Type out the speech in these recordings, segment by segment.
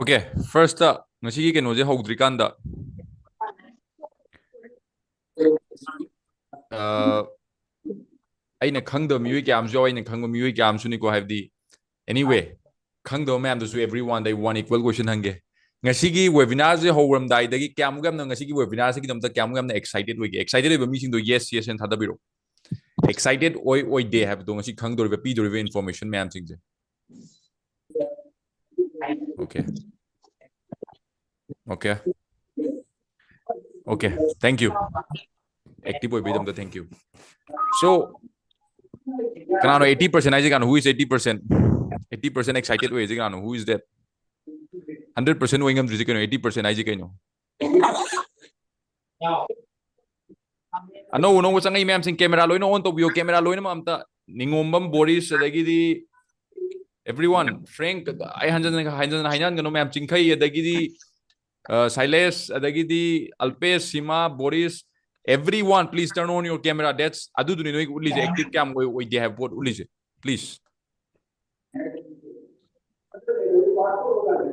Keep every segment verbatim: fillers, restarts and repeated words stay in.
Okay, first ꯉꯁꯤꯒꯤ ꯀꯩꯅꯣꯁꯦ ꯍꯧꯗ꯭ꯔꯤꯀꯥꯟꯗ ꯑ, ꯑꯩꯅ ꯈꯪꯗꯕ ꯃꯤꯑꯣꯏ ꯀꯌꯥ ꯑꯃꯁꯨ ꯌꯥꯎꯋꯦ, ꯑꯩꯅ ꯈꯪꯕ ꯃꯤꯑꯣꯏ ꯀꯌꯥ ꯑꯃꯁꯨꯅꯤꯀꯣ, ꯍꯥꯏꯕꯗꯤ, anyway, ꯈꯪꯗꯕ ꯃꯌꯥꯝꯗꯨꯁꯨ everyone ꯗ one equal question ꯍꯪꯒꯦ꯫ ꯉꯁꯤꯒꯤ webinar ꯁꯦ ꯍꯧꯔꯝꯗꯥꯏꯗꯒꯤ ꯀꯌꯥꯃꯨꯛ ꯌꯥꯝꯅ, ꯉꯁꯤꯒꯤ webinar ꯁꯤꯒꯤꯗꯃꯛꯇ ꯀꯌꯥꯃꯨꯛ ꯌꯥꯝꯅ excited ꯑꯣꯏꯒꯦ? Excited ꯑꯣꯏꯕ ꯃꯤꯁꯤꯡꯗꯣ yes, yes ꯍꯥꯏꯅ ꯊꯥꯗꯕꯤꯔꯛꯑꯣ꯫ Excited ꯑꯣꯏ ꯑꯣꯏꯗꯦ ꯍꯥꯏꯕꯗꯣ, ꯉꯁꯤ ꯈꯪꯗꯧꯔꯤꯕ, ꯄꯤꯗꯧꯔꯤꯕ information ꯃꯌꯥꯝꯁꯤꯡꯁꯦ꯫ Okay. Okay. Okay, thank you. Active ꯑꯣꯏꯕꯒꯤꯗꯃꯛꯇ thank you. So, ꯀꯅꯥꯅꯣ eighty percent ꯍꯥꯏꯁꯦ? ꯀꯅꯥꯅꯣ? Who is eighty percent? Eighty percent excited ꯑꯣꯏꯔꯤꯁꯦ ꯀꯅꯥꯅꯣ? Who is that? Hundred percent ꯑꯣꯏ ꯉꯝꯗ꯭ꯔꯤꯁꯦ ꯀꯩꯅꯣ? Eighty percent ꯍꯥꯏꯁꯦ ꯀꯩꯅꯣ? ꯑꯅꯧ ꯑꯅꯧꯕ ꯆꯪꯉꯛꯏ ꯃꯌꯥꯝꯁꯤꯡ, camera ꯂꯣꯏꯅ on ꯇꯧꯕꯤꯌꯣ, camera ꯂꯣꯏꯅꯃꯛ ꯑꯝꯇ꯫ ꯅꯤꯉꯣꯝꯕꯝ, ꯕꯣꯔꯤꯁ, ꯑꯗꯒꯤꯗꯤ everyone, ꯐ꯭ꯔꯦꯡꯛ, ꯑꯩ ꯍꯟꯖꯟ ꯍꯟꯖꯟ ꯍꯥꯏꯅꯍꯟꯒꯅꯨ ꯃꯌꯥꯝ, ꯆꯤꯡꯈꯩ, ꯑꯗꯒꯤꯗꯤ, ꯑ, ꯁꯥꯏꯂꯦꯁ, ꯑꯗꯒꯤꯗꯤ ꯑꯜꯄꯦꯁ, ꯁꯤꯃꯥ, ꯕꯣꯔꯤꯁ, everyone, please turn on your camera. That's, ꯑꯗꯨꯗꯨꯅꯤ ꯅꯣꯏ ꯎꯠꯂꯤꯁꯦ, active ꯀꯌꯥꯝ ꯑꯣꯏ, ꯑꯣꯏꯗꯦ ꯍꯥꯏꯕ ꯄꯣꯠ ꯎꯠꯂꯤꯁꯦ꯫ Please.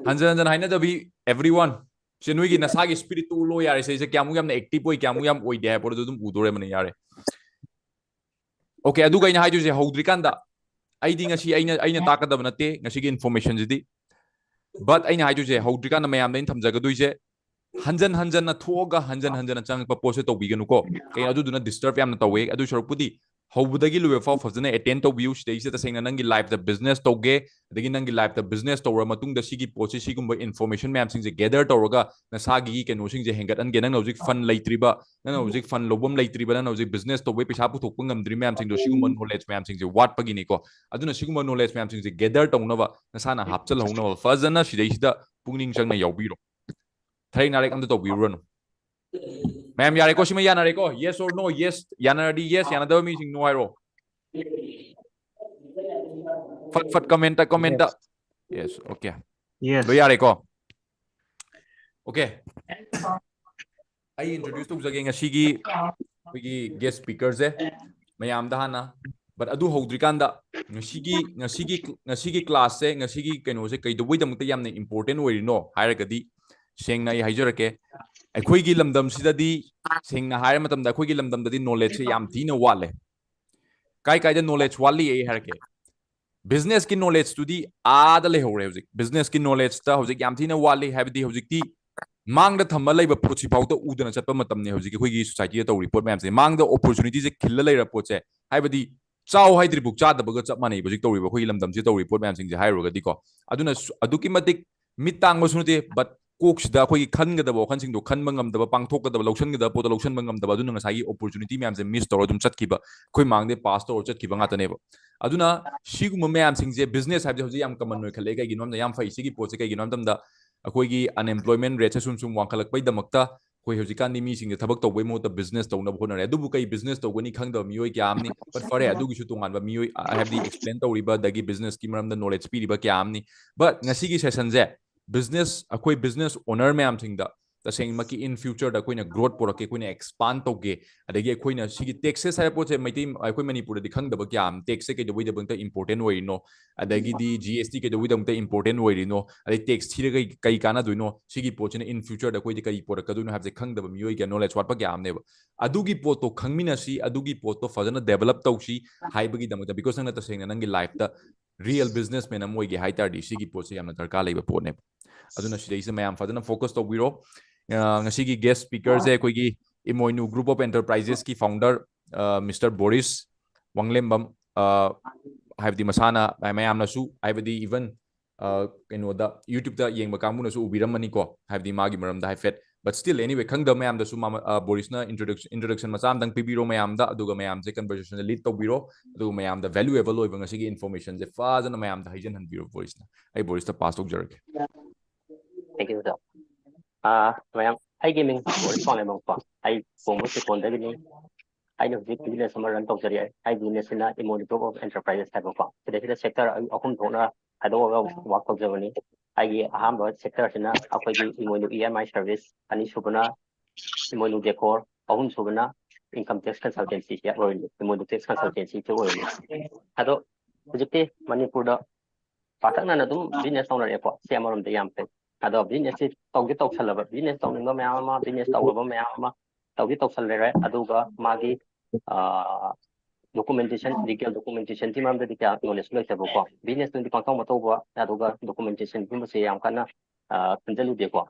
ꯍꯟꯖꯟ ꯍꯟꯖꯟ ꯍꯥꯏꯅꯗꯕꯤ, everyone. ꯁꯦ ꯅꯣꯏꯒꯤ ꯅꯁꯥꯒꯤ spirit ꯇꯨ ꯎꯠꯂꯣ ꯌꯥꯔꯦ꯫ ꯁꯤꯁꯦ ꯀꯌꯥꯃꯨꯛ ꯌꯥꯝꯅ active ꯑꯣꯏ, ꯀꯌꯥꯃꯨꯛ ꯌꯥꯝ ꯑꯣꯏꯗꯦ ꯍꯥꯏꯕ ꯄꯣꯠꯇꯣ ꯑꯗꯨꯝ ꯎꯗꯣꯔꯦꯕꯅꯦ, ꯌꯥꯔꯦ꯫ Okay, ꯑꯗꯨꯒ ꯑꯩꯅ ꯍꯥꯏꯗꯣꯏꯁꯦ, ꯍꯧꯗ꯭ꯔꯤꯀꯥꯟꯗ, ꯑꯩꯗꯤ ꯉꯁꯤ ꯑꯩꯅ, ꯑꯩꯅ ꯇꯥꯛꯀꯗꯕ ꯅꯠꯇꯦ ꯉꯁꯤꯒꯤ information ꯁꯤꯗꯤ꯫ But ꯑꯩꯅ ꯍꯥꯏꯗꯣꯏꯁꯦ, ꯍꯧꯗ꯭ꯔꯤꯀꯥꯟꯗ ꯃꯌꯥꯝꯗ ꯑꯩꯅ ꯊꯝꯖꯒꯗꯣꯏꯁꯦ, ꯍꯟꯖꯟ ꯍꯟꯖꯟꯅ ꯊꯣꯛꯑꯒ ꯍꯟꯖꯟ ꯍꯟꯖꯟꯅ ꯆꯪꯉꯛꯄ ꯄꯣꯠꯁꯦ ꯇꯧꯕꯤꯒꯅꯨꯀꯣ꯫ ꯀꯩꯅꯣ, ꯑꯗꯨꯗꯨꯅ disturb ꯌꯥꯝꯅ ꯇꯧꯋꯦ꯫ ꯑꯗꯨ ꯁꯔꯨꯛꯄꯨꯗꯤ ꯍꯧꯕꯗꯒꯤ ꯂꯣꯏꯕ ꯐꯥꯎ ꯐꯖꯅ attend ꯇꯧꯕꯤꯌꯨ꯫ ꯁꯤꯗꯩꯁꯤꯗ ꯇꯁꯦꯡꯅ ꯅꯪꯒꯤ life ꯇ business ꯇꯧꯒꯦ, ꯑꯗꯒꯤ ꯅꯪꯒꯤ life ꯇ business ꯇꯧꯔ ꯃꯇꯨꯡꯗ ꯁꯤꯒꯤ ꯄꯣꯠꯁꯤ, ꯁꯤꯒꯨꯝꯕ information ꯃꯌꯥꯝꯁꯤꯡꯁꯦ gather ꯇꯧꯔꯒ ꯅꯁꯥꯒꯤ ꯀꯩꯅꯣꯁꯤꯡꯁꯦ ꯍꯦꯟꯒꯠꯍꯟꯒꯦ꯫ ꯅꯪꯅ ꯍꯧꯖꯤꯛ fund ꯂꯩꯇ꯭ꯔꯤꯕ, ꯅꯪꯅ ꯍꯧꯖꯤꯛ fund ꯂꯧꯐꯝ ꯂꯩꯇ꯭ꯔꯤꯕ, ꯅꯪꯅ ꯍꯧꯖꯤꯛ business ꯇꯧꯕꯩ ꯄꯩꯁꯥ ꯄꯨꯊꯣꯛꯄ ꯉꯝꯗ꯭ꯔꯤ ꯃꯌꯥꯝꯁꯤꯡꯗꯣ, ꯁꯤꯒꯨꯝꯕ knowledge ꯃꯌꯥꯝꯁꯤꯡꯁꯦ ꯋꯥꯠꯄꯒꯤꯅꯤꯀꯣ꯫ ꯑꯗꯨꯅ ꯁꯤꯒꯨꯝꯕ knowledge ꯃꯌꯥꯝꯁꯤꯡꯁꯦ gather ꯇꯧꯅꯕ, ꯅꯁꯥꯅ ꯍꯥꯞꯆꯤꯜꯍꯧꯅꯕ ꯐꯖꯅ ꯁꯤꯗꯩꯁꯤꯗ ꯄꯨꯛꯅꯤꯡ ꯆꯪꯅ ꯌꯥꯎꯕꯤꯔꯣ꯫ ꯊꯔꯦꯛ ꯅꯥꯔꯦꯛ ꯑꯝꯇ ꯇꯧꯕꯤꯔꯨꯔꯅꯨ꯫ ꯃꯌꯥꯝ ꯌꯥꯔꯦꯀꯣ? ꯁꯤꯃ ꯌꯥꯅꯔꯦꯀꯣ? Yes or no? Yes, ꯌꯥꯅꯔꯗꯤ yes, ꯌꯥꯅꯗꯕ ꯃꯤꯁꯤꯡ no ꯍꯥꯏꯔꯣ꯫ ꯐꯠ ꯐꯠ comment ꯇ, comment ꯇ꯫ Yes, okay. Yes. ꯂꯣꯏ ꯌꯥꯔꯦꯀꯣ? Okay. ꯑꯩ introduce ꯇꯧꯖꯒꯦ ꯉꯁꯤꯒꯤ ꯑꯩꯈꯣꯏꯒꯤ guest speaker ꯁꯦ ꯃꯌꯥꯝꯗ ꯍꯥꯟꯅ꯫ But ꯑꯗꯨ ꯍꯧꯗ꯭ꯔꯤꯀꯥꯟꯗ ꯉꯁꯤꯒꯤ ꯉꯁꯤꯒꯤ ꯉꯁꯤꯒꯤ class ꯁꯦ, ꯉꯁꯤꯒꯤ ꯀꯩꯅꯣꯁꯦ ꯀꯩꯗꯧꯕꯩꯗꯃꯛꯇ ꯌꯥꯝꯅ important ꯑꯣꯏꯔꯤꯅꯣ ꯍꯥꯏꯔꯒꯗꯤ, ꯁꯦꯡꯅ ꯑꯩ ꯍꯥꯏꯖꯔꯛꯀꯦ, ꯑꯩꯈꯣꯏꯒꯤ ꯂꯝꯗꯝꯁꯤꯗꯗꯤ ꯁꯦꯡꯅ ꯍꯥꯏꯔ ꯃꯇꯝꯗ ꯑꯩꯈꯣꯏꯒꯤ ꯂꯝꯗꯝꯗꯗꯤ knowledge ꯁꯦ ꯌꯥꯝ ꯊꯤꯅ ꯋꯥꯠꯂꯦ꯫ ꯀꯥꯏ ꯀꯥꯏꯗ knowledge ꯋꯥꯠꯂꯤ ꯑꯩ ꯍꯥꯏꯔꯛꯀꯦ꯫ Business ꯀꯤ knowledge ꯇꯨꯗꯤ ꯑꯥꯗ ꯂꯩꯍꯧꯔꯦ ꯍꯧꯖꯤꯛ꯫ Business ꯀꯤ knowledge ꯇ ꯍꯧꯖꯤꯛ ꯌꯥꯝ ꯊꯤꯅ ꯋꯥꯠꯂꯤ, ꯍꯥꯏꯕꯗꯤ ꯍꯧꯖꯤꯛꯇꯤ ꯃꯥꯡꯗ ꯊꯝꯕ ꯂꯩꯕ ꯄꯣꯠꯁꯤ ꯐꯥꯎꯗ ꯎꯗꯅ ꯆꯠꯄ ꯃꯇꯝꯅꯤ ꯍꯧꯖꯤꯛ ꯑꯩꯈꯣꯏꯒꯤ society ꯗ ꯇꯧꯔꯤ ꯄꯣꯠ ꯃꯌꯥꯝꯁꯦ꯫ ꯃꯥꯡꯗ opportunity ꯁꯦ ꯈꯤꯜꯂ ꯂꯩꯔ ꯄꯣꯠꯁꯦ, ꯍꯥꯏꯕꯗꯤ ꯆꯥꯎ ꯍꯥꯏꯗ꯭ꯔꯤꯕꯨꯛ ꯆꯥꯗꯕꯒ ꯆꯞ ꯃꯥꯟꯅꯩꯕ ꯍꯧꯖꯤꯛ ꯇꯧꯔꯤꯕ ꯑꯩꯈꯣꯏꯒꯤ ꯂꯝꯗꯝꯁꯤ ꯇꯧꯔꯤ ꯄꯣꯠ ꯃꯌꯥꯝꯁꯤꯡꯁꯦ ꯍꯥꯏꯔꯨꯔꯒꯗꯤꯀꯣ꯫ ꯑꯗꯨꯅ ꯁꯨ-, ꯑꯗꯨꯛꯀꯤ ꯃꯇꯤꯛ ꯃꯤꯠ ꯇꯥꯡꯕꯁꯨ ꯅꯠꯇꯦ, but ꯀꯣꯛꯁꯤꯗ ꯑꯩꯈꯣꯏꯒꯤ ꯈꯟꯒꯗꯕ ꯋꯥꯈꯜꯁꯤꯡꯗꯣ ꯈꯟꯕ ꯉꯝꯗꯕ, ꯄꯥꯡꯊꯣꯛꯀꯗꯕ, ꯂꯧꯁꯤꯟꯒꯗꯕ ꯄꯣꯠꯇꯣ ꯂꯧꯁꯤꯟꯕ ꯉꯝꯗꯕ, ꯑꯗꯨꯅ ꯉꯁꯥꯏꯒꯤ opportunity ꯃꯌꯥꯝꯁꯦ miss ꯇꯧꯔ ꯑꯗꯨꯝ ꯆꯠꯈꯤꯕ, ꯑꯩꯈꯣꯏ ꯃꯥꯡꯗꯩ pass ꯇꯧꯔ ꯆꯠꯈꯤꯕ ꯉꯥꯛꯇꯅꯦꯕ꯫ ꯑꯗꯨꯅ ꯁꯤꯒꯨꯝꯕ ꯃꯌꯥꯝꯁꯤꯡꯁꯦ, business ꯍꯥꯏꯕꯁꯦ ꯍꯧꯖꯤꯛ ꯌꯥꯝ common ꯑꯣꯏꯈꯠꯂꯛꯑꯦ꯫ ꯀꯩꯒꯤꯅꯣ ꯍꯥꯏꯕꯗ ꯌꯥꯝ ꯐꯩ ꯁꯤꯒꯤ ꯄꯣꯠꯁꯦ, ꯀꯩꯒꯤꯅꯣ ꯍꯥꯏꯕ ꯃꯇꯝꯗ ꯑꯩꯈꯣꯏꯒꯤ unemployment rate ꯁꯦ ꯁꯨꯝ ꯁꯨꯝ ꯋꯥꯡꯈꯠꯂꯛꯄꯩꯗꯃꯛꯇ ꯑꯩꯈꯣꯏ ꯍꯧꯖꯤꯛꯀꯥꯟꯗꯤ ꯃꯤꯁꯤꯡꯁꯦ ꯊꯕꯛ ꯇꯧꯕꯩ ꯃꯍꯨꯠꯇ business ꯇꯧꯅꯕ ꯍꯣꯠꯅꯔꯦ꯫ ꯑꯗꯨꯕꯨ ꯀꯩ business ꯇꯧꯒꯅꯤ ꯈꯪꯗꯕ ꯃꯤꯑꯣꯏ ꯀꯌꯥ ꯑꯃꯅꯤ꯫ But ꯐꯔꯦ, ꯑꯗꯨꯒꯤꯁꯨ ꯇꯣꯉꯥꯟꯕ ꯃꯤꯑꯣꯏ, ꯑ, ꯍꯥꯏꯕꯗꯤ explain ꯇꯧꯔꯤꯕ ꯑꯗꯒꯤ business ꯀꯤ ꯃꯔꯝꯗ knowledge ꯄꯤꯔꯤꯕ ꯀꯌꯥ ꯑꯃꯅꯤ꯫ But ꯉꯁꯤꯒꯤ session ꯁꯦ business, ꯑꯩꯈꯣꯏ business owner ꯃꯌꯥꯝꯁꯤꯡꯗ ꯇꯁꯦꯡꯃꯛꯀꯤ in future ꯗ ꯑꯩꯈꯣꯏꯅ growth ꯄꯨꯔꯛꯀꯦ, ꯑꯩꯈꯣꯏꯅ expand ꯇꯧꯒꯦ, ꯑꯗꯒꯤ ꯑꯩꯈꯣꯏꯅ ꯁꯤꯒꯤ taxes ꯍꯥꯏꯕ ꯄꯣꯠꯁꯦ ꯃꯩꯇꯩ, ꯑꯩꯈꯣꯏ ꯃꯅꯤꯄꯨꯔꯗꯗꯤ ꯈꯪꯗꯕ ꯀꯌꯥ ꯑꯃ, tax ꯁꯦ ꯀꯩꯗꯧꯕꯩꯗꯃꯛꯇ important ꯑꯣꯏꯔꯤꯅꯣ, ꯑꯗꯒꯤꯗꯤ G S T ꯀꯩꯗꯧꯕꯩꯗꯃꯛꯇ important ꯑꯣꯏꯔꯤꯅꯣ, ꯑꯗꯩ tax ꯊꯤꯔꯒ ꯀꯩ, ꯀꯩ ꯀꯥꯟꯅꯗꯣꯏꯅꯣ, ꯁꯤꯒꯤ ꯄꯣꯠꯁꯤꯅ in future ꯗ ꯑꯩꯈꯣꯏꯗ ꯀꯔꯤ ꯄꯨꯔꯛꯀꯗꯣꯏꯅꯣ ꯍꯥꯏꯕꯁꯦ ꯈꯪꯗꯕ ꯃꯤꯑꯣꯏ ꯀꯌꯥ, knowledge ꯋꯥꯠꯄ ꯀꯌꯥ ꯑꯃꯅꯦꯕ꯫ ꯑꯗꯨꯒꯤ ꯄꯣꯠꯇꯣ ꯈꯪꯃꯤꯟꯅꯁꯤ, ꯑꯗꯨꯒꯤ ꯄꯣꯠꯇꯣ ꯐꯖꯅ develop ꯇꯧꯁꯤ ꯍꯥꯏꯕꯒꯤꯗꯃꯛꯇ, because ꯅꯪꯅ ꯇꯁꯦꯡꯅ ꯅꯪꯒꯤ life ꯇ real businessman ꯑꯃ ꯑꯣꯏꯒꯦ ꯍꯥꯏ ꯇꯥꯔꯗꯤ ꯁꯤꯒꯤ ꯄꯣꯠꯁꯦ ꯌꯥꯝꯅ ꯗꯔꯀꯥꯔ ꯂꯩꯕ ꯄꯣꯠꯅꯦꯕ꯫ ꯑꯗꯨꯅ ꯁꯤꯗꯩꯁꯤꯗ ꯃꯌꯥꯝ ꯐꯖꯅ focus ꯇꯧꯕꯤꯔꯣ꯫ ꯑ, ꯉꯁꯤꯒꯤ guest speaker ꯁꯦ ꯑꯩꯈꯣꯏꯒꯤ ꯏꯃꯣꯏꯅꯨ Group of Enterprises ꯀꯤ founder, ꯑ, Mister ꯕꯣꯔꯤꯁ ꯋꯥꯡꯂꯦꯝꯕꯝ, ꯑ, ꯍꯥꯏꯕꯗꯤ ꯃꯁꯥꯅ ꯃꯌꯥꯝꯅꯁꯨ, ꯍꯥꯏꯕꯗꯤ even, ꯑ, ꯀꯩꯅꯣꯗ YouTube ꯇ ꯌꯦꯡꯕ ꯀꯥꯡꯕꯨꯅꯁꯨ ꯎꯕꯤꯔꯝꯃꯅꯤꯀꯣ, ꯍꯥꯏꯕꯗꯤ ꯃꯥꯒꯤ ꯃꯔꯝꯗ ꯍꯥꯏꯐꯦꯠ꯫ But still, anyway, ꯈꯪꯗꯕ ꯃꯌꯥꯝꯗꯁꯨ ꯃꯥꯃ-, ꯑ, ꯕꯣꯔꯤꯁꯅ introduction, introduction ꯃꯆꯥ ꯑꯝꯇꯪ ꯄꯤꯕꯤꯔꯣ ꯃꯌꯥꯝꯗ, ꯑꯗꯨꯒ ꯃꯌꯥꯝꯁꯦ conversation ꯗ lead ꯇꯧꯕꯤꯔꯣ, ꯑꯗꯨꯒ ꯃꯌꯥꯝꯗ valuable ꯑꯣꯏꯕ ꯉꯁꯤꯒꯤ information ꯁꯦ ꯐꯖꯅ ꯃꯌꯥꯝꯗ ꯍꯩꯖꯟꯍꯟꯕꯤꯔꯣ ꯕꯣꯔꯤꯁꯅ꯫ ꯑꯩ ꯕꯣꯔꯤꯁꯇ pass ꯇꯧꯖꯔꯒꯦ꯫ Thank you, sir. ꯑꯥ, ꯃꯌꯥꯝ, ꯑꯩꯒꯤ ꯃꯤꯡ ꯕꯣꯔꯤꯁ ꯋꯥꯡꯂꯦꯝꯕꯝ ꯀꯣ꯫ ꯑꯩ ꯄꯣꯡꯕ ꯆꯤꯀꯣꯟꯗꯒꯤꯅꯤ꯫ ꯑꯩꯅ ꯍꯧꯖꯤꯛ business ꯑꯃ run ꯇꯧꯖꯔꯤ꯫ ꯑꯩ business ꯁꯤꯅ ꯏꯃꯣꯏꯅꯨ Group of Enterprises ꯍꯥꯏꯕꯀꯣ꯫ ꯁꯤꯗꯩꯁꯤꯗ sector ꯑꯍꯨꯝ ꯊꯣꯛꯅ ꯈꯥꯏꯗꯣꯛꯑꯒ work ꯇꯧꯖꯕꯅꯤ꯫ ꯑꯩꯒꯤ ꯑꯍꯥꯟꯕ sector ꯁꯤꯅ ꯑꯩꯈꯣꯏꯒꯤ ꯏꯃꯣꯏꯅꯨ E M I service, ꯑꯅꯤꯁꯨꯕꯅ Imoinu Decor, ꯑꯍꯨꯝꯁꯨꯕꯅ income tax consultancy ꯁꯤ ꯑꯣꯏꯔꯤꯅꯤ, ꯏꯃꯣꯏꯅꯨ tax consultancy ꯁꯤ ꯑꯣꯏꯔꯤꯅꯤ꯫ ꯑꯗꯣ ꯍꯧꯖꯤꯛꯇꯤ ꯃꯅꯤꯄꯨꯔꯗ ꯄꯥꯛꯇꯛꯅꯅ ꯑꯗꯨꯝ ꯕꯤꯖꯤꯅꯦꯁ ꯇꯧꯅꯔꯛꯑꯦꯀꯣ꯫ ꯁꯤ ꯑꯃꯔꯣꯝꯗ ꯌꯥꯝ ꯐꯩ꯫ ꯑꯗꯣ ꯕꯤꯖꯤꯅꯦꯁꯁꯤ ꯇꯧꯒꯦ ꯇꯧꯁꯜꯂꯕ, ꯕꯤꯖꯤꯅꯦꯁ ꯇꯧꯅꯤꯡꯕ ꯃꯌꯥꯝ ꯑꯃ, ꯕꯤꯖꯤꯅꯦꯁ ꯇꯧꯔꯕ ꯃꯌꯥꯝ ꯑꯃ ꯇꯧꯒꯦ ꯇꯧꯁꯜꯂꯦꯔꯦ꯫ ꯑꯗꯨꯒ ꯃꯥꯒꯤ ꯗꯣꯀꯨꯃꯦꯟꯇꯦꯁꯟ, ꯂꯤꯒꯦꯜ ꯗꯣꯀꯨꯃꯦꯟꯇꯦꯁꯟꯒꯤ ꯃꯔꯝꯗꯗꯤ ꯀꯌꯥ ꯅꯣꯂꯦꯖ ꯂꯩꯇꯕꯀꯣ꯫ ꯕꯤꯖꯤꯅꯦꯁꯇꯨꯗꯤ ꯄꯪꯇꯧ ꯃꯇꯧꯕ, ꯑꯗꯨꯒ ꯗꯣꯀꯨꯃꯦꯟꯇꯦꯁꯟꯒꯨꯝꯕꯁꯦ ꯌꯥꯝ ꯀꯟꯅ ꯈꯟꯖꯜꯂꯨꯗꯦꯀꯣ꯫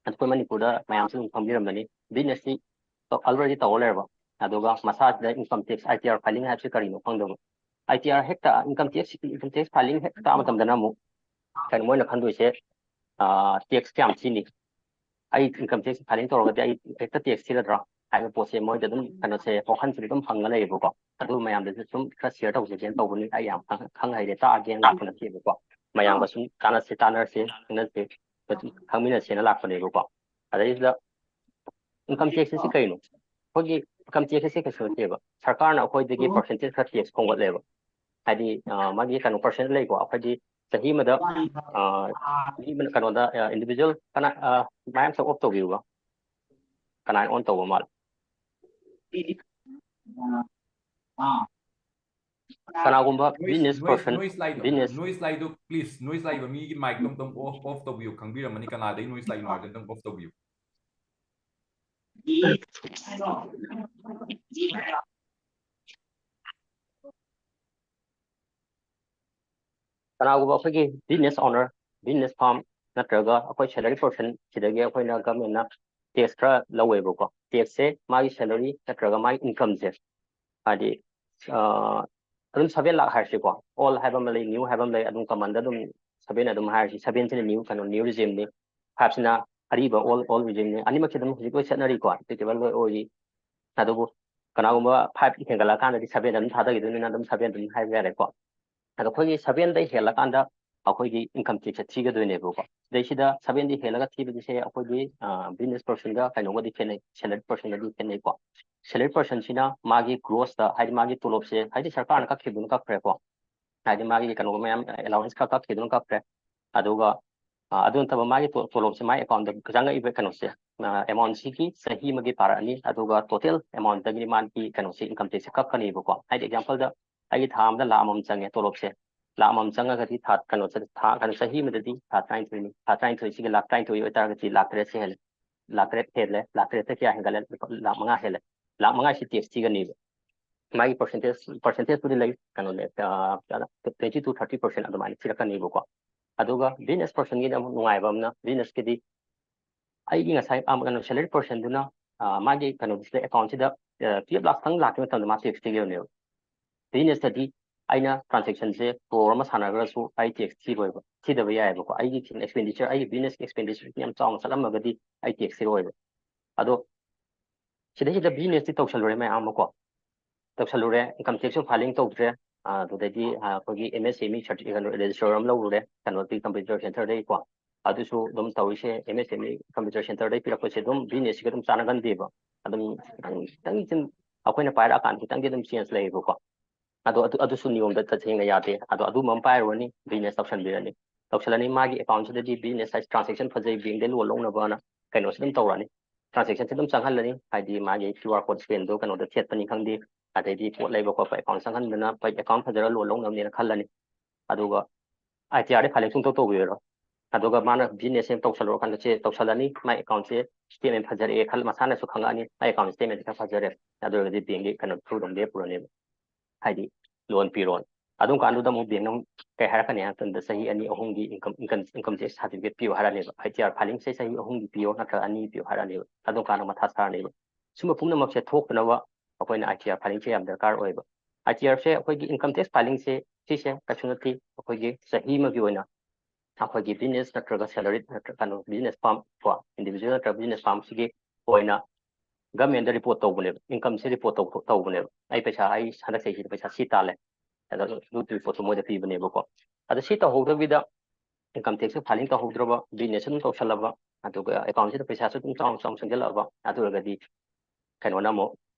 ꯑꯩꯈꯣꯏ ꯃꯅꯤꯄꯨꯔꯗ ꯃꯌꯥꯝꯁꯨ ꯑꯗꯨꯝ ꯈꯪꯕꯤꯔꯝꯒꯅꯤ, ꯕꯤꯖꯤꯅꯦꯁꯁꯤ ꯑꯜꯔꯦꯗꯤ ꯇꯧꯔ ꯂꯩꯔꯕ, ꯑꯗꯨꯒ ꯃꯁꯥꯁꯤꯗ income tax, I T R filing ꯍꯥꯏꯕꯁꯤ ꯀꯔꯤꯅꯣ ꯈꯪꯗꯕ꯫ ꯑꯥꯏ ꯇꯤ ꯑꯥꯔ ꯍꯦꯛꯇ, income tax, income tax filing ꯍꯦꯛ ꯇꯥꯕ ꯃꯇꯝꯗꯅ ꯑꯃꯨꯛ ꯀꯩꯅꯣ ꯃꯣꯏꯅ ꯈꯟꯗꯣꯏꯁꯦ, ꯇꯦꯛꯁ ꯀꯌꯥꯝ ꯊꯤꯅꯤ, ꯑꯩ ꯏꯟꯀꯝ ꯇꯦꯛꯁ ꯐꯥꯏꯂꯤꯡ ꯇꯧꯔꯒꯗꯤ ꯑꯩ ꯍꯦꯛꯇ ꯇꯦꯛꯁ ꯊꯤꯔꯗ꯭ꯔꯥ ꯍꯥꯏꯕ ꯄꯣꯠꯁꯦ ꯃꯣꯏꯗ ꯑꯗꯨꯝ ꯀꯩꯅꯣꯁꯦ, ꯋꯥꯈꯜꯁꯤꯗ ꯑꯗꯨꯝ ꯍꯪꯉ ꯂꯩꯌꯦꯕꯀꯣ꯫ ꯑꯗꯨ ꯃꯌꯥꯝꯗꯁꯨ ꯁꯨꯝ ꯈꯔ ꯁꯤꯌꯔ ꯇꯧꯖꯒꯦꯅ ꯇꯧꯕꯅꯤ꯫ ꯑꯩ ꯌꯥꯝ ꯈꯪ ꯍꯩꯔꯦ ꯇꯥꯛꯑꯒꯦꯅ ꯂꯥꯛꯄ ꯅꯠꯇꯦꯕꯀꯣ꯫ ꯃꯌꯥꯝꯒ ꯁꯨꯝ ꯇꯥꯟꯅꯁꯦ, ꯇꯥꯟꯅꯔꯁꯦ, ꯈꯪꯅꯁꯦ, ꯈꯪꯃꯤꯟꯅꯁꯦꯅ ꯂꯥꯛꯄꯅꯦꯕꯀꯣ꯫ ꯑꯗꯩꯁꯤꯗ ꯏꯟꯀꯝ ꯇꯦꯛꯁ ꯑꯁꯤ ꯀꯩꯅꯣ? ꯑꯩꯈꯣꯏꯒꯤ ꯏꯟꯀꯝ ꯇꯦꯛꯁ ꯑꯁꯤ ꯀꯩꯁꯨ ꯅꯠꯇꯦꯕ, ꯁꯔꯀꯥꯔꯅ ꯑꯩꯈꯣꯏꯗꯒꯤ ꯄꯥꯔꯁꯦꯟꯇꯦꯖ ꯈꯔ ꯇꯦꯛꯁ ꯈꯣꯝꯒꯠꯂꯦꯕ꯫ ꯍꯥꯏꯗꯤ ꯃꯥꯒꯤ ꯀꯩꯅꯣ ꯄꯥꯔꯁꯦꯟ ꯂꯩꯀꯣ꯫ ꯑꯩꯈꯣꯏꯗꯤ ꯆꯍꯤ ꯑꯃꯗ ꯃꯤ ꯑꯃꯅ ꯀꯩꯅꯣꯗ, ꯏꯟꯗꯤꯕꯤꯖꯨꯋꯦꯜ ꯀꯅꯥ, ꯃꯥꯏꯛ ꯑꯝꯇ ꯑꯣꯐ ꯇꯧꯕꯤꯌꯨꯕ꯫ ꯀꯅꯥꯅ ꯑꯣꯟ ꯇꯧꯕ ꯃꯥꯜꯂꯦ? ꯀꯅꯥꯒꯨꯝꯕ ꯕꯤꯖꯤꯅꯦꯁ ꯄꯥꯔꯁꯟ, ꯕꯤꯖꯤꯅꯦꯁ, ꯅꯣꯏꯁ ꯂꯥꯏꯗꯣ ꯄ꯭ꯂꯤꯖ, ꯅꯣꯏꯁ ꯂꯥꯏꯗꯣ ꯃꯤꯒꯤ ꯃꯥꯏꯛꯇꯣ ꯑꯝꯇꯪ ꯑꯣꯐ, ꯑꯣꯐ ꯇꯧꯕꯤꯌꯨ꯫ ꯈꯪꯕꯤꯔꯝꯃꯅꯤ ꯀꯅꯥꯗꯩ ꯅꯣꯏꯁ ꯂꯥꯛꯏꯅꯣ ꯍꯥꯏꯕꯗꯣ ꯑꯝꯇꯪ ꯑꯣꯐ ꯇꯧꯕꯤꯌꯨ꯫ ꯀꯅꯥꯒꯨꯝꯕ ꯑꯩꯈꯣꯏꯒꯤ ꯕꯤꯖꯤꯅꯦꯁ ꯑꯣꯅꯔ, ꯕꯤꯖꯤꯅꯦꯁ ꯐꯥꯔꯝ ꯅꯠꯇ꯭ꯔꯒ ꯑꯩꯈꯣꯏ ꯁꯦꯂꯔꯤ ꯄꯔꯁꯟ ꯁꯤꯗꯒꯤ ꯑꯩꯈꯣꯏꯅ ꯒꯃꯦꯟꯅ ꯇꯦꯛꯁ ꯈꯔ ꯂꯧꯋꯦꯕꯀꯣ꯫ ꯇꯦꯛꯁꯁꯦ ꯃꯥꯒꯤ ꯁꯦꯂꯔꯤ ꯅꯠꯇ꯭ꯔꯒ ꯃꯥꯒꯤ ꯏꯟꯀꯝꯁꯦ, ꯍꯥꯏꯗꯤ ꯑꯗꯨꯝ ꯁꯚꯦꯟ ꯂꯥꯛ ꯍꯥꯏꯔꯁꯤꯀꯣ꯫ ꯑꯣꯜ ꯍꯥꯏꯕ ꯑꯃ ꯂꯩ, ꯅ꯭ꯌꯨ ꯍꯥꯏꯕ ꯑꯃ ꯂꯩ, ꯑꯗꯨꯝ ꯀꯃꯟꯗ ꯑꯗꯨꯝ ꯁꯚꯦꯟ ꯑꯗꯨꯝ ꯍꯥꯏꯔꯁꯤ꯫ ꯁꯚꯦꯟꯁꯤꯅ ꯅ꯭ꯌꯨ, ꯀꯩꯅꯣ, ꯅ꯭ꯌꯨ ꯔꯤꯖꯤꯝꯅꯤ꯫ ꯐꯥꯏꯚꯁꯤꯅ ꯑꯔꯤꯕ, ꯑꯣꯜ, ꯑꯣꯜ ꯔꯤꯖꯤꯝꯅꯤ꯫ ꯑꯅꯤꯃꯛꯁꯦ ꯑꯗꯨꯝ ꯍꯧꯖꯤꯛ ꯂꯣꯏ ꯆꯠꯅꯔꯤꯀꯣ, ꯑꯦꯄ꯭ꯂꯤꯀꯦꯕꯜ ꯂꯣꯏ ꯑꯣꯏꯔꯤ꯫ ꯑꯗꯨꯕꯨ ꯀꯅꯥꯒꯨꯝꯕ ꯐꯥꯏꯚ ꯍꯦꯟꯒꯠꯂꯛꯑꯀꯥꯟꯗꯗꯤ ꯁꯚꯦꯟ ꯑꯗꯨꯝ ꯊꯥꯗꯈꯤꯗꯣꯏꯅꯤꯅ ꯑꯗꯨꯝ ꯁꯚꯦꯟ ꯑꯗꯨꯝ ꯍꯥꯏꯕ ꯌꯥꯔꯦꯀꯣ꯫ ꯑꯗꯣ ꯑꯩꯈꯣꯏꯒꯤ ꯁꯚꯦꯟꯗꯩ ꯍꯦꯜꯂꯀꯥꯟꯗ ꯑꯩꯈꯣꯏꯒꯤ ꯏꯟꯀꯝ ꯇꯦꯛꯁꯁꯦ ꯊꯤꯒꯗꯣꯏꯅꯦꯕꯀꯣ꯫ ꯁꯤꯗꯩꯁꯤꯗ ꯁꯚꯦꯟꯗꯤ ꯍꯦꯜꯂꯒ ꯊꯤꯕꯁꯦ ꯑꯩꯈꯣꯏꯒꯤ ꯕꯤꯖꯤꯅꯦꯁ ꯄꯔꯁꯟꯒ ꯀꯩꯅꯣꯒꯗꯤ ꯈꯦꯠꯅꯩ, ꯁꯦꯂꯔꯤ ꯄꯔꯁꯟꯒꯗꯤ ꯈꯦꯠꯅꯩꯀꯣ꯫ ꯁꯦꯂꯔꯤ ꯄꯔꯁꯟꯁꯤꯅ ꯃꯥꯒꯤ ꯒ꯭ꯔꯣꯁꯇ, ꯍꯥꯏꯗꯤ ꯃꯥꯒꯤ ꯇꯣꯂꯣꯞꯁꯦ, ꯍꯥꯏꯗꯤ ꯁꯔꯀꯥꯔꯅ ꯀꯛꯈꯤꯕꯗꯨꯅ ꯀꯛꯈ꯭ꯔꯦꯀꯣ, ꯍꯥꯏꯗꯤ ꯃꯥꯒꯤ ꯀꯩꯅꯣ ꯃꯌꯥꯝ, ꯑꯦꯂꯥꯎꯋꯦꯟꯁ ꯈꯔ ꯀꯛꯈꯤꯕꯗꯨꯅ ꯀꯛꯈ꯭ꯔꯦ꯫ ꯑꯗꯨꯒ ꯑꯗꯨ ꯅꯠꯇꯕ ꯃꯥꯒꯤ ꯇꯣꯂꯣꯞꯁꯦ, ꯃꯥꯒꯤ ꯑꯦꯀꯥꯎꯟꯗ ꯆꯪꯉꯛꯏꯕ ꯀꯩꯅꯣꯁꯦ, ꯑꯦꯃꯥꯎꯟꯁꯤꯒꯤ ꯆꯍꯤ ꯑꯃꯒꯤ ꯄꯥꯔꯛꯑꯅꯤ, ꯑꯗꯨꯒ ꯇꯣꯇꯦꯜ ꯑꯦꯃꯥꯎꯟꯗꯒꯤ ꯃꯥꯒꯤ ꯀꯩꯅꯣꯁꯦ, ꯏꯟꯀꯝ ꯇꯦꯛꯁꯁꯦ ꯀꯛꯀꯅꯦꯕꯀꯣ꯫ ꯍꯥꯏꯗꯤ ꯑꯦꯛꯖꯥꯝꯄꯜꯗ ꯑꯩꯒꯤ ꯊꯥ ꯑꯃꯗ ꯂꯥꯛ ꯑꯃꯃꯝ ꯆꯪꯉꯦ ꯇꯣꯂꯣꯞꯁꯦ꯫ ꯂꯥꯛ ꯑꯃꯃꯝ ꯆꯪꯉꯒꯗꯤ ꯊꯥ ꯀꯩꯅꯣ ꯆ- ꯊꯥ ꯀꯩꯅꯣ ꯆꯍꯤ ꯑꯃꯗꯗꯤ ꯊꯥ ꯇꯔꯥꯅꯤꯊꯣꯏꯅꯤ꯫ ꯊꯥ ꯇꯔꯥꯅꯤꯊꯣꯏꯁꯤꯒꯤ ꯂꯥꯛ ꯇꯔꯥꯅꯤꯊꯣꯏ ꯑꯣꯏꯇꯥꯔꯒꯗꯤ ꯂꯥꯛ ꯇꯔꯦꯠꯁꯦ ꯍꯦꯜꯂꯦ꯫ ꯂꯥꯛ ꯇꯔꯦꯠ ꯍꯦꯜꯂꯦ꯫ ꯂꯥꯛ ꯇꯔꯦꯠꯇ ꯀꯌꯥ ꯍꯦꯟꯒꯠꯂꯦ? ꯂꯥꯛ ꯃꯉꯥ ꯍꯦꯜꯂꯦ꯫ ꯂꯥꯛ ꯃꯉꯥꯁꯤ ꯇꯦꯛꯁ ꯊꯤꯒꯅꯤꯕ꯫ ꯃꯥꯒꯤ ꯄꯔꯁꯦꯟꯇꯦꯖ ꯄꯔꯁꯦꯟꯇꯦꯖꯄꯨꯗꯤ ꯂꯩ, ꯀꯩꯅꯣꯅꯦ, ꯇ꯭ꯋꯦꯟꯇꯤ ꯇꯨ ꯊꯥꯔꯇꯤ ꯄꯔꯁꯦꯟ ꯑꯗꯨꯃꯥꯏꯅ ꯊꯤꯔꯛꯀꯅꯤꯕꯀꯣ꯫ ꯑꯗꯨꯒ ꯕꯤꯖꯤꯅꯦꯁ ꯄꯔꯁꯟꯒꯤꯗꯤ ꯑꯃꯨꯛ ꯅꯨꯡꯉꯥꯏꯕ ꯑꯃꯅ, ꯕꯤꯖꯤꯅꯦꯁꯀꯤꯗꯤ ꯑꯩꯒꯤ ꯉꯁꯥꯏ ꯑ, ꯀꯩꯅꯣ ꯁꯦꯂꯔꯤ ꯄꯔꯁꯟꯗꯨꯅ ꯑ, ꯃꯥꯒꯤ ꯀꯩꯅꯣꯁꯤꯗ ꯑꯦꯀꯥꯎꯟꯁꯤꯗ ꯇꯨꯌꯦꯜꯞ ꯂꯥꯛ ꯈꯪ ꯂꯥꯛꯇ꯭ꯔꯤ ꯃꯇꯝꯗ ꯃꯥ ꯇꯦꯛꯁ ꯊꯤꯒꯗꯕꯅꯦꯕ꯫ ꯕꯤꯖꯤꯅꯦꯁꯇꯗꯤ ꯑꯩꯅ ꯇ꯭ꯔꯥꯟꯖꯦꯛꯁꯟꯁꯦ ꯀ꯭ꯔꯣꯔ ꯑꯃ ꯁꯥꯟꯅꯈ꯭ꯔꯁꯨ ꯑꯩ ꯇꯦꯛꯁ ꯊꯤꯔꯣꯏꯕ, ꯊꯤꯗꯕ ꯌꯥꯏꯑꯕꯀꯣ꯫ ꯑꯩꯒꯤ ꯑꯦꯛꯁꯄꯦꯟꯗꯤꯆꯔ, ꯑꯩꯒꯤ ꯕꯤꯖꯤꯅꯦꯁꯀꯤ ꯑꯦꯛꯁꯄꯦꯟꯗꯤꯆꯔ ꯌꯥꯝ ꯆꯥꯎꯅ ꯆꯠꯂꯝꯃꯒꯗꯤ ꯑꯩ ꯇꯦꯛꯁ ꯊꯤꯔꯣꯏꯕ꯫ ꯑꯗꯣ ꯁꯤꯗꯩꯁꯤꯗ ꯕꯤꯖꯤꯅꯦꯁꯇꯤ ꯇꯧꯁꯜꯂꯨꯔꯦ ꯃꯌꯥꯝ ꯑꯃꯀꯣ, ꯇꯧꯁꯜꯂꯨꯔꯦ, ꯏꯟꯀꯝ ꯇꯦꯛꯁꯁꯨ ꯐꯥꯏꯂꯤꯡ ꯇꯧꯗ꯭ꯔꯦ, ꯑꯗꯨꯗꯩꯗꯤ ꯑꯩꯈꯣꯏꯒꯤ ꯑꯦꯝ ꯑꯦꯁ ꯑꯦꯝ ꯏ ꯁꯥꯔꯇꯤꯐꯤꯀꯦꯠ ꯔꯦꯖꯤꯁꯇꯔ ꯑꯃ ꯂꯧꯔꯨꯔꯦ ꯀꯩꯅꯣꯗꯒꯤ, ꯀꯝꯄ꯭ꯌꯨꯇꯔ ꯁꯦꯟꯇꯔꯗꯒꯤꯀꯣ꯫ ꯑꯗꯨꯁꯨ ꯑꯗꯨꯝ ꯇꯧꯔꯤꯁꯦ, ꯑꯦꯝ ꯑꯦꯁ ꯑꯦꯝ ꯏ ꯀꯝꯄ꯭ꯌꯨꯇꯔ ꯁꯦꯟꯇꯔꯗꯒꯤ ꯄꯤꯔꯛꯄꯁꯦ ꯑꯗꯨꯝ ꯕꯤꯖꯤꯅꯦꯁꯁꯤꯒ ꯑꯗꯨꯝ ꯆꯥꯟꯅꯒꯟꯗꯦꯕ꯫ ꯑꯗꯨꯝ ꯈꯤꯇꯪ ꯈꯤꯇꯪ ꯁꯨꯝ ꯑꯩꯈꯣꯏꯅ ꯄꯥꯏꯔꯛꯑꯀꯥꯟꯗ ꯈꯤꯇꯪꯗꯤ ꯑꯗꯨꯝ ꯆꯦꯟꯖ ꯂꯩꯌꯦꯕꯀꯣ꯫ ꯑꯗꯣ ꯑꯗꯨ ꯑꯗꯨꯁꯨ ꯅꯤꯌꯣꯝꯗ ꯇꯁꯦꯡꯅ ꯌꯥꯗꯦ꯫ ꯑꯗꯣ ꯑꯗꯨꯝꯕ ꯑꯃ ꯄꯥꯏꯔꯨꯔꯅꯤ, ꯕꯤꯖꯤꯅꯦꯁ ꯇꯧꯁꯟꯕꯤꯔꯅꯤ꯫ ꯇꯧꯁꯜꯂꯅꯤ, ꯃꯥꯒꯤ ꯑꯦꯀꯥꯎꯟꯁꯤꯗꯗꯤ ꯕꯤꯖꯤꯅꯦꯁ ꯍꯥꯏꯁꯦ ꯇ꯭ꯔꯥꯟꯖꯦꯛꯁꯟ ꯐꯖꯩ, ꯕꯦꯡꯗꯩ ꯂꯣꯟ ꯂꯧꯅꯕꯅ ꯀꯩꯅꯣꯁꯤ ꯑꯗꯨꯝ ꯇꯧꯔꯅꯤ, ꯇ꯭ꯔꯥꯟꯖꯦꯛꯁꯟꯁꯤ ꯑꯗꯨꯝ ꯆꯪꯍꯜꯂꯅꯤ꯫ ꯍꯥꯏꯗꯤ ꯃꯥꯒꯤ ꯀ꯭ꯌꯨ ꯑꯥꯔ ꯀꯣꯗ ꯁ꯭ꯀꯦꯟꯗꯣ ꯀꯩꯅꯣꯗ ꯊꯦꯠꯄꯅꯤ ꯈꯪꯗꯦ, ꯑꯗꯩꯗꯤ ꯄꯣꯠ ꯂꯩꯕ ꯈꯣꯠꯄ ꯑꯦꯀꯥꯎꯟ ꯆꯪꯍꯟꯗꯅ ꯑꯩꯈꯣꯏ ꯑꯦꯀꯥꯎꯟ ꯐꯖꯔ ꯂꯣꯟ ꯂꯧꯅꯕꯅꯦꯅ ꯈꯜꯂꯅꯤ꯫ ꯑꯗꯨꯒ ꯑꯥꯏ ꯇꯤ ꯑꯥꯔꯗꯤ ꯐꯥꯏꯂꯤꯡ ꯁꯨꯡꯇꯧ ꯇꯧꯕꯤꯔꯔꯣꯏ꯫ ꯑꯗꯨꯒ ꯃꯥꯅ ꯕꯤꯖꯤꯅꯦꯁꯁꯦ ꯇꯧꯁꯜꯂꯨꯔꯀꯥꯟꯗ ꯁꯦ ꯇꯧꯁꯜꯂꯅꯤ, ꯃꯥꯏ ꯑꯦꯀꯥꯎꯟꯁꯦ ꯁ꯭ꯇꯦꯠꯃꯦꯟ ꯐꯖꯔꯛꯑꯦ ꯈꯜ, ꯃꯁꯥꯅꯁꯨ ꯈꯪꯉꯛꯑꯅꯤ, ꯑꯩ ꯑꯦꯀꯥꯎꯟ ꯁ꯭ꯇꯦꯠꯃꯦꯟꯁꯦ ꯈꯔ ꯐꯖꯔꯦ, ꯑꯗꯨ ꯑꯣꯏꯔꯒꯗꯤ ꯕꯦꯡꯒꯤ ꯀꯩꯅꯣ ꯊ꯭ꯔꯨ ꯑꯗꯨꯝ ꯂꯦꯞꯄꯨꯔꯅꯦꯕ꯫ ꯍꯥꯏꯗꯤ ꯂꯣꯟ ꯄꯤꯔꯣꯅ꯫ ꯑꯗꯨꯝ ꯀꯥꯟꯗꯨꯗ ꯑꯃꯨꯛ ꯕꯦꯡꯅ ꯑꯃꯨꯛ ꯀꯩ ꯍꯥꯏꯔꯛꯀꯅꯤ ꯍꯥꯏ ꯃꯇꯝꯗ ꯆꯍꯤ ꯑꯅꯤ ꯑꯍꯨꯝꯒꯤ income, income, income tax certificate ꯄꯤꯌꯨ ꯍꯥꯏꯔꯛꯑꯅꯦꯕ꯫ ꯑꯥꯏ ꯇꯤ ꯑꯥꯔ ꯐꯥꯏꯂꯤꯡꯁꯦ ꯆꯍꯤ ꯑꯍꯨꯝꯒꯤ ꯄꯤꯌꯣ ꯅꯠꯇ꯭ꯔꯒ ꯑꯅꯤ ꯄꯤꯌꯣ ꯍꯥꯏꯔꯛꯑꯅꯦꯕ꯫ ꯑꯗꯨꯝ ꯀꯥꯟꯗ ꯃꯊꯥ ꯁꯥꯔꯅꯦꯕ꯫ ꯁꯨꯝꯕ ꯄꯨꯝꯅꯃꯛꯁꯦ ꯊꯣꯛꯇꯅꯕ ꯑꯩꯈꯣꯏꯅ ꯑꯥꯏ ꯇꯤ ꯑꯥꯔ ꯐꯥꯏꯂꯤꯡꯁꯦ ꯌꯥꯝ ꯗꯔꯀꯥꯔ ꯑꯣꯏꯕ꯫ ꯑꯥꯏ ꯇꯤ ꯑꯥꯔꯁꯦ ꯑꯩꯈꯣꯏꯒꯤ ꯏꯟꯀꯝ ꯇꯦꯛꯁ ꯐꯥꯏꯂꯤꯡꯁꯦ ꯁꯤꯁꯦ ꯀꯩꯁꯨ ꯅꯠꯇꯦ, ꯑꯩꯈꯣꯏꯒꯤ ꯆꯍꯤ ꯑꯃꯒꯤ ꯑꯣꯏꯅ ꯑꯩꯈꯣꯏꯒꯤ ꯕꯤꯖꯤꯅꯦꯁ ꯅꯠꯇ꯭ꯔꯒ ꯁꯦꯂꯔꯤ ꯅꯠꯇ꯭ꯔꯒ ꯀꯩꯅꯣ ꯕꯤꯖꯤꯅꯦꯁ ꯐꯥꯝ ꯀꯣ, ꯏꯟꯗꯤꯕꯤꯖꯨꯋꯦꯜ ꯅꯠꯇ꯭ꯔꯒ ꯕꯤꯖꯤꯅꯦꯁ ꯐꯥꯝꯁꯤꯒꯤ ꯑꯣꯏꯅ ꯒꯃꯦꯟꯗ ꯔꯤꯄꯣꯔꯠ ꯇꯧꯕꯅꯦꯕ, ꯏꯟꯀꯝꯁꯦ ꯔꯤꯄꯣꯔꯠ ꯇꯧ ꯇꯧꯕꯅꯦꯕ꯫ ꯑꯩ ꯄꯩꯁꯥ, ꯑꯩ ꯍꯟꯗꯛ ꯆꯍꯤꯁꯤꯗ ꯄꯩꯁꯥ ꯁꯤ ꯇꯥꯜꯂꯦ, ꯑꯗꯣ ꯑꯗꯨꯒꯤ ꯔꯤꯄꯣꯔꯠꯇꯣ ꯃꯣꯏꯗ ꯄꯤꯕꯅꯦꯕꯀꯣ꯫ ꯑꯗꯣ ꯁꯤ ꯇꯧꯍꯧꯗꯕꯤꯗ ꯏꯟꯀꯝ ꯇꯦꯛꯁꯁꯨ ꯐꯥꯏꯂꯤꯡ ꯇꯧꯍꯧꯗ꯭ꯔꯕ, ꯕꯤꯖꯤꯅꯦꯁ ꯑꯗꯨꯝ ꯇꯧꯁꯜꯂꯕ, ꯑꯗꯨꯒ ꯑꯦꯀꯥꯎꯟꯁꯤꯗ ꯄꯩꯁꯥꯁꯨ ꯑꯗꯨꯝ ꯆꯥꯎꯅ ꯆꯥꯎꯅ ꯆꯪꯁꯤꯜꯂꯛꯑꯕ, ꯑꯗꯨ ꯑꯣꯏꯔꯒꯗꯤ ꯀꯩꯅꯣꯅ ꯑꯃꯨꯛ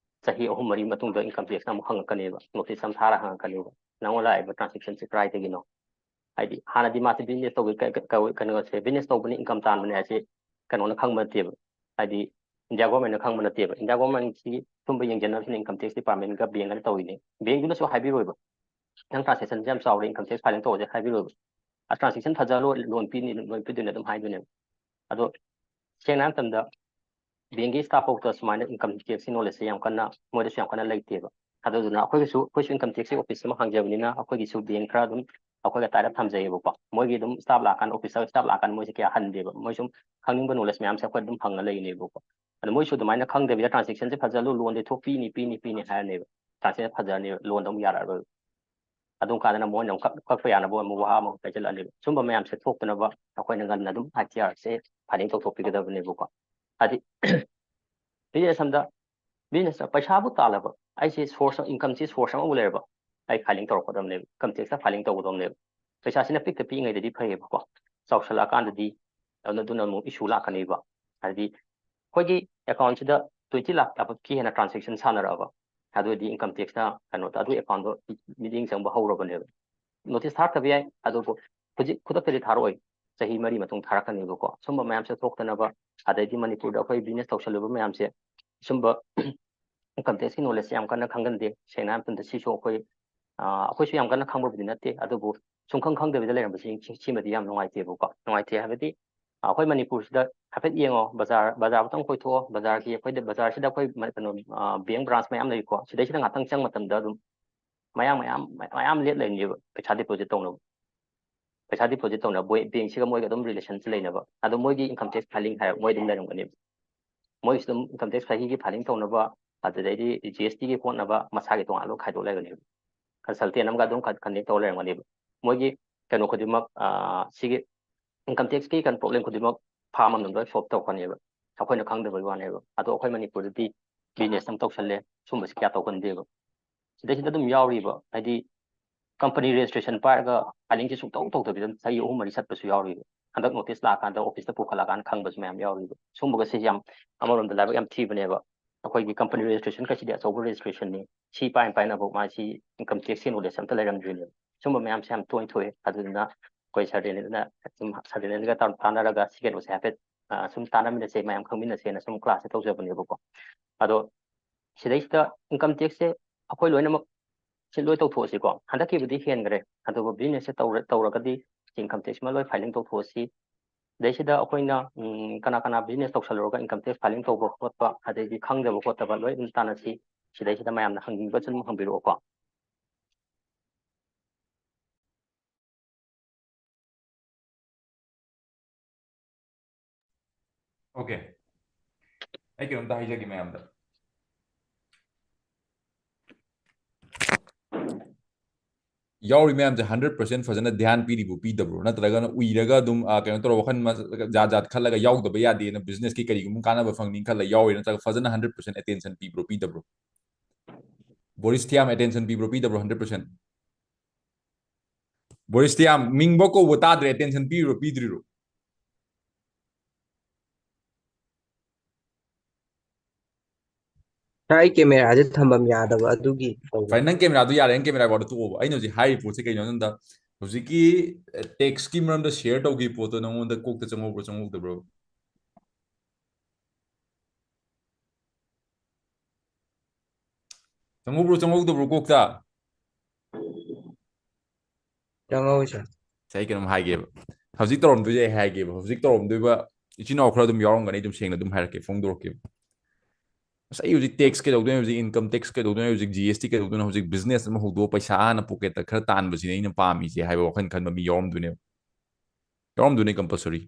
ꯆꯍꯤ ꯑꯍꯨꯝ ꯃꯔꯤ ꯃꯇꯨꯡꯗ ꯏꯟꯀꯝ ꯇꯦꯛꯁꯅ ꯑꯃꯨꯛ ꯍꯪꯉꯛꯀꯅꯦꯕ, ꯅꯣꯇꯤꯁ ꯑꯃ ꯊꯥꯔ ꯍꯪꯉꯛꯀꯅꯦꯕ, "ꯅꯪꯉꯣꯟꯗ ꯂꯥꯛꯏꯕ ꯇ꯭ꯔꯥꯟꯖꯦꯛꯁꯟꯁꯦ ꯀꯗꯥꯏꯗꯒꯤꯅꯣ?" ꯍꯥꯏꯗꯤ ꯍꯥꯟꯅꯗꯤ ꯃꯥꯁꯦ ꯕꯤꯖꯤꯅꯦꯁ ꯇꯧꯕ ꯀ- ꯀ- ꯀ- ꯀꯩꯅꯣꯁꯦ, ꯕꯤꯖꯤꯅꯦꯁ ꯇꯧꯕꯅꯤ, ꯏꯟꯀꯝ ꯇꯥꯟꯕꯅꯦ ꯍꯥꯏꯁꯦ ꯀꯩꯅꯣꯅ ꯈꯪꯕ ꯅꯠꯇꯦꯕ꯫ ꯍꯥꯏꯗꯤ ꯏꯟꯗꯤꯌꯥ ꯒꯣꯔꯃꯦꯟꯅ ꯈꯪꯕ ꯅꯠꯇꯦꯕ꯫ ꯏꯟꯗꯤꯌꯥ ꯒꯣꯔꯃꯦꯟꯁꯤ ꯁꯨꯝꯕ ꯌꯦꯡꯁꯤꯟꯅꯕꯁꯤꯅ ꯏꯟꯀꯝ ꯇꯦꯛꯁ ꯗꯤꯄꯥꯔꯠꯃꯦꯟꯒ ꯕꯦꯡꯒꯅ ꯇꯧꯔꯤꯅꯦ꯫ ꯕꯦꯡꯗꯨꯅꯁꯨ ꯍꯥꯏꯕꯤꯔꯣꯏꯕ, "ꯅꯪ ꯇ꯭ꯔꯥꯟꯁꯦꯛꯁꯟꯁꯦ ꯌꯥꯝ ꯆꯥꯎꯔꯦ, ꯏꯟꯀꯝ ꯇꯦꯛꯁ ꯐꯥꯏꯂꯤꯡ ꯇꯧꯔꯁꯦ" ꯍꯥꯏꯕꯤꯔꯣꯏꯕ꯫ "ꯑ ꯇ꯭ꯔꯥꯟꯁꯦꯛꯁꯟ ꯐꯖꯍꯜꯂꯣ, ꯂꯣꯟ ꯄꯤꯅꯤ, ꯂꯣꯟ ꯄꯤꯗꯣꯏꯅꯦ" ꯑꯗꯨꯝ ꯍꯥꯏꯗꯣꯏꯅꯦꯕ꯫ ꯑꯗꯣ ꯁꯦꯡꯅ ꯍꯥꯏꯕ ꯃꯇꯝꯗ ꯕꯦꯡꯒꯤ ꯁ꯭ꯇꯥꯐ ꯐꯥꯎꯗ ꯁꯨꯃꯥꯏꯅ ꯏꯟꯀꯝ ꯇꯦꯛꯁꯀꯤ ꯅꯣꯂꯦꯖꯁꯦ ꯌꯥꯝ ꯀꯟꯅ, ꯃꯣꯏꯗꯁꯨ ꯌꯥꯝ ꯀꯟꯅ ꯂꯩꯇꯦꯕ꯫ ꯑꯗꯨꯗꯨꯅ ꯑꯩꯈꯣꯏꯒꯤꯁꯨ, ꯑꯩꯈꯣꯏꯁꯨ ꯏꯟꯀꯝ ꯇꯦꯛꯁꯀꯤ ꯑꯣꯐꯤꯁ ꯑꯃ ꯍꯥꯡꯖꯕꯅꯤꯅ ꯑꯩꯈꯣꯏꯒꯤꯁꯨ ꯕꯦꯡ ꯈꯔ ꯑꯗꯨꯝ ꯑꯩꯈꯣꯏꯒ ꯇꯥꯏ ꯑꯞ ꯊꯝꯖꯩꯌꯦꯕꯀꯣ꯫ ꯃꯣꯏꯒꯤ ꯑꯗꯨꯝ ꯁ꯭ꯇꯥꯐ ꯂꯥꯛꯑꯀꯥꯟꯗ, ꯑꯣꯐꯤꯁꯇ ꯁ꯭ꯇꯥꯐ ꯂꯥꯛꯑꯀꯥꯟꯗ ꯃꯣꯏꯁꯦ ꯀꯌꯥ ꯍꯟꯗꯦꯕ꯫ ꯃꯣꯏ ꯁꯨꯝ ꯈꯪꯅꯤꯡꯕ ꯅꯣꯂꯦꯖ ꯃꯌꯥꯝꯁꯦ ꯑꯩꯈꯣꯏ ꯑꯗꯨꯝ ꯍꯪꯉ ꯂꯩꯅꯦꯕꯀꯣ꯫ ꯑꯗꯣ ꯃꯣꯏꯁꯨ ꯑꯗꯨꯃꯥꯏꯅ ꯈꯪꯗꯕꯤꯗ "ꯇ꯭ꯔꯥꯟꯁꯦꯛꯁꯟꯁꯦ ꯐꯖꯍꯜꯂꯨ, ꯂꯣꯟꯗꯤ ꯊꯣꯛꯄꯤꯅꯤ, ꯄꯤꯅꯤ, ꯄꯤꯅꯤ" ꯍꯥꯏꯔꯅꯦꯕ꯫ ꯇ꯭ꯔꯥꯟꯁꯦꯛꯁꯟ ꯐꯖꯔꯅꯦꯕ, ꯂꯣꯟꯗꯣ ꯑꯃꯨꯛ ꯌꯥꯔꯛꯑꯔꯣꯏꯕ꯫ ꯑꯗꯨꯝ ꯀꯥꯟꯗꯅ ꯃꯣꯏꯅ ꯑꯃꯨꯛ ꯀꯛ-, ꯀꯛꯄ ꯌꯥꯅꯕ ꯑꯃꯨꯛ ꯋꯥꯍꯪ ꯑꯃꯨꯛ ꯍꯥꯏꯖꯤꯜꯂꯛꯑꯅꯦꯕ꯫ ꯁꯨꯝꯕ ꯃꯌꯥꯝꯁꯦ ꯊꯣꯛꯇꯅꯕ ꯑꯩꯈꯣꯏꯅ ꯉꯟꯅ ꯑꯗꯨꯝ ꯑꯥꯏ ꯇꯤ ꯑꯥꯔꯁꯦ ꯐꯥꯏꯂꯤꯡ ꯇꯧꯊꯣꯛꯄꯤꯒꯗꯕꯅꯦꯕꯀꯣ꯫ ꯍꯥꯏꯗꯤ ꯕꯤꯖꯤꯅꯦꯁ ꯑꯃꯗ, ꯕꯤꯖꯤꯅꯦꯁ ꯄꯩꯁꯥꯕꯨ ꯇꯥꯜꯂꯕ, ꯑꯩꯁꯦ ꯁꯣꯔꯁ, ꯏꯟꯀꯝꯁꯤ ꯁꯣꯔꯁ ꯑꯃꯕꯨ ꯂꯩꯔꯕ, ꯑꯩ ꯐꯥꯏꯂꯤꯡ ꯇꯧꯔꯛꯀꯗꯕꯅꯦꯕ, ꯏꯟꯀꯝ ꯇꯦꯛꯁꯇ ꯐꯥꯏꯂꯤꯡ ꯇꯧꯒꯗꯕꯅꯦꯕ꯫ ꯄꯩꯁꯥꯁꯤꯅ ꯄꯤꯛꯇ ꯄꯤꯛꯏꯉꯩꯗꯗꯤ ꯐꯩꯌꯦꯕꯀꯣ, ꯆꯥꯎꯁꯜꯂꯛꯑꯀꯥꯟꯗꯗꯤ ꯑꯗꯨꯅ, ꯑꯗꯨꯅ ꯑꯃꯨꯛ ꯏꯁꯨ ꯂꯥꯛꯀꯅꯦꯕ꯫ ꯍꯥꯏꯗꯤ ꯑꯩꯈꯣꯏꯒꯤ ꯑꯦꯀꯥꯎꯟꯁꯤꯗ ꯇ꯭ꯋꯦꯟꯇꯤ ꯂꯥꯛ ꯑꯕꯞꯀꯤ ꯍꯦꯟꯅ ꯇ꯭ꯔꯥꯟꯁꯦꯛꯁꯟ ꯁꯥꯟꯅꯔꯛꯑꯕ, ꯑꯗꯨ ꯑꯣꯏꯔꯗꯤ ꯏꯟꯀꯝ ꯇꯦꯛꯁꯅ ꯀꯩꯅꯣꯗ, ꯑꯗꯨ ꯑꯦꯀꯥꯎꯟꯗꯣ ꯃꯤꯠꯌꯦꯡ ꯆꯪꯕ ꯍꯧꯔꯕꯅꯦꯕ꯫ ꯅꯣꯇꯤꯁ ꯊꯥꯔꯛꯇꯕ ꯌꯥꯏ, ꯑꯗꯨꯕꯨ ꯍꯧꯖꯤꯛ ꯈꯨꯗꯛꯇꯗꯤ ꯊꯥꯔꯛꯑꯣꯏ, ꯆꯍꯤ ꯃꯔꯤ ꯃꯇꯨꯡ ꯊꯥꯔꯛꯀꯅꯦꯕꯀꯣ꯫ ꯁꯨꯝꯕ ꯃꯌꯥꯝꯁꯦ ꯊꯣꯛꯇꯅꯕ, ꯑꯗꯩꯗꯤ ꯃꯅꯤꯄꯨꯔꯗ ꯑꯩꯈꯣꯏ ꯕꯤꯖꯤꯅꯦꯁ ꯇꯧꯁꯜꯂꯨꯕ ꯃꯌꯥꯝꯁꯦ, ꯁꯨꯝꯕ ꯏꯟꯀꯝ ꯇꯦꯛꯁꯀꯤ ꯅꯣꯂꯦꯖꯁꯦ ꯌꯥꯝ ꯀꯟꯅ ꯈꯪꯒꯟꯗꯦ꯫ ꯁꯦꯡꯅ ꯍꯥꯏꯕ ꯃꯇꯝꯗ ꯁꯤꯁꯨ ꯑꯩꯈꯣꯏ, ꯑ, ꯑꯩꯈꯣꯏꯁꯨ ꯌꯥꯝ ꯀꯟꯅ ꯈꯪꯕꯕꯨꯗꯤ ꯅꯠꯇꯦ, ꯑꯗꯨꯕꯨ ꯁꯨꯡꯈꯪ ꯈꯪꯗꯕꯤꯗ ꯂꯩꯔꯝꯕꯁꯤ, ꯁꯤ-, ꯁꯤꯃꯗꯤ ꯌꯥꯝ ꯅꯨꯡꯉꯥꯏꯇꯦꯕꯀꯣ꯫ ꯅꯨꯡꯉꯥꯏꯇꯦ ꯍꯥꯏꯕꯗꯤ, ꯑ, ꯑꯩꯈꯣꯏ ꯃꯅꯤꯄꯨꯔꯁꯤꯗ ꯍꯥꯏꯐꯦꯠ ꯌꯦꯡꯉꯣ, ꯕꯖꯥꯔ, ꯕꯖꯥꯔ ꯑꯃꯇꯪ ꯀꯣꯏꯊꯣꯛꯑꯣ, ꯕꯖꯥꯔꯒꯤ ꯑꯩꯈꯣꯏꯗ, ꯕꯖꯥꯔꯁꯤꯗ ꯑꯩꯈꯣꯏ ꯃ-, ꯀꯩꯅꯣ, ꯑ, ꯕꯦꯡ ꯕ꯭ꯔꯥꯟꯁ ꯃꯌꯥꯝ ꯂꯩꯀꯣ, ꯁꯤꯗꯩꯁꯤꯗ ꯉꯥꯛꯇꯪ ꯆꯪꯕ ꯃꯇꯝꯗ ꯑꯗꯨꯝ ꯃꯌꯥꯝ, ꯃꯌꯥꯝ, ꯃꯌꯥꯝ ꯂꯦꯞ ꯂꯩꯔꯅꯦꯕ ꯄꯩꯁꯥ ꯗꯤꯄꯣꯖꯤꯠ ꯇꯧꯅꯕ꯫ ꯄꯩꯁꯥ ꯗꯤꯄꯣꯖꯤꯠ ꯇꯧꯅꯕ ꯕꯦꯡꯁꯤꯒ ꯃꯣꯏꯒ ꯑꯗꯨꯝ ꯔꯤꯂꯦꯁꯟꯁꯤ ꯂꯩꯅꯕ꯫ ꯑꯗꯣ ꯃꯣꯏꯒꯤ ꯏꯟꯀꯝ ꯇꯦꯛꯁ ꯐꯥꯏꯂꯤꯡ ꯍꯥꯏꯔ ꯃꯣꯏ ꯑꯗꯨꯝ ꯂꯩꯔꯝꯒꯅꯦꯕ꯫ ꯃꯣꯏꯒꯤꯁꯨ ꯑꯗꯨꯝ ꯏꯟꯀꯝ ꯇꯦꯛꯁ ꯆꯍꯤꯒꯤ ꯐꯥꯏꯂꯤꯡ ꯇꯧꯅꯕ, ꯑꯗꯨꯗꯩꯗꯤ ꯖꯤ ꯑꯦꯁ ꯇꯤꯒꯤ ꯍꯣꯠꯅꯕ ꯃꯁꯥꯒꯤ ꯇꯣꯉꯥꯟꯅ ꯂꯣꯏ ꯈꯥꯏꯗꯣꯛ ꯂꯩꯒꯅꯦꯕ꯫ ꯀꯟꯁꯜꯇꯦꯟ ꯑꯃꯒ ꯑꯗꯨꯝ ꯀꯟ-, ꯀꯟꯅꯦꯛ ꯇꯧꯔ ꯂꯩꯔꯝꯒꯅꯦꯕ꯫ ꯃꯣꯏꯒꯤ ꯀꯩꯅꯣ ꯈꯨꯗꯤꯡꯃꯛ, ꯑ, ꯁꯤꯒꯤ ꯏꯟꯀꯝ ꯇꯦꯛꯁꯀꯤ ꯀꯩꯅꯣ ꯄ꯭ꯔꯣꯕ꯭ꯂꯦꯝ ꯈꯨꯗꯤꯡꯃꯛ ꯐꯥꯔꯝ ꯑꯃꯅ ꯂꯣꯏ ꯁꯣꯜꯕ ꯇꯧꯔꯛꯀꯅꯦꯕ꯫ ꯑꯩꯈꯣꯏꯅ ꯈꯪꯗꯕꯒꯤ ꯋꯥꯅꯦꯕ꯫ ꯑꯗꯣ ꯑꯩꯈꯣꯏ ꯃꯅꯤꯄꯨꯔꯗꯗꯤ ꯕꯤꯖꯤꯅꯦꯁ ꯑꯃ ꯇꯧꯁꯜꯂꯦ, ꯁꯨꯝꯕꯁꯤ ꯀꯌꯥ ꯇꯧꯒꯟꯗꯦꯕ꯫ ꯁꯤꯗꯩꯁꯤꯗ ꯑꯗꯨꯝ ꯌꯥꯎꯔꯤꯕ, ꯍꯥꯏꯗꯤ ꯀꯝꯄꯅꯤ ꯔꯦꯖꯤꯁꯇ꯭ꯔꯦꯁꯟ ꯄꯥꯏꯔꯒ ꯐꯥꯏꯂꯤꯡꯁꯦ ꯁꯨꯡꯇꯧ ꯇꯧꯗꯕꯤꯗ ꯆꯍꯤ ꯑꯍꯨꯝ ꯃꯔꯤ ꯆꯠꯄꯁꯨ ꯌꯥꯎꯔꯤꯕ꯫ ꯍꯟꯗꯛ ꯅꯣꯇꯤꯁ ꯂꯥꯛꯑꯀꯥꯟꯗ ꯑꯣꯐꯤꯁꯇ ꯄꯨꯈꯠꯂꯛꯑꯀꯥꯟꯗ ꯈꯪꯕꯁꯨ ꯃꯌꯥꯝ ꯌꯥꯎꯔꯤꯕ꯫ ꯁꯨꯝꯕꯒꯁꯦ ꯌꯥꯝ, ꯑꯃꯔꯣꯝꯗ ꯂꯥꯏꯕꯛ ꯌꯥꯝ ꯊꯤꯕꯅꯦꯕ꯫ ꯑꯩꯈꯣꯏꯒꯤ ꯀꯝꯄꯅꯤ ꯔꯦꯖꯤꯁꯇ꯭ꯔꯦꯁꯟ ꯀꯩꯁꯤꯗꯤ ꯑꯆꯧꯕ ꯔꯦꯖꯤꯁꯇ꯭ꯔꯦꯁꯟꯅꯤ, ꯁꯤ ꯄꯥꯏꯅ ꯄꯥꯏꯅꯐꯥꯎ ꯃꯥꯁꯤ ꯏꯟꯀꯝ ꯇꯦꯛꯁꯀꯤ ꯅꯣꯂꯦꯖ ꯑꯝꯇ ꯂꯩꯔꯝꯗ꯭ꯔꯤꯅꯦꯕ꯫ ꯁꯨꯝꯕ ꯃꯌꯥꯝꯁꯦ ꯌꯥꯝ ꯇꯣꯏꯅ ꯊꯣꯛꯑꯦ꯫ ꯑꯗꯨꯗꯨꯅ ꯑꯩꯈꯣꯏ ꯁꯥꯔ ꯗꯦꯅꯤꯜꯅ ꯑꯗꯨꯝ, ꯁꯥꯔ ꯗꯦꯅꯤꯜꯒ ꯇꯥꯟ-, ꯇꯥꯟꯅꯔꯒ ꯁꯤ ꯀꯩꯅꯣꯁꯦ ꯍꯥꯏꯐꯦꯠ ꯑ, ꯁꯨꯝ ꯇꯥꯟꯅꯃꯤꯟꯅꯁꯦ, ꯃꯌꯥꯝ ꯈꯪꯃꯤꯟꯅꯁꯦꯅ ꯁꯨꯝ class ꯁꯦ ꯇꯧꯖꯕꯅꯦꯕꯀꯣ꯫ ꯑꯗꯣ ꯁꯤꯗꯩꯁꯤꯗ income tax ꯁꯦ ꯑꯩꯈꯣꯏ ꯂꯣꯏꯅꯃꯛ ꯁꯤ ꯂꯣꯏ ꯇꯧꯊꯣꯛꯑꯁꯤꯀꯣ꯫ ꯍꯟꯗꯛꯀꯤꯕꯨꯗꯤ ꯍꯦꯟꯈ꯭ꯔꯦ, ꯑꯗꯨꯕꯨ business ꯁꯦ ꯇꯧꯔ-, ꯇꯧꯔꯒꯗꯤ income tax ꯃ ꯂꯣꯏ filing ꯇꯧꯊꯣꯛꯑꯁꯤ꯫ ꯁꯤꯗꯩꯁꯤꯗ ꯑꯩꯈꯣꯏꯅ, ꯎꯝ, ꯀꯅꯥ ꯀꯅꯥ business ꯇꯧꯁꯜꯂꯨꯔꯒ income tax filing ꯇꯧꯕ ꯈꯣꯠꯄ, ꯑꯗꯩꯗꯤ ꯈꯪꯗꯕ ꯈꯣꯠꯇꯕ ꯂꯣꯏ ꯑꯗꯨꯝ ꯇꯥꯟꯅꯁꯤ꯫ ꯁꯤꯗꯩꯁꯤꯗ ꯃꯌꯥꯝꯅ ꯍꯪꯅꯤꯡꯕꯁꯨ ꯑꯗꯨꯝ ꯍꯪꯕꯤꯔꯛꯑꯣꯀꯣ꯫ Okay, ꯑꯩ ꯀꯩꯅꯣꯝꯇ ꯍꯥꯏꯖꯒꯦ ꯃꯌꯥꯝꯗ꯫ ꯌꯥꯎꯔꯤ ꯃꯌꯥꯝꯁꯦ hundred percent ꯐꯖꯅ ꯙ꯭ꯌꯥꯟ ꯄꯤꯔꯤꯕꯣ, ꯄꯤꯗꯕ꯭ꯔꯣ? ꯅꯠꯇ꯭ꯔꯒꯅ ꯎꯏꯔꯒ ꯑꯗꯨꯝ, ꯑ, ꯀꯩꯅꯣ ꯇꯧꯔ ꯋꯥꯈꯜ ꯃ-, ꯖꯥꯠ ꯖꯥꯠ ꯈꯜꯂꯒ ꯌꯥꯎꯗꯕ ꯌꯥꯗꯦꯅ, business ꯀꯤ ꯀꯔꯤꯒꯨꯝꯕ ꯀꯥꯟꯅꯕ ꯐꯪꯅꯤ ꯈꯜꯂ ꯌꯥꯎꯔꯤ, ꯅꯠꯇ꯭ꯔꯒ ꯐꯖꯅ hundred percent attention ꯄꯤꯕ꯭ꯔꯣ, ꯄꯤꯗꯕ꯭ꯔꯣ? ꯕꯣꯔꯤꯁ ꯊꯤꯌꯥꯝ attention ꯄꯤꯕ꯭ꯔꯣ, ꯄꯤꯗꯕ꯭ꯔꯣ? Hundred percent꯫ ꯕꯣꯔꯤꯁ ꯊꯤꯌꯥꯝ, ꯃꯤꯡꯐꯥꯎ ꯀꯧꯕ ꯇꯥꯗ꯭ꯔꯦ, attention ꯄꯤꯔꯤꯔꯣ, ꯄꯤꯗ꯭ꯔꯤꯔꯣ? ꯁꯥꯔ, ꯑꯩ camera ꯁꯦ ꯊꯝꯐꯝ ꯌꯥꯗꯕ ꯑꯗꯨꯒꯤ ꯇꯧꯕ꯫ ꯐꯔꯦ, ꯅꯪ camera ꯗꯨ ꯌꯥꯔꯦ, ꯅꯪ camera ꯐꯥꯎꯗ ꯇꯣꯛꯑꯣꯕ꯫ ꯑꯩꯅ ꯍꯧꯖꯤꯛ ꯍꯥꯏꯔꯤꯕ ꯄꯣꯠꯁꯦ ꯀꯩꯅꯣ ꯍꯥꯏꯕꯗ, ꯍꯧꯖꯤꯛꯀꯤ, ꯑ, tax ꯀꯤ ꯃꯔꯝꯗ share ꯇꯧꯈꯤꯕ ꯄꯣꯠꯇꯣ ꯅꯪꯉꯣꯟꯗ ꯀꯣꯛꯇ ꯆꯪꯍꯧꯕ꯭ꯔꯣ, ꯆꯪꯍꯧꯗꯕ꯭ꯔꯣ? ꯆꯪꯍꯧꯕ꯭ꯔꯣ, ꯆꯪꯍꯧꯗꯕ꯭ꯔꯣ ꯀꯣꯛꯇ? ꯆꯪꯍꯧꯋꯤ, ꯁꯥꯔ꯫ ꯁꯦ, ꯑꯩ ꯀꯩꯅꯣꯝ ꯍꯥꯏꯒꯦꯕ꯫ ꯍꯧꯖꯤꯛ ꯇꯧꯔꯝꯗꯣꯏꯁꯦ ꯑꯩ ꯍꯥꯏꯒꯦꯕ꯫ ꯍꯧꯖꯤꯛ ꯇꯧꯔꯝꯗꯣꯏꯕ ꯏꯆꯤꯟ ꯏꯅꯥꯎ ꯈꯔ ꯑꯗꯨꯝ ꯌꯥꯎꯔꯝꯒꯅꯤ, ꯑꯗꯨꯝ ꯁꯦꯡꯅ ꯑꯗꯨꯝ ꯍꯥꯏꯔꯛꯀꯦ, ꯐꯣꯡꯗꯣꯔꯛꯀꯦꯕ꯫ ꯑꯁ, ꯑꯩ ꯍꯧꯖꯤꯛ tax ꯀꯩꯗꯧꯗꯣꯏꯅꯣ, ꯍꯧꯖꯤꯛ income tax ꯀꯩꯗꯧꯗꯣꯏꯅꯣ, ꯍꯧꯖꯤꯛ G S T ꯀꯩꯗꯧꯗꯣꯏꯅꯣ, ꯍꯧꯖꯤꯛ business ꯑꯃ ꯍꯧꯗꯣꯛꯑ ꯄꯩꯁꯥ ꯍꯥꯟꯅ pocket ꯇ ꯈꯔ ꯇꯥꯟꯕꯁꯤꯅꯦ ꯑꯩꯅ ꯄꯥꯝꯃꯤꯁꯦ ꯍꯥꯏꯕ ꯋꯥꯈꯜ ꯈꯟꯕ ꯃꯤ ꯌꯥꯎꯔꯝꯗꯣꯏꯅꯦꯕ꯫ ꯌꯥꯎꯔꯝꯗꯣꯏꯅꯦ compulsory꯫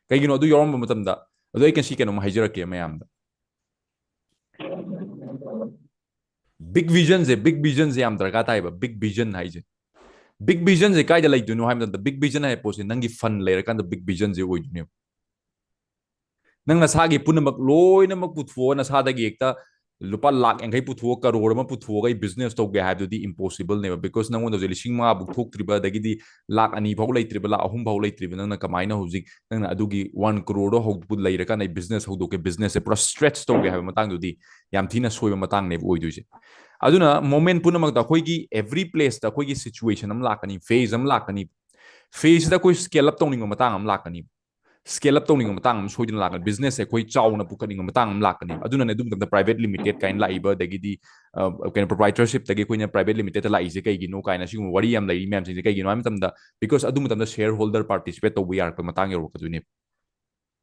ꯀꯩꯒꯤꯅꯣ ꯑꯗꯨ ꯌꯥꯎꯔꯝꯕ ꯃꯇꯝꯗ? ꯑꯗꯣ ꯑꯩ ꯉꯁꯤ ꯀꯩꯅꯣꯝ ꯍꯥꯏꯖꯔꯛꯀꯦ ꯃꯌꯥꯝꯗ꯫ Big vision ꯁꯦ, big vision ꯁꯦ ꯌꯥꯝ ꯗꯔꯀꯥꯔ ꯇꯥꯏꯕ, big vision ꯍꯥꯏꯁꯦ꯫ Big vision ꯁꯦ ꯀꯥꯏꯗ ꯂꯩꯗꯣꯏꯅꯣ ꯍꯥꯏꯕ ꯃꯇꯝꯗ, big vision ꯍꯥꯏꯕ ꯄꯣꯠꯁꯦ ꯅꯪꯒꯤ fund ꯂꯩꯔꯀꯥꯟꯗ big vision ꯁꯦ ꯑꯣꯏꯗꯣꯏꯅꯦꯕ꯫ ꯅꯪ ꯅꯁꯥꯒꯤ ꯄꯨꯝꯅꯃꯛ ꯂꯣꯏꯅꯃꯛ ꯄꯨꯊꯣꯛꯑ, ꯅꯁꯥꯗꯒꯤ ꯍꯦꯛꯇ ꯂꯨꯄꯥ ꯂꯥꯛ ꯌꯥꯡꯈꯩ ꯄꯨꯊꯣꯛꯑ, ꯀꯔꯣꯔ ꯑꯃ ꯄꯨꯊꯣꯛꯑꯒ ꯑꯩ business ꯇꯧꯒꯦ ꯍꯥꯏꯕꯗꯨꯗꯤ impossible ꯅꯦꯕ, because ꯅꯪꯉꯣꯟꯗ ꯍꯧꯖꯤꯛ ꯂꯤꯁꯤꯡ ꯃꯉꯥ ꯐꯥꯎ ꯊꯣꯛꯇ꯭ꯔꯤꯕ, ꯑꯗꯒꯤꯗꯤ ꯂꯥꯛ ꯑꯅꯤ ꯐꯥꯎ ꯂꯩꯇ꯭ꯔꯤꯕ, ꯂꯥꯛ ꯑꯍꯨꯝ ꯐꯥꯎ ꯂꯩꯇ꯭ꯔꯤꯕ, ꯅꯪꯅ ꯀꯃꯥꯏꯅ ꯍꯧꯖꯤꯛ ꯅꯪꯅ ꯑꯗꯨꯒꯤ one crore ꯗꯣ ꯍꯧ-, ꯂꯩꯔꯀꯥꯟꯗ ꯑꯩ business ꯍꯧꯗꯣꯛꯀꯦ, business ꯁꯦ ꯄꯨꯔꯥ stretch ꯇꯧꯒꯦ ꯍꯥꯏꯕ ꯃꯇꯥꯡꯗꯨꯗꯤ ꯌꯥꯝ ꯊꯤꯅ ꯁꯣꯏꯕ ꯃꯇꯥꯡꯅꯦꯕ ꯑꯣꯏꯗꯣꯏꯁꯦ꯫ ꯑꯗꯨꯅ moment ꯄꯨꯝꯅꯃꯛꯇ ꯑꯩꯈꯣꯏꯒꯤ every place ꯇ ꯑꯩꯈꯣꯏꯒꯤ situation ꯑꯃ ꯂꯥꯛꯀꯅꯤ, phase ꯑꯃ ꯂꯥꯛꯀꯅꯤ, phase ꯁꯤꯗ ꯑꯩꯈꯣꯏ scale up ꯇꯧꯅꯤꯡꯕ ꯃꯇꯥꯡ ꯑꯃ ꯂꯥꯛꯀꯅꯤ꯫ scale up ꯇꯧꯅꯤꯡꯕ ꯃꯇꯥꯡ ꯑꯃ ꯁꯣꯏꯗꯅ ꯂꯥꯛꯀꯅꯤ꯫ Business ꯁꯦ ꯑꯩꯈꯣꯏ ꯆꯥꯎꯅ ꯄꯨꯈꯠꯅꯤꯡꯕ ꯃꯇꯥꯡ ꯑꯃ ꯂꯥꯛꯀꯅꯤ꯫ ꯑꯗꯨꯅꯅꯦ ꯑꯗꯨ ꯃꯇꯝꯗ private limited ꯀꯥꯏꯅ ꯂꯥꯛꯏꯕ, ꯑꯗꯒꯤꯗꯤ ꯀꯩꯅꯣ proprietorship ꯇꯒꯤ ꯑꯩꯈꯣꯏꯅ private limited ꯇ ꯂꯥꯛꯏꯁꯦ ꯀꯩꯒꯤꯅꯣ ꯀꯥꯏꯅ ꯁꯤꯒꯨꯝꯕ ꯋꯥꯔꯤ ꯌꯥꯝ ꯂꯩꯔꯤ ꯃꯌꯥꯝꯁꯤꯡꯁꯦ꯫ ꯀꯩꯒꯤꯅꯣ ꯍꯥꯏꯕ ꯃꯇꯝꯗ, because ꯑꯗꯨ ꯃꯇꯝꯗ shareholder participate ꯇꯧꯕ ꯌꯥꯔꯛꯄ ꯃꯇꯥꯡ ꯌꯧꯔꯛꯀꯗꯣꯏꯅꯦꯕ꯫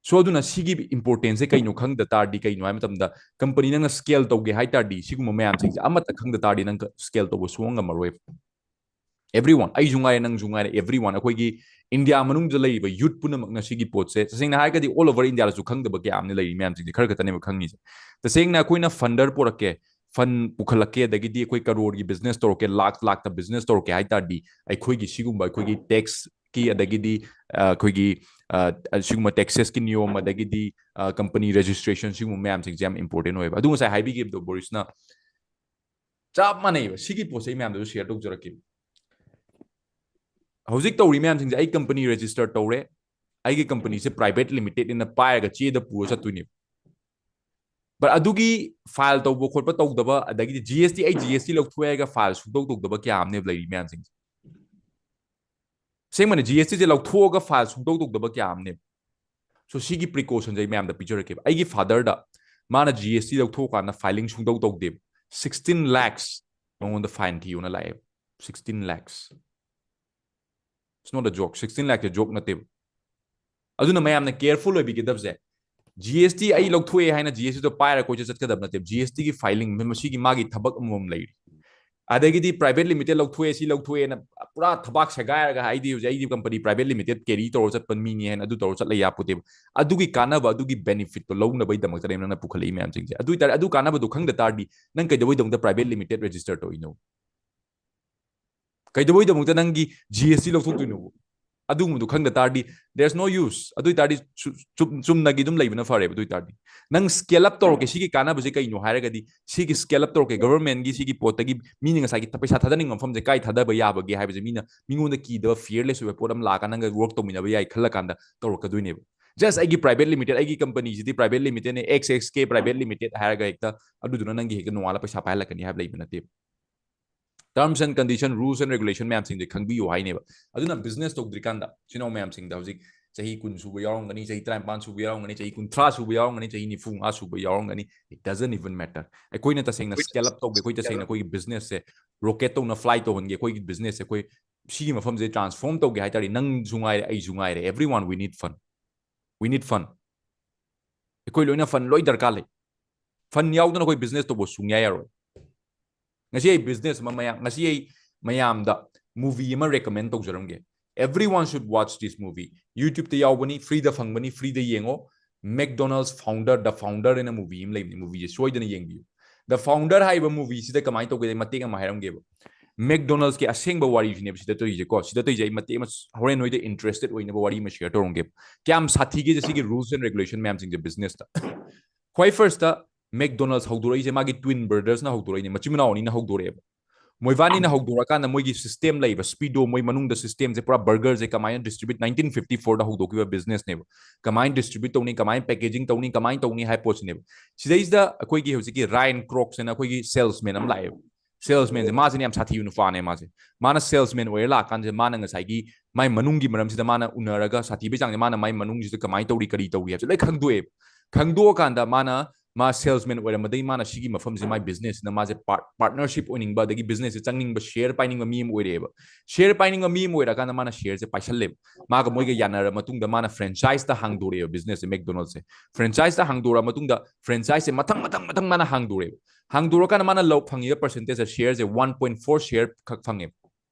So ꯑꯗꯨꯅ ꯁꯤꯒꯤ importance ꯁꯦ ꯀꯩꯅꯣ ꯈꯪꯗ ꯇꯥꯔꯗꯤ, ꯀꯩꯅꯣ ꯍꯥꯏꯕ ꯃꯇꯝꯗ company ꯅꯪꯅ scale ꯇꯧꯒꯦ ꯍꯥꯏ ꯇꯥꯔꯗꯤ, ꯁꯤꯒꯨꯝꯕ ꯃꯌꯥꯝꯁꯤꯡꯁꯦ ꯑꯃꯠꯇ ꯈꯪꯗ ꯇꯥꯔꯗꯤ ꯅꯪ scale ꯇꯧꯕ ꯁꯨꯡꯉꯝ ꯉꯝꯃꯔꯣꯏꯕ꯫ Everyone, ꯑꯩꯁꯨ ꯉꯥꯏꯔꯦ, ꯅꯪꯁꯨ ꯉꯥꯏꯔꯦ, everyone, ꯑꯩꯈꯣꯏꯒꯤ India ꯃꯅꯨꯡꯗ ꯂꯩꯔꯤꯕ youth ꯄꯨꯝꯅꯃꯛꯅ ꯁꯤꯒꯤ ꯄꯣꯠꯁꯦ ꯇꯁꯦꯡꯅ ꯍꯥꯏꯔꯒꯗꯤ all over India ꯗꯁꯨ ꯈꯪꯗꯕ ꯀꯌꯥ ꯑꯃꯅ ꯂꯩꯔꯤ ꯃꯌꯥꯝꯁꯤꯡꯁꯦ꯫ ꯈꯔ ꯈꯛꯇꯅꯦꯕ ꯈꯪꯉꯤꯁꯦ꯫ ꯇꯁꯦꯡꯅ ꯑꯩꯈꯣꯏꯅ funder ꯄꯨꯔꯛꯀꯦ, fund ꯄꯨꯈꯠꯂꯛꯀꯦ, ꯑꯗꯒꯤꯗꯤ ꯑꯩꯈꯣꯏ ꯀꯔꯣꯔꯒꯤ business ꯇꯧꯔꯛꯀꯦ, ꯂꯥꯛ ꯂꯥꯛꯇ business ꯇꯧꯔꯛꯀꯦ ꯍꯥꯏ ꯇꯥꯔꯗꯤ, ꯑꯩꯈꯣꯏꯒꯤ ꯁꯤꯒꯨꯝꯕ ꯑꯩꯈꯣꯏꯒꯤ tax ꯀꯤ, ꯑꯗꯒꯤꯗꯤ ꯑꯩꯈꯣꯏꯒꯤ ꯁꯤꯒꯨꯝꯕ taxes ꯀꯤ ꯅꯤꯌꯣꯝ, ꯑꯗꯒꯤꯗꯤ company registration, ꯁꯤꯒꯨꯝꯕ ꯃꯌꯥꯝꯁꯤꯡꯁꯦ ꯌꯥꯝ important ꯑꯣꯏꯌꯦꯕ꯫ ꯑꯗꯨ ꯉꯁꯥꯏ ꯍꯥꯏꯕꯤꯈꯤꯕꯗꯣ ꯕꯣꯔꯤꯁꯅ ꯆꯞ ꯃꯥꯟꯅꯩꯕ꯫ ꯁꯤꯒꯤ ꯄꯣꯠꯁꯦ ꯑꯩ ꯃꯌꯥꯝꯗꯁꯨ share ꯇꯧꯖꯔꯛꯀꯦ꯫ ꯍꯧꯖꯤꯛ ꯇꯧꯔꯤ ꯃꯌꯥꯝꯁꯤꯡꯁꯦ, ꯑꯩ company register ꯇꯧꯔꯦ, ꯑꯩꯒꯤ company ꯁꯦ private limited ꯅꯤꯅ ꯄꯥꯏꯔꯒ ꯆꯦꯗ ꯄꯨꯔ ꯆꯠꯇꯣꯏꯅꯦꯕ꯫ But ꯑꯗꯨꯒꯤ file ꯇꯧꯕ ꯈꯣꯠꯄ ꯇꯧꯗꯕ, ꯑꯗꯒꯤꯗꯤ G S T, ꯑꯩ G S T ꯂꯧꯊꯣꯛꯑꯦ ꯍꯥꯏꯔꯒ file ꯁꯨꯡꯇꯧ ꯇꯧꯗꯕ ꯀꯌꯥ ꯑꯃꯅꯦꯕ ꯂꯩꯔꯤ ꯃꯌꯥꯝꯁꯤꯡꯁꯦ꯫ ꯑꯁꯦꯡꯕꯅꯦ, G S T ꯁꯦ ꯂꯧꯊꯣꯛꯑꯒ file ꯁꯨꯡꯇꯧ ꯇꯧꯗꯕ ꯀꯌꯥ ꯑꯃꯅꯦꯕ꯫ So ꯁꯤꯒꯤ precaution ꯁꯦ ꯑꯩ ꯃꯌꯥꯝꯗ ꯄꯤꯖꯔꯛꯀꯦꯕ꯫ ꯑꯩꯒꯤ father ꯗ ꯃꯥꯅ G S T ꯂꯧꯊꯣꯛꯑꯀꯥꯟꯗ filing ꯁꯨꯡꯇꯧ ꯇꯧꯗꯦꯕ꯫ Sixteen lakhs ꯃꯉꯣꯟꯗ fine ꯊꯤꯌꯣꯅ ꯂꯥꯛꯑꯦꯕ꯫ Sixteen lakhs. It's not a joke. Sixteen lakhs say joke ꯅꯠꯇꯦꯕ꯫ ꯑꯗꯨꯅ ꯃꯌꯥꯝꯅ careful ꯑꯣꯏꯕꯤꯒꯗꯕꯁꯦ, G S T ꯑꯩ ꯂꯧꯊꯣꯛꯑꯦ ꯍꯥꯏꯅ G S T ꯗꯣ ꯄꯥꯏꯔ ꯀꯣꯏꯆꯠ ꯆꯠꯀꯗꯕ ꯅꯠꯇꯦꯕ꯫ G S T ꯒꯤ filing ꯃꯁꯤꯒꯤ ꯃꯥꯒꯤ ꯊꯕꯛ ꯑꯃꯃꯝ ꯂꯩꯔꯤ꯫ ꯑꯗꯒꯤꯗꯤ private limited ꯂꯧꯊꯣꯛꯑꯦ, ꯁꯤ ꯂꯧꯊꯣꯛꯑꯦꯅ ꯄꯨꯔꯥ ꯊꯕꯥꯛ ꯁꯦꯒꯥꯏꯔꯒ, ꯑꯩꯗꯤ ꯍꯧꯖꯤꯛ ꯑꯩꯗꯤ company private limited carry ꯇꯧꯔ ꯆꯠꯄ ꯃꯤꯅꯤ ꯍꯥꯏꯅ ꯑꯗꯨ ꯇꯧꯔ ꯆꯠꯂ ꯌꯥꯄꯣꯠꯇꯦꯕ꯫ ꯑꯗꯨꯒꯤ ꯀꯥꯟꯅꯕ, ꯑꯗꯨꯒꯤ benefit ꯇꯣ ꯂꯧꯅꯕꯒꯤꯗꯃꯛꯇꯅꯦꯕ ꯅꯪꯅ ꯄꯨꯈꯠꯂꯛꯏ ꯃꯌꯥꯝꯁꯤꯡꯁꯦ꯫ ꯑꯗꯨ ꯑꯣꯏꯇꯥꯔꯗꯤ ꯑꯗꯨ ꯀꯥꯟꯅꯕꯗꯣ ꯈꯪꯗ ꯇꯥꯔꯗꯤ ꯅꯪ ꯀꯩꯗꯧꯕꯩꯗꯃꯛꯇ private limited register ꯇꯧꯔꯤꯅꯣ? ꯀꯩꯗꯧꯕꯩꯗꯃꯛꯇ ꯅꯪꯒꯤ G S T ꯂꯧꯊꯣꯛꯇꯣꯏꯅꯣ? ꯑꯗꯨꯒꯨꯝꯕꯗꯣ ꯈꯪꯗ ꯇꯥꯔꯗꯤ, there's no use. ꯑꯗꯨ ꯑꯣꯏꯇꯥꯔꯗꯤ ꯆꯨꯝꯅꯒꯤ ꯑꯗꯨꯝ ꯂꯩꯕꯅ ꯐꯔꯦꯕ꯫ ꯑꯗꯨ ꯑꯣꯏꯇꯥꯔꯗꯤ ꯅꯪ scale up ꯇꯧꯔꯛꯀꯦ, ꯁꯤꯒꯤ ꯀꯥꯟꯅꯕꯁꯦ ꯀꯩꯅꯣ ꯍꯥꯏꯔꯒꯗꯤ, ꯁꯤꯒꯤ scale up ꯇꯧꯔꯛꯀꯦ, government ꯒꯤ ꯁꯤꯒꯤ ꯄꯣꯠꯇꯒꯤ ꯃꯤꯅ ꯉꯁꯥꯏꯒꯤ ꯄꯩꯁꯥ ꯊꯥꯗꯅꯤꯡꯕ ꯃꯐꯝꯁꯦ ꯀꯥꯏ ꯊꯥꯗꯕ ꯌꯥꯕꯒꯦ ꯍꯥꯏꯕꯁꯦ ꯃꯤꯅ, ꯃꯤꯉꯣꯟꯗ ꯀꯤꯗꯕ, fearless ꯑꯣꯏꯕ ꯄꯣꯠ ꯑꯃ ꯂꯥꯛꯑꯒ ꯅꯪꯒ work ꯇꯧꯃꯤꯟꯅꯕ ꯌꯥꯏ ꯈꯜꯂ ꯀꯥꯟꯗ ꯇꯧꯔꯛꯀꯗꯣꯏꯅꯦꯕ꯫ Just ꯑꯩꯒꯤ private limited, ꯑꯩꯒꯤ company ꯁꯤꯗꯤ private limited ꯅꯦ, X X K private limited ꯍꯥꯏꯔꯒ ꯍꯦꯛꯇ ꯑꯗꯨꯗꯨꯅ ꯅꯪꯒꯤ ꯍꯦꯛꯇ ꯅꯣꯡꯉꯥꯜꯂ ꯄꯩꯁꯥ ꯄꯥꯏꯍꯜꯂꯛꯀꯅꯤ ꯍꯥꯏꯕ ꯂꯩꯕ ꯅꯠꯇꯦꯕ꯫ Terms and condition, rules and regulation ꯃꯌꯥꯝꯁꯤꯡꯁꯦ ꯈꯪꯕꯤꯌꯨ ꯍꯥꯏꯅꯦꯕ꯫ ꯑꯗꯨꯅ business ꯇꯧꯗ꯭ꯔꯤꯀꯥꯟꯗ ꯏꯆꯤꯟ ꯏꯅꯥꯎ ꯃꯌꯥꯝꯁꯤꯡꯗ ꯍꯧꯖꯤꯛ ꯆꯍꯤ ꯀꯨꯟ ꯁꯨꯕ ꯌꯥꯎꯔꯝꯒꯅꯤ, ꯆꯍꯤ ꯇꯔꯥꯅꯤꯄꯥꯟ ꯁꯨꯕ ꯌꯥꯎꯔꯝꯒꯅꯤ, ꯆꯍꯤ ꯀꯨꯟꯊ꯭ꯔꯥ ꯁꯨꯕ ꯌꯥꯎꯔꯝꯒꯅꯤ, ꯆꯍꯤ ꯅꯤꯐꯨ ꯃꯉꯥ ꯁꯨꯕ ꯌꯥꯎꯔꯝꯒꯅꯤ. It doesn't even matter. ꯑꯩꯈꯣꯏꯅ ꯇꯁꯦꯡꯅ scale up ꯇꯧꯒꯦ, ꯑꯩꯈꯣꯏ ꯇꯁꯦꯡꯅ ꯑꯩꯈꯣꯏꯒꯤ business ꯁꯦ rocket ꯇꯧꯅ fly ꯇꯧꯍꯟꯒꯦ, ꯑꯩꯈꯣꯏꯒꯤ business ꯁꯦ ꯑꯩꯈꯣꯏ ꯁꯤꯒꯤ ꯃꯐꯝꯁꯦ transform ꯇꯧꯒꯦ ꯍꯥꯏ ꯇꯥꯔꯗꯤ, ꯅꯪꯁꯨ ꯉꯥꯏꯔꯦ, ꯑꯩꯁꯨ ꯉꯥꯏꯔꯦ, everyone, we need fun. We need fun. ꯑꯩꯈꯣꯏ ꯂꯣꯏꯅ fun ꯂꯣꯏ ꯗꯔꯀꯥꯔ ꯂꯩ. Fun ꯌꯥꯎꯗꯅ ꯑꯩꯈꯣꯏ business ꯇꯧꯕ ꯁꯨꯡꯌꯥ ꯌꯥꯔꯣꯏ. ꯉꯁꯤ ꯑꯩ business ꯑꯃ ꯃꯌꯥꯝ, ꯉꯁꯤ ꯑꯩ ꯃꯌꯥꯝꯗ movie ꯑꯃ recommend ꯇꯧꯖꯔꯝꯒꯦ. Everyone should watch this movie. YouTube ꯇ ꯌꯥꯎꯕꯅꯤ, free ꯗ ꯐꯪꯕꯅꯤ, free ꯗ ꯌꯦꯡꯉꯣ. McDonald's Founder, The Founder ꯍꯥꯏꯅ movie ꯑꯃ ꯂꯩꯕꯅꯤ, movie ꯁꯦ ꯁꯣꯏꯗꯅ ꯌꯦꯡꯕꯤꯌꯨ. The Founder ꯍꯥꯏꯔꯤꯕ movie ꯁꯤꯗ ꯀꯃꯥꯏꯅ ꯇꯧꯒꯦ, ꯃꯇꯦꯛ ꯑꯃ ꯍꯥꯏꯔꯝꯒꯦꯕ. McDonald's ꯀꯤ ꯑꯁꯦꯡꯕ ꯋꯥꯔꯤꯁꯤꯅꯦꯕ ꯁꯤꯗ ꯇꯧꯔꯤꯁꯦꯀꯣ. ꯁꯤꯗ ꯇꯧꯔꯤꯁꯦ ꯑꯩ ꯃꯇꯦꯛ ꯑꯃ ꯍꯣꯔꯦꯟ ꯅꯣꯏꯗ interested ꯑꯣꯏꯅꯕ ꯋꯥꯔꯤ ꯑꯃ share ꯇꯧꯔꯝꯒꯦꯕ. ꯀꯌꯥꯝ ꯁꯥꯊꯤꯒꯦ ꯁꯤꯒꯤ rules and regulation ꯃꯌꯥꯝꯁꯤꯡꯁꯦ business ꯇ. ꯈ꯭ꯋꯥꯏ first ꯇ McDonald's ꯍꯧꯗꯣꯔꯛꯏꯁꯦ ꯃꯥꯒꯤ twin brothers ꯅ ꯍꯧꯗꯣꯔꯛꯏꯅꯦ, ꯃꯆꯤꯟ ꯃꯅꯥꯎ ꯑꯅꯤꯅ ꯍꯧꯗꯣꯔꯛꯑꯦꯕ. ꯃꯣꯏꯕꯥꯅꯤꯅ ꯍꯧꯗꯣꯔꯛꯀꯥꯟꯗ ꯃꯣꯏꯒꯤ system ꯂꯩꯕ, Speedo, ꯃꯣꯏ ꯃꯅꯨꯡꯗ system ꯁꯦ ꯄꯨꯔꯥ burger ꯁꯦ ꯀꯃꯥꯏꯅ distribute, nineteen fifty four ꯗ ꯍꯧꯗꯣꯛꯈꯤꯕ business ꯅꯦꯕ. ꯀꯃꯥꯏꯅ distribute ꯇꯧꯅꯤ, ꯀꯃꯥꯏꯅ packaging ꯇꯧꯅꯤ, ꯀꯃꯥꯏꯅ ꯇꯧꯅꯤ ꯍꯥꯏꯕ ꯄꯣꯠꯁꯤꯅꯦꯕ. ꯁꯤꯗꯩꯁꯤꯗ ꯑꯩꯈꯣꯏꯒꯤ ꯍꯧꯖꯤꯛꯀꯤ Ryan Crocs ꯍꯥꯏꯅ ꯑꯩꯈꯣꯏꯒꯤ salesman ꯑꯃ ꯂꯥꯛꯑꯦꯕ. Salesman ꯁꯦ, ꯃꯥꯁꯤꯅ ꯌꯥꯝ ꯁꯥꯊꯤꯕ ꯅꯨꯄꯥꯅꯦ ꯃꯥꯁꯦ. ꯃꯥꯅ salesman ꯑꯣꯏꯔ ꯂꯥꯛꯀꯥꯟꯁꯤꯗ ꯃꯥꯅ ꯉꯁꯥꯏꯒꯤ ꯃꯥꯏ ꯃꯅꯨꯡꯒꯤ ꯃꯔꯝꯁꯤꯗ ꯃꯥꯅ ꯎꯅꯔꯒ ꯁꯥꯊꯤꯕꯩ ꯆꯥꯡꯁꯦ, ꯃꯥꯅ ꯃꯥꯏ ꯃꯅꯨꯡꯁꯤꯗ ꯀꯃꯥꯏꯅ ꯇꯧꯔꯤ, ꯀꯔꯤ ꯇꯧꯔꯤ ꯍꯥꯏꯕꯁꯦ ꯂꯣꯏ ꯈꯪꯗꯣꯛꯑꯦꯕ. ꯈꯪꯗꯣꯛꯑꯀꯥꯟꯗ ꯃꯥꯅ, ꯃꯥ salesman ꯑꯣꯏꯔꯝꯕꯗꯒꯤ ꯃꯥꯅ ꯁꯤꯒꯤ ꯃꯐꯝꯁꯦ, ꯃꯥꯏ business ꯁꯤꯅ ꯃꯥꯁꯦ part-, partnership ꯑꯣꯏꯅꯤꯡꯕ, ꯑꯗꯒꯤ business ꯁꯦ ꯆꯪꯅꯤꯡꯕ, share ꯄꯥꯏꯅꯤꯡꯕ ꯃꯤ ꯑꯃ ꯑꯣꯏꯔꯛꯑꯦꯕ. Share ꯄꯥꯏꯅꯤꯡꯕ ꯃꯤ ꯑꯃ ꯑꯣꯏꯔꯀꯥꯟꯗ ꯃꯥꯅ share ꯁꯦ ꯄꯥꯏꯁꯜꯂꯦꯕ. ꯃꯥꯒ ꯃꯣꯏꯒ ꯌꯥꯅꯔ ꯃꯇꯨꯡꯗ ꯃꯥꯅ franchise ꯇ ꯍꯥꯡꯗꯣꯔꯛꯑꯦꯕ business ꯁꯦ, McDonald's ꯁꯦ. Franchise ꯇ ꯍꯥꯡꯗꯣꯔꯛꯑ ꯃꯇꯨꯡꯗ franchise ꯁꯦ ꯃꯊꯪ, ꯃꯊꯪ, ꯃꯊꯪ ꯃꯥꯅ ꯍꯥꯡꯗꯣꯔꯛꯑꯦꯕ. ꯍꯥꯡꯗꯣꯔꯛꯀꯥꯟꯗ ꯃꯥꯅ ꯂꯧ ꯐꯪꯉꯤꯕ percentage ꯁꯦ, share ꯁꯦ one point four share ꯈꯛ ꯐꯪꯉꯦꯕ.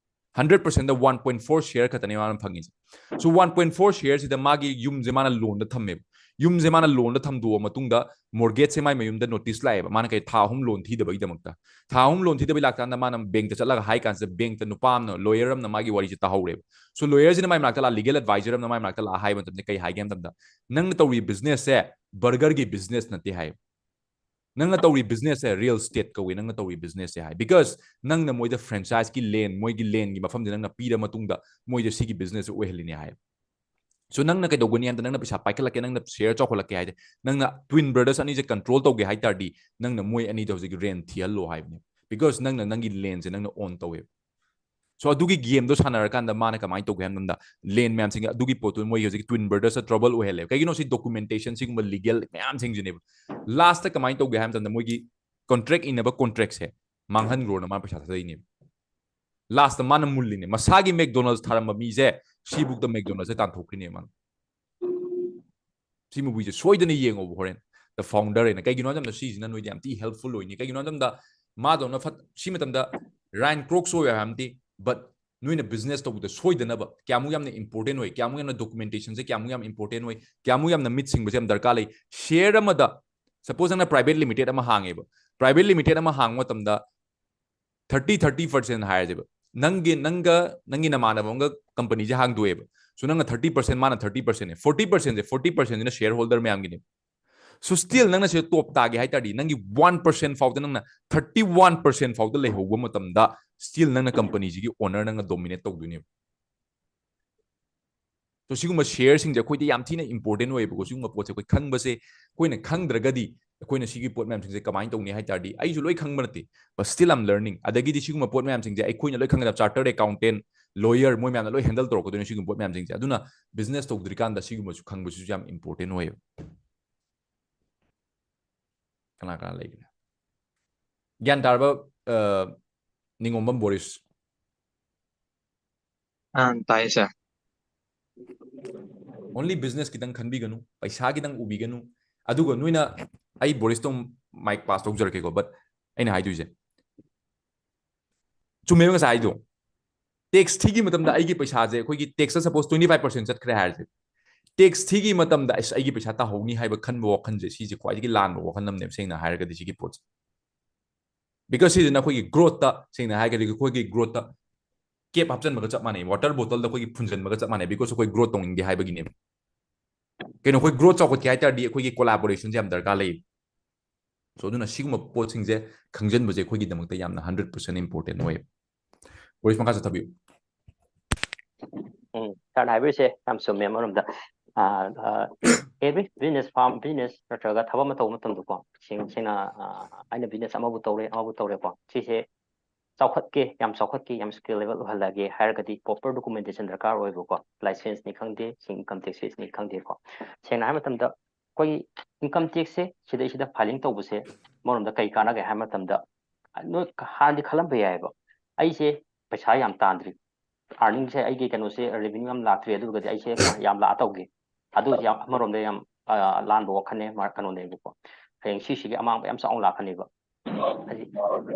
Hundred percent ꯗ one point four share ꯈꯛꯇꯅꯦ ꯃꯥꯅ ꯐꯪꯉꯤꯁꯦ. So one point four share ꯁꯤꯗ ꯃꯥꯒꯤ ꯌꯨꯝꯁꯦ ꯃꯥꯅ loan ꯗ ꯊꯝꯃꯦꯕ. ꯌꯨꯝꯁꯦ ꯃꯥꯅ loan ꯗ ꯊꯝꯗꯣꯛꯑ ꯃꯇꯨꯡꯗ mortgage ꯁꯦ ꯃꯥꯏ ꯃꯌꯨꯝꯗ notice ꯂꯥꯛꯑꯦꯕ, ꯃꯥꯅ ꯀꯩ ꯊꯥ ꯑꯍꯨꯝ loan ꯊꯤꯗꯕꯒꯤꯗꯃꯛꯇ. ꯊꯥ ꯑꯍꯨꯝ loan ꯊꯤꯗꯕꯒꯤ ꯂꯥꯛꯀꯥꯟꯗ ꯃꯥꯅ bank ꯇ ꯆꯠꯂꯒ ꯍꯥꯏ ꯀꯥꯟꯁꯤꯗ bank ꯇ ꯅꯨꯄꯥ ꯑꯃꯅ, lawyer ꯑꯃꯅ ꯃꯥꯒꯤ ꯋꯥꯔꯤꯁꯦ ꯇꯥꯍꯧꯔꯦꯕ. So lawyer ꯁꯤꯅ ꯃꯥꯏ ꯃꯅꯥꯛꯇ ꯂꯥꯛꯑ, legal advisor ꯑꯃꯅ ꯃꯥꯏ ꯃꯅꯥꯛꯇ ꯂꯥꯛꯑ ꯍꯥꯏꯕ ꯃꯇꯝꯗ ꯀꯩ ꯍꯥꯏꯒꯦ ꯍꯥꯏꯕ ꯃꯇꯝꯗ, "ꯅꯪꯅ ꯇꯧꯔꯤ business ꯁꯦ burger ꯒꯤ business ꯅꯠꯇꯦ" ꯍꯥꯏ꯫ "ꯅꯪꯅ ꯇꯧꯔꯤ business ꯁꯦ real estate ꯀꯧꯏ, ꯅꯪꯅ ꯇꯧꯔꯤ business ꯁꯦ" ꯍꯥꯏ. Because ꯅꯪꯅ ꯃꯣꯏꯗ franchise ꯀꯤ land, ꯃꯣꯏꯒꯤ land ꯒꯤ ꯃꯐꯝꯁꯦ ꯅꯪꯅ ꯄꯤꯔ ꯃꯇꯨꯡꯗ ꯃꯣꯏꯗ ꯁꯤꯒꯤ business ꯁꯦ ꯑꯣꯏꯍꯜꯂꯤꯅꯦ ꯍꯥꯏ. So ꯅꯪꯅ ꯀꯩꯗꯧꯒꯅꯤ ꯍꯥꯏꯕꯗ, ꯅꯪꯅ ꯄꯩꯁꯥ ꯄꯥꯏꯈꯠꯂꯛꯀꯦ, ꯅꯪꯅ share ꯆꯥꯎꯈꯠꯂꯛꯀꯦ ꯍꯥꯏꯗꯤ, ꯅꯪꯅ twin brothers ꯑꯅꯤꯁꯦ control ꯇꯧꯒꯦ ꯍꯥꯏ ꯇꯥꯔꯗꯤ, ꯅꯪꯅ ꯃꯣꯏ ꯑꯅꯤꯗ ꯍꯧꯖꯤꯛ rent ꯊꯤꯍꯜꯂꯣ ꯍꯥꯏꯕꯅꯦ. Because ꯅꯪꯅ ꯅꯪꯒꯤ land ꯁꯦ ꯅꯪꯅ own ꯇꯧꯋꯦꯕ. So ꯑꯗꯨꯒꯤ game ꯗꯣ ꯁꯥꯟꯅꯔꯀꯥꯟꯗ ꯃꯥꯅ ꯀꯃꯥꯏꯅ ꯇꯧꯒꯦ ꯍꯥꯏꯕ ꯃꯇꯝꯗ, land ꯃꯌꯥꯝꯁꯤꯡ ꯑꯗꯨꯒꯤ ꯄꯣꯠꯇꯨ ꯃꯣꯏ ꯍꯧꯖꯤꯛ twin brother ꯁꯇ trouble ꯑꯣꯏꯍꯜꯂꯦꯕ꯫ ꯀꯩꯒꯤꯅꯣ? ꯁꯤ documentation, ꯁꯤꯒꯨꯝꯕ legal ꯃꯌꯥꯝꯁꯤꯡꯁꯤꯅꯦꯕ꯫ Last ꯇ ꯀꯃꯥꯏꯅ ꯇꯧꯒꯦ ꯍꯥꯏꯕ ꯃꯇꯝꯗ, ꯃꯣꯏꯒꯤ contract ꯏꯟꯅꯕ contract ꯁꯦ ꯃꯥꯡꯍꯟꯈ꯭ꯔꯣꯅ ꯃꯥꯅ ꯄꯩꯁꯥ ꯊꯥꯗꯩꯅꯦꯕ꯫ Last ꯇ ꯃꯥꯅ ꯃꯨꯜꯂꯤꯅꯦ꯫ ꯃꯁꯥꯒꯤ McDonald's ꯊꯥꯔꯝꯕ ꯃꯤꯁꯦ ꯁꯤꯕꯨꯛꯇ McDonald's ꯁꯦ ꯇꯥꯟꯊꯣꯛꯈ꯭ꯔꯤꯅꯦ ꯃꯥꯅ꯫ ꯁꯤ movie ꯁꯦ ꯁꯣꯏꯗꯅ ꯌꯦꯡꯉꯣꯕ ꯍꯣꯔꯦꯟ, The Founder ꯍꯥꯏꯅ꯫ ꯀꯩꯒꯤꯅꯣ ꯍꯥꯏꯕ ꯃꯇꯝꯗ ꯁꯤꯁꯤꯅ ꯅꯣꯏꯗ ꯌꯥꯝ ꯊꯤ helpful ꯑꯣꯏꯅꯤ꯫ ꯀꯩꯒꯤꯅꯣ ꯍꯥꯏꯕ ꯃꯇꯝꯗ ꯃꯥꯗꯧꯅ ꯐꯠ-, ꯁꯤ ꯃꯇꯝꯗ Ryan Crocs ꯑꯣꯏ ꯍꯥꯏꯕ ꯅꯠꯇꯦ, but ꯅꯣꯏꯅ business ꯇꯧꯕꯗ ꯁꯣꯏꯗꯅꯕ ꯀꯌꯥꯃꯨꯛ ꯌꯥꯝꯅ important ꯑꯣꯏ, ꯀꯌꯥꯃꯨꯛ ꯌꯥꯝꯅ documentation ꯁꯦ ꯀꯌꯥꯃꯨꯛ ꯌꯥꯝ important ꯑꯣꯏ, ꯀꯌꯥꯃꯨꯛ ꯌꯥꯝꯅ ꯃꯤꯠ ꯁꯤꯡꯕꯁꯦ ꯌꯥꯝ ꯗꯔꯀꯥꯔ ꯂꯩ꯫ Share ꯑꯃꯗ, suppose ꯅꯪꯅ private limited ꯑꯃ ꯍꯥꯡꯉꯦꯕ, private limited ꯑꯃ ꯍꯥꯡꯕ ꯃꯇꯝꯗ thirty thirty percent ꯍꯥꯏꯔꯁꯦꯕ, ꯅꯪꯒꯤ, ꯅꯪꯒ ꯅꯪꯒꯤ ꯅꯃꯥꯟꯅꯕ ꯑꯃꯒ company ꯁꯦ ꯍꯥꯡꯗꯣꯛꯑꯦꯕ꯫ So ꯅꯪꯅ thirty percent, ꯃꯥꯅ thirty percent ꯅꯦ, forty percent ꯁꯦ, forty percent ꯁꯤꯅ shareholder ꯃꯌꯥꯝꯒꯤꯅꯦ꯫ So still ꯅꯪꯅ ꯁꯤꯗ top ꯇꯥꯒꯦ ꯍꯥꯏ ꯇꯥꯔꯗꯤ, ꯅꯪꯒꯤ one percent ꯐꯥꯎꯗ, ꯅꯪꯅ thirty one percent ꯐꯥꯎꯗ ꯂꯩꯍꯧꯕ ꯃꯇꯝꯗ, still ꯅꯪꯅ company ꯁꯤꯒꯤ owner, ꯅꯪꯅ dominate ꯇꯧꯗꯣꯏꯅꯦꯕ꯫ So ꯁꯤꯒꯨꯝꯕ share ꯁꯤꯡꯁꯦ ꯑꯩꯈꯣꯏꯗ ꯌꯥꯝ ꯊꯤꯅ important ꯑꯣꯏꯌꯦꯕꯀꯣ꯫ ꯁꯤꯒꯨꯝꯕ ꯄꯣꯠꯁꯦ ꯑꯩꯈꯣꯏ ꯈꯪꯕꯁꯦ, ꯑꯩꯈꯣꯏꯅ ꯈꯪꯗ꯭ꯔꯒꯗꯤ ꯑꯩꯈꯣꯏꯅ ꯁꯤꯒꯤ ꯄꯣꯠ ꯃꯌꯥꯝꯁꯤꯡꯁꯦ ꯀꯃꯥꯏꯅ ꯇꯧꯅꯤ ꯍꯥꯏ ꯇꯥꯔꯗꯤ, ꯑꯩꯁꯨ ꯂꯣꯏ ꯈꯪꯕ ꯅꯠꯇꯦ, but still I'm learning꯫ ꯑꯗꯒꯤꯗꯤ ꯁꯤꯒꯨꯝꯕ ꯄꯣꯠ ꯃꯌꯥꯝꯁꯤꯡꯁꯦ ꯑꯩꯈꯣꯏꯅ ꯂꯣꯏ ꯈꯪꯒꯗꯕ, chartered accountant, lawyer, ꯃꯣꯏ ꯃꯌꯥꯝꯅ ꯂꯣꯏ handle ꯇꯧꯔꯛꯀꯗꯣꯏꯅꯦ ꯁꯤꯒꯨꯝꯕ ꯄꯣꯠ ꯃꯌꯥꯝꯁꯤꯡꯁꯦ꯫ ꯑꯗꯨꯅ business ꯇꯧꯗ꯭ꯔꯤꯀꯥꯟꯗ ꯁꯤꯒꯨꯝꯕꯁꯨ ꯈꯪꯕꯁꯤꯁꯨ ꯌꯥꯝ important ꯑꯣꯏꯌꯦꯕ꯫ ꯀꯅꯥ ꯀꯅꯥ ꯂꯩꯒꯦ? ꯒ꯭ꯌꯥꯟ ꯇꯥꯔꯕ, ꯑ, ꯅꯤꯉꯣꯝꯕꯝ ꯕꯣꯔꯤꯁ? ꯑꯥ, ꯇꯥꯏꯌꯦ, sir꯫ Only business ꯈꯤꯇꯪ ꯈꯟꯕꯤꯒꯅꯨ, ꯄꯩꯁꯥ ꯈꯤꯇꯪ ꯎꯕꯤꯒꯅꯨ꯫ ꯑꯗꯨꯒ ꯅꯣꯏꯅ, ꯑꯩ ꯕꯣꯔꯤꯁꯇꯣ mic pass ꯇꯧꯖꯔꯛꯀꯦꯀꯣ, but ꯑꯩꯅ ꯍꯥꯏꯗꯣꯏꯁꯦ ꯆꯨꯝꯃꯦꯕ ꯉꯁꯥꯏ ꯍꯥꯏꯗꯣ꯫ Tax ꯊꯤꯈꯤ ꯃꯇꯝꯗ ꯑꯩꯒꯤ ꯄꯩꯁꯥꯁꯦ, ꯑꯩꯈꯣꯏꯒꯤ tax ꯇ suppose twenty five percent ꯆꯠꯈ꯭ꯔꯦ ꯍꯥꯏꯔꯁꯦ, tax ꯊꯤꯈꯤ ꯃꯇꯝꯗ ꯑꯁ, ꯑꯩꯒꯤ ꯄꯩꯁꯥ ꯇꯥꯍꯧꯅꯤ ꯍꯥꯏꯕ ꯈꯟꯕ ꯋꯥꯈꯜꯁꯦ, ꯁꯤꯁꯦ ꯈ꯭ꯋꯥꯏꯗꯒꯤ ꯂꯥꯟꯕ ꯋꯥꯈꯜ ꯑꯃꯅꯦꯕ, ꯁꯦꯡꯅ ꯍꯥꯏꯔꯒꯗꯤ, ꯁꯤꯒꯤ ꯄꯣꯠꯁꯦ꯫ Because ꯁꯤꯁꯤꯅ ꯑꯩꯈꯣꯏꯒꯤ growth ꯇ, ꯁꯦꯡꯅ ꯍꯥꯏꯔꯒꯗꯤ, ꯑꯩꯈꯣꯏꯒꯤ growth ꯇ cap ꯍꯥꯞꯆꯤꯟꯕꯒ ꯆꯞ ꯃꯥꯟꯅꯩ, water bottle ꯗ ꯑꯩꯈꯣꯏꯒꯤ ꯐꯨꯟꯖꯟꯕꯒ ꯆꯞ ꯃꯥꯟꯅꯩ, because ꯑꯩꯈꯣꯏ growth ꯇꯧꯅꯤꯡꯗꯦ ꯍꯥꯏꯕꯒꯤꯅꯦꯕ꯫ ꯀꯩꯅꯣ, ꯑꯩꯈꯣꯏ growth ꯆꯥꯎꯈꯠꯀꯦ ꯍꯥꯏ ꯇꯥꯔꯗꯤ ꯑꯩꯈꯣꯏꯒꯤ collaboration ꯁꯦ ꯌꯥꯝ ꯗꯔꯀꯥꯔ ꯂꯩ꯫ So ꯑꯗꯨꯅ ꯁꯤꯒꯨꯝꯕ ꯄꯣꯠꯁꯤꯡꯁꯦ ꯈꯪꯖꯤꯟꯕꯁꯦ ꯑꯩꯈꯣꯏꯒꯤꯗꯃꯛꯇ ꯌꯥꯝꯅ hundred percent important ꯑꯣꯏꯌꯦꯕ꯫ ꯕꯣꯔꯤꯁ, ꯃꯈꯥ ꯆꯠꯊꯕꯤꯌꯨ꯫ ꯎꯝ, sir ꯅ ꯍꯥꯏꯕꯤꯔꯤꯁꯦ ꯌꯥꯝ ꯆꯨꯝꯃꯦ ꯑꯃꯔꯣꯝꯗ꯫ ꯑꯥ, ꯑꯥ, every business, farm business ꯅꯠꯇ꯭ꯔꯒ ꯊꯕꯛ ꯑꯃ ꯇꯧꯕ ꯃꯇꯝꯗꯀꯣ, ꯁꯦꯡ-, ꯁꯦꯡꯅ, ꯑꯥ, ꯑꯩꯅ business ꯑꯃꯕꯨ ꯇꯧꯔꯦ, ꯑꯃꯕꯨ ꯇꯧꯔꯦꯀꯣ, ꯁꯤꯁꯦ ꯆꯥꯎꯈꯠꯀꯦ, ꯌꯥꯝ ꯆꯥꯎꯈꯠꯀꯦ, ꯌꯥꯝ scalable ꯑꯣꯏꯍꯜꯂꯒꯦ ꯍꯥꯏꯔꯒꯗꯤ proper documentation ꯗꯔꯀꯥꯔ ꯑꯣꯏꯕꯀꯣ, license ꯅꯤ ꯈꯪꯗꯦ, income tax ꯅꯤ ꯈꯪꯗꯦꯀꯣ꯫ ꯁꯦꯡꯅ ꯍꯥꯏꯕ ꯃꯇꯝꯗ ꯑꯩꯈꯣꯏꯒꯤ income tax ꯁꯦ ꯁꯤꯗꯩꯁꯤꯗ filing ꯇꯧꯕꯁꯦ ꯑꯃꯔꯣꯝꯗ ꯀꯩ ꯀꯥꯟꯅꯒꯦ ꯍꯥꯏꯕ ꯃꯇꯝꯗ, ꯅꯣꯏ ꯍꯥꯟꯅꯗꯤ ꯈꯜꯂꯝꯕ ꯌꯥꯏꯑꯕ, ꯑꯩꯁꯦ ꯄꯩꯁꯥ ꯌꯥꯝ ꯇꯥꯟꯗ꯭ꯔꯤ, earning ꯁꯦ ꯑꯩꯒꯤ ꯀꯩꯅꯣꯁꯦ revenue ꯌꯥꯝ ꯂꯥꯛꯇ꯭ꯔꯤ, ꯑꯗꯨꯒꯗꯤ ꯑꯩꯁꯦ ꯌꯥꯝ ꯂꯥꯛꯑ ꯇꯧꯒꯦ꯫ ꯑꯗꯨ ꯌꯥꯝ ꯑꯃꯔꯣꯝꯗ ꯌꯥꯝ ꯑ, ꯂꯥꯟꯕ ꯋꯥꯈꯜꯅꯦ, ꯃꯥ-, ꯀꯩꯅꯣꯅꯦꯕꯀꯣ꯫ ꯍꯌꯦꯡ ꯁꯤꯁꯤꯒꯤ ꯑꯃꯥꯡꯕ ꯌꯥꯝ ꯆꯥꯎꯅ ꯂꯥꯛꯀꯅꯦꯕ꯫ ꯍꯥꯏꯗꯤ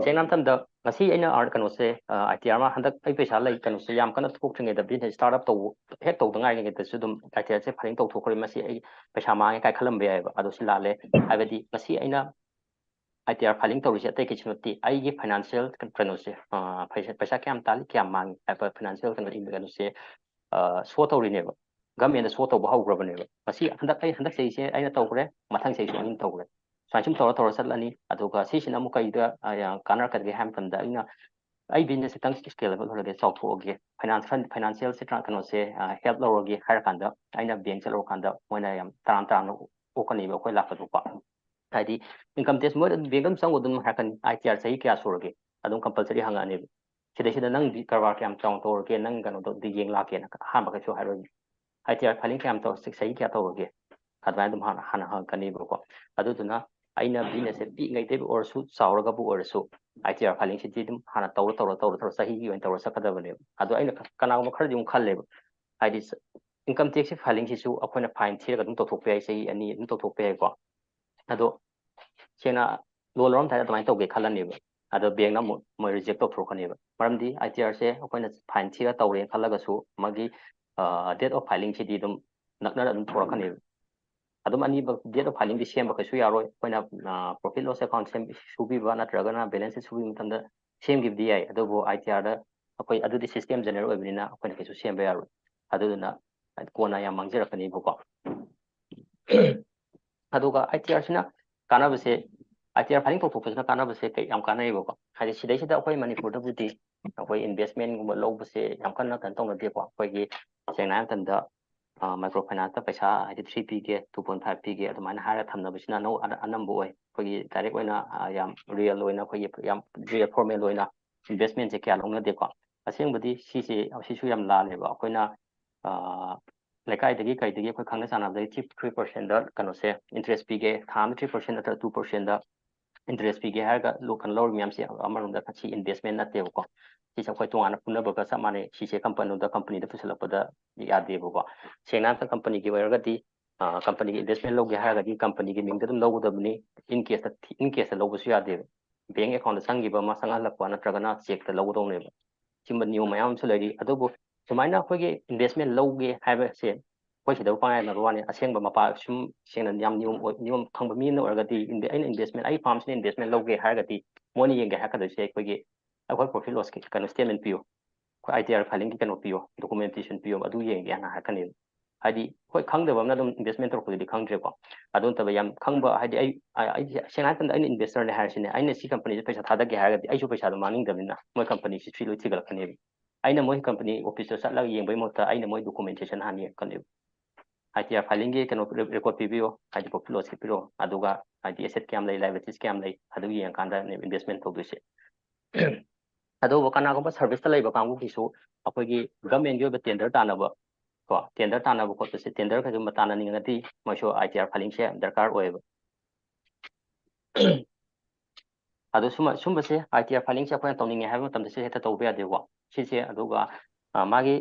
ꯁꯦꯡꯅ ꯍꯥꯏꯕ ꯃꯇꯝꯗ ꯉꯁꯤ ꯑꯩꯅ ꯑꯥꯔ-, ꯀꯩꯅꯣꯁꯦ, ꯑ, ITR ꯑꯃ ꯍꯟꯗꯛ ꯑꯩ ꯄꯩꯁꯥ ꯂꯩ, ꯀꯩꯅꯣꯁꯦ ꯌꯥꯝ ꯀꯟꯅ ꯊꯣꯛꯇ꯭ꯔꯤꯉꯩꯗ, business start up ꯇꯧꯕ ꯍꯦꯛ ꯇꯧꯗ ꯉꯥꯏꯔꯤꯉꯩꯗꯁꯨ ꯑꯗꯨꯝ ITR ꯁꯦ filing ꯇꯧꯊꯣꯛꯈ꯭ꯔꯦ, ꯃꯁꯤ ꯑꯩ ꯄꯩꯁꯥ ꯃꯥꯡꯉꯦ ꯀꯥꯏ ꯈꯜꯂꯝꯕ ꯌꯥꯏꯑꯕ꯫ ꯑꯗꯣ ꯁꯤ ꯂꯥꯜꯂꯦ꯫ ꯍꯥꯏꯕꯗꯤ ꯉꯁꯤ ꯑꯩꯅ ITR filing ꯇꯧꯔꯤꯁꯦ ꯑꯇꯩ ꯀꯩꯁꯨ ꯅꯠꯇꯦ, ꯑꯩꯒꯤ financial ꯀꯩꯅꯣꯁꯦ, ꯑ, ꯄꯩꯁꯥ, ꯄꯩꯁꯥ ꯀꯌꯥꯝ ꯇꯥꯜꯂꯤ, ꯀꯌꯥꯝ ꯃꯥꯡꯉꯤ ꯍꯥꯏꯕ financial ꯀꯩꯅꯣ, ꯀꯩꯅꯣꯁꯦ, ꯑ, show ꯇꯧꯔꯤꯅꯦꯕ꯫ Government ꯗ show ꯇꯧꯕ ꯍꯧꯈ꯭ꯔꯕꯅꯦꯕ꯫ ꯉꯁꯤ ꯍꯟꯗꯛ, ꯑꯩ ꯍꯟꯗꯛ ꯆꯍꯤꯁꯦ ꯑꯩꯅ ꯇꯧꯈ꯭ꯔꯦ, ꯃꯊꯪ ꯆꯍꯤꯁꯨ ꯑꯩꯅ ꯇꯧꯈ꯭ꯔꯦ꯫ ꯁꯨꯃꯥꯏꯅ ꯁꯨꯝ ꯇꯧꯔ ꯇꯧꯔ ꯆꯠꯂꯅꯤ꯫ ꯑꯗꯨꯒ ꯁꯤꯁꯤꯅ ꯑꯃꯨꯛ ꯀꯩꯗ, ꯑ, ꯀꯥꯟꯅꯔꯛꯀꯗꯒꯦ ꯍꯥꯏꯕ ꯃꯇꯝꯗ, ꯑꯩꯅ ꯑꯩ business ꯁꯦ ꯈꯤꯇꯪ scalable ꯑꯣꯏꯔꯒꯦ, ꯆꯥꯎꯊꯣꯛꯑꯒꯦ, finance, financial ꯁꯦ ꯇ꯭ꯔꯥꯟ-, ꯀꯩꯅꯣꯁꯦ, ꯑ, help ꯂꯧꯔꯒꯦ ꯍꯥꯏꯔ ꯀꯥꯟꯗ, ꯑꯩꯅ bank ꯆꯠꯂꯨꯔ ꯀꯥꯟꯗ ꯃꯣꯏꯅ ꯌꯥꯝ ꯇꯔꯥꯝ ꯇꯔꯥꯝꯅ ꯑꯣꯛꯀꯅꯦꯕ ꯑꯩꯈꯣꯏ ꯂꯥꯛꯄꯗꯀꯣ꯫ ꯍꯥꯏꯗꯤ income tax ꯃꯣꯏ bank ꯑꯗꯨꯝ ꯆꯪꯉꯨ ꯑꯗꯨꯝ ꯍꯥꯏꯔꯛꯀꯅꯤ, "ITR ꯆꯍꯤ ꯀꯌꯥ ꯁꯨꯔꯒꯦ?" ꯑꯗꯨꯝ compulsory ꯍꯪꯉꯛꯑꯅꯦꯕ꯫ ꯁꯤꯗꯩꯁꯤꯗ ꯅꯪꯗꯤ ꯀꯔꯕꯥꯔ ꯀꯌꯥꯝ ꯆꯥꯎꯅ ꯇꯧꯔꯒꯦ, ꯅꯪ ꯀꯩꯅꯣꯗꯣ ꯑꯗꯨ ꯌꯦꯡ ꯂꯥꯛꯀꯦꯅ ꯑꯍꯥꯟꯕ ꯀꯩꯁꯨ ꯍꯥꯏꯔꯣꯏ꯫ "ITR filing ꯀꯌꯥꯝ ꯇꯧ-, ꯆꯍꯤ ꯀꯌꯥ ꯇꯧꯔꯒꯦ?" ꯑꯗꯨꯃꯥꯏꯅ ꯑꯗꯨꯝ ꯍꯥꯟꯅ, ꯍꯥꯟꯅ ꯍꯪꯉꯛꯀꯅꯦꯕꯀꯣ꯫ ꯑꯗꯨꯗꯨꯅ ꯑꯩꯅ business ꯁꯦ ꯄꯤꯛꯏꯉꯩꯗꯒꯤ ꯑꯣꯏꯔꯁꯨ, ꯆꯥꯎꯔꯒꯕꯨ ꯑꯣꯏꯔꯁꯨ, ITR filing ꯁꯤꯗꯤ ꯑꯗꯨꯝ ꯍꯥꯟꯅ ꯇꯧꯔ, ꯇꯧꯔ, ꯇꯧꯔ, ꯇꯧꯔ, ꯆꯍꯤꯒꯤ ꯑꯣꯏꯅ ꯇꯧꯔ ꯆꯠꯀꯗꯕꯅꯦꯕ꯫ ꯑꯗꯣ ꯑꯩꯅ ꯀ-, ꯀꯅꯥꯒꯨꯝꯕ ꯈꯔꯗꯤ ꯑꯃꯨꯛ ꯈꯜꯂꯦꯕ, ꯍꯥꯏꯗꯤ ꯁ-, income tax ꯀꯤ filing ꯁꯤꯁꯨ ꯑꯩꯈꯣꯏꯅ fine ꯊꯤꯔꯒ ꯑꯗꯨꯝ ꯇꯧꯊꯣꯛꯄ ꯌꯥꯏ, ꯆꯍꯤ ꯑꯅꯤ ꯑꯗꯨꯝ ꯇꯧꯊꯣꯛꯄ ꯌꯥꯏꯀꯣ꯫ ꯑꯗꯣ ꯁꯦꯡꯅ ꯂꯣꯟ ꯂꯧꯔꯝꯗꯥꯏꯗ ꯑꯗꯨꯃꯥꯏꯅ ꯇꯧꯒꯦ ꯈꯜꯂꯅꯦꯕ꯫ ꯑꯗꯣ bank ꯅ ꯑꯃꯨꯛ ꯃꯣꯏ reject ꯇꯧꯊꯣꯛꯀꯅꯦꯕ꯫ ꯃꯔꯝꯗꯤ ITR ꯁꯦ ꯑꯩꯈꯣꯏꯅ fine ꯊꯤꯔ ꯇꯧꯔꯦꯅ ꯈꯜꯂꯒꯁꯨ, ꯃꯥꯒꯤ, ꯑ, date of filing ꯁꯤꯗꯤ ꯑꯗꯨꯝ ꯅꯛꯅꯅ ꯑꯗꯨꯝ ꯊꯣꯔꯛꯀꯅꯦꯕ꯫ ꯑꯗꯨꯝ ꯑꯅꯤꯃꯛ date of filing ꯗꯤ ꯁꯦꯝꯕ ꯀꯩꯁꯨ ꯌꯥꯔꯣꯏ꯫ ꯑꯩꯈꯣꯏꯅ, ꯑ, profit loss account ꯁꯦꯝ-, ꯁꯨꯕꯤꯕ ꯅꯠꯇ꯭ꯔꯒꯅ balance sheet ꯁꯨꯕꯤꯕ ꯃꯇꯝꯗ ꯁꯦꯝꯈꯤꯕꯗꯤ ꯌꯥꯏ, ꯑꯗꯨꯕꯨ ITR ꯗ ꯑꯩꯈꯣꯏ ꯑꯗꯨꯗꯤ system general ꯑꯣꯏꯕꯅꯤꯅ ꯑꯩꯈꯣꯏꯅ ꯀꯩꯁꯨ ꯁꯦꯝꯕ ꯌꯥꯔꯣꯏ꯫ ꯑꯗꯨꯗꯨꯅ ꯀꯣꯟꯅ ꯌꯥꯝ ꯃꯥꯡꯖꯔꯛꯀꯅꯦꯕꯀꯣ꯫ ꯑꯗꯨꯒ ITR ꯁꯤꯅ ꯀꯥꯟꯅꯕꯁꯦ, ITR filing ꯇꯧꯊꯣꯛꯄꯁꯤꯅ ꯀꯥꯟꯅꯕꯁꯦ ꯀꯩ ꯌꯥꯝ ꯀꯥꯟꯅꯩꯌꯦꯕꯀꯣ꯫ ꯍꯥꯏꯗꯤ ꯁꯤꯗꯩꯁꯤꯗ ꯑꯩꯈꯣꯏ ꯃꯅꯤꯄꯨꯔꯗꯕꯨꯗꯤ ꯑꯩꯈꯣꯏ investment ꯒꯨꯝꯕ ꯂꯧꯕꯁꯦ ꯌꯥꯝ ꯀꯟꯅ ꯀꯩꯅꯣ ꯇꯧꯅꯗꯦꯀꯣ꯫ ꯑꯩꯈꯣꯏꯒꯤ ꯁꯦꯡꯅ ꯍꯥꯏ ꯃꯇꯝꯗ, ꯑ, micro finance ꯇ ꯄꯩꯁꯥ ꯍꯥꯏꯗꯤ three ꯄꯤꯒꯦ, two point five ꯄꯤꯒꯦ ꯑꯗꯨꯃꯥꯏꯅ ꯍꯥꯏꯔꯒ ꯊꯝꯅꯕꯁꯤꯅ ꯑꯅꯧ-, ꯑꯅ-, ꯑꯅꯝꯕ ꯑꯣꯏ꯫ ꯑꯩꯈꯣꯏꯒꯤ direct ꯑꯣꯏꯅ, ꯑ, ꯌꯥꯝ real ꯑꯣꯏꯅ ꯑꯩꯈꯣꯏꯒꯤ ꯌꯥꯝ real formal ꯑꯣꯏꯅ ꯏꯟꯚꯦꯁꯃꯦꯟꯁꯦ ꯀꯌꯥ ꯂꯧꯅꯗꯦꯀꯣ꯫ ꯑꯁꯦꯡꯕꯗꯤ ꯁꯤꯁꯦ, ꯁꯤꯁꯨ ꯌꯥꯝ ꯂꯥꯜꯂꯦꯕ꯫ ꯑꯩꯈꯣꯏꯅ ꯂꯩꯀꯥꯏꯗꯒꯤ ꯀꯩꯗꯒꯤ ꯑꯩꯈꯣꯏ ꯈꯪꯅ ꯆꯥꯟꯅꯕꯗꯒꯤ ꯊ꯭ꯔꯤ ꯊ꯭ꯔꯤ ꯄꯥꯔꯁꯦꯟꯗ ꯀꯩꯅꯣꯁꯦ ꯏꯟꯇꯔꯦꯁ ꯄꯤꯒꯦ, ꯊꯥ ꯑꯃꯗ ꯊ꯭ꯔꯤ ꯄꯥꯔꯁꯦꯟ ꯅꯠꯇ꯭ꯔꯒ ꯇꯨ ꯄꯥꯔꯁꯦꯟꯗ ꯏꯟꯇꯔꯦꯁ ꯄꯤꯒꯦ ꯍꯥꯏꯔꯒ ꯂꯣ-, ꯀꯩꯅꯣ ꯂꯧꯔꯤ ꯃꯌꯥꯝꯁꯦ ꯑꯃꯔꯣꯝꯗ ꯁꯤ ꯏꯟꯚꯦꯁꯃꯦꯟ ꯅꯠꯇꯦꯕꯀꯣ꯫ ꯁꯤꯁꯦ ꯑꯩꯈꯣꯏ ꯇꯣꯉꯥꯟꯅ ꯄꯨꯅꯕꯒ ꯆꯞ ꯃꯥꯟꯅꯩ꯫ ꯁꯤꯁꯦ ꯀꯝꯄꯅꯤꯗ, ꯀꯝꯄꯅꯤꯗ ꯄꯨꯁꯤꯜꯂꯛꯄꯗ ꯌꯥꯗꯦꯕꯀꯣ꯫ ꯁꯦꯡꯅ ꯍꯥꯏꯔꯕꯗ ꯀꯝꯄꯅꯤꯒꯤ ꯑꯣꯏꯔꯒꯗꯤ, ꯀꯝꯄꯅꯤꯒꯤ ꯏꯟꯚꯦꯁꯃꯦꯟ ꯂꯧꯒꯦ ꯍꯥꯏꯔꯒꯗꯤ ꯀꯝꯄꯅꯤꯒꯤ ꯃꯤꯡꯗ ꯑꯗꯨꯝ ꯂꯧꯒꯗꯕꯅꯤ꯫ ꯏꯟ ꯀꯦꯁꯇ, ꯏꯟ ꯀꯦꯁꯇ ꯂꯧꯕꯁꯨ ꯌꯥꯗꯦꯕ꯫ ꯕꯦꯡ ꯑꯦꯀꯥꯎꯟꯗ ꯆꯪꯈꯤꯕ ꯑꯃ ꯆꯪꯍꯜꯂꯛꯄ ꯅꯠꯇ꯭ꯔꯒꯅ ꯆꯦꯛꯇ ꯂꯧꯒꯗꯧꯅꯦꯕ꯫ ꯁꯤꯒꯨꯝꯕ ꯅꯤꯌꯣꯝ ꯃꯌꯥꯝ ꯑꯃꯁꯨ ꯂꯩꯔꯤ꯫ ꯑꯗꯨꯕꯨ ꯁꯨꯃꯥꯏꯅ ꯑꯩꯈꯣꯏꯒꯤ ꯏꯟꯚꯦꯁꯃꯦꯟ ꯂꯧꯒꯦ ꯍꯥꯏꯕꯁꯦ ꯑꯩꯈꯣꯏ ꯁꯤꯗꯕꯨ ꯄꯪꯍꯥꯏ ꯍꯥꯏꯅꯕ ꯋꯥꯅꯤ꯫ ꯑꯁꯦꯡꯕ ꯃꯄꯥ ꯁꯨꯝ ꯁꯦꯡꯅ ꯌꯥꯝ ꯅꯤꯌꯣꯝ ꯑꯣꯏ-, ꯅꯤꯌꯣꯝ ꯈꯪꯕ ꯃꯤ ꯑꯃ ꯑꯣꯏꯔꯒꯗꯤ ꯏꯟꯚꯦ-, ꯑꯩꯅ ꯏꯟꯚꯦꯁꯃꯦꯟ, ꯑꯩ ꯐꯥꯔꯝꯁꯤꯅ ꯏꯟꯚꯦꯁꯃꯦꯟ ꯂꯧꯒꯦ ꯍꯥꯏꯔꯒꯗꯤ ꯃꯣꯏꯅ ꯌꯦꯡꯒꯦ ꯍꯥꯏꯔꯛꯀꯗꯣꯏꯁꯦ ꯑꯩꯈꯣꯏꯒꯤ, ꯑꯩꯈꯣꯏ ꯄ꯭ꯔꯣꯐꯤꯠ ꯂꯣꯁꯀꯤ ꯀꯩꯅꯣ ꯁ꯭ꯇꯦꯠꯃꯦꯟ ꯄꯤꯌꯨ, ꯑꯩꯈꯣꯏ ꯑꯥꯏ ꯇꯤ ꯑꯥꯔ ꯐꯥꯏꯂꯤꯡꯒꯤ ꯀꯩꯅꯣ ꯄꯤꯌꯨ, ꯗꯣꯀꯨꯃꯦꯟꯇꯦꯁꯟ ꯄꯤꯌꯨ, ꯑꯗꯨ ꯌꯦꯡꯒꯦ ꯍꯥꯏꯅ ꯍꯥꯏꯔꯛꯀꯅꯦꯕ꯫ ꯍꯥꯏꯗꯤ ꯑꯩꯈꯣꯏ ꯈꯪꯗꯕ ꯑꯃꯅ ꯑꯗꯨꯝ ꯏꯟꯚꯦꯁꯃꯦꯟ ꯇꯧꯔꯛꯄꯗꯨꯗꯤ ꯈꯪꯗ꯭ꯔꯦꯀꯣ꯫ ꯑꯗꯨ ꯅꯠꯇꯕ ꯌꯥꯝ ꯈꯪꯕ, ꯍꯥꯏꯗꯤ ꯑꯩ, ꯑꯩ, ꯑꯩ ꯁꯦꯡꯅ ꯍꯥꯏꯔ ꯀꯥꯟꯗ ꯑꯩꯅ ꯏꯟꯚꯦꯁꯇꯔꯅꯦ ꯍꯥꯏꯔꯁꯤꯅꯦ, ꯑꯩꯅ ꯁꯤ ꯀꯝꯄꯅꯤꯁꯦ ꯄꯩꯁꯥ ꯊꯥꯗꯒꯦ ꯍꯥꯏꯔꯒꯗꯤ ꯑꯩꯁꯨ ꯄꯩꯁꯥꯗꯣ ꯃꯥꯡꯅꯤꯡꯗꯕꯅꯤꯅ ꯃꯣꯏ ꯀꯝꯄꯅꯤꯁꯤ ꯊ꯭ꯔꯤ ꯂꯣꯏ ꯊꯤꯒꯠꯂꯛꯀꯅꯦꯕ꯫ ꯑꯩꯅ ꯃꯣꯏ ꯀꯝꯄꯅꯤ ꯑꯣꯐꯤꯁꯇ ꯆꯠꯂꯒ ꯌꯦꯡꯕꯒꯤ ꯃꯍꯨꯠꯇ ꯑꯩꯅ ꯃꯣꯏ ꯗꯣꯀꯨꯃꯦꯟꯇꯦꯁꯟ ꯍꯥꯟꯅ ꯌꯦꯡꯉꯛꯀꯅꯦꯕ꯫ ꯑꯥꯏ ꯇꯤ ꯑꯥꯔ ꯐꯥꯏꯂꯤꯡꯒꯤ ꯀꯩꯅꯣ ꯔꯦ-, ꯔꯦꯀꯣꯔꯠ ꯄꯤꯕꯤꯌꯣ, ꯍꯥꯏꯗꯤ ꯄ꯭ꯔꯣꯐꯤꯠ ꯂꯣꯁꯀꯤ ꯄꯤꯔꯣ, ꯑꯗꯨꯒ ꯍꯥꯏꯗꯤ ꯑꯦꯁꯦꯠ ꯀꯌꯥꯝ ꯂꯩ, ꯂꯥꯏꯕꯤꯂꯤꯇꯤꯁ ꯀꯌꯥꯝ ꯂꯩ, ꯑꯗꯨ ꯌꯦꯡꯉꯀꯥꯟꯗ ꯏꯟꯚꯦꯁꯃꯦꯟ ꯇꯧꯗꯣꯏꯁꯦ꯫ ꯑꯗꯨꯕꯨ ꯀꯅꯥꯒꯨꯝꯕ ꯁꯔꯚꯤꯁꯇ ꯂꯩꯕ ꯀꯥꯡꯕꯨꯒꯤꯁꯨ ꯑꯩꯈꯣꯏꯒꯤ ꯒꯃꯦꯟꯒꯤ ꯑꯣꯏꯕ ꯇꯦꯟꯗꯔ ꯇꯥꯅꯕ, ꯀꯣ, ꯇꯦꯟꯗꯔ ꯇꯥꯅꯕ ꯈꯣꯠꯄꯁꯦ, ꯇꯦꯟꯗꯔ ꯀꯩꯒꯨꯝꯕ ꯇꯥꯅꯅꯤꯡꯉꯒꯗꯤ ꯃꯣꯏꯁꯨ ꯑꯥꯏ ꯇꯤ ꯑꯥꯔ ꯐꯥꯏꯂꯤꯡꯁꯦ ꯗꯔꯀꯥꯔ ꯑꯣꯏꯌꯦꯕ꯫ ꯑꯗꯣ ꯁꯨꯝꯕ-, ꯁꯨꯝꯕꯁꯦ, ꯑꯥꯏ ꯇꯤ ꯑꯥꯔ ꯐꯥꯏꯂꯤꯡꯁꯦ ꯑꯩꯈꯣꯏꯅ ꯇꯧꯅꯤꯡꯉꯦ ꯍꯥꯏꯕ ꯃꯇꯝꯗ ꯁꯤ ꯍꯦꯛꯇ ꯇꯧꯕ ꯌꯥꯗꯦꯀꯣ꯫ ꯁꯤꯁꯦ ꯑꯗꯨꯒ, ꯑ, ꯃꯥꯒꯤ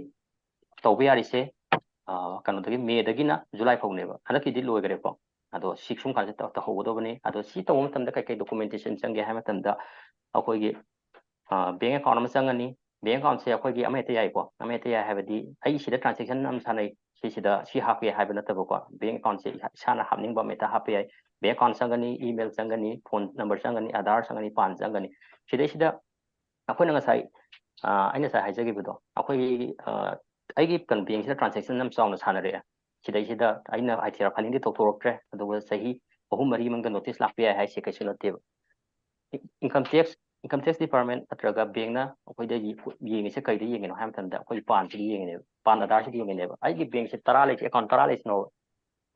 ꯇꯧꯕ ꯌꯥꯔꯤꯁꯦ, ꯑ, ꯀꯩꯅꯣꯗꯒꯤ, ꯃꯦꯗꯒꯤꯅ ꯖꯨꯂꯥꯏ ꯐꯥꯎꯅꯦꯕ꯫ ꯍꯟꯗꯛꯀꯤꯗꯤ ꯂꯣꯏꯈ꯭ꯔꯦꯀꯣ꯫ ꯑꯗꯣ ꯁꯤ ꯁꯨꯝ ꯀꯥꯟꯁꯤꯗ ꯇꯧ-, ꯇꯧꯍꯧꯒꯗꯕꯅꯤ꯫ ꯑꯗꯣ ꯁꯤ ꯇꯧꯕ ꯃꯇꯝꯗ ꯀꯩꯀꯩ ꯗꯣꯀꯨꯃꯦꯟꯇꯦꯁꯟ ꯆꯪꯒꯦ ꯍꯥꯏꯕ ꯃꯇꯝꯗ ꯑꯩꯈꯣꯏꯒꯤ, ꯑ, ꯕꯦꯡ ꯑꯦꯀꯥꯎꯟ ꯑꯃ ꯆꯪꯒꯅꯤ꯫ ꯕꯦꯡ ꯑꯦꯀꯥꯎꯟꯁꯦ ꯑꯩꯈꯣꯏꯒꯤ ꯑꯃ ꯍꯦꯛꯇ ꯌꯥꯏꯀꯣ꯫ ꯑꯃ ꯍꯦꯛꯇ ꯌꯥꯏ ꯍꯥꯏꯕꯗꯤ ꯑꯩ ꯁꯤꯗ ꯇ꯭ꯔꯥꯟꯖꯦꯛꯁꯟ ꯑꯃ ꯁꯥꯟꯅꯩ, ꯁꯤꯁꯤꯗ ꯁꯤ ꯍꯥꯞꯀꯦ ꯍꯥꯏꯕ ꯅꯠꯇꯕꯀꯣ꯫ ꯕꯦꯡ ꯑꯦꯀꯥꯎꯟꯁꯦ ꯏꯁꯥ-, ꯏꯁꯥꯅ ꯍꯥꯞꯅꯤꯡꯕ ꯑꯃ ꯍꯦꯛꯇ ꯍꯥꯞꯄ ꯌꯥꯏ꯫ ꯕꯦꯡ ꯑꯦꯀꯥꯎꯟ ꯆꯪꯒꯅꯤ, ꯏꯃꯦꯜ ꯆꯪꯒꯅꯤ, ꯐꯣꯟ ꯅꯝꯕꯔ ꯆꯪꯒꯅꯤ, ꯑꯙꯥꯔ ꯆꯪꯒꯅꯤ, ꯄꯥꯟ ꯆꯪꯒꯅꯤ꯫ ꯁꯤꯗꯩꯁꯤꯗ ꯑꯩꯈꯣꯏꯅ ꯉꯁꯥꯏ, ꯑ, ꯑꯩꯅ ꯉꯁꯥꯏ ꯍꯥꯏꯖꯈꯤꯕꯗꯣ, ꯑꯩꯈꯣꯏꯒꯤ, ꯑ, ꯑꯩꯒꯤ ꯀꯩꯅꯣ, ꯕꯦꯡꯁꯤꯗ ꯇ꯭ꯔꯥꯟꯖꯦꯛꯁꯟ ꯌꯥꯝ ꯆꯥꯎꯅ ꯁꯥꯟꯅꯔꯛꯑꯦ꯫ ꯁꯤꯗꯩꯁꯤꯗ ꯑꯩꯅ ꯑꯥꯏ ꯇꯤ ꯑꯥꯔ ꯐꯥꯏꯂꯤꯡꯗꯤ ꯇꯧꯊꯣꯔꯛꯇ꯭ꯔꯦ, ꯑꯗꯨꯒ ꯆꯍꯤ ꯑꯍꯨꯝ ꯃꯔꯤ ꯃꯅꯨꯡꯗ ꯅꯣꯇꯤꯁ ꯂꯥꯛꯄ ꯌꯥꯏ ꯍꯥꯏꯁꯦ ꯀꯩꯁꯨ ꯅꯠꯇꯦꯕ꯫ Income tax, income tax department ꯅꯠꯇ꯭ꯔꯒ ꯕꯦꯡꯅ ꯑꯩꯈꯣꯏꯗ ꯌꯦ-, ꯌꯦꯡꯉꯤꯁꯦ ꯀꯩꯗ ꯌꯦꯡꯉꯤꯅꯣ ꯍꯥꯏꯕ ꯃꯇꯝꯗ, ꯑꯩꯈꯣꯏꯒꯤ ꯄꯥꯟꯁꯤꯗ ꯌꯦꯡꯉꯤꯅꯦꯕ, ꯄꯥꯟ ꯑꯙꯥꯔꯁꯤꯗ ꯌꯦꯡꯉꯤꯅꯦꯕ꯫ ꯑꯩꯒꯤ ꯕꯦꯡꯁꯦ ꯇꯔꯥ ꯂꯩꯁꯦ, ꯑꯦꯀꯥꯎꯟ ꯇꯔꯥ ꯂꯩꯁꯤꯅꯣꯕ꯫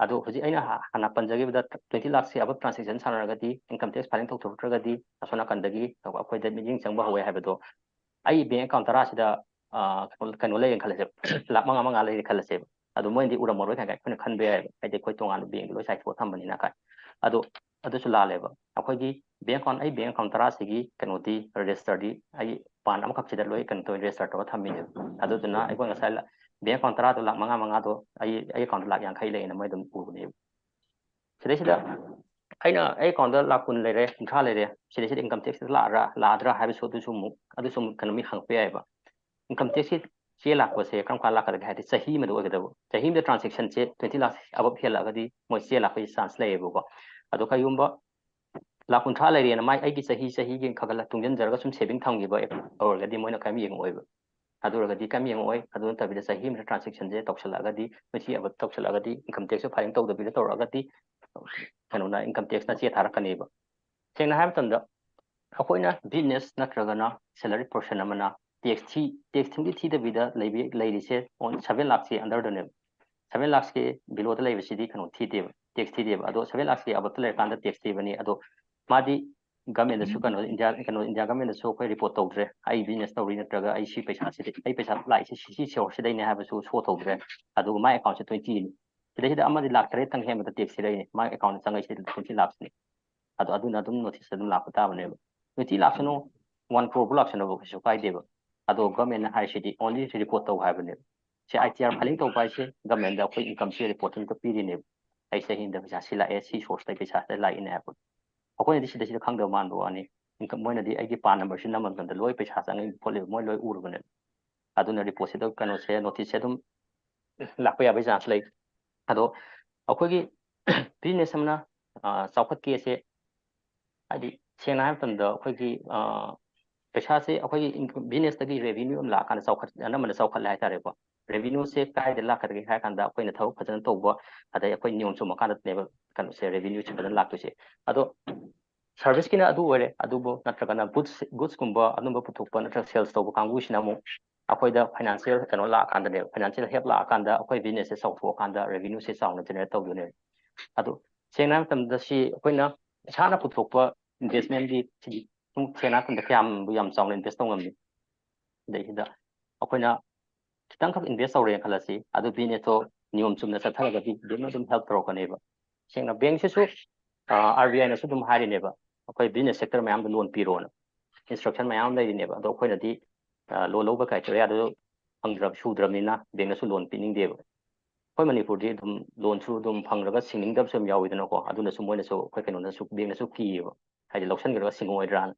ꯑꯗꯣ ꯍꯧꯖꯤꯛ ꯑꯩꯅ ꯍꯥꯟꯅ ꯄꯟꯖꯈꯤꯕꯗ twenty ꯂꯥꯛꯁꯀꯤ above transaction ꯁꯥꯟꯅꯔꯒꯗꯤ, income tax filing ꯇꯧꯊꯣꯛꯇ꯭ꯔꯒꯗꯤ, ꯑꯁꯣꯝ ꯅꯥꯀꯟꯗꯒꯤ ꯑꯩꯈꯣꯏꯗ ꯃꯤꯠꯌꯦꯡ ꯆꯪꯕ ꯍꯧꯋꯦ ꯍꯥꯏꯕꯗꯣ, ꯑꯩ bank account ꯇꯔꯥꯁꯤꯗ ꯀꯩꯅꯣ ꯂꯩꯔꯦꯅ ꯈꯜꯂꯁꯦꯕ, ꯂꯥꯛ ꯃꯉꯥ ꯃꯉꯥ ꯂꯩꯔꯦ ꯈꯜꯂꯁꯦꯕ꯫ ꯑꯗꯣ ꯃꯣꯏꯅꯗꯤ ꯎꯔꯝꯃꯔꯣꯏ ꯀꯥꯏꯅ ꯑꯩꯈꯣꯏꯅ ꯈꯟꯕ ꯌꯥꯏꯑꯕ, ꯍꯥꯏꯗꯤ ꯑꯩꯈꯣꯏ ꯇꯣꯉꯥꯟꯕ bankꯗ ꯂꯣꯏ ꯆꯥꯏꯊꯣꯛꯑ ꯊꯝꯕꯅꯤꯅ ꯀꯥꯏ꯫ ꯑꯗꯣ ꯑꯗꯨꯁꯨ ꯂꯥꯜꯂꯦꯕ꯫ ꯑꯩꯈꯣꯏꯒꯤ bank account, ꯑꯩ bank account ꯇꯔꯥꯁꯤꯒꯤ ꯀꯩꯅꯣꯗꯤ, registerꯗꯤ ꯑꯩ PAN ꯑꯃꯈꯛꯁꯤꯗ ꯂꯣꯏ ꯀꯩꯅꯣ ꯇꯧꯋꯤ, register ꯇꯧꯔ ꯊꯝꯃꯤꯅꯦꯕ꯫ ꯑꯗꯨꯗꯨꯅ ꯑꯩꯈꯣꯏ ꯉꯁꯥꯏ bank account ꯇꯔꯥꯗꯣ ꯂꯥꯛ ꯃꯉꯥ ꯃꯉꯥꯗꯣ ꯑꯩ, ꯑꯩ accountꯗ ꯂꯥꯛ ꯌꯥꯡꯈꯩ ꯂꯩꯌꯦꯅ ꯃꯣꯏ ꯑꯗꯨꯝ ꯎꯕꯅꯦꯕ꯫ ꯁꯤꯗꯩꯁꯤꯗ ꯑꯩꯅ ꯑꯩ accountꯗ ꯂꯥꯛ ꯀꯨꯟ ꯂꯩꯔꯦ, ꯀꯨꯟꯊ꯭ꯔꯥ ꯂꯩꯔꯦ, ꯁꯤꯗꯩꯁꯤꯗ income tax ꯂꯥꯛꯑꯗ꯭ꯔꯥ, ꯂꯥꯛꯑꯗ꯭ꯔꯥ ꯍꯥꯏꯕꯁꯨ ꯑꯗꯨꯁꯨ ꯑꯃꯨꯛ, ꯑꯗꯨꯁꯨ ꯑꯃꯨꯛ ꯀꯩꯅꯣ ꯃꯤ ꯍꯪꯉꯛꯄ ꯌꯥꯏꯑꯕ꯫ Income taxꯀꯤ ꯆꯦ ꯂꯥꯛꯄꯁꯦ ꯀꯔꯝ ꯀꯥꯟꯗ ꯂꯥꯛꯀꯗꯒꯦ ꯍꯥꯏꯗꯤ ꯆꯍꯤ ꯑꯃꯗ ꯑꯣꯏꯒꯗꯕ꯫ ꯆꯍꯤ ꯑꯃꯗ transactionꯁꯦ twenty ꯂꯥꯛ above ꯍꯦꯜꯂꯛꯑꯒꯗꯤ ꯃꯣꯏ ꯆꯦ ꯂꯥꯛꯄꯒꯤ chance ꯂꯩꯌꯦꯕꯀꯣ꯫ ꯑꯗꯣ ꯀꯔꯤꯒꯨꯝꯕ ꯂꯥꯛ ꯀꯨꯟꯊ꯭ꯔꯥ ꯂꯩꯔꯦꯅ ꯃꯥꯏ ꯑꯩꯒꯤ ꯆꯍꯤ ꯆꯍꯤꯒꯤ ꯈꯔ ꯈꯔ ꯇꯨꯡꯁꯤꯟꯖꯔꯒ ꯁꯨꯝ saving ꯊꯝꯈꯤꯕ ꯑꯣꯏꯔꯒꯗꯤ ꯃꯣꯏꯅ ꯀꯔꯤꯝ ꯌꯦꯡꯉꯛꯑꯣꯏꯕ꯫ ꯑꯗꯨ ꯑꯣꯏꯔꯒꯗꯤ ꯀꯔꯤꯝ ꯌꯦꯡꯉꯛꯑꯣꯏ꯫ ꯑꯗꯨ ꯅꯠꯇꯕꯤꯗ ꯆꯍꯤ ꯑꯃꯗ transactionꯁꯦ ꯇꯧꯁꯜꯂꯛꯑꯒꯗꯤ, twenty above ꯇꯧꯁꯜꯂꯛꯑꯒꯗꯤ income taxꯁꯨ filing ꯇꯧꯗꯕꯤꯗ ꯇꯧꯔꯛꯑꯒꯗꯤ ꯀꯩꯅꯣꯅ, income taxꯅ ꯆꯦ ꯊꯥꯔꯛꯀꯅꯦꯕ꯫ ꯁꯦꯡꯅ ꯍꯥꯏꯕ ꯃꯇꯝꯗ ꯑꯩꯈꯣꯏꯅ business ꯅꯠꯇ꯭ꯔꯒꯅ salary person ꯑꯃꯅ tax ꯊꯤ, tax ꯊꯤꯡꯗꯤ ꯊꯤꯗꯕꯤꯗ ꯂꯩꯕꯤ-, ꯂꯩꯔꯤꯁꯦ on seven ꯂꯥꯛꯁꯀꯤ underꯗꯅꯦꯕ꯫ Seven ꯂꯥꯛꯁꯀꯤ belowꯗ ꯂꯩꯕꯁꯤꯗꯤ ꯀꯩꯅꯣ ꯊꯤꯗꯦꯕ, tax ꯊꯤꯗꯦꯕ꯫ ꯑꯗꯣ seven ꯂꯥꯛꯁꯀꯤ aboveꯇ ꯂꯩꯔꯀꯥꯟꯗ tax ꯊꯤꯕꯅꯤ꯫ ꯑꯗꯣ ꯃꯥꯗꯤ governmentꯗꯁꯨ ꯀꯩꯅꯣ, India, ꯀꯩꯅꯣ, India governmentꯗꯁꯨ ꯑꯩꯈꯣꯏ report ꯇꯧꯗ꯭ꯔꯦ, ꯑꯩ business ꯇꯧꯔꯤ ꯅꯠꯇ꯭ꯔꯒ ꯑꯩ ꯁꯤ ꯄꯩꯁꯥꯁꯤꯗꯤ, ꯑꯩ ꯄꯩꯁꯥ ꯂꯥꯛꯏꯁꯦ ꯁꯤ, ꯁꯤ sourceꯁꯤꯗꯩꯅꯦ ꯍꯥꯏꯕꯁꯨ show ꯇꯧꯗ꯭ꯔꯦ꯫ ꯑꯗꯨꯒ my accountꯁꯦ twentyꯅꯤ꯫ ꯁꯤꯗꯩꯁꯤꯗ ꯑꯃꯗꯤ ꯂꯥꯛ ꯇꯔꯦꯠꯇꯪ ꯍꯦꯟꯕꯗ tax ꯊꯤꯔꯛꯏꯅꯦ, my accountꯇ ꯆꯪꯉꯛꯏꯁꯦ twenty ꯂꯥꯛꯁꯅꯤ꯫ ꯑꯗꯣ ꯑꯗꯨꯅ ꯑꯗꯨꯝ notice ꯑꯗꯨꯝ ꯂꯥꯛꯄ ꯇꯥꯕꯅꯦꯕ꯫ Twenty ꯂꯥꯛꯁꯅꯨ, one crore ꯕꯨ ꯂꯥꯛꯁꯅꯨꯕ ꯀꯩꯁꯨ ꯀꯥꯏꯗꯦꯕ꯫ ꯑꯗꯣ governmentꯅ ꯍꯥꯏꯔꯤꯁꯤꯗꯤ only report ꯇꯧ ꯍꯥꯏꯕꯅꯦꯕ꯫ ꯁꯤ ITR filing ꯇꯧꯕ ꯍꯥꯏꯁꯦ governmentꯗ ꯑꯩꯈꯣꯏ incomeꯁꯦ report ꯑꯝꯇ ꯄꯤꯔꯤꯅꯦꯕ꯫ ꯑꯩ ꯆꯍꯤ ꯑꯃꯗ ꯄꯩꯁꯥ ꯁꯤ ꯂꯥꯛꯑꯦ, ꯁꯤ sourceꯇꯩ ꯄꯩꯁꯥ ꯁꯤ ꯂꯥꯛꯏꯅꯦ ꯍꯥꯏꯕ꯫ ꯑꯩꯈꯣꯏꯅꯗꯤ ꯁꯤꯗ, ꯁꯤꯗ ꯈꯪꯗꯕ ꯃꯥꯟꯕ ꯋꯥꯅꯤ꯫ Income, ꯃꯣꯏꯅꯗꯤ ꯑꯩꯒꯤ PAN numberꯁꯤ ꯅꯝꯕ ꯃꯇꯝꯗ ꯂꯣꯏ ꯄꯩꯁꯥ ꯆꯪꯉꯤ ꯈꯣꯠꯂꯤꯕ ꯃꯣꯏ ꯂꯣꯏ ꯎꯔꯕꯅꯦꯕ꯫ ꯑꯗꯨꯅ reportꯁꯤꯗ ꯀꯩꯅꯣꯁꯦ, noticeꯁꯦ ꯑꯗꯨꯝ ꯂꯥꯛꯄ ꯌꯥꯕꯒꯤ chance ꯂꯩ꯫ ꯑꯗꯣ ꯑꯩꯈꯣꯏꯒꯤ business ꯑꯃꯅ, ꯑ, ꯆꯥꯎꯈꯠꯀꯦꯁꯦ, ꯍꯥꯏꯗꯤ ꯁꯦꯡꯅ ꯍꯥꯏꯕ ꯃꯇꯝꯗ ꯑꯩꯈꯣꯏꯒꯤ, ꯑ, ꯄꯩꯁꯥꯁꯦ ꯑꯩꯈꯣꯏꯒꯤ inc-, businessꯇꯒꯤ revenue ꯑꯃ ꯂꯥꯛꯑꯀꯥꯟꯗ ꯆꯥꯎꯈꯠ-, ꯑꯅꯝꯕꯅ ꯆꯥꯎꯈꯠꯂꯦ ꯍꯥꯏꯇꯥꯔꯦꯀꯣ꯫ Revenueꯁꯦ ꯀꯥꯏꯗ ꯂꯥꯛꯀꯗꯒꯦ ꯍꯥꯏ ꯀꯥꯟꯗ ꯑꯩꯈꯣꯏꯅ ꯊꯕꯛ ꯐꯖꯅ ꯇꯧꯕ, ꯑꯗꯩ ꯑꯩꯈꯣꯏ ꯅꯤꯌꯣꯝ ꯆꯨꯝꯃꯀꯥꯟꯗꯅꯦꯕ ꯀꯩꯅꯣꯁꯦ, revenueꯁꯦ ꯐꯖꯅ ꯂꯥꯛꯇꯣꯏꯁꯦ꯫ ꯑꯗꯣ serviceꯀꯤꯅ ꯑꯗꯨ ꯑꯣꯏꯔꯦ, ꯑꯗꯨꯕꯨ ꯅꯠꯇ꯭ꯔꯒꯅ goods, goodsꯀꯨꯝꯕ ꯑꯗꯨꯝꯕ ꯄꯨꯊꯣꯛꯄ ꯅꯠꯇ꯭ꯔꯒ sales ꯇꯧꯕ ꯀꯥꯡꯕꯨꯁꯤꯅ ꯑꯃꯨꯛ ꯑꯩꯈꯣꯏꯗ ꯐꯥꯏꯅꯥꯟꯁꯤꯌꯦꯜ ꯀꯩꯅꯣ ꯂꯥꯛꯑꯀꯥꯟꯗꯅꯦꯕ, ꯐꯥꯏꯅꯥꯟꯁꯤꯌꯦꯜ ꯍꯦꯜꯞ ꯂꯥꯛꯑꯀꯥꯟꯗ ꯑꯩꯈꯣꯏ ꯕꯤꯖꯤꯅꯦꯁꯁꯦ ꯆꯥꯎꯊꯣꯛꯑꯀꯥꯟꯗ ꯔꯦꯚꯤꯅ꯭ꯌꯨꯁꯦ ꯆꯥꯎꯅ ꯖꯦꯅꯦꯔꯦꯠ ꯇꯧꯗꯣꯏꯅꯦꯕ꯫ ꯑꯗꯣ ꯁꯦꯡꯅ ꯍꯥꯏꯕ ꯃꯇꯝꯗ ꯁꯤ ꯑꯩꯈꯣꯏꯅ ꯏꯁꯥꯅ ꯄꯨꯊꯣꯛꯄ ꯏꯟꯚꯦꯁꯃꯦꯟꯗꯤ ꯁꯤꯗꯤ ꯁꯨꯝ ꯁꯦꯡꯅ ꯍꯥꯏꯔꯀꯥꯟꯗ ꯀꯌꯥꯝꯕꯨ ꯌꯥꯝ ꯆꯥꯎꯅ ꯏꯟꯚꯦꯁ ꯇꯧ ꯉꯝꯅꯤ? ꯑꯗꯩꯁꯤꯗ ꯑꯩꯈꯣꯏꯅ ꯈꯤꯇꯪꯈꯛ ꯏꯟꯚꯦꯁ ꯇꯧꯔꯦꯅ ꯈꯜꯂꯁꯤ, ꯑꯗꯨ ꯕꯤꯖꯤꯅꯦꯁꯇꯣ ꯅꯤꯌꯣꯝ ꯆꯨꯝꯅ ꯆꯠꯊꯔꯒꯗꯤ ꯕꯦꯡꯅ ꯑꯗꯨꯝ ꯍꯦꯜꯞ ꯇꯧꯔꯛꯀꯅꯦꯕ꯫ ꯁꯦꯡꯅ ꯕꯦꯡꯁꯤꯁꯨ, ꯑꯥꯔ ꯕꯤ ꯑꯥꯏꯅꯁꯨ ꯑꯗꯨꯝ ꯍꯥꯏꯔꯤꯅꯦꯕ, ꯑꯩꯈꯣꯏ ꯕꯤꯖꯤꯅꯦꯁ ꯁꯦꯛꯇꯔ ꯃꯌꯥꯝꯗ ꯂꯣꯟ ꯄꯤꯔꯣꯅ ꯏꯟꯁꯇ꯭ꯔꯛꯁꯟ ꯃꯌꯥꯝ ꯑꯃ ꯂꯩꯔꯤꯅꯦꯕ꯫ ꯑꯗꯣ ꯑꯩꯈꯣꯏꯅꯗꯤ ꯂꯣꯟ ꯂꯧꯕ ꯀ꯭ꯔꯥꯏꯇꯦꯔꯤꯌꯥꯗꯨ ꯐꯪꯗ꯭ꯔꯕ, ꯁꯨꯗ꯭ꯔꯕꯅꯤꯅ ꯕꯦꯡꯅꯁꯨ ꯂꯣꯟ ꯄꯤꯅꯤꯡꯗꯦꯕ꯫ ꯑꯩꯈꯣꯏ ꯃꯅꯤꯄꯨꯔꯗꯤ ꯑꯗꯨꯝ ꯂꯣꯟꯁꯨ ꯑꯗꯨꯝ ꯐꯪꯗ꯭ꯔꯒ ꯁꯤꯡꯅꯤꯡꯗꯕꯁꯨ ꯌꯥꯝ ꯌꯥꯎꯋꯤꯗꯅꯀꯣ꯫ ꯑꯗꯨꯅꯁꯨ ꯃꯣꯏꯅꯁꯨ, ꯑꯩꯈꯣꯏ ꯀꯩꯅꯣꯅꯁꯨ, ꯕꯦꯡꯅꯁꯨ ꯀꯤꯌꯦꯕ, ꯍꯥꯏꯗꯤ ꯂꯧꯁꯟꯈ꯭ꯔꯒ ꯁꯤꯡꯉꯛꯑꯣꯏꯗ꯭ꯔꯥꯅ꯫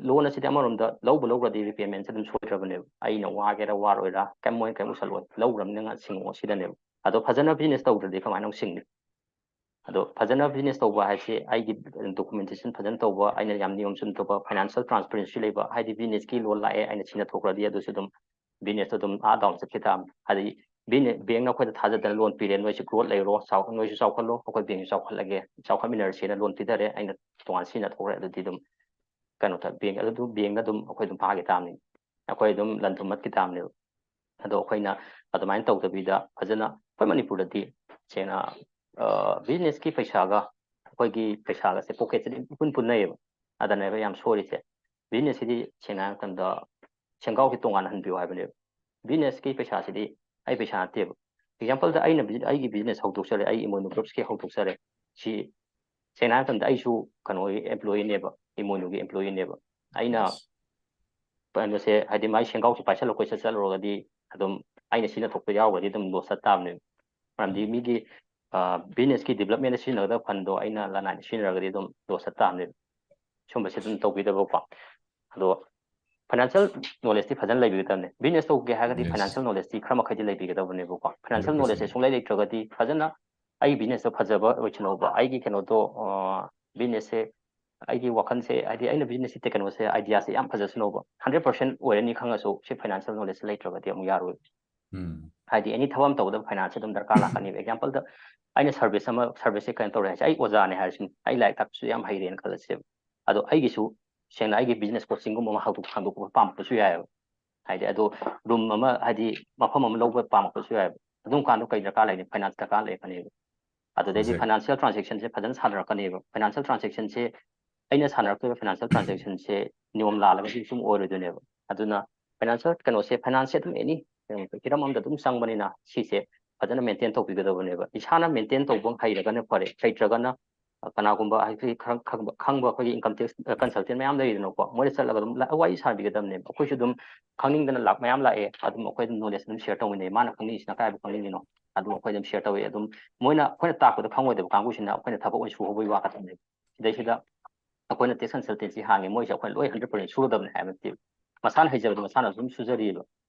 ꯂꯣꯟ ꯑꯁꯤꯗꯤ ꯑꯃꯔꯣꯝꯗ ꯂꯧꯕ ꯂꯧꯈ꯭ꯔꯗꯤ ꯔꯤꯄꯦꯃꯦꯟꯁꯦ ꯑꯗꯨꯝ ꯁꯣꯏꯗ꯭ꯔꯕꯅꯦꯕ꯫ ꯑꯩꯅ ꯋꯥꯒꯦꯔꯥ ꯋꯥꯔꯣꯏꯔꯥ ꯀꯩꯝ, ꯃꯣꯏꯅ ꯀꯩꯝ ꯎꯁꯜꯂꯣꯏ, ꯂꯧꯈ꯭ꯔꯕꯅꯤꯅ ꯉꯥ ꯁꯤꯡꯉꯛꯑꯣ ꯁꯤꯗꯅꯦꯕ꯫ ꯑꯗꯣ ꯐꯖꯅ ꯕꯤꯖꯤꯅꯦꯁ ꯇꯧꯗ꯭ꯔꯗꯤ ꯀꯃꯥꯏꯅ ꯑꯃꯨꯛ ꯁꯤꯡꯅꯤ? ꯑꯗꯣ ꯐꯖꯅ ꯕꯤꯖꯤꯅꯦꯁ ꯇꯧꯕ ꯍꯥꯏꯁꯦ ꯑꯩꯒꯤ ꯗꯣꯀꯨꯃꯦꯟꯇꯦꯁꯟ ꯐꯖꯅ ꯇꯧꯕ, ꯑꯩꯅ ꯌꯥꯝ ꯅꯤꯌꯣꯝ ꯆꯨꯝꯅ ꯇꯧꯕ, ꯐꯥꯏꯅꯥꯟꯁꯤꯌꯦꯜ ꯇ꯭ꯔꯥꯟꯁꯄꯦꯔꯦꯟꯁꯤ ꯂꯩꯕ, ꯍꯥꯏꯗꯤ ꯕꯤꯖꯤꯅꯦꯁꯀꯤ ꯂꯣꯟ ꯂꯥꯛꯑꯦ ꯑꯩꯅ ꯁꯤꯅ ꯊꯣꯛꯈ꯭ꯔꯗꯤ ꯑꯗꯨꯁꯨ ꯑꯗꯨꯝ ꯕꯤꯖꯤꯅꯦꯁꯇꯣ ꯑꯗꯨꯝ ꯑꯥ ꯗꯥꯎꯟ ꯆꯠꯈꯤ ꯇꯥꯕꯅꯤ꯫ ꯍꯥꯏꯗꯤ ꯕꯤꯖꯤꯅꯦꯁ, ꯕꯦꯡꯅ ꯑꯩꯈꯣꯏꯗ ꯊꯥꯖꯗꯅ ꯂꯣꯟ ꯄꯤꯔꯦ, "ꯅꯣꯏꯁꯨ ꯒ꯭ꯔꯣꯠ ꯂꯩꯔꯣ, ꯆꯥꯎ-, ꯅꯣꯏꯁꯨ ꯆꯥꯎꯈꯠꯂꯣ, ꯑꯩꯈꯣꯏ ꯕꯦꯡꯁꯨ ꯆꯥꯎꯈꯠꯂꯒꯦ, ꯆꯥꯎꯈꯠꯃꯤꯟꯅꯔꯁꯦꯅ" ꯂꯣꯟ ꯄꯤꯊꯔꯦ, ꯑꯩꯅ ꯇꯣꯉꯥꯟ ꯁꯤꯅ ꯊꯣꯛꯈ꯭ꯔꯦ, ꯑꯗꯨꯗꯤ ꯑꯗꯨꯝ ꯀꯩꯅꯣ ꯇ-, ꯕꯦꯡ ꯑꯗꯨ, ꯕꯦꯡꯅ ꯑꯗꯨꯝ ꯑꯩꯈꯣꯏ ꯑꯗꯨꯝ ꯐꯥꯈꯤ ꯇꯥꯕꯅꯤ, ꯑꯩꯈꯣꯏ ꯑꯗꯨꯝ ꯂꯟ ꯊꯨꯝ ꯃꯠꯈꯤ ꯇꯥꯕꯅꯦꯕ꯫ ꯑꯗꯣ ꯑꯩꯈꯣꯏꯅ ꯑꯗꯨꯃꯥꯏꯅ ꯇꯧꯗꯕꯤꯗ ꯐꯖꯅ, ꯑꯩꯈꯣꯏ ꯃꯅꯤꯄꯨꯔꯗꯗꯤ ꯁꯦꯡꯅ, ꯑ, ꯕꯤꯖꯤꯅꯦꯁꯀꯤ ꯄꯩꯁꯥꯒ ꯑꯩꯈꯣꯏꯒꯤ ꯄꯩꯁꯥꯒꯁꯦ ꯄꯣꯀꯦꯠꯁꯤꯗꯤ ꯏꯄꯨꯟ ꯄꯨꯟꯅꯩꯌꯦꯕ꯫ ꯑꯗꯨꯅꯦꯕ ꯌꯥꯝ ꯁꯣꯏꯔꯤꯁꯦ꯫ ꯕꯤꯖꯤꯅꯦꯁꯁꯤꯗꯤ ꯁꯦꯡꯅ ꯍꯥꯏꯔ ꯃꯇꯝꯗ ꯁꯦꯟꯒꯥꯎꯁꯤ ꯇꯣꯉꯥꯟꯅ ꯍꯟꯕꯤꯌꯨ ꯍꯥꯏꯕꯅꯦꯕ꯫ ꯕꯤꯖꯤꯅꯦꯁꯀꯤ ꯄꯩꯁꯥꯁꯤꯗꯤ ꯑꯩ ꯄꯩꯁꯥ ꯅꯠꯇꯦꯕ꯫ ꯑꯦꯛꯖꯥꯝꯄꯜꯗ ꯑꯩꯅ ꯕꯤꯖꯤ-, ꯑꯩꯒꯤ ꯕꯤꯖꯤꯅꯦꯁ ꯍꯧꯗꯣꯛꯆꯔꯦ, ꯑꯩ ꯏꯃꯣꯏꯅꯨ ꯒ꯭ꯔꯨꯞꯁꯀꯤ ꯍꯧꯗꯣꯛꯆꯔꯦ꯫ ꯁꯤ ꯁꯦꯡꯅ ꯍꯥꯏꯔ ꯃꯇꯝꯗ ꯑꯩꯁꯨ ꯀꯩꯅꯣꯒꯤ ꯑꯦꯝꯄ꯭ꯂꯣꯌꯤꯅꯦꯕ, ꯏꯃꯣꯏꯅꯨꯒꯤ ꯑꯦꯝꯄ꯭ꯂꯣꯌꯤꯅꯦꯕ꯫ ꯑꯩꯅ ꯀꯩꯅꯣꯁꯦ, ꯍꯥꯏꯗꯤ ꯃꯥꯏ ꯁꯦꯟꯒꯥꯎꯁꯦ ꯄꯥꯏꯁꯜꯂ ꯀꯣꯏꯆꯠ ꯆꯠꯂꯨꯔꯒꯗꯤ ꯑꯗꯨꯝ ꯑꯩꯅ ꯁꯤꯅ ꯊꯣꯛꯄ ꯌꯥꯎꯔꯒꯗꯤ ꯑꯗꯨꯝ ꯂꯣꯁ ꯆꯠ ꯇꯥꯕꯅꯦꯕ꯫ ꯃꯔꯝꯗꯤ ꯎꯝ꯫ ꯃꯤꯒꯤ, ꯑ, ꯕꯤꯖꯤꯅꯦꯁꯀꯤ ꯗꯤꯕ꯭ꯂꯞꯃꯦꯟꯗ ꯁꯤꯖꯤꯟꯅꯒꯗꯕ ꯐꯟꯗꯣ ꯑꯩꯅ ꯂꯅꯥꯏꯗ ꯁꯤꯖꯤꯟꯅꯔꯒꯗꯤ ꯑꯗꯨꯝ ꯂꯣꯁ ꯆꯠ ꯇꯥꯕꯅꯦꯕ꯫ ꯁꯨꯝꯕꯁꯦ ꯑꯗꯨꯝ ꯇꯧꯕꯤꯗꯕꯀꯣ꯫ ꯑꯗꯣ ꯐꯥꯏꯅꯥꯟꯁꯤꯌꯦꯜ ꯅꯣꯂꯦꯖꯇꯤ ꯐꯖꯅ ꯂꯩꯕꯤꯒꯗꯕꯅꯦ꯫ ꯕꯤꯖꯤꯅꯦꯁ ꯇꯧꯒꯦ ꯍꯥꯏꯔꯒꯗꯤ Yes. ꯐꯥꯏꯅꯥꯟꯁꯤꯌꯦꯜ ꯅꯣꯂꯦꯖꯇꯤ ꯈꯔ ꯃꯈꯩꯗꯤ ꯂꯩꯕꯤꯒꯗꯕꯅꯦꯕꯀꯣ꯫ Financial hundred percent. ꯅꯣꯂꯦꯖꯁꯦ ꯁꯨꯡꯂꯩ ꯂꯩꯇ꯭ꯔꯒꯗꯤ ꯐꯖꯅ ꯑꯩ ꯕꯤꯖꯤꯅꯦꯁꯇꯣ ꯐꯖꯕ ꯑꯣꯏꯁꯅꯧꯕ, ꯑꯩꯒꯤ ꯀꯩꯅꯣꯗꯣ, ꯑ, ꯕꯤꯖꯤꯅꯦꯁꯁꯦ, ꯑꯩꯒꯤ ꯋꯥꯈꯜꯁꯦ, ꯍꯥꯏꯗꯤ ꯑꯩꯅ ꯕꯤꯖꯤꯅꯦꯁꯁꯤ ꯀꯩꯅꯣꯁꯦ, ꯑꯥꯏꯗꯤꯌꯥꯁꯦ ꯌꯥꯝ ꯐꯖꯁꯅꯧꯕ꯫ ꯍꯟꯗ꯭ꯔꯦꯠ ꯄꯥꯔꯁꯦꯟ ꯑꯣꯏꯔꯅꯤ ꯈꯪꯉꯁꯨ ꯁꯤ ꯐꯥꯏꯅꯥꯟꯁꯤꯌꯦꯜ ꯅꯣꯂꯦꯖꯁꯦ ꯂꯩꯇ꯭ꯔꯒꯗꯤ ꯑꯃꯨꯛ ꯌꯥꯔꯣꯏ꯫ ꯎꯝ꯫ ꯍꯥꯏꯗꯤ ꯑꯦꯅꯤ ꯊꯕꯛ ꯑꯃ ꯇꯧꯕꯗ ꯐꯥꯏꯅꯥꯟꯁꯁꯦ ꯑꯗꯨꯝ ꯗꯔꯀꯥꯔ ꯂꯥꯛꯀꯅꯦꯕ꯫ ꯑꯦꯛꯖꯥꯝꯄꯜꯗ ꯑꯩꯅ ꯁꯔꯚꯤꯁ ꯑꯃ, ꯁꯔꯚꯤꯁꯁꯦ ꯀꯩꯅꯣ ꯇꯧꯔꯦ ꯍꯥꯏꯁꯦ, ꯑꯩ ꯑꯣꯖꯥꯅꯦ ꯍꯥꯏꯔꯁꯤꯅꯦ, ꯑꯩ ꯂꯥꯏꯔꯤꯛ ꯇꯥꯛꯄꯁꯨ ꯌꯥꯝ ꯍꯩꯔꯦꯅ ꯈꯜꯂꯁꯦꯕ꯫ ꯑꯗꯣ ꯑꯩꯒꯤꯁꯨ ꯁꯦꯡꯅ ꯑꯩꯒꯤ ꯕꯤꯖꯤꯅꯦꯁ ꯀꯣꯆꯤꯡꯒꯨꯝꯕ ꯑꯃ ꯍꯧꯗꯣꯛ-, ꯍꯥꯡꯗꯣꯛꯄ ꯄꯥꯝꯃꯛꯄꯁꯨ ꯌꯥꯏꯑꯕ꯫ ꯍꯥꯏꯗꯤ ꯑꯗꯣ ꯔꯨꯝ ꯑꯃ, ꯍꯥꯏꯗꯤ ꯃꯐꯝ ꯑꯃ ꯂꯧꯕ ꯄꯥꯝꯃꯛꯄꯁꯨ ꯌꯥꯏꯕ꯫ ꯑꯗꯨꯝ ꯀꯥꯟꯗ ꯀꯩ ꯗꯔꯀꯥꯔ ꯂꯩꯅꯤ? ꯐꯥꯏꯅꯥꯟꯁ ꯗꯔꯀꯥꯔ ꯂꯩꯔꯛꯀꯅꯦꯕ꯫ ꯑꯗꯨꯗꯩꯗꯤ ꯐꯥꯏꯅꯥꯟꯁꯤꯌꯦꯜ ꯇ꯭ꯔꯥꯟꯖꯦꯛꯁꯟꯁꯦ ꯐꯖꯅ ꯁꯥꯟꯅꯔꯛꯀꯅꯦꯕ꯫ ꯐꯥꯏꯅꯥꯟꯁꯤꯌꯦꯜ ꯇ꯭ꯔꯥꯟꯖꯦꯛꯁꯟꯁꯦ, ꯑꯩꯅ ꯁꯥꯟꯅꯔꯛꯇꯣꯏꯕ ꯐꯥꯏꯅꯥꯟꯁꯤꯌꯦꯜ ꯇ꯭ꯔꯥꯟꯖꯦꯛꯁꯟꯁꯦ ꯅꯤꯌꯣꯝ ꯂꯥꯜꯂꯒꯗꯤ ꯁꯨꯝ ꯑꯣꯏꯔꯣꯏꯗꯣꯏꯅꯦꯕ꯫ ꯑꯗꯨꯅ ꯐꯥꯏꯅꯥꯟꯁꯤꯌꯦꯜ ꯀꯩꯅꯣꯁꯦ, ꯐꯥꯏꯅꯥꯟꯁꯁꯦ ꯑꯗꯨꯝ ꯑꯦꯅꯤ ꯍꯤꯔꯝ ꯑꯃꯗ ꯑꯗꯨꯝ ꯆꯪꯕꯅꯤꯅ ꯁꯤꯁꯦ ꯐꯖꯅ ꯃꯦꯟꯇꯦꯟ ꯇꯧꯕꯤꯒꯗꯕꯅꯦꯕ꯫ ꯏꯁꯥꯅ ꯃꯦꯟꯇꯦꯟ ꯇꯧꯕ ꯍꯩꯔꯒꯅ ꯐꯔꯦ, ꯍꯩꯇ꯭ꯔꯒꯅ ꯀꯅꯥꯒꯨꯝꯕ ꯍꯥꯏꯗꯤ ꯈꯔ ꯈꯪꯕ, ꯈꯪꯕ ꯑꯩꯈꯣꯏꯒꯤ ꯏꯟꯀꯝ ꯇꯦꯛꯁ ꯀꯟꯁꯜꯇꯦꯟ ꯃꯌꯥꯝ ꯂꯩꯔꯤꯗꯅꯀꯣ, ꯃꯣꯏꯗ ꯆꯠꯂꯒ ꯑꯗꯨꯝ ꯋꯥꯔꯤ ꯁꯥꯕꯤꯒꯗꯕꯅꯦꯕ꯫ ꯑꯩꯈꯣꯏꯁꯨ ꯑꯗꯨꯝ ꯈꯪꯅꯤꯡꯗꯅ ꯂꯥꯛ ꯃꯌꯥꯝ ꯂꯥꯛꯑꯦ, ꯑꯗꯨꯝ ꯑꯩꯈꯣꯏ ꯑꯗꯨꯝ ꯅꯣꯂꯦꯖ ꯑꯗꯨꯝ ꯁꯤꯌꯔ ꯇꯧꯃꯤꯟꯅꯩ꯫ ꯃꯥꯅ ꯈꯪꯅꯤꯡꯉꯤꯁꯤꯅ ꯀꯥꯏꯕ ꯈꯪꯅꯤꯡꯉꯤꯅꯣ, ꯑꯗꯨꯝ ꯑꯩꯈꯣꯏ ꯑꯗꯨꯝ ꯁꯤꯌꯔ ꯇꯧꯋꯦ꯫ ꯑꯗꯨꯝ ꯃꯣꯏꯅ ꯑꯩꯈꯣꯏꯅ ꯇꯥꯛꯄꯗ ꯈꯪꯉꯣꯏꯗꯕ ꯀꯥꯡꯕꯨꯁꯤꯅ ꯑꯩꯈꯣꯏꯅ ꯊꯕꯛ ꯑꯣꯏꯅ ꯁꯨꯍꯧꯕꯒꯤ ꯋꯥ ꯈꯛꯇꯅꯦꯕ꯫ ꯁꯤꯗꯩꯁꯤꯗ ꯑꯩꯈꯣꯏꯅ ꯇꯦꯛꯁ ꯀꯟꯁꯜꯇꯦꯟꯁꯤ ꯍꯥꯡꯉꯦ, ꯃꯣꯏꯁꯦ ꯑꯩꯈꯣꯏꯅ ꯂꯣꯏ ꯍꯟꯗ꯭ꯔꯦꯠ ꯄꯔꯁꯦꯟ ꯁꯨꯒꯗꯕꯅꯦ ꯍꯥꯏꯕ ꯅꯠꯇꯦꯕ꯫ ꯃꯁꯥꯅ ꯍꯩꯖꯕꯗꯣ ꯃꯁꯥꯅ ꯑꯗꯨꯝ ꯁꯨꯖꯔꯤꯑꯕ,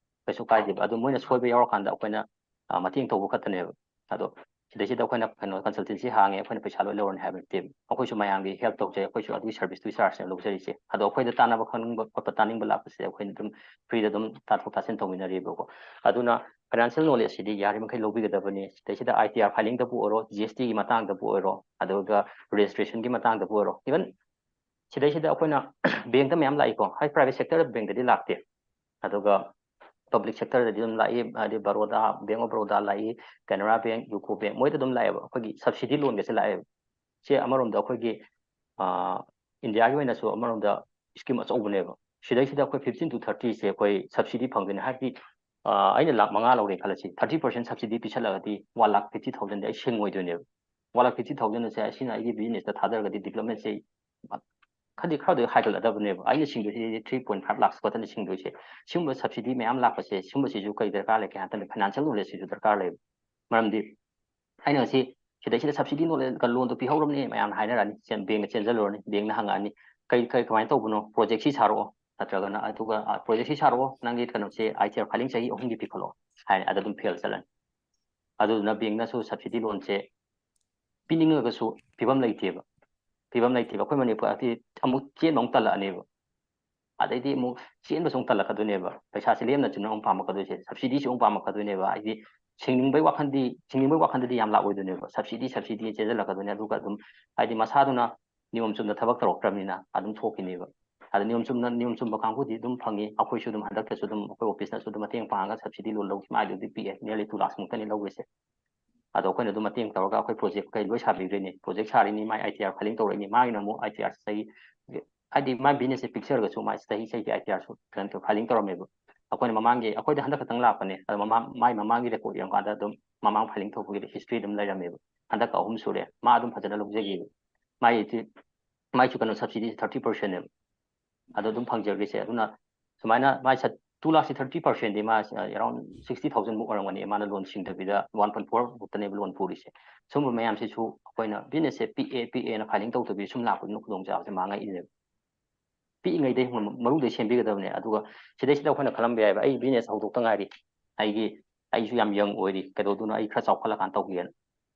ꯀꯩꯁꯨ ꯀꯥꯏꯗꯦꯕ꯫ ꯑꯗꯣ ꯃꯣꯏꯅ ꯁꯣꯏꯕ ꯌꯥꯎꯔꯀꯥꯟꯗ ꯑꯩꯈꯣꯏꯅ ꯃꯇꯦꯡ ꯇꯧꯕ ꯈꯛꯇꯅꯦꯕ꯫ ꯑꯗꯣ ꯁꯤꯗꯩꯁꯤꯗ ꯑꯩꯈꯣꯏꯅ ꯀꯩꯅꯣ ꯀꯟꯁꯜꯇꯦꯟꯁꯤ ꯍꯥꯡꯉꯦ, ꯑꯩꯈꯣꯏꯅ ꯄꯩꯁꯥ ꯂꯣꯏ ꯂꯧꯔꯅꯤ ꯍꯥꯏꯕ ꯅꯠꯇꯦꯕ꯫ ꯑꯩꯈꯣꯏꯁꯨ ꯃꯌꯥꯝꯒꯤ ꯍꯦꯜꯞ ꯇꯧꯖꯩ, ꯑꯩꯈꯣꯏꯁꯨ ꯑꯗꯨꯒꯤ ꯁꯔꯚꯤꯁꯇꯨꯒꯤ ꯆꯥꯔꯖꯅꯦ ꯂꯧꯖꯔꯤꯁꯦ꯫ ꯑꯗꯣ ꯑꯩꯈꯣꯏꯗ ꯇꯥꯟꯅꯕ ꯈꯪꯅꯤꯡꯕ ꯈꯣꯠꯄ ꯇꯥꯅꯤꯡꯕ ꯂꯥꯛꯄꯁꯦ ꯑꯩꯈꯣꯏꯅ ꯑꯗꯨꯝ ꯐ꯭ꯔꯤꯗ ꯑꯗꯨꯝ ꯇꯥꯊꯣꯛ ꯇꯥꯁꯤꯟ ꯇꯧꯃꯤꯟꯅꯔꯤꯕꯀꯣ꯫ ꯑꯗꯨꯅ ꯐꯥꯏꯅꯥꯟꯁꯤꯌꯦꯜ ꯅꯣꯂꯦꯖꯁꯤꯗꯤ ꯌꯥꯔꯤꯃꯈꯩ ꯂꯧꯕꯤꯒꯗꯕꯅꯤ꯫ ꯁꯤꯗꯩꯁꯤꯗ ꯑꯥꯏ ꯇꯤ ꯑꯥꯔ ꯐꯥꯏꯂꯤꯡꯗꯕꯨ ꯑꯣꯏꯔꯣ, ꯖꯤ ꯑꯦꯁ ꯇꯤꯒꯤ ꯃꯇꯥꯡꯗꯕꯨ ꯑꯣꯏꯔꯣ, ꯑꯗꯨꯒ ꯔꯦꯖꯤꯁꯇ꯭ꯔꯦꯁꯟꯒꯤ ꯃꯇꯥꯡꯗꯕꯨ ꯑꯣꯏꯔꯣ, ꯏꯚꯟ ꯁꯤꯗꯩꯁꯤꯗ ꯑꯩꯈꯣꯏꯅ ꯕꯦꯡꯗ ꯃꯌꯥꯝ ꯂꯥꯛꯏꯀꯣ, ꯍꯥꯏ ꯄ꯭ꯔꯥꯏꯚꯦꯠ ꯁꯦꯛꯇꯔꯗ ꯕꯦꯡꯗꯗꯤ ꯂꯥꯛꯇꯦ꯫ ꯑꯗꯨꯒ ꯄꯕ꯭ꯂꯤꯛ ꯁꯦꯛꯇꯔꯗꯗꯤ ꯑꯗꯨꯝ ꯂꯥꯛꯏ, ꯍꯥꯏꯗꯤ ꯕꯔꯣꯗꯥ, ꯕꯦꯡ ꯑꯣꯐ ꯕꯔꯣꯗꯥ ꯂꯥꯛꯏ, ꯀꯦꯅꯔꯥ ꯕꯦꯡ, ꯌꯨꯀꯣ ꯕꯦꯡ, ꯃꯣꯏꯗ ꯑꯗꯨꯝ ꯂꯥꯛꯑꯦꯕ꯫ ꯑꯩꯈꯣꯏꯒꯤ ꯁꯕꯁꯤꯗꯤ ꯂꯣꯟꯒꯁꯦ ꯂꯥꯛꯑꯦꯕ꯫ ꯁꯤ ꯑꯃꯔꯣꯝꯗ ꯑꯩꯈꯣꯏꯒꯤ ꯏꯟꯗꯤꯌꯥꯒꯤ ꯑꯣꯏꯅꯁꯨ ꯑꯃꯔꯣꯝꯗ ꯁ꯭ꯀꯤꯝ ꯑꯆꯧꯕꯅꯦꯕ꯫ ꯁꯤꯗꯩꯁꯤꯗ ꯑꯩꯈꯣꯏ ꯐꯤꯐꯇꯤꯟ ꯇꯨ ꯊꯥꯔꯇꯤꯁꯦ ꯑꯩꯈꯣꯏ ꯁꯕꯁꯤꯗꯤ ꯐꯪꯗꯣꯏꯅꯦ꯫ ꯍꯥꯏꯕꯗꯤ ꯑꯩꯅ ꯂꯥꯛ ꯃꯉꯥ ꯂꯧꯔꯦ ꯈꯜꯂꯁꯤ, ꯊꯥꯔꯇꯤ ꯄꯥꯔꯁꯦꯟ ꯁꯕꯁꯤꯗꯤ ꯄꯤꯁꯜꯂꯛꯑꯗꯤ ꯋꯥꯟ ꯂꯥꯛ ꯐꯤꯐꯇꯤ ꯊꯥꯎꯖꯟꯗꯤ ꯑꯩ ꯁꯤꯡꯉꯣꯏꯗꯣꯏꯅꯦꯕ꯫ ꯋꯥꯟ ꯂꯥꯛ ꯐꯤꯐꯇꯤ ꯊꯥꯎꯖꯟ ꯑꯁꯦ ꯑꯁꯤꯅ ꯑꯩꯒꯤ ꯕꯤꯖꯤꯅꯦꯁꯇ ꯊꯥꯗꯔꯒꯗꯤ ꯗꯤꯕꯂꯞꯃꯦꯟꯁꯦ ꯈꯔꯗꯤ ꯈꯔꯗꯤ ꯍꯥꯏꯒꯠꯂꯗꯕꯅꯦꯕ꯫ ꯑꯩꯅ ꯁꯤꯡꯗꯣꯏꯁꯤ ꯊ꯭ꯔꯤ ꯄꯣꯏꯟ ꯐꯥꯏꯚ ꯂꯥꯛꯁ ꯈꯛꯇꯅꯤ ꯁꯤꯡꯗꯣꯏꯁꯦ꯫ ꯁꯤꯒꯨꯝꯕ ꯁꯕꯁꯤꯗꯤ ꯃꯌꯥꯝ ꯂꯥꯛꯄꯁꯦ, ꯁꯤꯒꯨꯝꯕꯁꯤꯁꯨ ꯀꯩ ꯗꯔꯀꯥꯔ ꯂꯩꯒꯦ ꯍꯥꯏ ꯃꯇꯝꯗ ꯐꯥꯏꯅꯥꯟꯁꯤꯌꯦꯜ ꯅꯣꯂꯦꯖꯁꯤꯁꯨ ꯗꯔꯀꯥꯔ ꯂꯩꯕ꯫ ꯃꯔꯝꯗꯤ ꯑꯩꯅ ꯉꯁꯤ ꯁꯤꯗꯩꯁꯤꯗ ꯁꯕꯁꯤꯗꯤ ꯅꯣꯂꯦꯖ ꯂꯣꯟꯗꯣ ꯄꯤꯍꯧꯔꯕꯅꯤ ꯃꯌꯥꯝꯅ ꯍꯥꯏꯅꯔꯛꯑꯅꯤ, ꯕꯦꯡꯗ ꯆꯦꯟꯁꯤꯜꯂꯨꯔꯅꯤ, ꯕꯦꯡꯅ ꯍꯪꯉꯛꯑꯅꯤ, "ꯀꯩ ꯀꯩ ꯀꯃꯥꯏꯅ ꯇꯧꯕꯅꯣ? ꯄ꯭ꯔꯣꯖꯦꯛꯁꯤ ꯁꯥꯔꯛꯑꯣ, ꯅꯠꯇ꯭ꯔꯒꯅ ꯑꯗꯨꯒ ꯄ꯭ꯔꯣꯖꯦꯛꯁꯤ ꯁꯥꯔꯛꯑꯣ, ꯅꯪꯒꯤ ꯀꯩꯅꯣꯁꯦ ꯑꯥꯏ ꯇꯤ ꯑꯥꯔ ꯐꯥꯏꯂꯤꯡ ꯆꯍꯤ ꯑꯍꯨꯝꯒꯤ ꯄꯤꯈꯠꯂꯛꯑꯣ" ꯍꯥꯏꯔꯅꯤ꯫ ꯑꯗ ꯑꯗꯨꯝ ꯐꯦꯜ ꯆꯠꯂꯅꯤ꯫ ꯑꯗꯨꯗꯨꯅ ꯕꯦꯡꯅꯁꯨ ꯁꯕꯁꯤꯗꯤ ꯂꯣꯟꯁꯦ ꯄꯤꯅꯤꯡꯉꯒꯁꯨ ꯄꯤꯐꯝ ꯂꯩꯇꯦꯕ꯫ ꯄꯤꯐꯝ ꯂꯩꯇꯦꯕ꯫ ꯑꯩꯈꯣꯏ ꯃꯅꯤꯄꯨꯔꯗꯤ ꯑꯃꯨꯛ ꯆꯦꯟꯕ ꯑꯃꯨꯛ ꯇꯜꯂꯛꯑꯅꯦꯕ꯫ ꯑꯗꯩꯗꯤ ꯑꯃꯨꯛ ꯆꯦꯟꯕꯁꯨ ꯑꯃꯨꯛ ꯇꯜꯂꯛꯀꯗꯣꯏꯅꯦꯕ꯫ ꯄꯩꯁꯥꯁꯦ ꯂꯦꯝꯅ ꯆꯨꯝꯅ ꯑꯃꯨꯛ ꯄꯥꯝꯃꯛꯀꯗꯣꯏꯁꯦ, ꯁꯕꯁꯤꯗꯤꯁꯨ ꯑꯃꯨꯛ ꯄꯥꯝꯃꯛꯀꯗꯣꯏꯅꯦꯕ꯫ ꯍꯥꯏꯗꯤ ꯁꯤꯡꯅꯤꯡꯕꯩ ꯋꯥꯈꯜꯗꯤ, ꯁꯤꯡꯅꯤꯡꯕꯩ ꯋꯥꯈꯜꯗꯗꯤ ꯌꯥꯝ ꯂꯥꯛꯑꯣꯏꯗꯣꯏꯅꯦꯕ꯫ Subsidy, subsidy ꯆꯦꯟꯁꯤꯜꯂꯛꯀꯗꯣꯏꯅꯦ꯫ ꯑꯗꯨꯒ ꯑꯗꯨꯝ ꯍꯥꯏꯗꯤ ꯃꯁꯥꯗꯨꯅ ꯅꯤꯌꯣꯝ ꯆꯨꯝꯅ ꯊꯕꯛ ꯇꯧꯔꯛꯇ꯭ꯔꯕꯅꯤꯅ ꯑꯗꯨꯝ ꯊꯣꯛꯈꯤꯅꯦꯕ꯫ ꯑꯗ ꯅꯤꯌꯣꯝ ꯆꯨꯝꯅ ꯅꯤꯌꯣꯝ ꯆꯨꯝꯕ ꯀꯥꯡꯕꯨꯗꯤ ꯑꯗꯨꯝ ꯐꯪꯉꯤ꯫ ꯑꯩꯈꯣꯏꯁꯨ ꯑꯗꯨꯝ ꯍꯟꯗꯛꯇꯁꯨ ꯑꯗꯨꯝ ꯑꯩꯈꯣꯏ ꯑꯣꯐꯤꯁꯅꯁꯨ ꯑꯗꯨꯝ ꯃꯇꯦꯡ ꯄꯥꯡꯉꯒ ꯁꯕꯁꯤꯗꯤ ꯂꯣꯟ ꯂꯧꯈꯤ꯫ ꯃꯥꯏꯗꯨꯗꯤ ꯄꯤꯛꯑꯦ, nearly two lakhs ꯃꯨꯛꯇꯅꯤ ꯂꯧꯈ꯭ꯔꯤꯁꯦ꯫ ꯑꯗꯣ ꯑꯩꯈꯣꯏꯅ ꯑꯗꯨꯝ ꯃꯇꯦꯡ ꯇꯧꯔꯒ ꯑꯩꯈꯣꯏ ꯄ꯭ꯔꯣꯖꯦꯛ ꯀꯩ ꯂꯣꯏ ꯁꯥꯕꯤꯗꯣꯏꯅꯤ꯫ ꯄ꯭ꯔꯣꯖꯦꯛ ꯁꯥꯔꯤꯅꯤ, ꯃꯥꯏ ꯑꯥꯏ ꯇꯤ ꯑꯥꯔ ꯐꯥꯏꯂꯤꯡ ꯇꯧꯔꯛꯏꯅꯤ꯫ ꯃꯥꯒꯤꯅ ꯑꯃꯨꯛ ꯑꯥꯏ ꯇꯤ ꯑꯥꯔ ꯆꯍꯤ, ꯍꯥꯏꯗꯤ ꯃꯥꯏ ꯕꯤꯖꯤꯅꯦꯁꯁꯦ ꯄꯤꯛꯆꯔꯒꯁꯨ ꯃꯥꯏ ꯆꯍꯤ ꯆꯍꯤꯒꯤ ꯑꯥꯏ ꯇꯤ ꯑꯥꯔꯁꯨ ꯀꯩꯅꯣ ꯇꯧ ꯐꯥꯏꯂꯤꯡ ꯇꯧꯔꯝꯃꯦꯕ꯫ ꯑꯩꯈꯣꯏꯅ ꯃꯃꯥꯡꯒꯤ, ꯑꯩꯈꯣꯏꯗ ꯍꯟꯗꯛ ꯈꯛꯇꯪ ꯂꯥꯛꯄꯅꯦ꯫ ꯑꯗꯣ ꯃꯃꯥꯡ, ꯃꯥꯏ ꯃꯃꯥꯡꯒꯤ ꯔꯦꯀꯣꯔꯗ ꯌꯦꯡꯉꯀꯥꯟꯗ ꯑꯗꯨꯝ ꯃꯃꯥꯡ ꯐꯥꯏꯂꯤꯡ ꯇꯧꯕꯒꯤꯗꯤ ꯍꯤꯁꯇ꯭ꯔꯤ ꯑꯗꯨꯝ ꯂꯩꯔꯝꯃꯦꯕ꯫ ꯍꯟꯗꯛꯀ ꯑꯍꯨꯝ ꯁꯨꯔꯦ꯫ ꯃꯥ ꯑꯗꯨꯝ ꯐꯖꯅ ꯂꯧꯖꯈꯤꯕ꯫ ꯃꯥꯏꯗꯤ, ꯃꯥꯏꯁꯨ ꯀꯩꯅꯣ ꯁꯕꯁꯤꯗꯤ ꯊꯥꯔꯇꯤ ꯄꯥꯔꯁꯦꯟꯅꯦꯕ꯫ ꯑꯗꯣ ꯑꯗꯨꯝ ꯐꯪꯖꯈ꯭ꯔꯤꯁꯦ꯫ ꯑꯗꯨꯅ ꯁꯨꯃꯥꯏꯅ ꯃꯥꯏ ꯁꯠ-, two lakhꯁꯤ thirty percentꯗꯤ ꯃꯥ, ꯑ, around sixty thousandꯃꯨꯛ ꯑꯣꯏꯔꯝꯒꯅꯤ꯫ ꯃꯥꯅ ꯂꯣꯟ ꯁꯤꯡꯗꯕꯤꯗ one point four ꯃꯨꯛꯇꯅꯦꯕ ꯂꯣꯟ ꯄꯨꯔꯤꯁꯦ꯫ ꯁꯨꯝꯕ ꯃꯌꯥꯝꯁꯤꯁꯨ ꯑꯩꯈꯣꯏꯅ ꯕꯤꯖꯤꯅꯦꯁꯁꯦ ꯄꯤꯛꯑꯦ, ꯄꯤꯛꯑꯦꯅ ꯐꯥꯏꯂꯤꯡ ꯇꯧꯗꯕꯤ ꯁꯨꯝ ꯂꯥꯛꯄꯗꯨꯅ ꯈꯨꯗꯣꯡꯆꯥꯕꯁꯦ ꯃꯥꯡꯉꯛꯏꯅꯦꯕ꯫ ꯄꯤꯛꯏꯉꯩꯗꯩ ꯃ-, ꯃꯔꯨꯗꯩ ꯁꯦꯝꯕꯤꯒꯗꯕꯅꯦ꯫ ꯑꯗꯨꯒ ꯁꯤꯗꯩꯁꯤꯗ ꯑꯩꯈꯣꯏꯅ ꯈꯜꯂꯝꯕ ꯌꯥꯏꯕ, "ꯑꯩ ꯕꯤꯖꯤꯅꯦꯁ ꯍꯧꯗꯣꯛꯇ ꯉꯥꯏꯔꯤ, ꯑꯩꯒꯤ, ꯑꯩꯁꯨ ꯌꯥꯝ ꯌꯪ ꯑꯣꯏꯔꯤ, ꯀꯩꯗꯧꯗꯣꯏꯅꯣ, ꯑꯩ ꯈꯔ ꯆꯥꯎꯈꯠꯂꯀꯥꯟꯗ ꯇꯧꯒꯦꯅ"꯫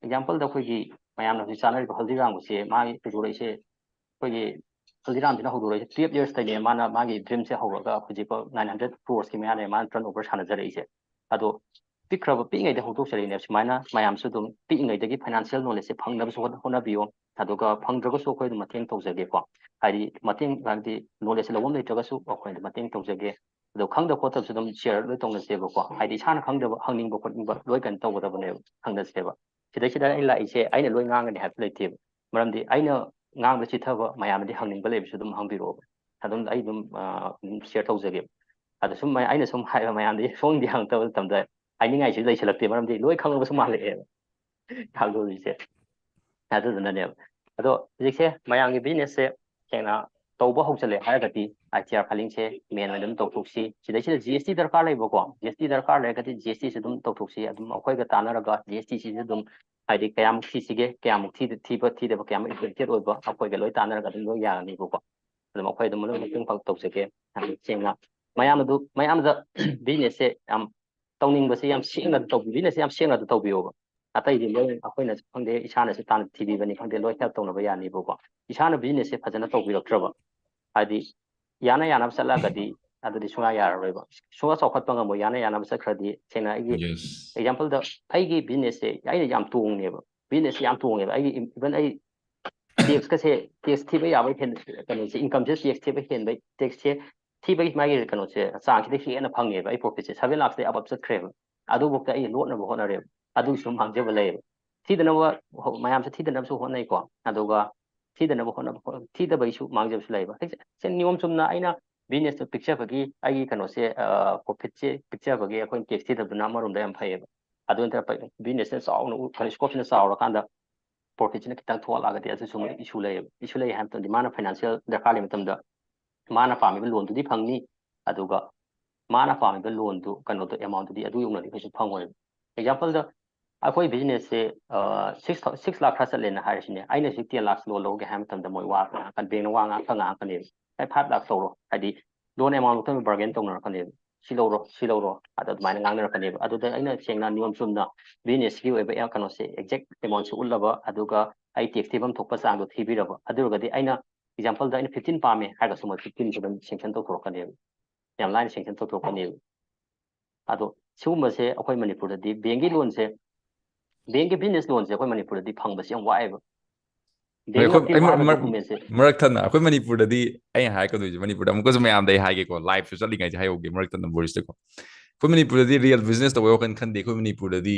ꯑꯦꯛꯖꯥꯝꯄꯜꯗ ꯑꯩꯈꯣꯏꯒꯤ ꯃꯌꯥꯝꯅ ꯍꯧꯖꯤꯛ ꯆꯥꯅꯔꯤꯕ ꯍꯜꯗꯤꯔꯥꯝꯒꯁꯦ, ꯃꯥꯒꯤ ꯄꯨꯊꯣꯔꯛꯏꯁꯦ, ꯑꯩꯈꯣꯏꯒꯤ ꯍꯜꯗꯤꯔꯥꯝꯁꯤꯅ ꯍꯧꯗꯣꯔꯛꯏꯁꯦ twelve yearsꯇꯩꯅꯦ꯫ ꯃꯥꯅ ꯃꯥꯒꯤ dreamꯁꯦ ꯍꯧꯔꯒ ꯍꯧꯖꯤꯛꯐꯥꯎ nine hundred croresꯀꯤ ꯃꯌꯥꯅꯦ ꯃꯥꯅ turnover ꯁꯥꯟꯅꯖꯔꯛꯏꯁꯦ꯫ ꯑꯗꯣ ꯄꯤꯛꯈ꯭ꯔꯕ, ꯄꯤꯛꯏꯉꯩꯗ ꯍꯧꯗꯣꯛꯆꯔꯛꯏꯅꯦꯕ꯫ ꯁꯨꯃꯥꯏꯅ ꯃꯌꯥꯝꯁꯨ ꯑꯗꯨꯝ ꯄꯤꯛꯏꯉꯩꯗꯒꯤ financial knowledgeꯁꯦ ꯐꯪꯅꯕꯁꯨ ꯍꯣꯠ-, ꯍꯣꯠꯅꯕꯤꯌꯣ꯫ ꯑꯗꯨꯒ ꯐꯪꯗ꯭ꯔꯒꯁꯨ ꯑꯩꯈꯣꯏ ꯑꯗꯨꯝ ꯃꯇꯦꯡ ꯇꯧꯖꯒꯦꯀꯣ꯫ ꯍꯥꯏꯗꯤ ꯃꯇꯦꯡ, ꯍꯥꯏꯗꯤ knowledgeꯁꯦ ꯂꯧꯐꯝ ꯂꯩꯇ꯭ꯔꯒꯁꯨ ꯑꯩꯈꯣꯏꯅ ꯑꯗꯨꯝ ꯃꯇꯦꯡ ꯇꯧꯖꯒꯦ꯫ ꯑꯗꯣ ꯈꯪꯗ ꯈꯣꯠꯇꯕꯁꯨ ꯑꯗꯨꯝ share ꯂꯣꯏ ꯇꯧꯅꯁꯦꯕꯀꯣ꯫ ꯍꯥꯏꯗꯤ ꯏꯁꯥꯅ ꯈꯪꯗꯕ, ꯍꯪꯅꯤꯡꯕ ꯈꯣꯠꯅꯤꯡꯕ ꯂꯣꯏ ꯀꯩꯅꯣ ꯇꯧꯒꯗꯕꯅꯦꯕ, ꯍꯪꯅꯁꯦꯕ꯫ ꯁꯤꯗꯩꯁꯤꯗ ꯑꯩꯅ ꯂꯥꯛꯏꯁꯦ ꯑꯩꯅ ꯂꯣꯏ ꯉꯥꯡꯒꯅꯤ ꯍꯥꯏꯕꯁꯨ ꯂꯩꯇꯦꯕ꯫ ꯃꯔꯝꯗꯤ ꯑꯩꯅ ꯉꯥꯡꯕ ꯆꯤꯊꯕ ꯃꯌꯥꯝꯗꯤ ꯍꯪꯅꯤꯡꯕ ꯂꯩꯕꯁꯨ ꯑꯗꯨꯝ ꯍꯪꯕꯤꯔꯛꯑꯣꯕ꯫ ꯑꯗꯨꯝ ꯑꯩ ꯑꯗꯨꯝ, ꯑ, ꯑꯗꯨꯝ share ꯇꯧꯖꯒꯦꯕ꯫ ꯑꯗꯣ ꯁꯨꯝ ꯃꯌꯥ-, ꯑꯩꯅ ꯁꯨꯝ ꯍꯥꯏꯕ ꯃꯌꯥꯝꯗꯤ ꯁꯣꯝꯗꯤ ꯍꯪꯉꯛꯇꯕ ꯃꯇꯝꯗ ꯍꯥꯏꯅꯤꯡꯉꯥꯏꯁꯨ ꯂꯩꯁꯤꯜꯂꯛꯇꯦ, ꯃꯔꯝꯗꯤ ꯂꯣꯏ ꯈꯪꯉꯕꯁꯨ ꯃꯥꯜꯂꯛꯑꯦꯕ꯫ ꯇꯥꯛꯂꯣꯔꯤꯁꯦ꯫ ꯑꯗꯨꯗꯨꯅꯅꯦꯕ꯫ ꯑꯗꯣ ꯍꯧꯖꯤꯛꯁꯦ ꯃꯌꯥꯝꯒꯤ businessꯁꯦ ꯁꯦꯡꯅ ꯇꯧꯕ ꯍꯧꯖꯤꯜꯂꯦ ꯍꯥꯏꯔꯒꯗꯤ, ITR filingꯁꯦ main ꯑꯣꯏꯅ ꯑꯗꯨꯝ ꯇꯧꯊꯣꯛꯁꯤ꯫ ꯁꯤꯗꯩꯁꯤꯗ GST ꯗꯔꯀꯥꯔ ꯂꯩꯕꯀꯣ, GST ꯗꯔꯀꯥꯔ ꯂꯩꯔꯒꯗꯤ GSTꯁꯦ ꯑꯗꯨꯝ ꯇꯧꯊꯣꯛꯁꯤ꯫ ꯑꯗꯨꯝ ꯑꯩꯈꯣꯏꯒ ꯇꯥꯟꯅꯔꯒ GSTꯁꯤꯁꯨ ꯑꯗꯨꯝ, ꯍꯥꯏꯗꯤ ꯀꯌꯥꯃꯨꯛ ꯊꯤꯁꯤꯒꯦ, ꯀꯌꯥꯃꯨꯛ ꯊꯤꯗ-, ꯊꯤꯕ, ꯊꯤꯗꯕ, ꯀꯌꯥꯃꯨꯛ impacted ꯑꯣꯏꯕ, ꯑꯩꯈꯣꯏꯒ ꯂꯣꯏ ꯇꯥꯟꯅꯔꯒ ꯑꯗꯨꯝ ꯂꯣꯏ ꯌꯥꯔꯅꯤꯕꯀꯣ꯫ ꯑꯗꯨꯝ ꯑꯩꯈꯣꯏ ꯑꯗꯨꯝ ꯂꯣꯏ ꯃꯇꯦꯡ ꯄꯥꯡ ꯇꯧꯖꯒꯦ꯫ ꯌꯥꯝ ꯁꯦꯡꯅ ꯃꯌꯥꯝ ꯑꯗꯨ, ꯃꯌꯥꯝꯗ businessꯁꯦ ꯌꯥꯝ ꯇꯧꯅꯤꯡꯕꯁꯦ ꯌꯥꯝ ꯁꯦꯡꯅ ꯇꯧꯕꯤ-, businessꯁꯦ ꯌꯥꯝ ꯁꯦꯡꯅ ꯑꯗꯨ ꯇꯧꯕꯤꯌꯣꯕ꯫ ꯑꯇꯩꯗꯤ ꯂꯣꯏ ꯑꯩꯈꯣꯏꯅꯁꯨ ꯈꯪꯗꯦ, ꯏꯁꯥꯅꯁꯨ ꯇꯥꯟ-, ꯊꯤꯕꯤꯕꯅꯤ ꯈꯪꯗꯦ, ꯂꯣꯏ help ꯇꯧꯅꯕ ꯌꯥꯅꯤꯕꯀꯣ꯫ ꯏꯁꯥꯅ businessꯁꯦ ꯐꯖꯅ ꯇꯧꯕꯤꯔꯛꯇ꯭ꯔꯕ, ꯍꯥꯏꯗꯤ ꯌꯥꯅ ꯌꯥꯅꯕ ꯆꯠꯂꯛꯑꯒꯗꯤ ꯑꯗꯨꯗꯤ ꯁꯨꯡꯌꯥ ꯌꯥꯔꯔꯣꯏꯕ꯫ ꯁꯨꯡꯆꯥꯎ ꯆꯥꯎꯈꯠꯄ ꯉꯝꯃꯣꯏ, ꯌꯥꯅ ꯌꯥꯅꯕ ꯆꯠꯈ꯭ꯔꯗꯤ꯫ ꯁꯦꯡꯅ ꯑꯩꯒꯤ Yes. Exampleꯗ ꯑꯩꯒꯤ businessꯁꯦ ꯑꯩꯅ ꯌꯥꯝ ꯇꯣꯡꯉꯦꯕ, businessꯁꯦ ꯌꯥꯝ ꯇꯣꯡꯉꯦꯕ꯫ ꯑꯩꯒꯤ even ꯑꯩ ꯇꯦꯛꯁꯀꯁꯦ, ꯇꯦꯛꯁ ꯊꯤꯕ ꯌꯥꯕꯒꯤ ꯍꯦꯟ ꯀꯩꯅꯣꯁꯦ, ꯏꯟꯀꯝꯁꯦ ꯇꯦꯛꯁ ꯊꯤꯕ ꯍꯦꯟꯕꯩ, ꯇꯦꯛꯁꯁꯦ ꯊꯤꯕꯒꯤ ꯃꯥꯒꯤ ꯀꯩꯅꯣꯁꯦ ꯆꯥꯡꯁꯤꯗ ꯍꯦꯟꯅ ꯐꯪꯉꯦꯕ꯫ ꯑꯩ ꯄ꯭ꯔꯣꯐꯤꯠꯁꯦ ꯁꯚꯦꯟ ꯂꯥꯛꯁꯇꯩ ꯑꯕꯞ ꯆꯠꯈ꯭ꯔꯦꯕ꯫ ꯑꯗꯨꯐꯥꯎꯗ ꯑꯩ ꯂꯣꯠꯅꯕ ꯍꯣꯠꯅꯔꯦꯕ꯫ ꯑꯗꯨꯒꯤꯁꯨ ꯃꯥꯡꯖꯕ ꯂꯩꯌꯦꯕ꯫ ꯊꯤꯗꯅꯕ ꯍꯣ- ꯃꯌꯥꯝꯁꯦ ꯊꯤꯗꯅꯕꯁꯨ ꯍꯣꯠꯅꯩꯀꯣ꯫ ꯑꯗꯨꯒ ꯊꯤꯗꯅꯕ ꯍꯣꯠꯅꯕ ꯍꯣꯠ- ꯊꯤꯗꯕꯒꯤꯁꯨ ꯃꯥꯡꯖꯕꯁꯨ ꯂꯩꯌꯦꯕ꯫ ꯑꯩꯁꯦ ꯁꯦ ꯅꯤꯌꯣꯝ ꯆꯨꯝꯅ ꯑꯩꯅ ꯕꯤꯖꯤꯅꯦꯁꯇꯣ ꯄꯤꯛꯆꯕꯒꯤ ꯑꯩꯒꯤ ꯀꯩꯅꯣꯁꯦ, ꯄ꯭ꯔꯣꯐꯤꯠꯁꯦ ꯄꯤꯛꯆꯕꯒꯤ ꯑꯩꯈꯣꯏꯅ ꯇꯦꯛꯁ ꯊꯤꯗꯕꯗꯨꯅ ꯑꯃꯔꯣꯝꯗ ꯌꯥꯝ ꯐꯩꯌꯦꯕ꯫ ꯑꯗꯨ ꯅꯠꯇ꯭ꯔꯒ ꯕꯤꯖꯤꯅꯦꯁꯁꯤꯅ ꯆꯥꯎꯅ ꯎ- ꯀꯩꯅꯣ ꯁ꯭ꯀꯣꯞꯁꯤꯅ ꯆꯥꯎꯔꯀꯥꯟꯗ ꯄ꯭ꯔꯣꯐꯤꯠꯁꯤꯅ ꯈꯤꯇꯪ ꯊꯣꯛꯂꯛꯑꯒꯗꯤ ꯑꯗꯨꯁꯨ ꯑꯃꯨꯛ ꯏꯁꯨ ꯂꯩꯌꯦꯕ꯫ ꯏꯁꯨ ꯂꯩ ꯍꯥꯏꯕ ꯃꯇꯝꯗꯤ ꯃꯥꯅ ꯐꯥꯏꯅꯥꯟꯁꯤꯌꯦꯜ ꯗꯔꯀꯥꯔ ꯂꯩꯕ ꯃꯇꯝꯗ ꯃꯥꯅ ꯄꯥꯝꯃꯤꯕ ꯂꯣꯟꯗꯨꯗꯤ ꯐꯪꯅꯤ, ꯑꯗꯨꯒ ꯃꯥꯅ ꯄꯥꯝꯃꯤꯕ ꯂꯣꯟꯗꯨ ꯀꯩꯅꯣꯗꯣ ꯑꯦꯃꯥꯎꯟꯗꯨꯗꯤ ꯑꯗꯨ ꯌꯧꯅꯗꯤ ꯀꯩꯁꯨ ꯐꯪꯉꯣꯏꯕ꯫ ꯑꯦꯛꯖꯥꯝꯄꯜꯗ ꯑꯩꯈꯣꯏ ꯕꯤꯖꯤꯅꯦꯁꯁꯦ ꯁꯤꯛꯁ ꯁꯤꯛꯁ ꯂꯥꯛ ꯈꯔ ꯆꯠꯂꯦꯅ ꯍꯥꯏꯔꯁꯤꯅꯦ꯫ ꯑꯩꯅ ꯍꯧꯖꯤꯛ ꯇꯦꯟ ꯂꯥꯛ ꯂꯣꯟ ꯂꯧꯒꯦ ꯍꯥꯏꯕ ꯃꯇꯝꯗ ꯃꯣꯏ ꯋꯥ ꯉꯥꯡꯉꯛꯀꯅꯤ, ꯕꯦꯡꯅ ꯋꯥ ꯉꯥꯡꯉꯛꯄ ꯉꯥꯡꯉꯛꯀꯅꯦꯕ꯫ ꯑꯩ ꯐꯥꯏꯚ ꯂꯥꯛ ꯂꯧꯔꯣ, ꯍꯥꯏꯗꯤ ꯂꯣꯟ ꯑꯦꯃꯥꯎꯟ ꯃꯇꯝꯗ ꯕꯥꯔꯒꯦꯟ ꯇꯧꯅꯔꯛꯀꯅꯦꯕ꯫ "ꯁꯤ ꯂꯧꯔꯣ, ꯁꯤ ꯂꯧꯔꯣ", ꯑꯗ ꯑꯗꯨꯃꯥꯏꯅ ꯉꯥꯡꯅꯔꯛꯀꯅꯦꯕ꯫ ꯑꯗꯨꯗ ꯑꯩꯅ ꯁꯦꯡꯅ ꯅꯤꯌꯣꯝ ꯆꯨꯝꯅ ꯕꯤꯖꯤꯅꯦꯁꯀꯤ ꯑꯣꯏꯕ ꯑꯦ- ꯀꯩꯅꯣꯁꯦ ꯑꯦꯛꯖꯦꯛ ꯑꯦꯃꯥꯎꯟꯁꯦ ꯎꯠꯂꯕ, ꯑꯗꯨꯒ ꯑꯩ ꯇꯦꯛꯁ ꯊꯤꯐꯝ ꯊꯣꯛꯄ ꯆꯥꯡꯗꯣ ꯊꯤꯕꯤꯔꯕ, ꯑꯗꯨ ꯑꯣꯏꯔꯒꯗꯤ ꯑꯩꯅ ꯑꯦꯛꯖꯥꯝꯄꯜꯗ ꯑꯩꯅ ꯐꯤꯐꯇꯤꯟ ꯄꯥꯝꯃꯦ ꯍꯥꯏꯔꯒꯁꯨ ꯃꯣꯏ ꯐꯤꯐꯇꯤꯟꯁꯦ ꯑꯗꯨꯝ ꯁꯦꯡꯁꯟ ꯇꯧꯊꯣꯔꯛꯀꯅꯦꯕ, ꯌꯥꯝ ꯂꯥꯏꯅ ꯁꯦꯡꯁꯟ ꯇꯧꯊꯣꯔꯛꯀꯅꯦꯕ꯫ ꯑꯗꯣ ꯁꯤꯒꯨꯝꯕꯁꯦ ꯑꯩꯈꯣꯏ ꯃꯅꯤꯄꯨꯔꯗꯗꯤ ꯕꯦꯡꯒꯤ ꯂꯣꯟꯁꯦ, ꯕꯦꯡꯒꯤ ꯕꯤꯖꯤꯅꯦꯁ ꯂꯣꯟꯁꯦ ꯑꯩꯈꯣꯏ ꯃꯅꯤꯄꯨꯔꯗꯗꯤ ꯐꯪꯕꯁꯦ ꯌꯥꯝ ꯋꯥꯏꯑꯦꯕ꯫ ꯕꯦꯡ ꯑꯩꯈꯣꯏ- ꯂꯣꯟ ꯑꯩ ꯃꯔ- ꯋꯥꯕ ꯃꯔ- ꯗꯣꯀꯨꯃꯦꯟꯁꯦ ꯃꯔꯛ ꯊꯠꯅ ꯑꯩꯈꯣꯏ ꯃꯅꯤꯄꯨꯔꯗꯗꯤ ꯑꯩꯅ ꯍꯥꯏꯔꯛꯀꯗꯣꯏꯁꯦ, ꯃꯅꯤꯄꯨꯔꯗ ꯑꯃꯨꯛꯀꯁꯨ ꯃꯌꯥꯝꯗ ꯑꯩ ꯍꯥꯏꯒꯦꯀꯣ, ꯂꯥꯏꯐꯁꯨ ꯆꯠꯂꯤꯉꯩꯁꯦ ꯍꯥꯏꯍꯧꯒꯦ ꯃꯔꯛ ꯊꯠꯅ ꯕꯣꯔꯤꯁꯇꯀꯣ꯫ ꯑꯩꯈꯣꯏ ꯃꯅꯤꯄꯨꯔꯗꯗꯤ ꯔꯤꯌꯦꯜ ꯕꯤꯖꯤꯅꯦꯁ ꯇꯧꯕꯩ ꯋꯥꯈꯜ ꯈꯟꯗꯦ꯫ ꯑꯩꯈꯣꯏ ꯃꯅꯤꯄꯨꯔꯗꯗꯤ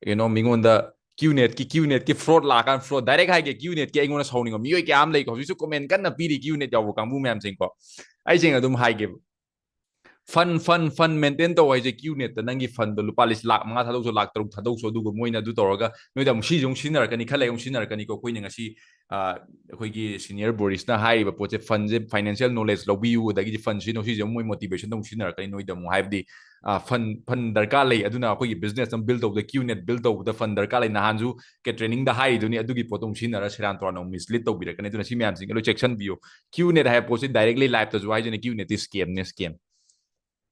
ꯀꯩꯅꯣ ꯃꯤꯉꯣꯟꯗ ꯀ꯭ꯌꯨ ꯅꯦꯠꯀꯤ ꯀ꯭ꯌꯨ ꯅꯦꯠꯀꯤ ꯐ꯭ꯔꯣꯗ ꯂꯥꯛꯑꯀꯥꯟꯗ ꯐ꯭ꯔꯣꯗ ꯗꯥꯏꯔꯦꯛ ꯍꯥꯏꯒꯦ, ꯀ꯭ꯌꯨ ꯅꯦꯠꯀꯤ ꯑꯩꯉꯣꯟꯗ ꯁꯥꯎꯅꯤꯡꯕ ꯃꯤꯑꯣꯏ ꯀꯌꯥ ꯑꯃ ꯂꯩꯀꯣ꯫ ꯍꯧꯖꯤꯛꯁꯨ ꯀꯣꯃꯦꯟ ꯀꯟꯅ ꯄꯤꯔꯤ ꯀ꯭ꯌꯨ ꯅꯦꯠ ꯌꯥꯎꯕ ꯀꯥꯡꯕꯨ ꯃꯌꯥꯝꯁꯤꯡꯀꯣ꯫ ꯑꯩꯁꯦꯡꯅ ꯑꯗꯨꯝ ꯍꯥꯏꯒꯦꯕ, ꯐꯟ ꯐꯟ ꯐꯟ ꯃꯦꯟꯇꯦꯟ ꯇꯧ ꯍꯥꯏꯁꯦ ꯀ꯭ꯌꯨ ꯅꯦꯠꯇ ꯅꯪꯒꯤ ꯐꯟꯗꯣ ꯂꯨꯄꯥ ꯂꯤꯁꯤꯡ ꯂꯥꯛ ꯃꯉꯥ ꯊꯥꯗꯣꯛꯁꯨ, ꯂꯥꯛ ꯇꯔꯨꯛ ꯊꯥꯗꯣꯛꯁꯨ, ꯑꯗꯨꯒ ꯃꯣꯏꯅ ꯑꯗꯨ ꯇꯧꯔꯒ ꯅꯣꯏꯗ ꯑꯃꯨꯛ ꯁꯤꯁꯦ ꯑꯃꯨꯛ ꯁꯤꯖꯤꯟꯅꯔꯛꯀꯅꯤ, ꯈꯔ ꯂꯩꯔꯒ ꯑꯃꯨꯛ ꯁꯤꯖꯤꯟꯅꯔꯛꯀꯅꯤꯀꯣ꯫ ꯑꯩꯈꯣꯏꯅ ꯉꯁꯤ ꯑ, ꯑꯩꯈꯣꯏꯒꯤ ꯁꯤꯅꯤꯌꯔ ꯕꯣꯔꯤꯁꯅ ꯍꯥꯏꯔꯤꯕ ꯄꯣꯠꯁꯦ, ꯐꯟꯁꯦ ꯐꯥꯏꯅꯥꯟꯁꯤꯌꯦꯜ ꯅꯣꯂꯦꯖ ꯂꯧꯕꯤꯌꯨ, ꯑꯗꯒꯤꯗꯤ ꯐꯟꯁꯤꯅ ꯁꯤꯁꯦ ꯑꯃꯨꯛ ꯃꯣꯏ ꯃꯣꯇꯤꯚꯦꯁꯟꯗ ꯑꯃꯨꯛ ꯁꯤꯖꯤꯟꯅꯔꯛꯀꯅꯤ ꯅꯣꯏꯗ ꯑꯃꯨꯛ, ꯍꯥꯏꯕꯗꯤ ꯑ, ꯐꯟ ꯐꯟ ꯗꯔꯀꯥꯔ ꯂꯩ, ꯑꯗꯨꯅ ꯑꯩꯈꯣꯏꯒꯤ ꯕꯤꯖꯤꯅꯦꯁ ꯑꯃ ꯕꯤꯜ ꯇꯧꯕꯗ ꯀ꯭ꯌꯨ ꯅꯦꯠ ꯕꯤꯜ ꯇꯧꯕꯗ ꯐꯟ ꯗꯔꯀꯥꯔ ꯂꯩ꯫ ꯅꯍꯥꯟꯁꯨ ꯀꯦ ꯇ꯭ꯔꯦꯅꯤꯡꯗ ꯍꯥꯏꯔꯤꯗꯨꯅꯤ, ꯑꯗꯨꯒꯤ ꯄꯣꯠꯇꯣ ꯑꯃꯨꯛ ꯁꯤꯖꯤꯟꯅꯔ ꯁꯦꯔꯥꯟ ꯇꯨꯔꯥꯟ ꯑꯃꯨꯛ ꯃꯤꯁꯂꯤꯠ ꯇꯧꯕꯤꯔꯛꯀꯅꯤ꯫ ꯑꯗꯨꯅ ꯁꯤ ꯃꯌꯥꯝꯁꯤꯡꯁꯦ ꯂꯣꯏ ꯆꯦꯛꯁꯤꯟꯕꯤꯌꯨ꯫ ꯀ꯭ꯌꯨ ꯅꯦꯠ ꯍꯥꯏꯕ ꯄꯣꯠꯁꯤ ꯗꯥꯏꯔꯦꯛꯂꯤ ꯂꯥꯏꯐꯇꯁꯨ ꯍꯥꯏꯖꯅꯤ, ꯀ꯭ꯌꯨ ꯅꯦꯠꯇꯤ ꯁ꯭ꯀꯦꯝꯅꯦ, ꯁ꯭ꯀꯦꯝ꯫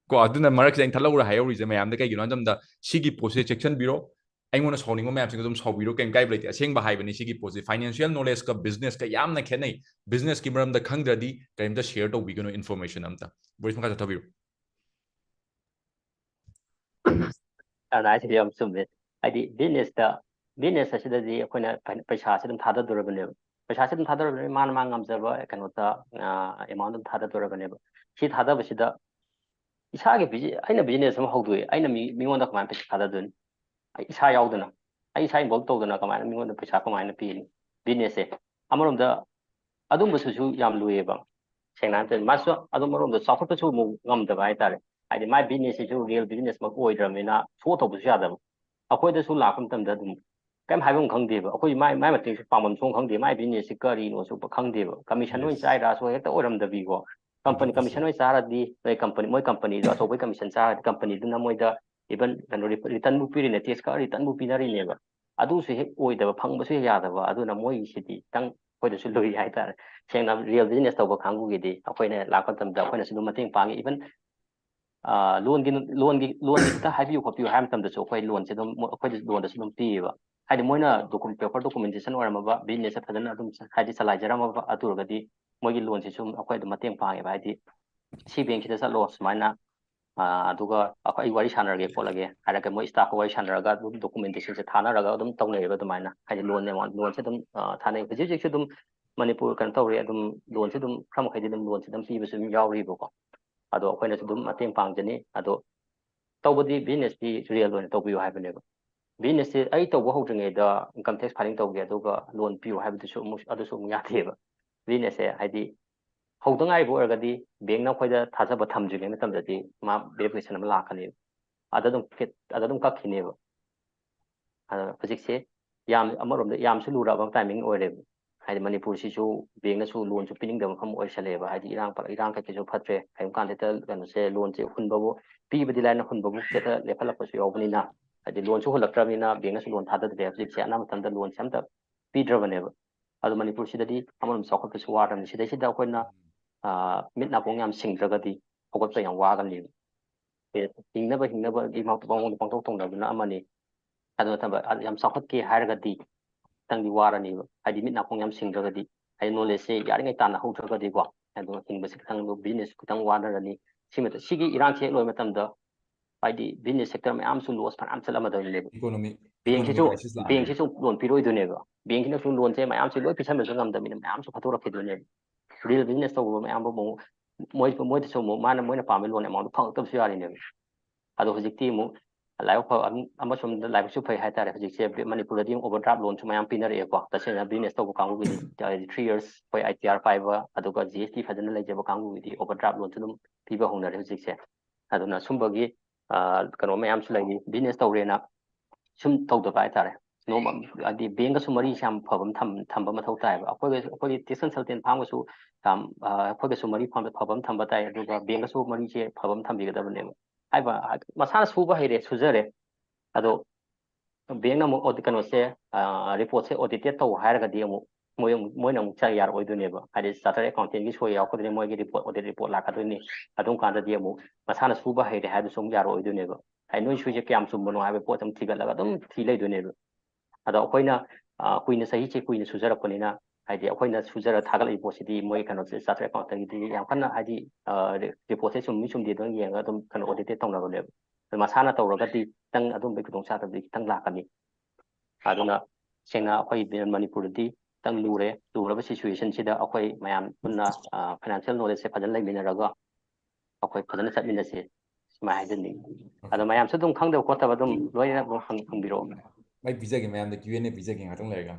ꯀꯣ, ꯑꯗꯨꯅ ꯃꯔꯛꯁꯤꯗ ꯑꯩꯅ ꯊꯠꯍꯧꯔ ꯍꯥꯏꯍꯧꯔꯤꯁꯦ ꯃꯌꯥꯝꯗ ꯀꯩꯒꯤꯅꯣ ꯍꯥꯏꯕ ꯃꯇꯝꯗ ꯁꯤꯒꯤ ꯄꯣꯠꯁꯦ ꯆꯦꯛꯁꯤꯟꯕꯤꯔꯣ꯫ ꯑꯩꯉꯣꯟꯗ ꯁꯥꯎꯅꯤꯡꯕ ꯃꯌꯥꯝꯁꯤꯡ ꯑꯗꯨꯝ ꯁꯥꯎꯕꯤꯔꯣ, ꯀꯩꯝ ꯀꯥꯏꯕ ꯂꯩꯇꯦ꯫ ꯑꯁꯦꯡꯕ ꯍꯥꯏꯕꯅꯤ ꯁꯤꯒꯤ ꯄꯣꯠꯁꯦ꯫ ꯐꯥꯏꯅꯥꯟꯁꯤꯌꯦꯜ ꯅꯣꯂꯦꯖꯀ ꯕꯤꯖꯤꯅꯦꯁꯀ ꯌꯥꯝꯅ ꯈꯦꯠꯅꯩ꯫ ꯕꯤꯖꯤꯅꯦꯁꯀꯤ ꯃꯔꯝꯗ ꯈꯪꯗ꯭ꯔꯗꯤ ꯀꯔꯤꯝꯇ ꯁꯤꯌꯔ ꯇꯧꯕꯤꯒꯅꯨ ꯏꯟꯐꯣꯔꯃꯦꯁꯟ ꯑꯝꯇ꯫ ꯕꯣꯔꯤꯁ, ꯃꯈꯥ ꯆꯠꯊꯕꯤꯔꯣ꯫ ꯁꯥꯔꯅ ꯍꯥꯏꯁꯤꯗꯤ ꯌꯥꯝ ꯆꯨꯝꯃꯦ꯫ ꯍꯥꯏꯗꯤ ꯕꯤꯖꯤꯅꯦꯁꯇ, ꯕꯤꯖꯤꯅꯦꯁ ꯑꯁꯤꯗꯗꯤ ꯑꯩꯈꯣꯏꯅ ꯐꯥꯏ- ꯄꯩꯁꯥꯁꯦ ꯑꯗꯨꯝ ꯊꯥꯗꯗꯣꯔꯕꯅꯦꯕ꯫ ꯄꯩꯁꯥꯁꯦ ꯑꯗꯨꯝ ꯊꯥꯗꯔꯕꯅꯤꯅ ꯃꯥꯅ ꯃꯥ ꯉꯝꯖꯕ ꯀꯩꯅꯣꯗ ꯑꯦꯃꯥꯎꯟ ꯑꯗꯨꯝ ꯊꯥꯗꯗꯣꯔꯕꯅꯦꯕ꯫ ꯁꯤ ꯊꯥꯗꯕꯁꯤꯗ ꯏꯁꯥꯒꯤ ꯕꯤꯖꯤ ꯑꯩꯅ ꯕꯤꯖꯤꯅꯦꯁ ꯑꯃ ꯍꯧꯗꯣꯛꯑꯦ, ꯑꯩꯅ ꯃꯤ ꯃꯤꯉꯣꯟꯗ ꯀꯃꯥꯏꯅ ꯄꯩꯁꯥ ꯊꯥꯗꯗꯣꯏꯅꯣ? ꯑꯩ ꯏꯁꯥ ꯌꯥꯎꯗꯅ, ꯑꯩ ꯏꯁꯥ ꯏꯟꯚꯣꯜꯕ ꯇꯧꯗꯅ ꯀꯃꯥꯏꯅ ꯃꯤꯉꯣꯟꯗ ꯄꯩꯁꯥ ꯀꯃꯥꯏꯅ ꯄꯤꯅꯤ? ꯕꯤꯖꯤꯅꯦꯁꯁꯦ ꯑꯃꯔꯣꯝꯗ ꯑꯗꯨꯝꯕꯁꯤꯁꯨ ꯌꯥꯝ ꯂꯨꯏꯌꯦꯕ꯫ ꯁꯦꯡꯅ ꯍꯥꯏꯔ ꯃꯥꯁꯨ ꯑꯗꯨꯝ ꯑꯃꯔꯣꯝꯗ ꯆꯥꯎꯈꯠꯄꯁꯨ ꯑꯃꯨꯛ ꯉꯝꯗꯕ ꯍꯥꯏꯇꯥꯔꯦ꯫ ꯍꯥꯏꯗꯤ ꯃꯥꯏ ꯕꯤꯖꯤꯅꯦꯁꯁꯤꯁꯨ ꯔꯤꯌꯦꯜ ꯕꯤꯖꯤꯅꯦꯁꯃꯛ ꯑꯣꯏꯗ꯭ꯔꯕꯅꯤꯅ ꯁꯣ ꯇꯧꯕꯁꯨ ꯌꯥꯗꯕ꯫ ꯑꯩꯈꯣꯏꯗꯁꯨ ꯂꯥꯛꯄ ꯃꯇꯝꯗ ꯑꯗꯨꯝ ꯀꯩꯝ ꯍꯥꯏꯐꯝ ꯈꯪꯗꯦꯕ꯫ ꯑꯩꯈꯣꯏ ꯃꯥꯏ ꯃꯥꯏ ꯃꯇꯦꯡꯁꯨ ꯄꯥꯡꯐꯝ ꯁꯨꯡ ꯈꯪꯗꯦ꯫ ꯃꯥꯏ ꯕꯤꯖꯤꯅꯦꯁꯁꯤ ꯀꯔꯤꯅꯣꯁꯨ ꯈꯪꯗꯦꯕ꯫ ꯀꯃꯤꯁꯟ ꯑꯣꯏꯅ ꯆꯥꯏꯔꯁꯨ ꯍꯦꯛꯇ ꯑꯣꯏꯔꯝꯗꯕꯤꯀꯣ꯫ ꯀꯝꯄꯅꯤ ꯀꯃꯤꯁꯟ ꯑꯣꯏꯅ ꯆꯥꯔꯗꯤ ꯅꯣꯏ ꯀꯝꯄꯅꯤ, ꯃꯣꯏ ꯀꯝꯄꯅꯤꯗꯣ ꯑꯆꯧꯕ ꯀꯃꯤꯁꯟ ꯆꯥꯔꯗꯤ ꯀꯝꯄꯅꯤꯗꯨꯅ ꯃꯣꯏꯗ ꯏꯚꯟ ꯀꯩꯅꯣ ꯔꯤꯇꯔꯟꯕꯨ ꯄꯤꯔꯤꯅꯦ, ꯇꯦꯛꯁ ꯀꯛꯑ ꯔꯤꯇꯔꯟꯕꯨ ꯄꯤꯅꯔꯤꯅꯦꯕ꯫ ꯑꯗꯨꯁꯨ ꯍꯦꯛ ꯑꯣꯏꯗꯕ, ꯐꯪꯕꯁꯨ ꯍꯦꯛ ꯌꯥꯗꯕ꯫ ꯑꯗꯨꯅ ꯃꯣꯏꯒꯤꯁꯤꯗꯤ ꯈꯤꯇꯪ ꯑꯩꯈꯣꯏꯗꯁꯨ ꯂꯨꯏ ꯍꯥꯏꯇꯥꯔꯦ꯫ ꯁꯦꯡꯅ ꯔꯤꯌꯦꯜ ꯕꯤꯖꯤꯅꯦꯁ ꯇꯧꯕ ꯀꯥꯡꯕꯨꯒꯤꯗꯤ ꯑꯩꯈꯣꯏꯅ ꯂꯥꯛꯄ ꯃꯇꯝꯗ ꯑꯩꯈꯣꯏꯅꯁꯨ ꯑꯗꯨꯝ ꯃꯇꯦꯡ ꯄꯥꯡꯉꯤ꯫ ꯏꯚꯟ ꯂꯣꯟꯒꯤ ꯂꯣꯟꯒꯤ ꯂꯣꯟꯒꯤ ꯈꯤꯇ ꯍꯥꯏꯕꯤꯌꯨ ꯈꯣꯠꯄꯤꯌꯨ ꯍꯥꯏꯕ ꯃꯇꯝꯗꯁꯨ ꯑꯩꯈꯣꯏ ꯂꯣꯟꯁꯦ ꯑꯗꯨꯝ ꯑꯩꯈꯣꯏꯗ ꯂꯣꯟꯗꯁꯨ ꯑꯗꯨꯝ ꯄꯤꯌꯦꯕ꯫ ꯍꯥꯏꯗꯤ ꯃꯣꯏꯅ ꯗꯣꯀꯨ ꯄꯦꯄꯔ ꯗꯣꯀꯨꯃꯦꯟꯇꯦꯁꯟ ꯑꯣꯏꯔꯝꯃꯕ ꯕꯤꯖꯤꯅꯦꯁꯁꯦ ꯐꯖꯅ ꯑꯗꯨꯝ ꯍꯥꯏꯗꯤ ꯆꯂꯥꯏꯖꯔꯝꯃꯕ ꯑꯗꯨ ꯑꯣꯏꯔꯒꯗꯤ ꯃꯣꯏꯒꯤ ꯂꯣꯟꯁꯤꯁꯨ ꯑꯩꯈꯣꯏ ꯑꯗꯨꯝ ꯃꯇꯦꯡ ꯄꯥꯡꯉꯦꯕ꯫ ꯍꯥꯏꯗꯤ ꯁꯤ ꯕꯦꯡꯁꯤꯗ ꯆꯠꯂꯣ ꯁꯨꯃꯥꯏꯅ ꯑꯥ, ꯑꯗꯨꯒ ꯑꯩꯈꯣꯏ ꯑꯩ ꯋꯥꯔꯤ ꯁꯥꯟꯅꯔꯒꯦ ꯈꯣꯠꯂꯒꯦ ꯍꯥꯏꯔꯒ ꯃꯣꯏ ꯏꯁꯇꯥꯐꯀ ꯋꯥꯔꯤ ꯁꯥꯟꯅꯔꯒ ꯑꯗꯨꯝ ꯗꯣꯀꯨꯃꯦꯟꯇꯦꯁꯟꯁꯦ ꯊꯥꯅꯔꯒ ꯑꯗꯨꯝ ꯇꯧꯅꯩꯌꯦꯕ꯫ ꯑꯗꯨꯃꯥꯏꯅ ꯍꯥꯏꯗꯤ ꯂꯣꯟ ꯂꯣꯟꯁꯦ ꯑꯗꯨꯝ ꯑꯥ, ꯊꯥꯅꯩ꯫ ꯍꯧꯖꯤꯛ ꯍꯧꯖꯤꯛꯁꯨ ꯑꯗꯨꯝ ꯃꯅꯤꯄꯨꯔ ꯀꯩꯅꯣ ꯇꯧꯔꯤ, ꯑꯗꯨꯝ ꯂꯣꯟꯁꯦ ꯑꯗꯨꯝ ꯈꯔ ꯃꯈꯩꯗꯤ ꯑꯗꯨꯝ ꯂꯣꯟꯁꯦ ꯑꯗꯨꯝ ꯄꯤꯕꯁꯨ ꯑꯗꯨꯝ ꯌꯥꯎꯔꯤꯕꯀꯣ꯫ ꯑꯗꯣ ꯑꯩꯈꯣꯏꯅꯁꯨ ꯑꯗꯨꯝ ꯃꯇꯦꯡ ꯄꯥꯡꯖꯅꯤ꯫ ꯑꯗꯣ ꯇꯧꯕꯗꯤ ꯕꯤꯖꯤꯅꯦꯁꯇꯤ ꯔꯤꯌꯦꯜ ꯑꯣꯏꯅ ꯇꯧꯕꯤꯌꯨ ꯍꯥꯏꯕꯅꯦꯕ꯫ ꯕꯤꯖꯤꯅꯦꯁꯁꯦ ꯑꯩ ꯇꯧꯕ ꯍꯧꯗ꯭ꯔꯤꯉꯩꯗ ꯏꯟꯀꯝ ꯇꯦꯛꯁ ꯐꯥꯏꯂꯤꯡ ꯇꯧꯒꯦ ꯑꯗꯨꯒ ꯂꯣꯟ ꯄꯤꯌꯨ ꯍꯥꯏꯕꯗꯨꯁꯨ ꯑꯃꯨꯛ ꯑꯗꯨꯁꯨ ꯑꯃꯨꯛ ꯌꯥꯗꯦꯕ꯫ ꯕꯤꯖꯤꯅꯦꯁꯁꯦ ꯍꯥꯏꯗꯤ ꯍꯧꯗ ꯉꯥꯏꯔꯤꯕ ꯑꯣꯏꯔꯒꯗꯤ ꯕꯦꯡꯅ ꯑꯩꯈꯣꯏꯗ ꯊꯥꯖꯕ ꯊꯝꯗ꯭ꯔꯤꯉꯩ ꯃꯇꯝꯗꯗꯤ ꯃꯥ ꯚꯦꯔꯤꯐꯤꯀꯦꯁꯟ ꯑꯃ ꯂꯥꯛꯀꯅꯦꯕ꯫ ꯑꯗ ꯑꯗꯨꯝ ꯑꯗ ꯑꯗꯨꯝ ꯀꯛꯈꯤꯅꯦꯕ꯫ ꯑꯗ ꯍꯧꯖꯤꯛꯁꯦ ꯌꯥꯝ ꯑꯃꯔꯣꯝꯗ ꯌꯥꯝꯁꯨ ꯂꯨꯔꯛꯑꯕ ꯇꯥꯏꯃꯤꯡ ꯑꯣꯏꯔꯦꯕ꯫ ꯍꯥꯏꯗꯤ ꯃꯅꯤꯄꯨꯔꯁꯤꯁꯨ ꯕꯦꯡꯅꯁꯨ ꯂꯣꯟꯁꯨ ꯄꯤꯅꯤꯡꯗꯕ ꯃꯐꯝ ꯑꯣꯏꯁꯜꯂꯛꯑꯦꯕ꯫ ꯍꯥꯏꯗꯤ ꯏꯔꯥꯡ ꯏꯔꯥꯡ ꯀꯩꯀꯩꯁꯨ ꯐꯠꯇ꯭ꯔꯦ꯫ ꯀꯔꯤꯒꯨꯝꯕ ꯀꯥꯟꯗ ꯍꯦꯛꯇ ꯀꯩꯅꯣꯁꯦ ꯂꯣꯟꯁꯦ ꯍꯨꯟꯕꯕꯨ ꯄꯤꯕꯗꯤ ꯂꯥꯏꯅ ꯍꯨꯟꯕꯕꯨ ꯍꯦꯛꯇ ꯂꯦꯞꯍꯜꯂꯛꯄꯁꯨ ꯌꯥꯎꯕꯅꯤꯅ ꯍꯥꯏꯗꯤ ꯂꯣꯟꯁꯨ ꯍꯨꯜꯂꯛꯇ꯭ꯔꯕꯅꯤꯅ ꯕꯦꯡꯅꯁꯨ ꯂꯣꯟ ꯊꯥꯗꯗ꯭ꯔꯦ꯫ ꯍꯧꯖꯤꯛꯁꯦ ꯑꯅꯝꯕ ꯃꯇꯝꯗ ꯂꯣꯟꯁꯦ ꯑꯝꯇ ꯄꯤꯗ꯭ꯔꯕꯅꯦꯕ꯫ ꯑꯗꯣ ꯃꯅꯤꯄꯨꯔꯁꯤꯗꯗꯤ ꯑꯃꯔꯣꯝꯗ ꯆꯥꯎꯈꯠꯄꯁꯨ ꯋꯥꯔꯕꯅꯤ꯫ ꯁꯤꯗꯩꯁꯤꯗ ꯑꯩꯈꯣꯏꯅ ꯃꯤꯠ ꯅꯥꯀꯣꯡ ꯌꯥꯝ ꯁꯤꯡꯗ꯭ꯔꯒꯗꯤ ꯍꯧꯒꯠꯄ ꯌꯥꯝ ꯋꯥꯒꯅꯦꯕ꯫ ꯍꯤꯡꯅꯕ ꯍꯤꯡꯅꯕꯒꯤ ꯃꯑꯣꯡꯗ ꯄꯪꯇꯧ ꯇꯧꯅꯕꯅ ꯑꯃꯅꯤ꯫ ꯑꯗꯨ ꯅꯠꯇꯕ ꯌꯥꯝ ꯆꯥꯎꯈꯠꯀꯦ ꯍꯥꯏꯔꯒꯗꯤ ꯈꯤꯇꯪꯗꯤ ꯋꯥꯔꯅꯤꯕ꯫ ꯍꯥꯏꯗꯤ ꯃꯤꯠ ꯅꯥꯀꯣꯡ ꯌꯥꯝ ꯁꯤꯡꯗ꯭ꯔꯒꯗꯤ, ꯍꯥꯏꯗꯤ ꯅꯣꯂꯦꯖꯁꯦ ꯌꯥꯔꯤꯉꯩ ꯇꯥꯟꯅꯍꯧꯗ꯭ꯔꯒꯗꯤꯀꯣ, ꯑꯗꯣ ꯍꯤꯡꯕꯁꯦ ꯈꯤꯇꯪ, ꯕꯤꯖꯤꯅꯦꯁ ꯈꯤꯇꯪ ꯋꯥꯅꯔꯅꯤ꯫ ꯁꯤꯃꯇ-, ꯁꯤꯒꯤ ꯏꯔꯥꯡꯁꯦ ꯍꯦꯛ ꯂꯣꯏꯕ ꯃꯇꯝꯗ ꯍꯥꯏꯗꯤ business sector ꯃꯌꯥꯝꯁꯨ loss ꯐꯅꯌꯥꯝ ꯆꯠꯂꯝꯃꯗꯣꯏꯅꯦꯕ꯫ Economy Bankꯁꯤꯁꯨ economy crisis ꯂꯥꯛꯑꯅꯤ꯫ Bankꯁꯤꯁꯨ loan ꯄꯤꯔꯣꯏꯗꯣꯏꯅꯦꯕ꯫ Bankꯁꯤꯅꯁꯨ loanꯁꯦ ꯃꯌꯥꯝꯁꯦ ꯂꯣꯏ ꯄꯤꯁꯟꯕꯁꯨ ꯉꯝꯗꯕꯅꯤꯅ ꯃꯌꯥꯝꯁꯨ ꯐꯠꯇꯣꯔꯛꯈꯤꯗꯣꯏꯅꯦꯕ꯫ Real business ꯇꯧꯕ ꯃꯌꯥꯝ ꯑꯃꯨꯛ ꯃꯣꯏ ꯃꯣꯏꯗꯁꯨ ꯑꯃꯨꯛ ꯃꯥꯅ ꯃꯣꯏꯅ ꯄꯥꯝꯃꯤ loan amountꯗꯣ ꯐꯪꯉꯛꯇꯕꯁꯨ ꯌꯥꯔꯤꯅꯦꯕ꯫ ꯑꯗꯣ ꯍꯧꯖꯤꯛꯇꯤ ꯑꯃꯨꯛ ꯂꯥꯏꯕꯛ ꯐꯕ ꯑꯃꯁꯣꯝꯗ ꯂꯥꯏꯕꯛꯁꯨ ꯐꯩ ꯍꯥꯏꯇꯥꯔꯦ꯫ ꯍꯧꯖꯤꯛꯁꯦ ꯃꯅꯤꯄꯨꯔꯗꯗꯤ ꯑꯃꯨꯛ overdraft loanꯁꯨ ꯃꯌꯥꯝ ꯄꯤꯅꯔꯛꯑꯦꯀꯣ꯫ ꯇꯁꯦꯡꯅ business ꯇꯧꯕ ꯀꯥꯡꯕꯨꯒꯤꯗꯤ ꯍꯥꯏꯗꯤ three years ꯑꯩꯈꯣꯏ ITR ꯄꯥꯏꯕ ꯑꯗꯨꯒ GST ꯐꯖꯅ ꯂꯩꯖꯕ ꯀꯥꯡꯕꯨꯒꯤꯗꯤ overdraft loanꯁꯨ ꯑꯗꯨꯝ ꯄꯤꯕ ꯍꯧꯅꯔꯦ ꯍꯧꯖꯤꯛꯁꯦ꯫ ꯑꯗꯨꯅ ꯁꯨꯝꯕꯒꯤ ꯀꯩꯅꯣ ꯃꯌꯥꯝꯁꯨ ꯂꯩꯔꯤ꯫ Business ꯇꯧꯔꯦꯅ ꯁꯨꯝ ꯇꯧꯗꯕ ꯍꯥꯏꯇꯥꯔꯦ꯫ ꯅꯣꯡꯃ ꯍꯥꯏꯗꯤ bankꯀꯁꯨ ꯃꯔꯤꯁꯦ ꯌꯥꯝ ꯐꯕ ꯑꯃ ꯊꯝꯕ ꯃꯊꯧ ꯇꯥꯏꯌꯦꯕ꯫ ꯑꯩꯈꯣꯏꯒ ꯑꯩꯈꯣꯏꯒꯤ tax consultant ꯐꯥꯝꯒꯁꯨ ꯌꯥꯝ ꯑꯩꯈꯣꯏꯒꯁꯨ ꯃꯔꯤ ꯐꯕ ꯑꯃ ꯊꯝꯕ ꯇꯥꯏ꯫ ꯑꯗꯨꯒ bankꯀꯁꯨ ꯃꯔꯤꯁꯦ ꯐꯕ ꯑꯃ ꯊꯝꯕꯤꯒꯗꯕꯅꯦꯕ꯫ ꯍꯥꯏꯕ ꯃꯁꯥꯅ ꯁꯨꯕ ꯍꯩꯔꯦ, ꯁꯨꯖꯔꯦ, ꯑꯗꯣ bankꯅ ꯑꯃꯨꯛ audit ꯀꯩꯅꯣꯁꯦ reportꯁꯦ audited ꯇꯧ ꯍꯥꯏꯔꯒꯗꯤ ꯑꯃꯨꯛ ꯃꯣꯏ ꯑꯃꯨꯛ ꯃꯣꯏꯅ ꯑꯃꯨꯛ ꯆꯥ ꯌꯥꯔꯛꯑꯣꯏꯗꯣꯏꯅꯦꯕ꯫ ꯍꯥꯏꯗꯤ chartered accountantꯀꯤ ꯁꯣꯏ ꯌꯥꯎꯔꯛꯀꯗꯣꯏꯅꯤ, ꯃꯣꯏꯒꯤ report audit report ꯂꯥꯛꯀꯗꯣꯏꯅꯤ꯫ ꯑꯗꯨꯝ ꯀꯥꯟꯗꯗꯤ ꯑꯃꯨꯛ ꯃꯁꯥꯅ ꯁꯨꯕ ꯍꯩꯔꯦ ꯍꯥꯏꯕꯁꯨ ꯑꯃꯨꯛ ꯌꯥꯔꯛꯑꯣꯏꯗꯣꯏꯅꯦꯕ꯫ ꯍꯥꯏꯗꯤ ꯅꯣꯏ ꯁꯨꯏꯁꯦ ꯀꯌꯥꯝ ꯆꯨꯝꯕꯅꯣ ꯍꯥꯏꯕ ꯄꯣꯠꯁꯦ ꯑꯃꯨꯛ ꯊꯤꯒꯠꯂꯒ ꯑꯗꯨꯝ ꯊꯤ ꯂꯩꯗꯣꯏꯅꯦꯕ꯫ ꯑꯗꯣ ꯑꯩꯈꯣꯏꯅ ꯀꯨꯏꯅ ꯆꯍꯤꯁꯦ ꯀꯨꯏꯅ ꯁꯨꯖꯔꯛꯄꯅꯤꯅ ꯍꯥꯏꯗꯤ ꯑꯩꯈꯣꯏꯅ ꯁꯨꯖꯔ ꯊꯥꯒꯠꯂꯛꯏꯕ ꯄꯣꯠꯁꯤꯗꯤ ꯃꯣꯏ ꯀꯩꯅꯣꯁꯦ chartered accountantꯀꯤꯗꯤ ꯌꯥꯝ ꯀꯟꯅ ꯍꯥꯏꯗꯤ reportꯁꯦ ꯆꯨꯝꯃꯤ ꯆꯨꯝꯗꯦ ꯑꯗꯨꯝ ꯌꯦꯡꯉꯒ ꯑꯗꯨꯝ ꯀꯩꯅꯣ audited ꯇꯧꯅꯕꯅꯦꯕ꯫ ꯑꯗꯣ ꯃꯁꯥꯅ ꯇꯧꯔꯒꯗꯤ ꯈꯤꯇꯪ ꯑꯗꯨꯝꯕꯒꯤ ꯈꯨꯗꯣꯡꯆꯥꯗꯕꯗꯤ ꯈꯤꯇꯪ ꯂꯥꯛꯀꯅꯤ꯫ ꯑꯗꯨꯅ ꯁꯦꯡꯅ ꯑꯩꯈꯣꯏ ꯃꯅꯤꯄꯨꯔꯗꯗꯤ ꯈꯤꯇꯪ ꯂꯨꯔꯦ꯫ ꯂꯨꯔꯕ situationꯁꯤꯗ ꯑꯩꯈꯣꯏ ꯃꯌꯥꯝ ꯄꯨꯟꯅ financial knowledgeꯁꯦ ꯐꯖꯅ ꯂꯩꯃꯤꯟꯅꯔꯒ ꯑꯩꯈꯣꯏ ꯐꯖꯅ ꯆꯠꯃꯤꯟꯅꯁꯤ, ꯁꯨꯃꯥꯏꯅ ꯍꯥꯏꯖꯅꯤꯡꯉꯤ꯫ ꯑꯗꯣ ꯃꯌꯥꯝꯁꯨ ꯑꯗꯨꯝ ꯈꯪꯗꯕ ꯈꯣꯠꯇꯕ ꯑꯗꯨꯝ ꯂꯣꯏꯅ ꯑꯗꯨꯝ ꯍꯪꯕꯤꯔꯛꯑꯣ꯫ ꯑꯩ ꯄꯤꯖꯒꯦ, ꯃꯌꯥꯝꯗ Q and A ꯄꯤꯖꯒꯦ ꯉꯥꯛꯇꯪ ꯂꯩꯔꯒ꯫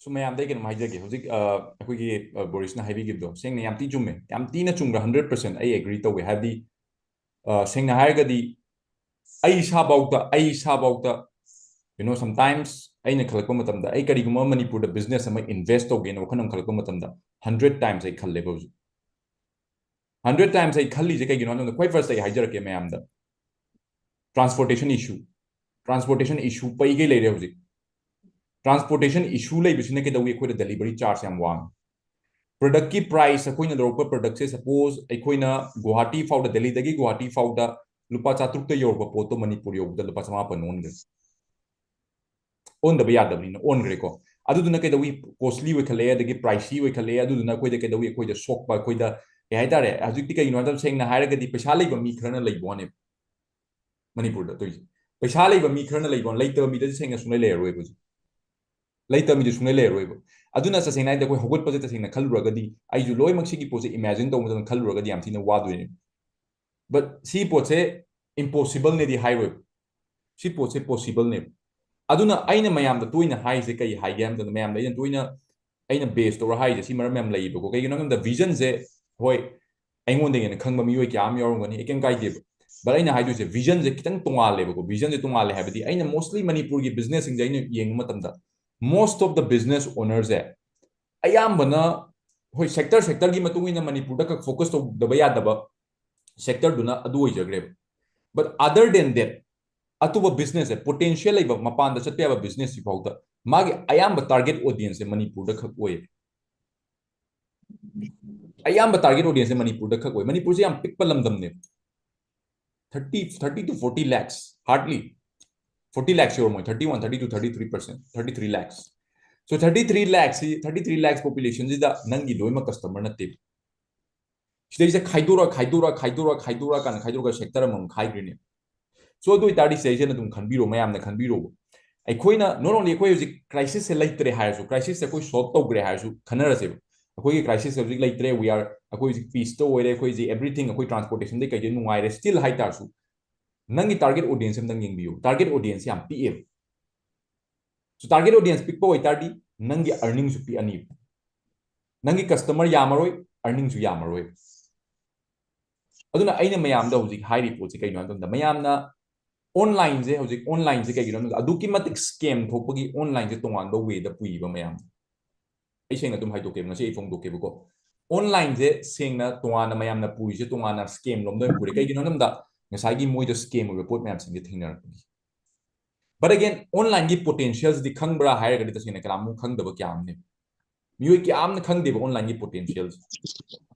ꯁꯨꯝ ꯃꯌꯥꯝꯗ ꯑꯩ ꯀꯩꯅꯣꯝ ꯍꯥꯏꯖꯒꯦ꯫ ꯍꯧꯖꯤꯛ ꯑꯩꯈꯣꯏꯒꯤ ꯕꯣꯔꯤꯁꯅ ꯍꯥꯏꯕꯤꯈꯤꯕꯗꯣ ꯁꯦꯡꯅ ꯌꯥꯝ ꯊꯤ ꯆꯨꯝꯃꯦ, ꯌꯥꯝ ꯊꯤꯅ ꯆꯨꯝꯈ꯭ꯔꯦ, hundred percent ꯑꯩ agree ꯇꯧꯋꯦ꯫ ꯍꯥꯏꯕꯗꯤ ꯁꯦꯡꯅ ꯍꯥꯏꯔꯒꯗꯤ ꯑꯩ ꯏꯁꯥꯐꯥꯎꯗ ꯑꯩ ꯏꯁꯥꯐꯥꯎꯗ you know sometimes ꯑꯩꯅ ꯈꯜꯂꯛꯄ ꯃꯇꯝꯗ, ꯑꯩ ꯀꯔꯤꯒꯨꯝꯕ ꯃꯅꯤꯄꯨꯔꯗ business ꯑꯃ invest ꯇꯧꯒꯦꯅ ꯋꯥꯈꯜ ꯑꯃ ꯈꯜꯂꯛꯄ ꯃꯇꯝꯗ hundred times ꯑꯩ ꯈꯜꯂꯦꯕ꯫ ꯍꯧꯖꯤꯛ hundred times ꯑꯩ ꯈꯜꯂꯤꯁꯦ ꯀꯩꯒꯤꯅꯣ ꯍꯥꯏꯕꯗ, ꯈ꯭ꯋꯥꯏ first ꯑꯩ ꯍꯥꯏꯖꯔꯛꯀꯦ ꯃꯌꯥꯝꯗ, transportation issue, transportation issue ꯄꯩꯒꯩ ꯂꯩꯔꯦ ꯍꯧꯖꯤꯛ꯫ Transportation issue ꯂꯩꯕꯁꯤꯅ ꯀꯩꯗꯧꯏ? ꯑꯩꯈꯣꯏꯗ delivery charge ꯌꯥꯝ ꯋꯥꯡꯉꯤ꯫ Productꯀꯤ price, ꯑꯩꯈꯣꯏꯅ ꯂꯧꯔꯛꯄ productꯁꯦ suppose ꯑꯩꯈꯣꯏꯅ ꯒꯨꯋꯥꯍꯥꯇꯤ ꯐꯥꯎꯗ, ꯗꯦꯜꯂꯤꯗꯒꯤ ꯒꯨꯋꯥꯍꯥꯇꯤ ꯐꯥꯎꯗ ꯂꯨꯄꯥ ꯆꯥꯇ꯭ꯔꯨꯛꯇ ꯌꯧꯔꯛꯄ ꯄꯣꯠꯇꯣ ꯃꯅꯤꯄꯨꯔ ꯌꯧꯕꯗ ꯂꯨꯄꯥ ꯆꯃꯥꯄꯟ ꯑꯣꯟꯈ꯭ꯔꯦ꯫ ꯑꯣꯟꯗꯕ ꯌꯥꯗꯕꯅꯤꯅ ꯑꯣꯟꯈ꯭ꯔꯦꯀꯣ꯫ ꯑꯗꯨꯗꯨꯅ ꯀꯩꯗꯧꯏ? Costly ꯑꯣꯏꯈꯠꯂꯛꯑꯦ, ꯑꯗꯒꯤ pricey ꯑꯣꯏꯈꯠꯂꯛꯑꯦ꯫ ꯑꯗꯨꯗꯨꯅ ꯑꯩꯈꯣꯏꯗ ꯀꯩꯗꯧꯏ? ꯑꯩꯈꯣꯏꯗ ꯁꯣꯛꯄ, ꯑꯩꯈꯣꯏꯗ ꯀꯩ ꯍꯥꯏꯇꯥꯔꯦ, ꯍꯧꯖꯤꯛꯇꯤ ꯀꯩꯒꯤꯅꯣ ꯍꯥꯏꯕꯗ ꯁꯦꯡꯅ ꯍꯥꯏꯔꯒꯗꯤ ꯄꯩꯁꯥ ꯂꯩꯕ ꯃꯤ ꯈꯔꯅ ꯂꯩꯕ ꯋꯥꯅꯦꯕ꯫ ꯃꯅꯤꯄꯨꯔꯗ ꯇꯧꯔꯤꯁꯦ꯫ ꯄꯩꯁꯥ ꯂꯩꯕ ꯃꯤ ꯈꯔꯅ ꯂꯩꯕ, ꯂꯩꯇꯕ ꯃꯤꯗꯗꯤ ꯁꯦꯡꯅ ꯁꯨꯡꯂꯩ ꯂꯩꯔꯔꯣꯏꯕ ꯍꯧꯖꯤꯛ꯫ ꯂꯩꯇꯕ ꯃꯤꯗꯤ ꯁꯨꯡꯂꯩ ꯂꯩꯔꯔꯣꯏꯕ꯫ ꯑꯗꯨꯅ ꯇꯁꯦꯡꯅ ꯍꯥꯏꯔꯗꯤ ꯑꯩꯈꯣꯏ ꯍꯧꯒꯠꯄꯁꯦ ꯇꯁꯦꯡꯅ ꯈꯜꯂꯨꯔꯒꯗꯤ ꯑꯩꯁꯨ ꯂꯣꯏꯅꯃꯛ ꯁꯤꯒꯤ ꯄꯣꯠꯁꯦ imagine ꯇꯧꯕ ꯃꯇꯝꯗ ꯈꯜꯂꯨꯔꯒꯗꯤ ꯌꯥꯝ ꯊꯤꯅ ꯋꯥꯗꯣꯏꯅꯦ꯫ But ꯁꯤ ꯄꯣꯠꯁꯦ impossible ꯅꯦꯗꯤ ꯍꯥꯏꯔꯣꯏꯕ꯫ ꯁꯤ ꯄꯣꯠꯁꯦ possible ꯅꯦꯕ꯫ ꯑꯗꯨꯅ ꯑꯩꯅ ꯃꯌꯥꯝꯗ ꯇꯣꯏꯅ ꯍꯥꯏꯔꯤꯁꯦ ꯀꯩ ꯍꯥꯏꯒꯦ ꯍꯥꯏꯕ ꯃꯇꯝꯗ, ꯃꯌꯥꯝꯗ ꯑꯩꯅ ꯇꯣꯏꯅ, ꯑꯩꯅ base ꯇꯧꯔ ꯍꯥꯏꯔꯤꯁꯦ ꯁꯤ ꯃꯔꯝ ꯌꯥꯝ ꯂꯩꯌꯦꯕꯀꯣ꯫ ꯀꯩꯒꯤꯅꯣ ꯍꯥꯏꯕ ꯃꯇꯝꯗ vision ꯁꯦ, ꯍꯣꯏ, ꯑꯩꯉꯣꯟꯗꯒꯤ ꯍꯦꯟꯅ ꯈꯪꯕ ꯃꯤꯑꯣꯏ ꯀꯌꯥ ꯑꯃ ꯌꯥꯎꯔꯝꯒꯅꯤ, ꯑꯩ ꯀꯩꯝ ꯀꯥꯏꯗꯦꯕ꯫ But ꯑꯩꯅ ꯍꯥꯏꯗꯣꯏꯁꯦ vision ꯁꯦ ꯈꯤꯇꯪ ꯇꯣꯉꯥꯜꯂꯦꯕꯀꯣ꯫ Vision ꯁꯦ ꯇꯣꯉꯥꯜꯂꯦ ꯍꯥꯏꯕꯗꯤ ꯑꯩꯅ mostly ꯃꯅꯤꯄꯨꯔꯒꯤ business ꯁꯤꯡꯁꯦ ꯑꯩꯅ ꯌꯦꯡꯕ ꯃꯇꯝꯗ most of the business owner ꯁꯦ ꯑꯌꯥꯝꯕꯅ, ꯍꯣꯏ, sector sector ꯒꯤ ꯃꯇꯨꯡ ꯏꯟꯅ ꯃꯅꯤꯄꯨꯔꯗ ꯈꯛ focus ꯇꯧꯗꯕ ꯌꯥꯗꯕ sector ꯗꯨꯅ ꯑꯗꯨ ꯑꯣꯏꯖꯈ꯭ꯔꯦꯕ꯫ But other than that, ꯑꯇꯣꯞꯄ business ꯁꯦ, potential ꯂꯩꯕ, ꯃꯄꯥꯟꯗ ꯆꯠꯄ ꯌꯥꯕ business ꯁꯤ ꯐꯥꯎꯗ ꯃꯥꯒꯤ ꯑꯌꯥꯝꯕ target audience ꯁꯦ ꯃꯅꯤꯄꯨꯔꯗ ꯈꯛ ꯑꯣꯏꯌꯦ꯫ ꯑꯌꯥꯝꯕ target audience ꯁꯦ ꯃꯅꯤꯄꯨꯔꯗ ꯈꯛ ꯑꯣꯏ꯫ ꯃꯅꯤꯄꯨꯔꯁꯦ ꯌꯥꯝ ꯄꯤꯛꯄ ꯂꯝꯗꯝꯅꯦꯕ꯫ Thirty, thirty to forty lakhs, hardly forty lakhs ꯌꯧꯔꯝꯃꯣꯏ, thirty one, thirty two, thirty three percent, thirty three lakhs꯫ So thirty three lakhs ꯁꯤ, thirty three lakhs population ꯁꯤꯗ ꯅꯪꯒꯤ ꯂꯣꯏꯅꯃꯛ customer ꯅꯠꯇꯦꯕ꯫ ꯁꯤꯗꯩꯁꯤꯗ ꯈꯥꯏꯗꯣꯔ, ꯈꯥꯏꯗꯣꯔ, ꯈꯥꯏꯗꯣꯔ, ꯈꯥꯏꯗꯣꯔ ꯀꯥꯟꯗ ꯈꯥꯏꯗꯣꯔꯒ sector ꯑꯃꯃꯝ ꯈꯥꯏꯈ꯭ꯔꯤꯅꯦ꯫ So ꯑꯗꯨ ꯑꯣꯏꯇꯥꯔꯗꯤ ꯁꯤꯗꯩꯁꯤꯗ ꯑꯗꯨꯝ ꯈꯟꯕꯤꯔꯣ, ꯃꯌꯥꯝꯅ ꯈꯟꯕꯤꯔꯣꯕ꯫ ꯑꯩꯈꯣꯏꯅ not only ꯑꯩꯈꯣꯏ ꯍꯧꯖꯤꯛ crisis ꯁꯦ ꯂꯩꯇ꯭ꯔꯦ ꯍꯥꯏꯔꯁꯨ, crisis ꯁꯦ ꯑꯩꯈꯣꯏ solve ꯇꯧꯈ꯭ꯔꯦ ꯍꯥꯏꯔꯁꯨ, ꯈꯟꯅꯔꯁꯦꯕ꯫ ꯑꯩꯈꯣꯏꯒꯤ crisis ꯁꯦ ꯍꯧꯖꯤꯛ ꯂꯩꯇ꯭ꯔꯦ, we are, ꯑꯩꯈꯣꯏ ꯍꯧꯖꯤꯛ peace ꯇ ꯑꯣꯏꯔꯦ, ꯑꯩꯈꯣꯏ ꯍꯧꯖꯤꯛ everything, ꯑꯩꯈꯣꯏ transportation ꯗꯩ ꯀꯩꯗꯩ ꯅꯨꯡꯉꯥꯏꯔꯦ, still ꯍꯥꯏ ꯇꯥꯔꯁꯨ, ꯅꯪꯒꯤ target audience ꯑꯝꯇꯪ ꯌꯦꯡꯕꯤꯌꯨ꯫ Target audience ꯌꯥꯝ ꯄꯤꯛꯑꯦꯕ꯫ So target audience ꯄꯤꯛꯄ ꯑꯣꯏꯇꯥꯔꯗꯤ ꯅꯪꯒꯤ earning ꯁꯨ ꯄꯤꯛꯑꯅꯤꯕ꯫ ꯅꯪꯒꯤ customer ꯌꯥꯝꯃꯔꯣꯏ, earning ꯁꯨ ꯌꯥꯝꯃꯔꯣꯏ꯫ ꯑꯗꯨꯅ ꯑꯩꯅ ꯃꯌꯥꯝꯗ ꯍꯧꯖꯤꯛ ꯍꯥꯏꯔꯤ ꯄꯣꯠꯁꯦ ꯀꯩꯅꯣ ꯍꯥꯏꯕ ꯃꯇꯝꯗ, ꯃꯌꯥꯝꯅ online ꯁꯦ, ꯍꯧꯖꯤꯛ online ꯁꯦ ꯀꯩꯒꯤꯅꯣ ꯍꯥꯏꯕ ꯃꯇꯝꯗ, ꯑꯗꯨꯛꯀꯤ ꯃꯇꯤꯛ scam ꯊꯣꯛꯄꯒꯤ online ꯁꯦ ꯇꯣꯉꯥꯟꯕ way ꯗ ꯄꯨꯏꯕ ꯃꯌꯥꯝ꯫ ꯑꯩ ꯁꯦꯡꯅ ꯑꯗꯨꯝ ꯍꯥꯏꯗꯣꯛꯀꯦꯕ, ꯉꯁꯤ ꯑꯩ ꯐꯣꯡꯗꯣꯛꯀꯦꯕꯀꯣ꯫ Online ꯁꯦ ꯁꯦꯡꯅ ꯇꯣꯉꯥꯟꯅ ꯃꯌꯥꯝꯅ ꯄꯨꯔꯤꯁꯦ ꯇꯣꯉꯥꯟꯅ scam ꯂꯣꯝꯗ ꯑꯣꯏꯅ ꯄꯨꯔꯦ꯫ ꯀꯩꯒꯤꯅꯣ ꯍꯥꯏꯕ ꯃꯇꯝꯗ ꯉꯁꯥꯏꯒꯤ ꯃꯣꯏꯗ scam ꯑꯣꯏꯕ ꯄꯣꯠ ꯃꯌꯥꯝꯁꯤꯡꯁꯦ ꯊꯦꯡꯅꯔꯛꯄꯒꯤ꯫ But again, online ꯒꯤ potential ꯁꯤꯗꯤ ꯈꯪꯕ꯭ꯔꯥ ꯍꯥꯏꯔꯒꯗꯤ ꯇꯁꯦꯡꯅ ꯀꯅꯥꯃꯨꯛ ꯈꯪꯗꯕ ꯀꯌꯥ ꯑꯃꯅꯦ꯫ ꯃꯤꯑꯣꯏ ꯀꯌꯥ ꯑꯃꯅ ꯈꯪꯗꯦꯕ online ꯒꯤ potential ꯁꯦ꯫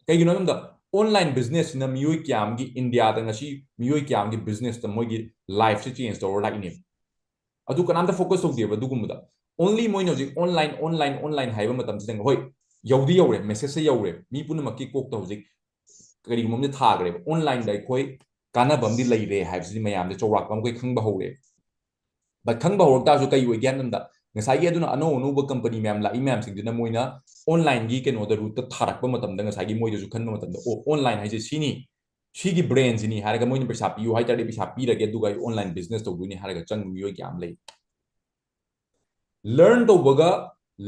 ꯀꯩꯒꯤꯅꯣ ꯍꯥꯏꯕ ꯃꯇꯝꯗ online business ꯁꯤꯅ ꯃꯤꯑꯣꯏ ꯀꯌꯥ ꯑꯃꯒꯤ, India ꯗ ꯉꯁꯤ ꯃꯤꯑꯣꯏ ꯀꯌꯥ ꯑꯃꯒꯤ business ꯇ ꯃꯣꯏꯒꯤ life ꯁꯦ change ꯇꯧꯔ ꯂꯥꯛꯏꯅꯦꯕ꯫ ꯑꯗꯨ ꯀꯅꯥꯝꯇ focus ꯇꯧꯗꯦꯕ ꯑꯗꯨꯒꯨꯝꯕꯗ꯫ Only ꯃꯣꯏꯅ ꯍꯧꯖꯤꯛ online, online, online ꯍꯥꯏꯕ ꯃꯇꯝꯁꯤꯗ, ꯍꯣꯏ, ꯌꯧꯗꯤ ꯌꯧꯔꯦ, message ꯁꯦ ꯌꯧꯔꯦ, ꯃꯤ ꯄꯨꯝꯅꯃꯛꯀꯤ ꯀꯣꯛꯇ ꯍꯧꯖꯤꯛ ꯀꯔꯤꯒꯨꯝꯕ ꯑꯃꯗꯤ ꯊꯥꯈ꯭ꯔꯦꯕ꯫ Online ꯗ ꯑꯩꯈꯣꯏ ꯀꯥꯟꯅꯕ ꯑꯃꯗꯤ ꯂꯩꯔꯦ ꯍꯥꯏꯕꯁꯤꯗꯤ ꯃꯌꯥꯝꯁꯦ ꯆꯥꯎꯔꯥꯛꯄ ꯑꯃ ꯑꯩꯈꯣꯏ ꯈꯪꯕ ꯍꯧꯔꯦ꯫ But ꯈꯪꯕ ꯍꯧꯔꯛ ꯇꯥꯔꯁꯨ ꯀꯩ ꯑꯣꯏꯒꯦ ꯍꯥꯏꯕ ꯃꯇꯝꯗ, ꯉꯁꯥꯏꯒꯤ ꯑꯗꯨꯅ ꯑꯅꯧ ꯑꯅꯧꯕ ꯀꯝꯄꯅꯤ ꯃꯌꯥꯝ ꯂꯥꯛꯏ ꯃꯌꯥꯝꯁꯤꯡꯗꯨꯅ ꯃꯣꯏꯅ ꯑꯣꯟꯂꯥꯏꯟꯒꯤ ꯀꯩꯅꯣꯗ ꯔꯨꯠꯇ ꯊꯥꯔꯛꯄ ꯃꯇꯝꯗ, ꯉꯁꯥꯏꯒꯤ ꯃꯣꯏꯗꯁꯨ ꯈꯟꯕ ꯃꯇꯝꯗ, "ꯑꯣ, ꯑꯣꯟꯂꯥꯏꯟ ꯍꯥꯏꯁꯦ ꯁꯤꯅꯤ, ꯁꯤꯒꯤ ꯕ꯭ꯔꯦꯟꯁꯤꯅꯤ" ꯍꯥꯏꯔꯒ, ꯃꯣꯏꯅ ꯄꯩꯁꯥ ꯄꯤꯌꯨ ꯍꯥꯏ ꯇꯥꯔꯗꯤ ꯄꯩꯁꯥ ꯄꯤꯔꯒꯦ, ꯑꯗꯨꯒ ꯑꯩ ꯑꯣꯟꯂꯥꯏꯟ ꯕꯤꯖꯤꯅꯦꯁ ꯇꯧꯗꯣꯏꯅꯤ ꯍꯥꯏꯔꯒ ꯆꯪꯕ ꯃꯤꯑꯣꯏ ꯀꯌꯥ ꯑꯃ ꯂꯩ꯫ ꯂꯔꯟ ꯇꯧꯕꯒ,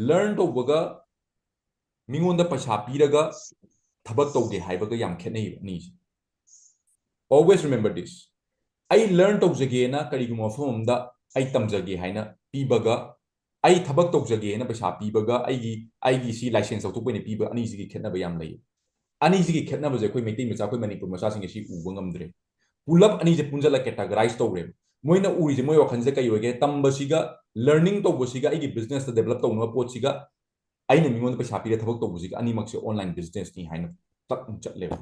ꯂꯔꯟ ꯇꯧꯕꯒ ꯃꯤꯉꯣꯟꯗ ꯄꯩꯁꯥ ꯄꯤꯔꯒ ꯊꯕꯛ ꯇꯧꯒꯦ ꯍꯥꯏꯕꯒ ꯌꯥꯝ ꯈꯦꯠꯅꯩꯕ ꯑꯅꯤꯁꯦ꯫ Always remember this. ꯑꯩ ꯂꯔꯟ ꯇꯧꯖꯒꯦꯅ ꯀꯔꯤꯒꯨꯝꯕ ꯃꯐꯝ ꯑꯃꯗ ꯑꯩ ꯇꯝꯖꯒꯦ ꯍꯥꯏꯅ ꯄꯤꯕꯒ, ꯑꯩ ꯊꯕꯛ ꯇꯧꯖꯒꯦꯅ ꯄꯩꯁꯥ ꯄꯤꯕꯒ, ꯑꯩꯒꯤ, ꯑꯩꯒꯤ ꯁꯤ ꯂꯥꯏꯁꯦꯟꯁ ꯂꯧꯊꯣꯛꯄ ꯑꯣꯏꯅ ꯄꯤꯕ, ꯑꯅꯤꯁꯤꯒꯤ ꯈꯦꯠꯅꯕ ꯌꯥꯝ ꯂꯩ꯫ ꯑꯅꯤꯁꯤꯒꯤ ꯈꯦꯠꯅꯕꯁꯦ ꯑꯩꯈꯣꯏ ꯃꯩꯇꯩ ꯃꯆꯥ, ꯑꯩꯈꯣꯏ ꯃꯅꯤꯄꯨꯔ ꯃꯆꯥꯁꯤꯡꯁꯦ ꯁꯤ ꯎꯕ ꯉꯝꯗ꯭ꯔꯦ꯫ ꯄꯨꯂꯞ ꯑꯅꯤꯁꯦ ꯄꯨꯟꯁꯤꯜꯂ ꯀꯦꯇꯥꯒꯔꯥꯏꯁ ꯇꯧꯔꯦꯕ꯫ ꯃꯣꯏꯅ ꯎꯔꯤꯁꯦ, ꯃꯣꯏ ꯋꯥꯈꯜꯁꯦ ꯀꯩ ꯑꯣꯏꯒꯦ? ꯇꯝꯕꯁꯤꯒ, ꯂꯔꯅꯤꯡ ꯇꯧꯕꯁꯤꯒ, ꯑꯩꯒꯤ ꯕꯤꯖꯤꯅꯦꯁꯇ ꯗꯦꯕꯂꯞ ꯇꯧꯅꯕ ꯄꯣꯠꯁꯤꯒ, ꯑꯩꯅ ꯃꯤꯉꯣꯟꯗ ꯄꯩꯁꯥ ꯄꯤꯔ ꯊꯕꯛ ꯇꯧꯕꯁꯤꯒ, ꯑꯅꯤꯃꯛꯁꯦ ꯑꯣꯟꯂꯥꯏꯟ ꯕꯤꯖꯤꯅꯦꯁꯅꯤ ꯍꯥꯏꯅ ꯇꯛ ꯆꯠꯂꯦꯕ꯫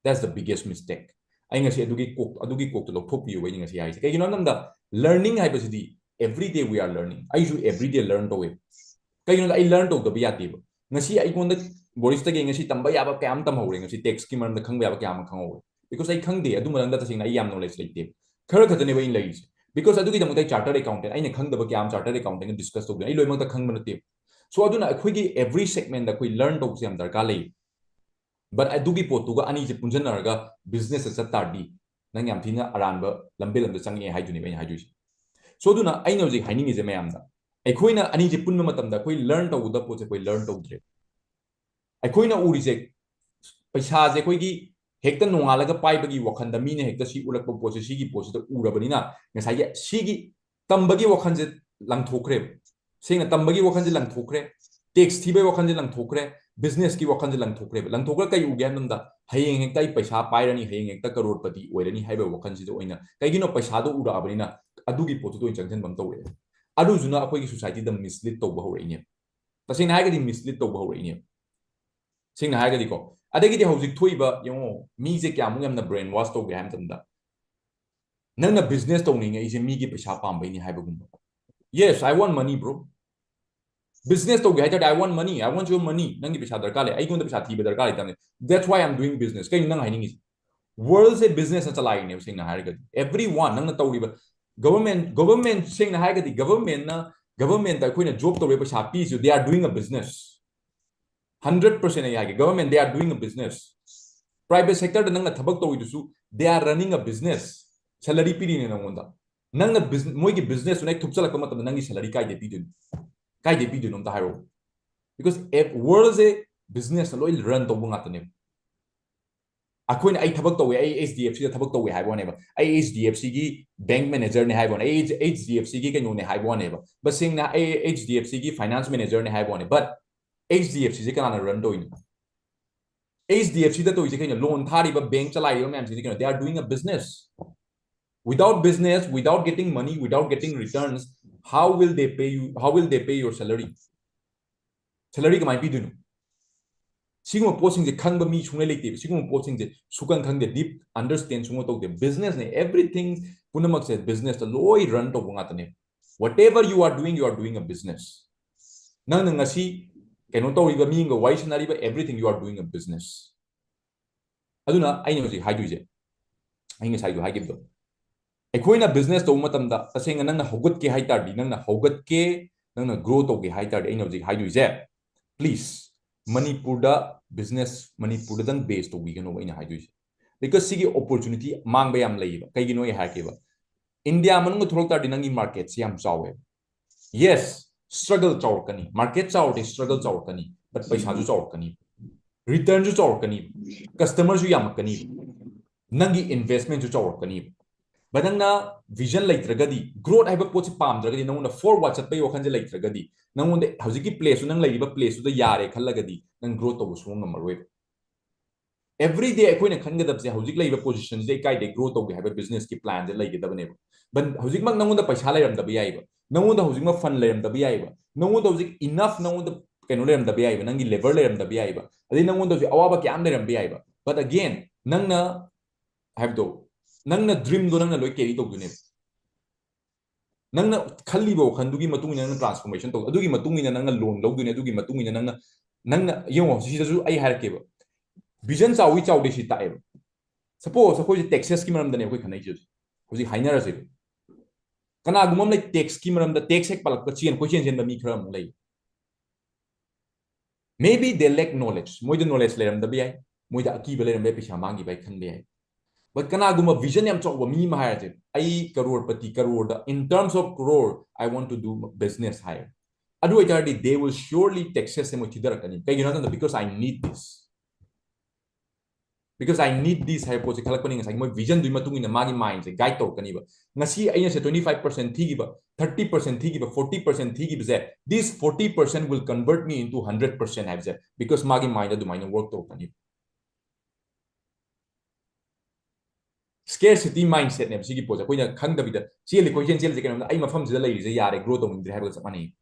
That's the biggest mistake. ꯑꯩ ꯉꯁꯤ ꯑꯗꯨꯒꯤ ꯀꯣꯛ, ꯑꯗꯨꯒꯤ ꯀꯣꯛꯇꯣ ꯂꯧꯊꯣꯛꯄꯤꯌꯨꯕ ꯑꯩꯅ ꯉꯁꯤ ꯍꯥꯏꯔꯤꯁꯦ꯫ ꯀꯩꯒꯤꯅꯣ ꯍꯥꯏꯕ ꯃꯇꯝꯗ, ꯂꯔꯅꯤꯡ ꯍꯥꯏꯕꯁꯤꯗꯤ every day we are learning. ꯑꯩꯁꯨ every day ꯂꯔꯟ ꯇꯧꯋꯦ꯫ ꯀꯩꯒꯤꯅꯣꯗ ꯑꯩ ꯂꯔꯟ ꯇꯧꯗꯕ ꯌꯥꯗꯦꯕ꯫ ꯉꯁꯤ ꯑꯩꯉꯣꯟꯗ ꯕꯣꯔꯤꯁꯇꯒꯤ ꯉꯁꯤ ꯇꯝꯕ ꯌꯥꯕ ꯀꯌꯥ ꯑꯃ ꯇꯝꯍꯧꯔꯦ, ꯉꯁꯤ ꯇꯦꯛꯁꯀꯤ ꯃꯔꯝꯗ ꯈꯪꯕ ꯌꯥꯕ ꯀꯌꯥ ꯑꯃ ꯈꯪꯍꯧꯔꯦ꯫ Because ꯑꯩ ꯈꯪꯗꯦ, ꯑꯗꯨ ꯃꯔꯝꯗ ꯇꯁꯦꯡꯅ ꯑꯩ ꯌꯥꯝ ꯅꯣꯂꯦꯖ ꯂꯩꯇꯦ꯫ ꯈꯔ ꯈꯛꯇꯅꯦꯕ ꯑꯩꯅ ꯂꯩꯔꯤꯁꯦ꯫ Because ꯑꯗꯨꯒꯤꯗꯃꯛꯇ ꯑꯩ ꯆꯥꯔꯇꯔ ꯑꯦꯀꯥꯎꯟꯇꯦꯟ, ꯑꯩꯅ ꯈꯪꯗꯕ ꯀꯌꯥ ꯑꯃ ꯆꯥꯔꯇꯔ ꯑꯦꯀꯥꯎꯟꯇꯦꯟꯒ ꯗꯤꯁꯀꯁ ꯇꯧꯗꯣꯏꯅꯦ, ꯑꯩ ꯂꯣꯏꯅꯃꯛꯇ ꯈꯪꯕ ꯅꯠꯇꯦ꯫ So ꯑꯗꯨꯅ ꯑꯩꯈꯣꯏꯒꯤ every segment ꯑꯩꯈꯣꯏ ꯂꯔꯟ ꯇꯧꯕꯁꯦ ꯌꯥꯝ ꯗꯔꯀꯥꯔ ꯂꯩ꯫ But ꯑꯗꯨꯒꯤ ꯄꯣꯠꯇꯨꯒ ꯑꯅꯤꯁꯦ ꯄꯨꯟꯁꯤꯟꯅꯔꯒ ꯕꯤꯖꯤꯅꯦꯁꯇ ꯆꯠ ꯇꯥꯔꯗꯤ, ꯅꯪ ꯌꯥꯝ ꯊꯤꯅ ꯑꯔꯥꯟꯕ ꯂꯝꯕꯦꯜ ꯑꯃꯗ ꯆꯪꯉꯛꯑꯦ ꯍꯥꯏꯗꯨꯅꯦꯕ ꯑꯩꯅ ꯍꯥꯏꯗꯣꯏꯁꯦ꯫ So ꯑꯗꯨꯅ ꯑꯩꯅ ꯍꯧꯖꯤꯛ ꯍꯥꯏꯅꯤꯡꯉꯤꯁꯦ ꯃꯌꯥꯝꯗ, ꯑꯩꯈꯣꯏꯅ ꯑꯅꯤꯁꯦ ꯄꯨꯟꯕ ꯃꯇꯝꯗ ꯑꯩꯈꯣꯏ ꯂꯔꯟ ꯇꯧꯒꯗꯕ ꯄꯣꯠꯁꯦ ꯑꯩꯈꯣꯏ ꯂꯔꯟ ꯇꯧꯗ꯭ꯔꯦ꯫ ꯑꯩꯈꯣꯏꯅ ꯎꯔꯤꯁꯦ, ꯄꯩꯁꯥꯁꯦ ꯑꯩꯈꯣꯏꯒꯤ ꯍꯦꯛꯇ ꯅꯣꯡꯉꯥꯜꯂꯒ ꯄꯥꯏꯕꯒꯤ ꯋꯥꯈꯜꯗ, ꯃꯤꯅ ꯍꯦꯛꯇ ꯁꯤ ꯎꯠꯂꯛꯄ ꯄꯣꯠꯁꯦ, ꯁꯤꯒꯤ ꯄꯣꯠꯁꯤꯗ ꯎꯔꯕꯅꯤꯅ, ꯉꯁꯥꯏꯒꯤ ꯁꯤꯒꯤ ꯇꯝꯕꯒꯤ ꯋꯥꯈꯜꯁꯦ ꯂꯪꯊꯣꯛꯈ꯭ꯔꯦꯕ꯫ ꯁꯦꯡꯅ ꯇꯝꯕꯒꯤ ꯋꯥꯈꯜꯁꯦ ꯂꯪꯊꯣꯛꯈ꯭ꯔꯦ, ꯇꯦꯛꯁ ꯊꯤꯕꯒꯤ ꯋꯥꯈꯜꯁꯦ ꯂꯪꯊꯣꯛꯈ꯭ꯔꯦ, ꯕꯤꯖꯤꯅꯦꯁꯀꯤ ꯋꯥꯈꯜꯁꯦ ꯂꯪꯊꯣꯛꯈ꯭ꯔꯦꯕ꯫ ꯂꯪꯊꯣꯛꯈ꯭ꯔ ꯀꯩ ꯎꯒꯦ ꯍꯥꯏꯕ ꯃꯇꯝꯗ, ꯍꯌꯦꯡ ꯍꯦꯛꯇ ꯑꯩ ꯄꯩꯁꯥ ꯄꯥꯏꯔꯅꯤ, ꯍꯌꯦꯡ ꯍꯦꯛꯇ ꯀꯔꯣꯔꯄꯇꯤ ꯑꯣꯏꯔꯅꯤ ꯍꯥꯏꯕ ꯋꯥꯈꯜꯁꯤꯗ ꯑꯣꯏꯅ, ꯀꯩꯒꯤꯅꯣ, ꯄꯩꯁꯥꯗꯣ ꯎꯔꯛꯑꯕꯅꯤꯅ ꯑꯗꯨꯒꯤ ꯄꯣꯠꯇꯨꯗ ꯑꯣꯏꯅ ꯆꯪꯁꯤꯟꯕ ꯑꯃ ꯇꯧꯔꯛꯑꯦ꯫ ꯑꯗꯨꯗꯨꯅ ꯑꯩꯈꯣꯏꯒꯤ ꯁꯣꯁꯥꯏꯇꯤꯗ ꯃꯤꯁꯂꯤꯠ ꯇꯧꯕ ꯍꯧꯔꯛꯏꯅꯦꯕ꯫ ꯇꯁꯦꯡꯅ ꯍꯥꯏꯔꯒꯗꯤ ꯃꯤꯁꯂꯤꯠ ꯇꯧꯕ ꯍꯧꯔꯛꯏꯅꯦꯕ꯫ ꯁꯦꯡꯅ ꯍꯥꯏꯔꯒꯗꯤꯀꯣ꯫ ꯑꯗꯒꯤꯗꯤ ꯍꯧꯖꯤꯛ ꯊꯣꯛꯏꯕ, ꯌꯦꯡꯉꯣ, ꯃꯤꯁꯦ ꯀꯌꯥꯃꯨꯛ ꯌꯥꯝꯅ ꯕ꯭ꯔꯦꯟ ꯋꯥꯁ ꯇꯧꯒꯦ ꯍꯥꯏꯕ ꯃꯇꯝꯗ, ꯅꯪꯅ ꯕꯤꯖꯤꯅꯦꯁ ꯇꯧꯅꯤꯡꯉꯛꯏꯁꯦ ꯃꯤꯒꯤ ꯄꯩꯁꯥ ꯄꯥꯝꯕꯩꯅꯤ ꯍꯥꯏꯕꯒꯨꯝꯕ꯫ Yes, I want money, bro. Business ꯇꯧꯒꯦ ꯍꯥꯏ ꯇꯥꯔꯗꯤ, "I want money, I want your money." ꯅꯪꯒꯤ ꯄꯩꯁꯥ ꯗꯔꯀꯥꯔ ꯂꯩ, ꯑꯩꯉꯣꯟꯗ ꯄꯩꯁꯥ ꯊꯤꯕ ꯗꯔꯀꯥꯔ ꯂꯩꯇꯕꯅꯤ꯫ That's why I'm doing business. ꯀꯩꯅꯣ ꯅꯪ ꯍꯥꯏꯅꯤꯡꯉꯤꯁꯦ? Worldꯁꯦ businessꯅ ꯆꯂꯥꯏꯔꯤꯅꯦꯕ꯫ ꯁꯦꯡꯅ ꯍꯥꯏꯔꯒꯗꯤ, everyone, ꯅꯪꯅ ꯇꯧꯔꯤꯕ government, government, ꯁꯦꯡꯅ ꯍꯥꯏꯔꯒꯗꯤ governmentꯅ, governmentꯇ ꯑꯩꯈꯣꯏꯅ job ꯇꯧꯔꯤꯕ ꯄꯩꯁꯥ ꯄꯤꯁꯨ, they are doing a business. Hundred percent ꯑꯩ ꯍꯥꯏꯒꯦ, government, they are doing a business. Private sectorꯗ ꯅꯪꯅ ꯊꯕꯛ ꯇꯧꯔꯤꯗꯨꯁꯨ, they are running a business. Salary ꯄꯤꯔꯤꯅꯦ ꯅꯪꯉꯣꯟꯗ꯫ ꯅꯪꯅ business, ꯃꯣꯏꯒꯤ businessꯇꯨꯅ ꯍꯦꯛ ꯊꯨꯞꯆꯜꯂꯛꯄ ꯃꯇꯝꯗ ꯅꯪꯒꯤ salary ꯀꯥꯏꯗꯩ ꯄꯤꯗꯣꯏꯅꯣ? ꯀꯥꯏꯗꯩ ꯄꯤꯗꯣꯏꯅꯣ ꯑꯝꯇ ꯍꯥꯏꯔꯛꯑꯣ. Because worldꯁꯦ businessꯅ ꯂꯣꯏ run ꯇꯧꯕ ꯉꯥꯛꯇꯅꯦꯕ. ꯑꯩꯈꯣꯏꯅ, ꯑꯩ ꯊꯕꯛ ꯇꯧꯋꯦ, ꯑꯩ HDFCꯗ ꯊꯕꯛ ꯇꯧꯋꯦ ꯍꯥꯏꯕ ꯋꯥꯅꯦꯕ, ꯑꯩ HDFCꯒꯤ bank managerꯅꯦ ꯍꯥꯏꯕ ꯋꯥꯅꯦ, ꯑꯩ HDFCꯒꯤ ꯀꯩꯅꯣꯅꯦ ꯍꯥꯏꯕ ꯋꯥꯅꯦꯕ, ꯕꯠ ꯁꯦꯡꯅ ꯑꯩ HDFCꯒꯤ finance managerꯅꯦ ꯍꯥꯏꯕ ꯋꯥꯅꯦ, but HDFCꯁꯦ ꯀꯅꯥꯅ run ꯇꯧꯔꯤꯅꯣ? HDFCꯗ ꯇꯧꯔꯤꯁꯦ ꯀꯩꯅꯣ? Loan ꯊꯥꯔꯤꯕ, bank ꯆꯂꯥꯏꯔꯤꯕ ꯃꯌꯥꯝꯁꯤꯗꯤ ꯀꯩꯅꯣ? They are doing a business. Without business, without getting money, without getting returns, how will they pay you? How will they pay your salary? Salary ꯀꯃꯥꯏꯅ ꯄꯤꯗꯣꯏꯅꯣ? ꯁꯤꯒꯨꯝꯕ ꯄꯣꯠꯁꯤꯡꯁꯦ ꯈꯪꯕ ꯃꯤ ꯁꯨꯡꯂꯩ ꯂꯩꯇꯦꯕ꯫ ꯁꯤꯒꯨꯝꯕ ꯄꯣꯠꯁꯤꯡꯁꯦ ꯁꯨꯈꯪ ꯈꯪꯗꯦ, deep understand ꯁꯨꯡꯇꯧ ꯇꯧꯗꯦ꯫ Businessꯅꯦ, everything ꯄꯨꯝꯅꯃꯛꯁꯦ businessꯇ ꯂꯣꯏ run ꯇꯧꯕ ꯉꯥꯛꯇꯅꯦ. Whatever you are doing, you are doing a business. ꯅꯪꯅ ꯉꯁꯤ ꯀꯩꯅꯣ ꯇꯧꯔꯤꯕ, ꯃꯤ ꯑꯃꯒ ꯋꯥꯔꯤ ꯁꯥꯟꯅꯔꯤꯕ, everything you are doing a business. ꯑꯗꯨꯅ ꯑꯩꯅ ꯍꯧꯖꯤꯛ ꯍꯥꯏꯗꯣꯏꯁꯦ, ꯑꯩ ꯉꯁꯥꯏꯁꯨ ꯍꯥꯏꯈꯤꯕꯗꯣ, ꯑꯩꯈꯣꯏꯅ business ꯇꯧꯕ ꯃꯇꯝꯗ ꯇꯁꯦꯡꯅ ꯅꯪꯅ ꯍꯧꯒꯠꯀꯦ ꯍꯥꯏ ꯇꯥꯔꯗꯤ, ꯅꯪꯅ ꯍꯧꯒꯠꯀꯦ, ꯅꯪꯅ grow ꯇꯧꯒꯦ ꯍꯥꯏ ꯇꯥꯔꯗꯤ, ꯑꯩꯅ ꯍꯧꯖꯤꯛ ꯍꯥꯏꯗꯣꯏꯁꯦ, please, ꯃꯅꯤꯄꯨꯔꯗ business ꯃꯅꯤꯄꯨꯔꯗꯗꯪ base ꯇꯧꯕꯤꯒꯅꯣꯕ ꯑꯩꯅ ꯍꯥꯏꯗꯣꯏꯁꯦ. Because ꯁꯤꯒꯤ opportunity ꯃꯥꯡꯕ ꯌꯥꯝ ꯂꯩꯌꯦꯕ꯫ ꯀꯩꯒꯤꯅꯣ ꯑꯩ ꯍꯥꯏꯔꯛꯀꯦꯕ, ꯏꯟꯗꯤꯌꯥ ꯃꯅꯨꯡꯗ ꯊꯣꯛꯂꯛ ꯇꯥꯔꯗꯤ ꯅꯪꯒꯤ marketꯁꯦ ꯌꯥꯝ ꯆꯥꯎꯋꯦ. Yes, struggle ꯆꯥꯎꯔꯛꯀꯅꯤ, market ꯆꯥꯎꯔꯗꯤ struggle ꯆꯥꯎꯔꯛꯀꯅꯤ, but ꯄꯩꯁꯥꯁꯨ ꯆꯥꯎꯔꯛꯀꯅꯤ, returnꯁꯨ ꯆꯥꯎꯔꯛꯀꯅꯤ, customerꯁꯨ ꯌꯥꯝꯃꯛꯀꯅꯤ, ꯅꯪꯒꯤ investmentꯁꯨ ꯆꯥꯎꯔꯛꯀꯅꯤ. But ꯅꯪꯅ vision ꯂꯩꯇ꯭ꯔꯒꯗꯤ, growth ꯍꯥꯏꯕ ꯄꯣꯠꯁꯦ ꯄꯥꯝꯗ꯭ꯔꯒꯗꯤ, ꯅꯪꯉꯣꯟꯗ forward ꯆꯠꯄꯒꯤ ꯋꯥꯈꯜꯁꯦ ꯂꯩꯇ꯭ꯔꯒꯗꯤ, ꯅꯪꯉꯣꯟꯗ ꯍꯧꯖꯤꯛꯀꯤ placeꯇꯨ, ꯅꯪ ꯂꯩꯔꯤꯕ placeꯇꯨꯗ ꯌꯥꯔꯦ ꯈꯜꯂꯒꯗꯤ, ꯅꯪ growth ꯇꯧꯕ ꯁꯨꯡꯉꯝ ꯉꯝꯃꯔꯣꯏꯕ. Every day ꯑꯩꯈꯣꯏꯅ ꯈꯟꯒꯗꯕꯁꯦ, ꯍꯧꯖꯤꯛ ꯂꯩꯔꯤꯕ positionꯁꯤꯗ ꯑꯩ ꯀꯥꯏꯗꯩ grow ꯇꯧꯒꯦ ꯍꯥꯏꯕ businessꯀꯤ planꯁꯦ ꯂꯩꯒꯗꯕꯅꯦꯕ. But ꯍꯧꯖꯤꯛꯃꯛ ꯅꯪꯉꯣꯟꯗ ꯄꯩꯁꯥ ꯂꯩꯔꯝꯗꯕ ꯌꯥꯏꯕ, ꯅꯪꯉꯣꯟꯗ ꯍꯧꯖꯤꯛꯃꯛ fund ꯂꯩꯔꯝꯗꯕ ꯌꯥꯏꯕ, ꯅꯪꯉꯣꯟꯗ ꯍꯧꯖꯤꯛ enough, ꯅꯪꯉꯣꯟꯗ ꯀꯩꯅꯣ ꯂꯩꯔꯝꯗꯕ ꯌꯥꯏꯕ, ꯅꯪꯒꯤ level ꯂꯩꯔꯝꯗꯕ ꯌꯥꯏꯕ, ꯑꯗꯩ ꯅꯪꯉꯣꯟꯗ ꯍꯧꯖꯤꯛ ꯑꯋꯥꯕ ꯀꯌꯥ ꯑꯃ ꯂꯩꯔꯝꯕ ꯌꯥꯏꯕ. But again, ꯅꯪꯅ ꯍꯥꯏꯕꯗꯣ, ꯅꯪꯅ dreamꯗꯣ ꯅꯪꯅ ꯂꯣꯏ carry ꯇꯧꯗꯣꯏꯅꯦꯕ. ꯅꯪꯅ ꯈꯜꯂꯤꯕ ꯋꯥꯈꯜꯗꯨꯒꯤ ꯃꯇꯨꯡ ꯏꯟꯅ ꯅꯪꯅ transformation ꯇꯧ, ꯑꯗꯨꯒꯤ ꯃꯇꯨꯡ ꯏꯟꯅ ꯅꯪꯅ loan ꯂꯧꯗꯣꯏꯅꯦ, ꯑꯗꯨꯒꯤ ꯃꯇꯨꯡ ꯏꯟꯅ ꯅꯪꯅ, ꯅꯪꯅ ꯌꯦꯡꯉꯣ, ꯁꯤꯗꯁꯨ ꯑꯩ ꯍꯥꯏꯔꯛꯀꯦꯕ, vision ꯆꯥꯎꯋꯤ ꯆꯥꯎꯗꯦ ꯁꯤ ꯇꯥꯛꯑꯦꯕ. Suppose ꯑꯩꯈꯣꯏꯁꯦ taxes ꯀꯤ ꯃꯔꯝꯗꯅꯦ ꯑꯩꯈꯣꯏ ꯈꯟꯅꯩꯁꯦ ꯍꯧꯖꯤꯛ꯫ ꯍꯧꯖꯤꯛ ꯍꯥꯏꯅꯔꯁꯦ꯫ ꯀꯅꯥꯒꯨꯝꯕ ꯑꯃ ꯂꯩ, tax ꯀꯤ ꯃꯔꯝꯗ, tax ꯍꯦꯛ ꯄꯜꯂꯛꯄ ꯆꯦꯟ ꯀꯣꯏꯆꯦꯟ ꯆꯦꯟꯕ ꯃꯤ ꯈꯔ ꯑꯃꯨꯛ ꯂꯩ꯫ Maybe they lack knowledge. ꯃꯣꯏꯗ knowledge ꯂꯩꯔꯝꯗꯕ ꯌꯥꯏ, ꯃꯣꯏꯗ ꯑꯀꯤꯕ ꯂꯩꯔꯝꯕ ꯌꯥꯏ, ꯄꯩꯁꯥ ꯃꯥꯡꯈꯤꯕ ꯍꯥꯏ ꯈꯟꯕ ꯌꯥꯏ꯫ But ꯀꯅꯥꯒꯨꯝꯕ vision ꯌꯥꯝ ꯆꯥꯎꯕ ꯃꯤ ꯑꯃ ꯍꯥꯏꯔꯁꯦ, ꯑꯩ ꯀꯔꯣꯔꯄꯇꯤ, ꯀꯔꯣꯔꯗ, in terms of crore, I want to do business ꯍꯥꯏꯔꯦ꯫ ꯑꯗꯨ ꯑꯣꯏꯇꯥꯔꯗꯤ they will surely taxes ꯁꯦ ꯃꯣꯏ ꯊꯤꯗꯔꯛꯀꯅꯤ꯫ ꯀꯩꯒꯤꯅꯣ ꯍꯥꯏ ꯃꯇꯝꯗ, because I need this, because I need this ꯍꯥꯏꯕ ꯄꯣꯠꯁꯦ ꯈꯜꯂꯛꯄꯅꯤ꯫ ꯉꯁꯥꯏꯒꯤ ꯃꯣꯏ vision ꯗꯨꯒꯤ ꯃꯇꯨꯡ ꯏꯟꯅ ꯃꯥꯒꯤ mind ꯁꯦ guide ꯇꯧꯔꯛꯀꯅꯤꯕ꯫ ꯉꯁꯤ ꯑꯩꯅ ꯁꯦ twenty five percent ꯊꯤꯈꯤꯕ, thirty percent ꯊꯤꯈꯤꯕ, forty percent ꯊꯤꯈꯤꯕꯁꯦ, this forty percent will convert me into hundred percent ꯍꯥꯏꯕꯁꯦ, because ꯃꯥꯒꯤ mind ꯑꯗꯨꯃꯥꯏꯅ work ꯇꯧꯔꯛꯀꯅꯤ꯫ Scarcity mindset ꯅꯦꯕ ꯁꯤꯒꯤ ꯄꯣꯠꯁꯦ꯫ ꯑꯩꯈꯣꯏꯅ ꯈꯪꯗꯕꯤꯗ ꯆꯦꯜꯂꯤ, ꯀꯣꯏꯆꯦꯜ ꯆꯦꯜꯂꯤꯁꯦ ꯀꯩꯅꯣꯝꯗ, ꯑꯩ ꯃꯐꯝꯁꯤꯗ ꯂꯩꯔꯤꯁꯦ ꯌꯥꯔꯦ, grow ꯇꯧꯅꯤꯡꯗ꯭ꯔꯦ ꯍꯥꯏꯕꯒ ꯆꯞ ꯃꯥꯟꯅꯩ꯫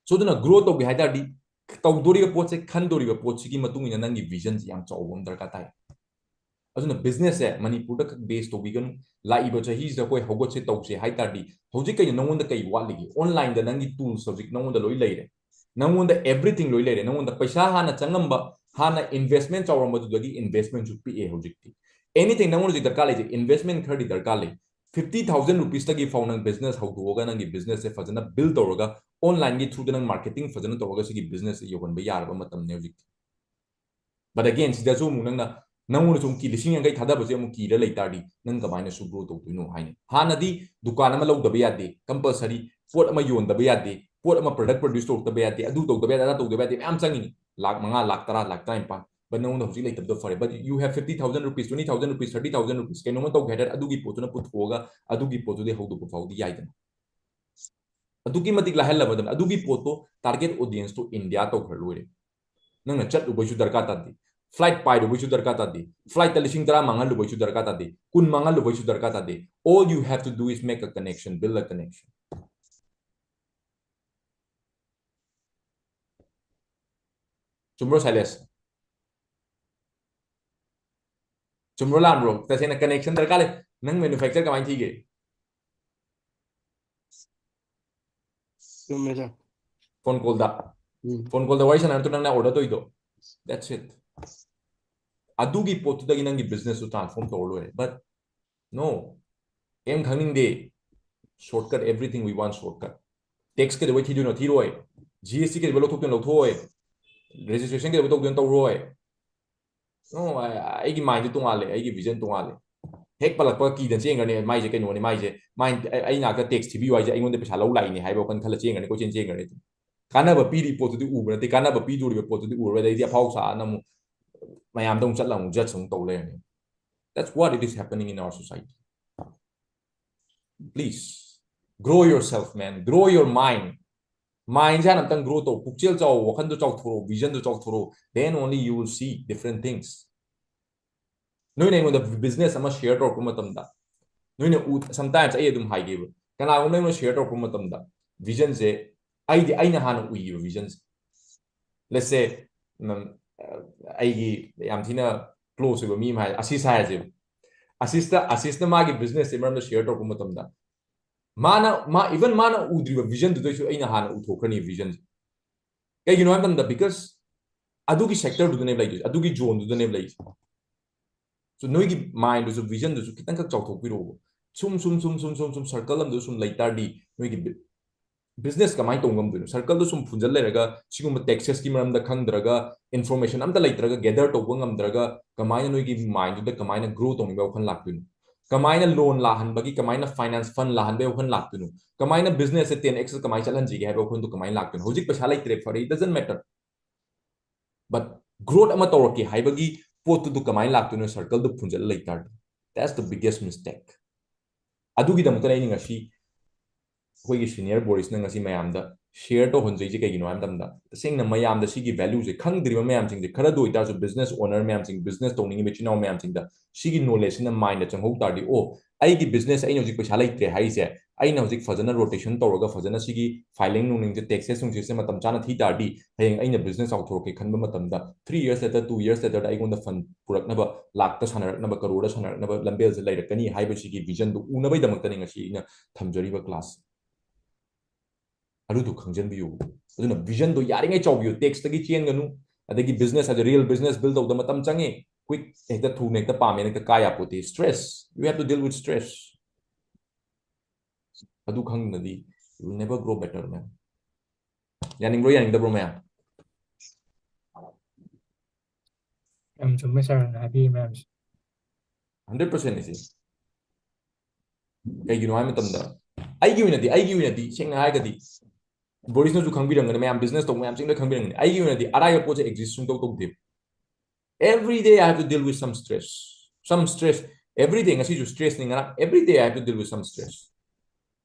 So ꯑꯗꯨꯅ grow ꯇꯧꯒꯦ ꯍꯥꯏ ꯇꯥꯔꯗꯤ, ꯇꯧꯗꯣꯔꯤꯕ ꯄꯣꯠꯁꯦ, ꯈꯟꯗꯣꯔꯤꯕ ꯄꯣꯠꯁꯤꯒꯤ ꯃꯇꯨꯡ ꯏꯟꯅ ꯅꯪꯒꯤ vision ꯁꯦ ꯌꯥꯝ ꯆꯥꯎꯕ ꯑꯃ ꯗꯔꯀꯥꯔ ꯇꯥꯏ꯫ ꯑꯗꯨꯅ business ꯁꯦ ꯃꯅꯤꯄꯨꯔꯗ ꯈꯛ base ꯇꯧꯕꯤꯒꯅꯨ꯫ ꯂꯥꯛꯏꯕ ꯆꯍꯤꯁꯤꯗ ꯑꯩꯈꯣꯏ ꯍꯧꯒꯠꯁꯦ, ꯇꯧꯁꯦ ꯍꯥꯏ ꯇꯥꯔꯗꯤ, ꯍꯧꯖꯤꯛ ꯀꯩꯅꯣ ꯅꯉꯣꯟꯗ ꯀꯩ ꯋꯥꯠꯂꯤꯒꯦ? Online ꯗ ꯅꯪꯒꯤ tools ꯍꯧꯖꯤꯛ ꯅꯉꯣꯟꯗ ꯂꯣꯏ ꯂꯩꯔꯦ꯫ ꯅꯉꯣꯟꯗ everything ꯂꯣꯏ ꯂꯩꯔꯦ꯫ ꯅꯉꯣꯟꯗ ꯄꯩꯁꯥ ꯍꯥꯟꯅ ꯆꯪꯉꯝꯕ, ꯍꯥꯟꯅ investment ꯆꯥꯎꯔꯝꯕꯗꯨꯗꯒꯤ investment ꯁꯨ ꯄꯤꯛꯑꯦ ꯍꯧꯖꯤꯛꯇꯤ꯫ Anything ꯅꯉꯣꯟꯗ ꯍꯧꯖꯤꯛ ꯗꯔꯀꯥꯔ ꯂꯩꯁꯦ, investment ꯈꯔꯗꯤ ꯗꯔꯀꯥꯔ ꯂꯩ꯫ Fifty thousand rupees ꯇꯒꯤ ꯐꯥꯎ ꯅꯪ business ꯍꯧꯗꯣꯛꯑꯒ, ꯅꯪꯒꯤ business ꯁꯦ ꯐꯖꯅ build ꯇꯧꯔꯒ, online ꯒꯤ through ꯗ ꯅꯪ marketing ꯐꯖꯅ ꯇꯧꯔꯒ, ꯁꯤꯒꯤ business ꯁꯦ ꯌꯧꯍꯟꯕ ꯌꯥꯔꯕ ꯃꯇꯝꯅꯦ ꯍꯧꯖꯤꯛꯇꯤ꯫ But again, ꯁꯤꯗꯁꯨ ꯑꯃꯨꯛ ꯅꯪꯅ, ꯅꯪꯉꯣꯟꯗꯁꯨ ꯑꯃꯨꯛ ꯀꯤ-, ꯂꯤꯁꯤꯡ ꯌꯥꯡꯈꯩ ꯊꯥꯗꯕꯁꯦ ꯑꯃꯨꯛ ꯀꯤꯔ ꯂꯩ ꯇꯥꯔꯗꯤ, ꯅꯪ ꯀꯃꯥꯏꯅꯁꯨ grow ꯇꯧꯗꯣꯏꯅꯣ ꯍꯥꯏꯅꯤ꯫ ꯍꯥꯟꯅꯗꯤ ꯗꯨꯀꯥꯟ ꯑꯃ ꯂꯧꯗꯕ ꯌꯥꯗꯦ, compulsory ꯄꯣꯠ ꯑꯃ ꯌꯣꯟꯗꯕ ꯌꯥꯗꯦ, ꯄꯣꯠ ꯑꯃ product produce ꯇꯧꯔꯛꯇꯕ ꯌꯥꯗꯦ, ꯑꯗꯨ ꯇꯧꯗꯕ ꯌꯥꯗꯦ, ꯑꯗꯥ ꯇꯧꯗꯕ ꯌꯥꯗꯦ, ꯃꯌꯥꯝ ꯆꯪꯉꯤꯅꯤ꯫ ꯂꯥꯛ ꯃꯉꯥ, ꯂꯥꯛ ꯇꯔꯥ, ꯂꯥꯛ ꯇꯔꯥꯅꯤꯄꯥꯟ꯫ But ꯅꯉꯣꯟꯗ ꯍꯧꯖꯤꯛ ꯂꯩꯇꯕꯗꯣ ꯐꯔꯦ꯫ But you have fifty thousand rupees, twenty thousand rupees, thirty thousand rupees, ꯀꯩꯅꯣꯝꯃ ꯇꯧꯒꯦ ꯍꯥꯏ ꯇꯥꯔꯗꯤ, ꯑꯗꯨꯒꯤ ꯄꯣꯠꯇꯨꯅ ꯄꯨꯊꯣꯛꯑꯒ, ꯑꯗꯨꯒꯤ ꯄꯣꯠꯇꯨꯗꯤ ꯍꯧꯗꯣꯛꯄ ꯐꯥꯎꯗꯤ ꯌꯥꯏꯗꯅ꯫ ꯑꯗꯨꯛꯀꯤ ꯃꯇꯤꯛ ꯂꯥꯏꯍꯜꯂꯕ ꯃꯇꯝꯗ, ꯑꯗꯨꯒꯤ ꯄꯣꯠꯇꯣ target audience ꯇꯣ India ꯇꯧꯈ꯭ꯔ ꯂꯣꯏꯔꯦ꯫ ꯅꯪꯅ ꯆꯠꯂꯨꯕꯩꯁꯨ ꯗꯔꯀꯥꯔ ꯇꯥꯗꯦ, flight ꯄꯥꯏꯔꯨꯕꯩꯁꯨ ꯗꯔꯀꯥꯔ ꯇꯥꯗꯦ, flight ꯇ ꯂꯤꯁꯤꯡ ꯇꯔꯥ ꯃꯥꯡꯍꯜꯂꯨꯕꯩꯁꯨ ꯗꯔꯀꯥꯔ ꯇꯥꯗꯦ, ꯀꯨꯟ ꯃꯥꯡꯍꯜꯂꯨꯕꯩꯁꯨ ꯗꯔꯀꯥꯔ ꯇꯥꯗꯦ꯫ All you have to do is make a connection, build a connection. ꯆꯨꯝꯕ꯭ꯔꯣ, ꯁꯥꯏꯂꯦꯁ? ꯆꯨꯝꯕ꯭ꯔꯣ, ꯂꯥꯟꯕ꯭ꯔꯣ? ꯇꯁꯦꯡꯅ connection ꯗꯔꯀꯥꯔ ꯂꯩ꯫ ꯅꯪ manufacturer ꯀꯃꯥꯏꯅ ꯊꯤꯒꯦ? ꯆꯨꯝꯃꯦ, sir. Phone call ꯗ꯫ ꯎꯝ. Phone call ꯗ ꯋꯥꯔꯤ ꯁꯥꯟꯅꯔ ꯅꯪꯅ order ꯇꯧꯔꯤꯗꯣ꯫ That's it. ꯑꯗꯨꯒꯤ ꯄꯣꯠꯇꯨꯗꯒꯤ ꯅꯪꯒꯤ business ꯇꯨ transform ꯇꯧꯔ ꯂꯣꯏꯔꯦ꯫ But no, ꯀꯩꯝ ꯈꯪꯅꯤꯡꯗꯦ꯫ Shortcut, everything we want shortcut. Tax ꯀꯩꯗꯧꯕꯩ ꯊꯤꯗꯣꯏꯅꯣ? ꯊꯤꯔꯣꯏ꯫ G S T ꯀꯩꯗꯧꯕꯩ ꯂꯧꯊꯣꯛꯇꯣꯏꯅꯣ? ꯂꯧꯊꯣꯛꯑꯣꯏ꯫ Registration ꯀꯩꯗꯧꯕꯩ ꯇꯧꯗꯣꯏꯅꯣ? ꯇꯧꯔꯣꯏ꯫ No, ꯑꯩꯒꯤ mindꯁꯦ ꯇꯣꯉꯥꯜꯂꯦ, ꯑꯩꯒꯤ vision ꯇꯣꯉꯥꯜꯂꯦ꯫ ꯍꯦꯛ ꯄꯜꯂꯛꯄ ꯀꯤꯗꯅ ꯆꯦꯟꯈ꯭ꯔꯅꯤ꯫ ꯃꯥꯏꯁꯦ ꯀꯩꯅꯣꯅꯤ, ꯃꯥꯏꯁꯦ ꯃꯥꯏ ꯑꯩ ꯅꯥꯛꯇ tax ꯊꯤꯕꯤꯌꯨ ꯍꯥꯏꯁꯦ ꯑꯩꯉꯣꯟꯗ ꯄꯩꯁꯥ ꯂꯧ ꯂꯥꯛꯏꯅꯦ ꯍꯥꯏꯕ ꯋꯥꯈꯜ ꯈꯜꯂ ꯆꯦꯟꯈ꯭ꯔꯅꯤ, ꯀꯣꯏꯆꯦꯟ ꯆꯦꯟꯈ꯭ꯔꯅꯤ꯫ ꯀꯥꯟꯅꯕ ꯄꯤꯔꯤ ꯄꯣꯠꯇꯨꯗꯤ ꯎꯕ ꯅꯠꯇꯦ, ꯀꯥꯟꯅꯕ ꯄꯤꯗꯣꯔꯤꯕ ꯄꯣꯠꯇꯨꯗꯤ ꯎꯔꯔꯣꯏ꯫ ꯑꯗꯩꯗꯤ ꯑꯐꯥꯎ ꯁꯥꯅ ꯑꯃꯨꯛ ꯃꯌꯥꯝꯗ ꯑꯃꯨꯛ ꯆꯠꯂ ꯑꯃꯨꯛ judge ꯑꯃꯨꯛ ꯇꯧ ꯂꯩꯔꯅꯤ꯫ That's what it is happening in our society. Please grow yourself, man. Grow your mind. Mindꯁꯦ ꯍꯥꯟꯅ ꯑꯝꯇꯪ grow ꯇꯧ꯫ ꯄꯨꯛꯆꯦꯜ ꯆꯥꯎ, ꯋꯥꯈꯟꯗꯣ ꯆꯥꯎꯊꯣꯔꯛꯑꯣ, visionꯗꯣ ꯆꯥꯎꯊꯣꯔꯛꯑꯣ. Then only you will see different things. ꯅꯣꯏꯅ ꯑꯩꯉꯣꯟꯗ business ꯑꯃ share ꯇꯧꯔꯛꯄ ꯃꯇꯝꯗ, ꯅꯣꯏꯅ ꯎ sometimes ꯑꯩ ꯑꯗꯨꯝ ꯍꯥꯏꯒꯦꯕ, ꯀꯅꯥꯒꯨꯝꯕ ꯑꯩꯉꯣꯟꯗ share ꯇꯧꯔꯛꯄ ꯃꯇꯝꯗ visionꯁꯦ ꯑꯩꯗꯤ ꯑꯩꯅ ꯍꯥꯟꯅ ꯎꯏꯌꯦꯕ visionꯁꯦ꯫ Let's say, ꯎꯝ, ꯑꯩꯒꯤ ꯌꯥꯝ ꯊꯤꯅ close ꯑꯣꯏꯕ ꯃꯤ ꯑꯃ ꯍꯥꯏ, ꯑꯁꯤꯁ ꯍꯥꯏꯔꯁꯦꯕ꯫ ꯑꯁꯤꯁꯇ ꯑꯁꯤꯁꯇ ꯃꯥꯒꯤ businessꯁꯤ ꯃꯔꯝꯗ share ꯇꯧꯔꯛꯄ ꯃꯇꯝꯗ ꯃꯥꯅ ꯃꯥ even ꯃꯥꯅ ꯎꯗ꯭ꯔꯤꯕ visionꯗꯨꯗꯩꯁꯨ ꯑꯩꯅ ꯍꯥꯟꯅ ꯎꯊꯣꯛꯈ꯭ꯔꯅꯤ visionꯁꯦ꯫ ꯀꯩꯒꯤꯅꯣ ꯍꯥꯏꯕ ꯃꯇꯝꯗ because ꯑꯗꯨꯒꯤ sectorꯗꯨꯗꯅꯦꯕ ꯂꯩꯗꯣꯏꯁꯦ, ꯑꯗꯨꯒꯤ zoneꯗꯨꯗꯅꯦꯕ ꯂꯩꯔꯤꯁꯦ꯫ So ꯅꯣꯏꯒꯤ mindꯗꯨꯁꯨ visionꯗꯨꯁꯨ ꯈꯤꯇꯪꯈꯛ ꯆꯥꯎꯊꯣꯛꯄꯤꯔꯛꯑꯣꯕ꯫ ꯁꯨꯝ ꯁꯨꯝ ꯁꯨꯝ ꯁꯨꯝ ꯁꯨꯝ circle ꯑꯃꯗ ꯁꯨꯝ ꯂꯩ ꯇꯥꯔꯗꯤ ꯅꯣꯏꯒꯤ business ꯀꯃꯥꯏꯅ ꯇꯧꯕ ꯉꯝꯗꯣꯏꯅꯣ? Circleꯗ ꯁꯨꯝ ꯐꯨꯟꯖꯜ ꯂꯩꯔꯒ ꯁꯤꯒꯨꯝꯕ taxesꯀꯤ ꯃꯔꯝꯗ ꯈꯪꯗ꯭ꯔꯒ, information ꯑꯝꯇ ꯂꯩꯇ꯭ꯔꯒ, gather ꯇꯧꯕ ꯉꯝꯗ꯭ꯔꯒ ꯀꯃꯥꯏꯅ ꯅꯣꯏꯒꯤ mindꯗꯨꯗ ꯀꯃꯥꯏꯅ grow ꯇꯧꯅꯤꯡꯕ ꯋꯥꯈꯜ ꯂꯥꯛꯇꯣꯏꯅꯣ? ꯀꯃꯥꯏꯅ loan ꯂꯥꯛꯍꯟꯕꯒꯤ, ꯀꯃꯥꯏꯅ finance fund ꯂꯥꯛꯍꯟꯕꯒꯤ ꯋꯥꯈꯜ ꯂꯥꯛꯇꯣꯏꯅꯣ? ꯀꯃꯥꯏꯅ businessꯁꯦ ten x ꯀꯃꯥꯏꯅ ꯆꯠꯍꯟꯁꯤꯒꯦ ꯍꯥꯏꯕ ꯋꯥꯈꯜꯗꯣ ꯀꯃꯥꯏꯅ ꯂꯥꯛꯇꯣꯏꯅꯣ? ꯍꯧꯖꯤꯛ ꯄꯩꯁꯥ ꯂꯩꯇ꯭ꯔꯦ, ꯐꯔꯦ, it doesn't matter. But growth ꯑꯃ ꯇꯧꯔꯛꯀꯦ ꯍꯥꯏꯕꯒꯤ ꯄꯣꯠꯇꯨꯗ ꯀꯃꯥꯏꯅ ꯂꯥꯛꯇꯣꯏꯅꯣ? Circleꯗ ꯐꯨꯟꯖꯜꯂ ꯂꯩ ꯇꯥꯔꯗꯤ, that's the biggest mistake. ꯑꯗꯨꯒꯤꯗꯃꯛꯇꯅ ꯑꯩꯅ ꯉꯁꯤ ꯑꯩꯈꯣꯏꯒꯤ senior ꯕꯣꯔꯤꯁꯅ ꯉꯁꯤ ꯃꯌꯥꯝꯗ share ꯇꯧꯍꯟꯖꯩꯁꯦ ꯀꯩꯒꯤꯅꯣ ꯍꯥꯏꯕ ꯃꯇꯝꯗ, ꯇꯁꯦꯡꯅ ꯃꯌꯥꯝꯗ ꯁꯤꯒꯤ valueꯁꯦ ꯈꯪꯗ꯭ꯔꯤꯕ ꯃꯌꯥꯝꯁꯤꯡꯁꯦ, ꯈꯔꯗ ꯑꯣꯏꯇꯥꯔꯁꯨ business owner ꯃꯌꯥꯝꯁꯤꯡ, business ꯇꯧꯅꯤꯡꯉꯤꯕ ꯏꯆꯤꯟ ꯏꯅꯥꯎ ꯃꯌꯥꯝꯁꯤꯡꯗ ꯁꯤꯒꯤ knowledgeꯁꯤꯅ mindꯗ ꯆꯪꯍꯧ ꯇꯥꯔꯗꯤ, ꯑꯣ, ꯑꯩꯒꯤ business ꯑꯩꯅ ꯍꯧꯖꯤꯛ ꯄꯩꯁꯥ ꯂꯩꯇ꯭ꯔꯦ ꯍꯥꯏꯔꯤꯁꯦ, ꯑꯩꯅ ꯍꯧꯖꯤꯛ ꯐꯖꯅ rotation ꯇꯧꯔꯒ ꯐꯖꯅ ꯁꯤꯒꯤ filing ꯅꯨꯡꯂꯤꯡꯁꯦ, taxes ꯅꯨꯡꯁꯦ ꯃꯇꯝ ꯆꯥꯅ ꯊꯤ ꯇꯥꯔꯗꯤ, ꯍꯌꯦꯡ ꯑꯩꯅ business ꯆꯥꯎꯊꯣꯔꯛꯀꯦ ꯈꯟꯕ ꯃꯇꯝꯗ three years later, two years laterꯗ ꯑꯩꯉꯣꯟꯗ fund ꯄꯨꯔꯛꯅꯕ, ꯂꯥꯛꯇ ꯁꯥꯟꯅꯔꯛꯅꯕ, ꯀꯔꯣꯔꯗ ꯁꯥꯟꯅꯔꯛꯅꯕ ꯂꯝꯕꯦꯜꯁꯦ ꯂꯩꯔꯛꯀꯅꯤ ꯍꯥꯏꯕꯁꯤꯒꯤ visionꯗꯨ ꯎꯅꯕꯒꯤꯗꯃꯛꯇꯅꯤ ꯉꯁꯤ ꯑꯩꯅ ꯊꯝꯖꯔꯤꯕ class꯫ ꯑꯗꯨꯗꯨ ꯈꯪꯖꯟꯕꯤꯌꯨ꯫ ꯑꯗꯨꯅ visionꯗꯣ ꯌꯥꯔꯤꯉꯩ ꯆꯥꯎꯕꯤꯌꯨ꯫ Taxꯇꯒꯤ ꯆꯦꯟꯒꯅꯨ꯫ ꯑꯗꯒꯤ business ꯍꯥꯏꯁꯦ, real business build ꯇꯧꯕꯗ ꯃꯇꯝ ꯆꯪꯉꯤ꯫ quick, ꯍꯦꯛꯇ ꯊꯨꯅ ꯍꯦꯛꯇ ꯄꯥꯝꯃꯦꯅ ꯍꯦꯛꯇ ꯀꯥ ꯌꯥꯄꯣꯠꯇꯦ. Stress, you have to deal with stress. ꯑꯗꯨ ꯈꯪꯗ꯭ꯔꯗꯤ you will never grow better, man. ꯌꯥꯅꯤꯡꯕ꯭ꯔꯣ, ꯌꯥꯅꯤꯡꯗꯕ꯭ꯔꯣ, ꯃꯌꯥꯝ? ꯌꯥꯝ ꯆꯨꯝꯃꯦ ꯁꯥꯔꯅ ꯍꯥꯏꯕꯤꯔꯤ ꯃꯌꯥꯝꯁꯦ꯫ Hundred percent ꯏꯁꯤ ꯀꯩꯒꯤꯅꯣ ꯍꯥꯏꯕ ꯃꯇꯝꯗ, ꯑꯩꯒꯤ ꯑꯣꯏꯅꯗꯤ ꯑꯩꯒꯤ ꯑꯣꯏꯅꯗꯤ ꯁꯦꯡꯅ ꯍꯥꯏꯔꯒꯗꯤ, ꯕꯣꯔꯤꯁꯅꯁꯨ ꯈꯪꯕꯤꯔꯝꯒꯅꯤ, ꯃꯌꯥꯝ business ꯇꯧꯕ ꯃꯌꯥꯝꯁꯤꯡꯅ ꯈꯪꯕꯤꯔꯝꯒꯅꯤ, ꯑꯩꯒꯤ ꯑꯣꯏꯅꯗꯤ ꯑꯔꯥꯏꯕ ꯄꯣꯠꯁꯦ exist ꯁꯨꯡꯇꯧ ꯇꯧꯗꯦ. Every day I have to deal with some stress, some stress. Every day, ꯉꯁꯤꯁꯨ stress ꯅꯤ, ꯉꯔꯥꯡ, every day I have to deal with some stress.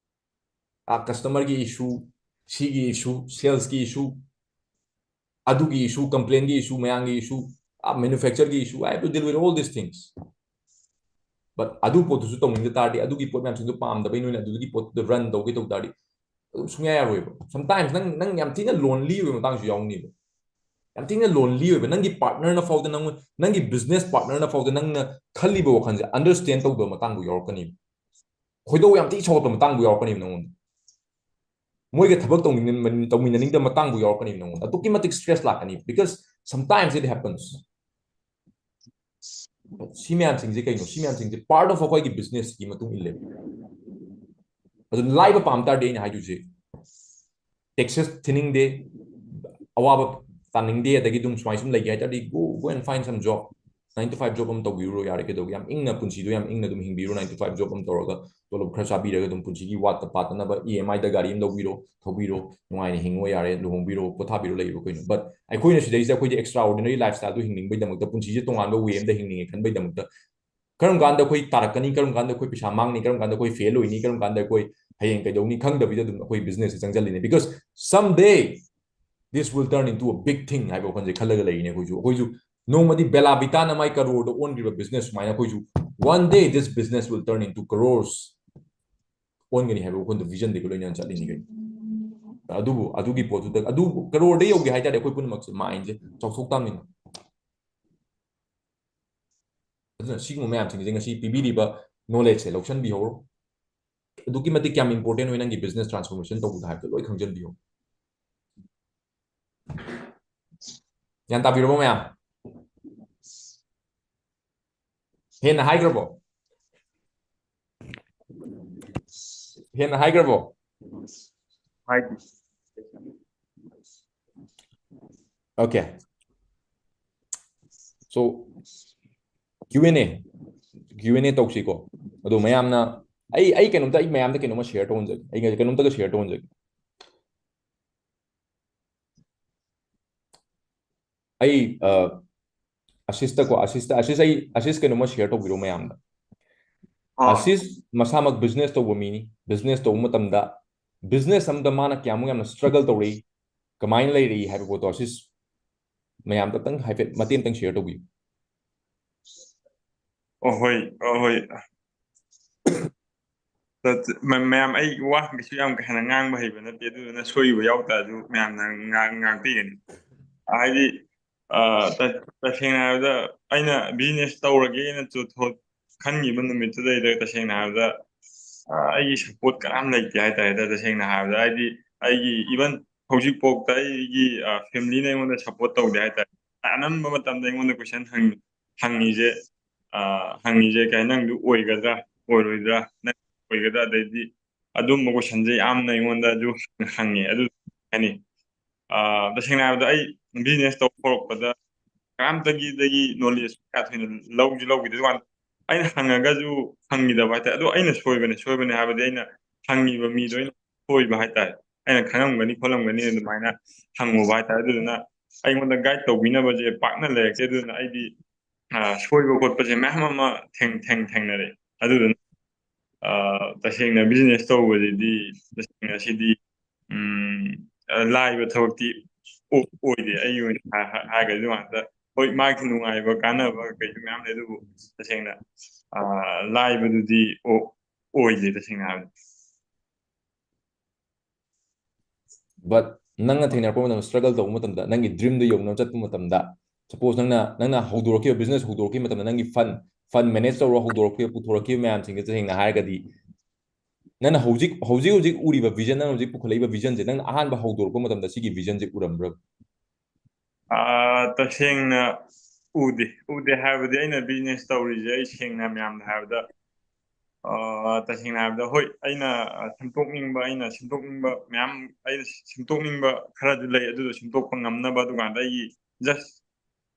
Ah, customer ꯒꯤ issue, ꯁꯤꯒꯤ issue, sales ꯀꯤ issue, ꯑꯗꯨꯒꯤ issue, complain ꯒꯤ issue, ꯃꯌꯥꯝꯒꯤ issue, ꯑꯥ, manufacturer ꯒꯤ issue, I have to deal with all these things. But ꯑꯗꯨ ꯄꯣꯠꯇꯨꯁꯨ ꯇꯧꯅꯤꯡꯗ ꯇꯥꯔꯗꯤ, ꯑꯗꯨꯒꯤ ꯄꯣꯠ ꯃꯌꯥꯝꯁꯤꯡꯗꯣ ꯄꯥꯝꯗꯕꯩ ꯅꯣꯏꯅ ꯑꯗꯨꯗꯒꯤ ꯄꯣꯠꯇꯨꯗ run ꯇꯧꯒꯦ ꯇꯧ ꯇꯥꯔꯗꯤ, ꯑꯗꯨꯝ ꯁꯨꯡꯌꯥ ꯌꯥꯔꯣꯏꯕ. Sometimes ꯅꯪ, ꯅꯪ ꯌꯥꯝ ꯊꯤꯅ lonely ꯑꯣꯏꯕ ꯃꯇꯥꯡꯁꯨ ꯌꯥꯎꯅꯤꯕ. ꯌꯥꯝ ꯊꯤꯅ lonely ꯑꯣꯏꯕ, ꯅꯪꯒꯤ partner ꯅ ꯐꯥꯎꯗ ꯅꯪ, ꯅꯪꯒꯤ business partner ꯅ ꯐꯥꯎꯗ ꯅꯪꯅ ꯈꯜꯂꯤꯕ ꯋꯥꯈꯜꯁꯦ understand ꯇꯧꯗꯕ ꯃꯇꯥꯡꯕꯨ ꯌꯥꯎꯔꯛꯀꯅꯤꯕ. ꯈꯣꯏꯗꯧ ꯌꯥꯝ ꯊꯤ ꯁꯧꯒꯠꯄ ꯃꯇꯥꯡꯕꯨ ꯌꯥꯎꯔꯛꯀꯅꯤꯕ ꯅꯪꯉꯣꯟꯗ. ꯃꯣꯏꯒ ꯊꯕꯛ ꯇꯧꯃꯤꯟꯅ-, ꯇꯧꯃꯤꯟꯅꯅꯤꯡꯗꯕ ꯃꯇꯥꯡꯕꯨ ꯌꯥꯎꯔꯛꯀꯅꯤꯕ ꯅꯪꯉꯣꯟꯗ. ꯑꯗꯨꯛꯀꯤ ꯃꯇꯤꯛ stress ꯂꯥꯛꯀꯅꯤ, because sometimes it happens. ꯁꯤ ꯃꯌꯥꯝꯁꯤꯡꯁꯦ ꯀꯩꯅꯣ? ꯁꯤ ꯃꯌꯥꯝꯁꯤꯡꯁꯦ part of ꯑꯩꯈꯣꯏꯒꯤ business ꯀꯤ ꯃꯇꯨꯡ ꯏꯜꯂꯦꯕ. ꯑꯗꯨ ꯂꯥꯏꯕ ꯄꯥꯝ ꯇꯥꯔꯗꯤ, ꯑꯩꯅ ꯍꯥꯏꯗꯣꯏꯁꯦ, taxes ꯊꯤꯅꯤꯡꯗꯦ, ꯑꯋꯥꯕ ꯇꯥꯅꯤꯡꯗꯦ, ꯑꯗꯒꯤ ꯑꯗꯨꯝ ꯁꯨꯃꯥꯏ ꯁꯨꯝ ꯂꯩꯒꯦ ꯍꯥꯏ ꯇꯥꯔꯗꯤ, go, go and find some job. Nine to five job ꯑꯃ ꯇꯧꯕꯤꯔꯨꯔꯣ ꯌꯥꯔꯦ, ꯀꯩꯗꯧꯒꯦ? ꯌꯥꯝ ꯏꯪꯅ ꯄꯨꯟꯁꯤꯗꯣ ꯌꯥꯝ ꯏꯪꯅ ꯑꯗꯨꯝ ꯍꯤꯡꯕꯤꯔꯣ, nine to five job ꯑꯃ ꯇꯧꯔꯒ ꯇꯣꯂꯣꯞ ꯈꯔ ꯆꯥꯕꯤꯔꯒ ꯑꯗꯨꯝ ꯄꯨꯟꯁꯤꯒꯤ ꯋꯥꯠꯇ ꯄꯥꯠꯇꯅꯕ E M I ꯗ ꯒꯥꯔꯤ ꯑꯃ ꯂꯧꯕꯤꯔꯣ, ꯊꯧꯕꯤꯔꯣ, ꯅꯨꯡꯉꯥꯏꯅ ꯍꯤꯡꯉꯣ ꯌꯥꯔꯦ, ꯂꯨꯍꯣꯡꯕꯤꯔꯣ, ꯄꯣꯊꯥꯕꯤꯔꯣ, ꯂꯩꯔꯣ ꯀꯩꯅꯣ. But ꯑꯩꯈꯣꯏꯅ ꯁꯤꯗꯩꯁꯤꯗ ꯑꯩꯈꯣꯏꯗꯤ extraordinary lifestyle ꯗꯣ ꯍꯤꯡꯅꯤꯡꯕꯩꯗꯃꯛꯇ, ꯄꯨꯟꯁꯤꯁꯦ ꯇꯣꯉꯥꯟꯕ way ꯑꯃꯗ ꯍꯤꯡꯅꯤꯡꯉꯦ ꯈꯟꯕꯩꯗꯃꯛꯇ, ꯀꯔꯝ ꯀꯥꯟꯗ ꯑꯩꯈꯣꯏ ꯇꯥꯔꯛꯀꯅꯤ, ꯀꯔꯝ ꯀꯥꯟꯗ ꯑꯩꯈꯣꯏ ꯄꯩꯁꯥ ꯃꯥꯡꯅꯤ, ꯀꯔꯝ ꯀꯥꯟꯗ ꯑꯩꯈꯣꯏ fail ꯑꯣꯏꯅꯤ, ꯀꯔꯝ ꯀꯥꯟꯗ ꯑꯩꯈꯣꯏ ꯍꯌꯦꯡ ꯀꯩꯗꯧꯅꯤ ꯈꯪꯗꯕꯤꯗ ꯑꯗꯨꯝ ꯑꯩꯈꯣꯏ business say ꯆꯪꯁꯤꯜꯂꯤꯅꯦ. Because someday this will turn into a big thing ꯍꯥꯏꯕ ꯋꯥꯈꯜꯁꯦ ꯈꯜꯂꯒ ꯂꯩꯔꯤꯅꯦ ꯑꯩꯈꯣꯏꯁꯨ. ꯑꯩꯈꯣꯏꯁꯨ ꯅꯣꯡꯃꯗꯤ Bella Vita ꯅ ꯃꯥꯏ ꯀꯔꯣꯔꯗ ꯑꯣꯟꯈ꯭ꯔꯤꯕ business ꯁꯨꯃꯥꯏꯅ ꯑꯩꯈꯣꯏꯁꯨ one day this business will turn into crores ꯑꯣꯟꯒꯅꯤ ꯍꯥꯏꯕ ꯋꯥꯈꯜꯗ vision ꯗꯒꯤ ꯂꯣꯏꯅꯅ ꯆꯠꯂꯤꯅꯤ ꯀꯩꯅꯣ. ꯑꯗꯨꯕꯨ ꯑꯗꯨꯒꯤ ꯄꯣꯠꯇꯨꯗ, ꯑꯗꯨ ꯀꯔꯣꯔꯗ ꯌꯧꯒꯦ ꯍꯥꯏ ꯇꯥꯔꯗꯤ ꯑꯩꯈꯣꯏ ꯄꯨꯝꯅꯃꯛꯁꯦ mind ꯁꯦ ꯆꯥꯎꯊꯣꯛ ꯇꯥꯕꯅꯤꯅ. ꯑꯗꯨꯅ ꯁꯤꯒꯨꯝꯕ ꯃꯌꯥꯝꯁꯤꯡꯁꯦ, ꯉꯁꯤ ꯄꯤꯕꯤꯔꯤꯕ knowledge ꯁꯦ ꯂꯧꯁꯟꯕꯤꯍꯧꯔꯣ꯫ ꯑꯗꯨꯛꯀꯤ ꯃꯇꯤꯛ ꯀꯌꯥꯝ important ꯑꯣꯏ ꯅꯪꯒꯤ business transformation ꯇꯧꯕꯗ ꯍꯥꯏꯕꯗꯣ ꯂꯣꯏ ꯈꯪꯖꯟꯕꯤꯌꯣ꯫ ꯒ꯭ꯌꯥꯟ ꯇꯥꯕꯤꯔꯕꯣ ꯃꯌꯥꯝ? ꯍꯦꯟꯅ ꯍꯥꯏꯈ꯭ꯔꯕꯣ? ꯍꯦꯟꯅ ꯍꯥꯏꯈ꯭ꯔꯕꯣ? ꯍꯥꯏꯗꯤ Okay. So, Q and A, Q and A ꯇꯧꯁꯤꯀꯣ. ꯑꯗꯣ ꯃꯌꯥꯝꯅ, ꯑꯩ ꯑꯩ ꯀꯩꯅꯣꯝꯇ, ꯑꯩ ꯃꯌꯥꯝꯗ ꯀꯩꯅꯣꯝꯃ share ꯇꯧꯍꯟꯖꯒꯦ꯫ ꯑꯩ ꯀꯩꯅꯣꯝꯇꯒ share ꯇꯧꯍꯟꯖꯒꯦ꯫ ꯑꯩ ꯑ, ꯑꯁꯤꯁꯇꯀꯣ, ꯑꯁꯤꯁꯇ ꯑꯁꯤꯁ ꯑꯩ ꯑꯁꯤꯁ ꯀꯩꯅꯣꯝꯃ share ꯇꯧꯕꯤꯔꯣ ꯃꯌꯥꯝꯗ꯫ ꯑꯥ ꯑꯁꯤꯁ ꯃꯁꯥꯃꯛ business ꯇꯧꯕ ꯃꯤꯅꯤ꯫ Business ꯇꯧꯕ ꯃꯇꯝꯗ business ꯑꯃꯗ ꯃꯥꯅ ꯀꯌꯥꯃꯨꯛ ꯌꯥꯝꯅ struggle ꯇꯧꯔꯛꯏ, ꯀꯃꯥꯏꯅ ꯂꯩꯔꯛꯏ ꯍꯥꯏꯕ ꯄꯣꯠꯇꯣ ꯑꯁꯤꯁ ꯃꯌꯥꯝꯗ ꯈꯤꯇꯪ ꯍꯥꯏꯐꯦꯠ ꯃꯇꯦꯛ ꯑꯃꯇꯪ share ꯇꯧꯕꯤꯌꯨ꯫ ꯑꯍꯣꯏ ꯑꯍꯣꯏ꯫ ꯃꯌꯥꯝ, ꯑꯩ ꯋꯥ ꯀꯩꯁꯨ ꯌꯥꯝ ꯀꯥ ꯍꯦꯟꯅ ꯉꯥꯡꯕ ꯍꯩꯕ ꯅꯠꯇꯦ, ꯑꯗꯨꯗꯨꯅ ꯁꯣꯏꯕ ꯌꯥꯎ ꯇꯥꯔꯁꯨ ꯃꯌꯥꯝꯅ ꯉꯥꯡ- ꯉꯥꯛꯄꯤꯒꯅꯤ꯫ ꯍꯥꯏꯗꯤ ꯑ, ꯇ- ꯇꯁꯦꯡꯅ ꯍꯥꯏꯔꯕꯗ ꯑꯩꯅ business ꯇꯧꯔꯒꯦꯅ ꯆꯨꯊꯣꯛ ꯈꯟꯈꯤꯕ ꯅꯨꯃꯤꯠꯇꯨꯗꯩꯗ ꯇꯁꯦꯡꯅ ꯍꯥꯏꯔꯕꯗ ꯑ, ꯑꯩꯒꯤ support ꯀꯅꯥꯝ ꯂꯩꯇꯦ ꯍꯥꯏꯇꯥꯔꯦ꯫ ꯇꯁꯦꯡꯅ ꯍꯥꯏꯔꯕꯗ ꯍꯥꯏꯗꯤ ꯑꯩꯒꯤ even ꯍꯧꯖꯤꯛꯐꯥꯎꯗ ꯑꯩꯒꯤ ꯑ, familyꯅ ꯑꯩꯉꯣꯟꯗ support ꯇꯧꯗꯦ ꯍꯥꯏꯇꯥꯔꯦ꯫ ꯑꯅꯝꯕ ꯃꯇꯝꯗ ꯑꯩꯉꯣꯟꯗ question ꯍꯪ- ꯍꯪꯉꯤꯁꯦ ꯑ, ꯍꯪꯉꯤꯁꯦ ꯀꯩ ꯅꯪꯗꯨ ꯑꯣꯏꯒꯗ꯭ꯔꯥ ꯑꯣꯏꯔꯣꯏꯗ꯭ꯔꯥ, ꯅꯪ ꯑꯣꯏꯒꯗ꯭ꯔꯥ, ꯑꯗꯩꯗꯤ ꯑꯗꯨꯝꯕ questionꯁꯦ ꯌꯥꯝꯅ ꯑꯩꯉꯣꯟꯗꯁꯨ ꯍꯪꯉꯦ꯫ ꯑꯗꯨ ꯍꯥꯏꯅꯤ ꯑ, ꯇꯁꯦꯡꯅ ꯍꯥꯏꯔꯕꯗ ꯑꯩ business ꯇꯧꯕ ꯍꯧꯔꯛꯄꯗ ꯀꯅꯥꯝꯇꯒꯤꯗꯒꯤ knowledge ꯀꯌꯥ ꯊꯣꯏꯅ ꯂꯧꯁꯨ ꯂꯧꯈꯤꯗꯦ꯫ ꯑꯗꯨꯀꯥꯟꯗ ꯑꯩꯅ ꯍꯪꯉꯒꯁꯨ ꯐꯪꯈꯤꯗꯕ ꯍꯥꯏꯇꯥꯔꯦ꯫ ꯑꯗꯣ ꯑꯩꯅ ꯁꯣꯏꯕꯅꯦ, ꯁꯣꯏꯕꯅꯦ ꯍꯥꯏꯕꯗꯤ ꯑꯩꯅ ꯍꯪꯉꯤꯕ ꯃꯤꯗꯣ ꯑꯩꯅ ꯁꯣꯏꯕ ꯍꯥꯏꯇꯥꯔꯦ꯫ ꯑꯩꯅ ꯈꯪꯉꯝꯒꯅꯤ ꯈꯣꯠꯂꯝꯒꯅꯤ ꯑꯗꯨꯃꯥꯏꯅ ꯍꯪꯉꯨꯕ ꯍꯥꯏꯇꯥꯔꯦ꯫ ꯑꯗꯨꯗꯨꯅ ꯑꯩꯉꯣꯟꯗ guide ꯇꯧꯕꯤꯅꯕꯁꯦ ꯄꯥꯛꯅ ꯂꯩꯔꯛꯇꯦ꯫ ꯑꯗꯨꯗꯨꯅ ꯑꯩꯗꯤ ꯑ, ꯁꯣꯏꯕ ꯈꯣꯠꯄꯁꯦ ꯃꯌꯥꯝ ꯑꯃ ꯊꯦꯡ ꯊꯦꯡ ꯊꯦꯡꯅꯔꯛꯑꯦ꯫ ꯑꯗꯨꯗꯨꯅ ꯑ, ꯇꯁꯦꯡꯅ business ꯇꯧꯕꯁꯤꯗꯤ ꯇꯁꯦꯡꯅ ꯁꯤꯗꯤ ꯎꯝ, ꯑ, ꯂꯥꯏꯕ ꯊꯕꯛꯇꯤ ꯑꯣ- ꯑꯣꯏꯗꯦ꯫ ꯑꯩꯒꯤ ꯑꯣꯏꯅ ꯍꯥ- ꯍꯥ- ꯍꯥꯏꯔꯒꯗꯤ ꯑꯗꯨ ꯉꯥꯛꯇ ꯍꯣꯏ, ꯃꯥꯒꯤ ꯅꯨꯡꯉꯥꯏꯕ ꯀꯥꯟꯅꯕ ꯀꯩꯁꯨ ꯃꯌꯥꯝ ꯂꯩ, ꯑꯗꯨꯕꯨ ꯇꯁꯦꯡꯅ ꯑ, ꯂꯥꯏꯕꯗꯨꯗꯤ ꯑꯣ- ꯑꯣꯏꯗꯦ ꯇꯁꯦꯡꯅ ꯍꯥꯏꯕꯗ꯫ But ꯅꯪꯅ ꯊꯦꯡꯅꯔꯛꯄ ꯃꯇꯝꯗ, struggle ꯇꯧꯕ ꯃꯇꯝꯗ, ꯅꯪꯒꯤ dreamꯗꯨ ꯌꯧꯅꯕ ꯆꯠꯄ ꯃꯇꯝꯗ, suppose ꯅꯪꯅ ꯅꯪꯅ ꯍꯧꯗꯣꯔꯛꯈꯤꯕ business ꯍꯧꯗꯣꯔꯛꯈꯤꯕ ꯃꯇꯝꯗ ꯅꯪꯒꯤ fund fund manage ꯇꯧꯔ ꯍꯧꯗꯣꯔꯛꯈꯤꯕ, ꯄꯨꯊꯣꯔꯛꯈꯤꯕ ꯃꯌꯥꯝꯁꯤꯡꯁꯦ ꯇꯁꯦꯡꯅ ꯍꯥꯏꯔꯒꯗꯤ ꯅꯪꯅ ꯍꯧꯖꯤꯛ ꯍꯧꯖꯤꯛ ꯍꯧꯖꯤꯛ ꯎꯔꯤꯕ vision, ꯅꯪꯅ ꯍꯧꯖꯤꯛ ꯄꯨꯈꯠꯂꯛꯏꯕ visionꯁꯦ ꯅꯪꯅ ꯑꯍꯥꯟꯕ ꯍꯧꯗꯣꯔꯛꯄ ꯃꯇꯝꯗ ꯁꯤꯒꯤ visionꯁꯦ ꯎꯔꯝꯕ꯭ꯔꯥ? ꯑ, ꯇꯁꯦꯡꯅ ꯎꯗꯦ꯫ ꯎꯗꯦ ꯍꯥꯏꯕꯗꯤ ꯑꯩꯅ business ꯇꯧꯔꯤꯁꯦ, ꯑꯩ ꯁꯦꯡꯅ ꯃꯌꯥꯝꯗ ꯍꯥꯏꯔꯕꯗ, ꯑ, ꯇꯁꯦꯡꯅ ꯍꯥꯏꯔꯕꯗ, ꯍꯣꯏ, ꯑꯩꯅ, ꯑ, ꯁꯦꯝꯗꯣꯛꯅꯤꯡꯕ, ꯑꯩꯅ ꯁꯦꯝꯗꯣꯛꯅꯤꯡꯕ ꯃꯌꯥꯝ, ꯑꯩꯅ ꯁꯦꯝꯗꯣꯛꯅꯤꯡꯕ ꯈꯔꯗꯤ ꯂꯩ, ꯑꯗꯨꯗꯣ ꯁꯦꯝꯗꯣꯛꯄ ꯉꯝꯅꯕ, ꯑꯗꯨꯀꯥꯟꯗ ꯑꯩꯒꯤ just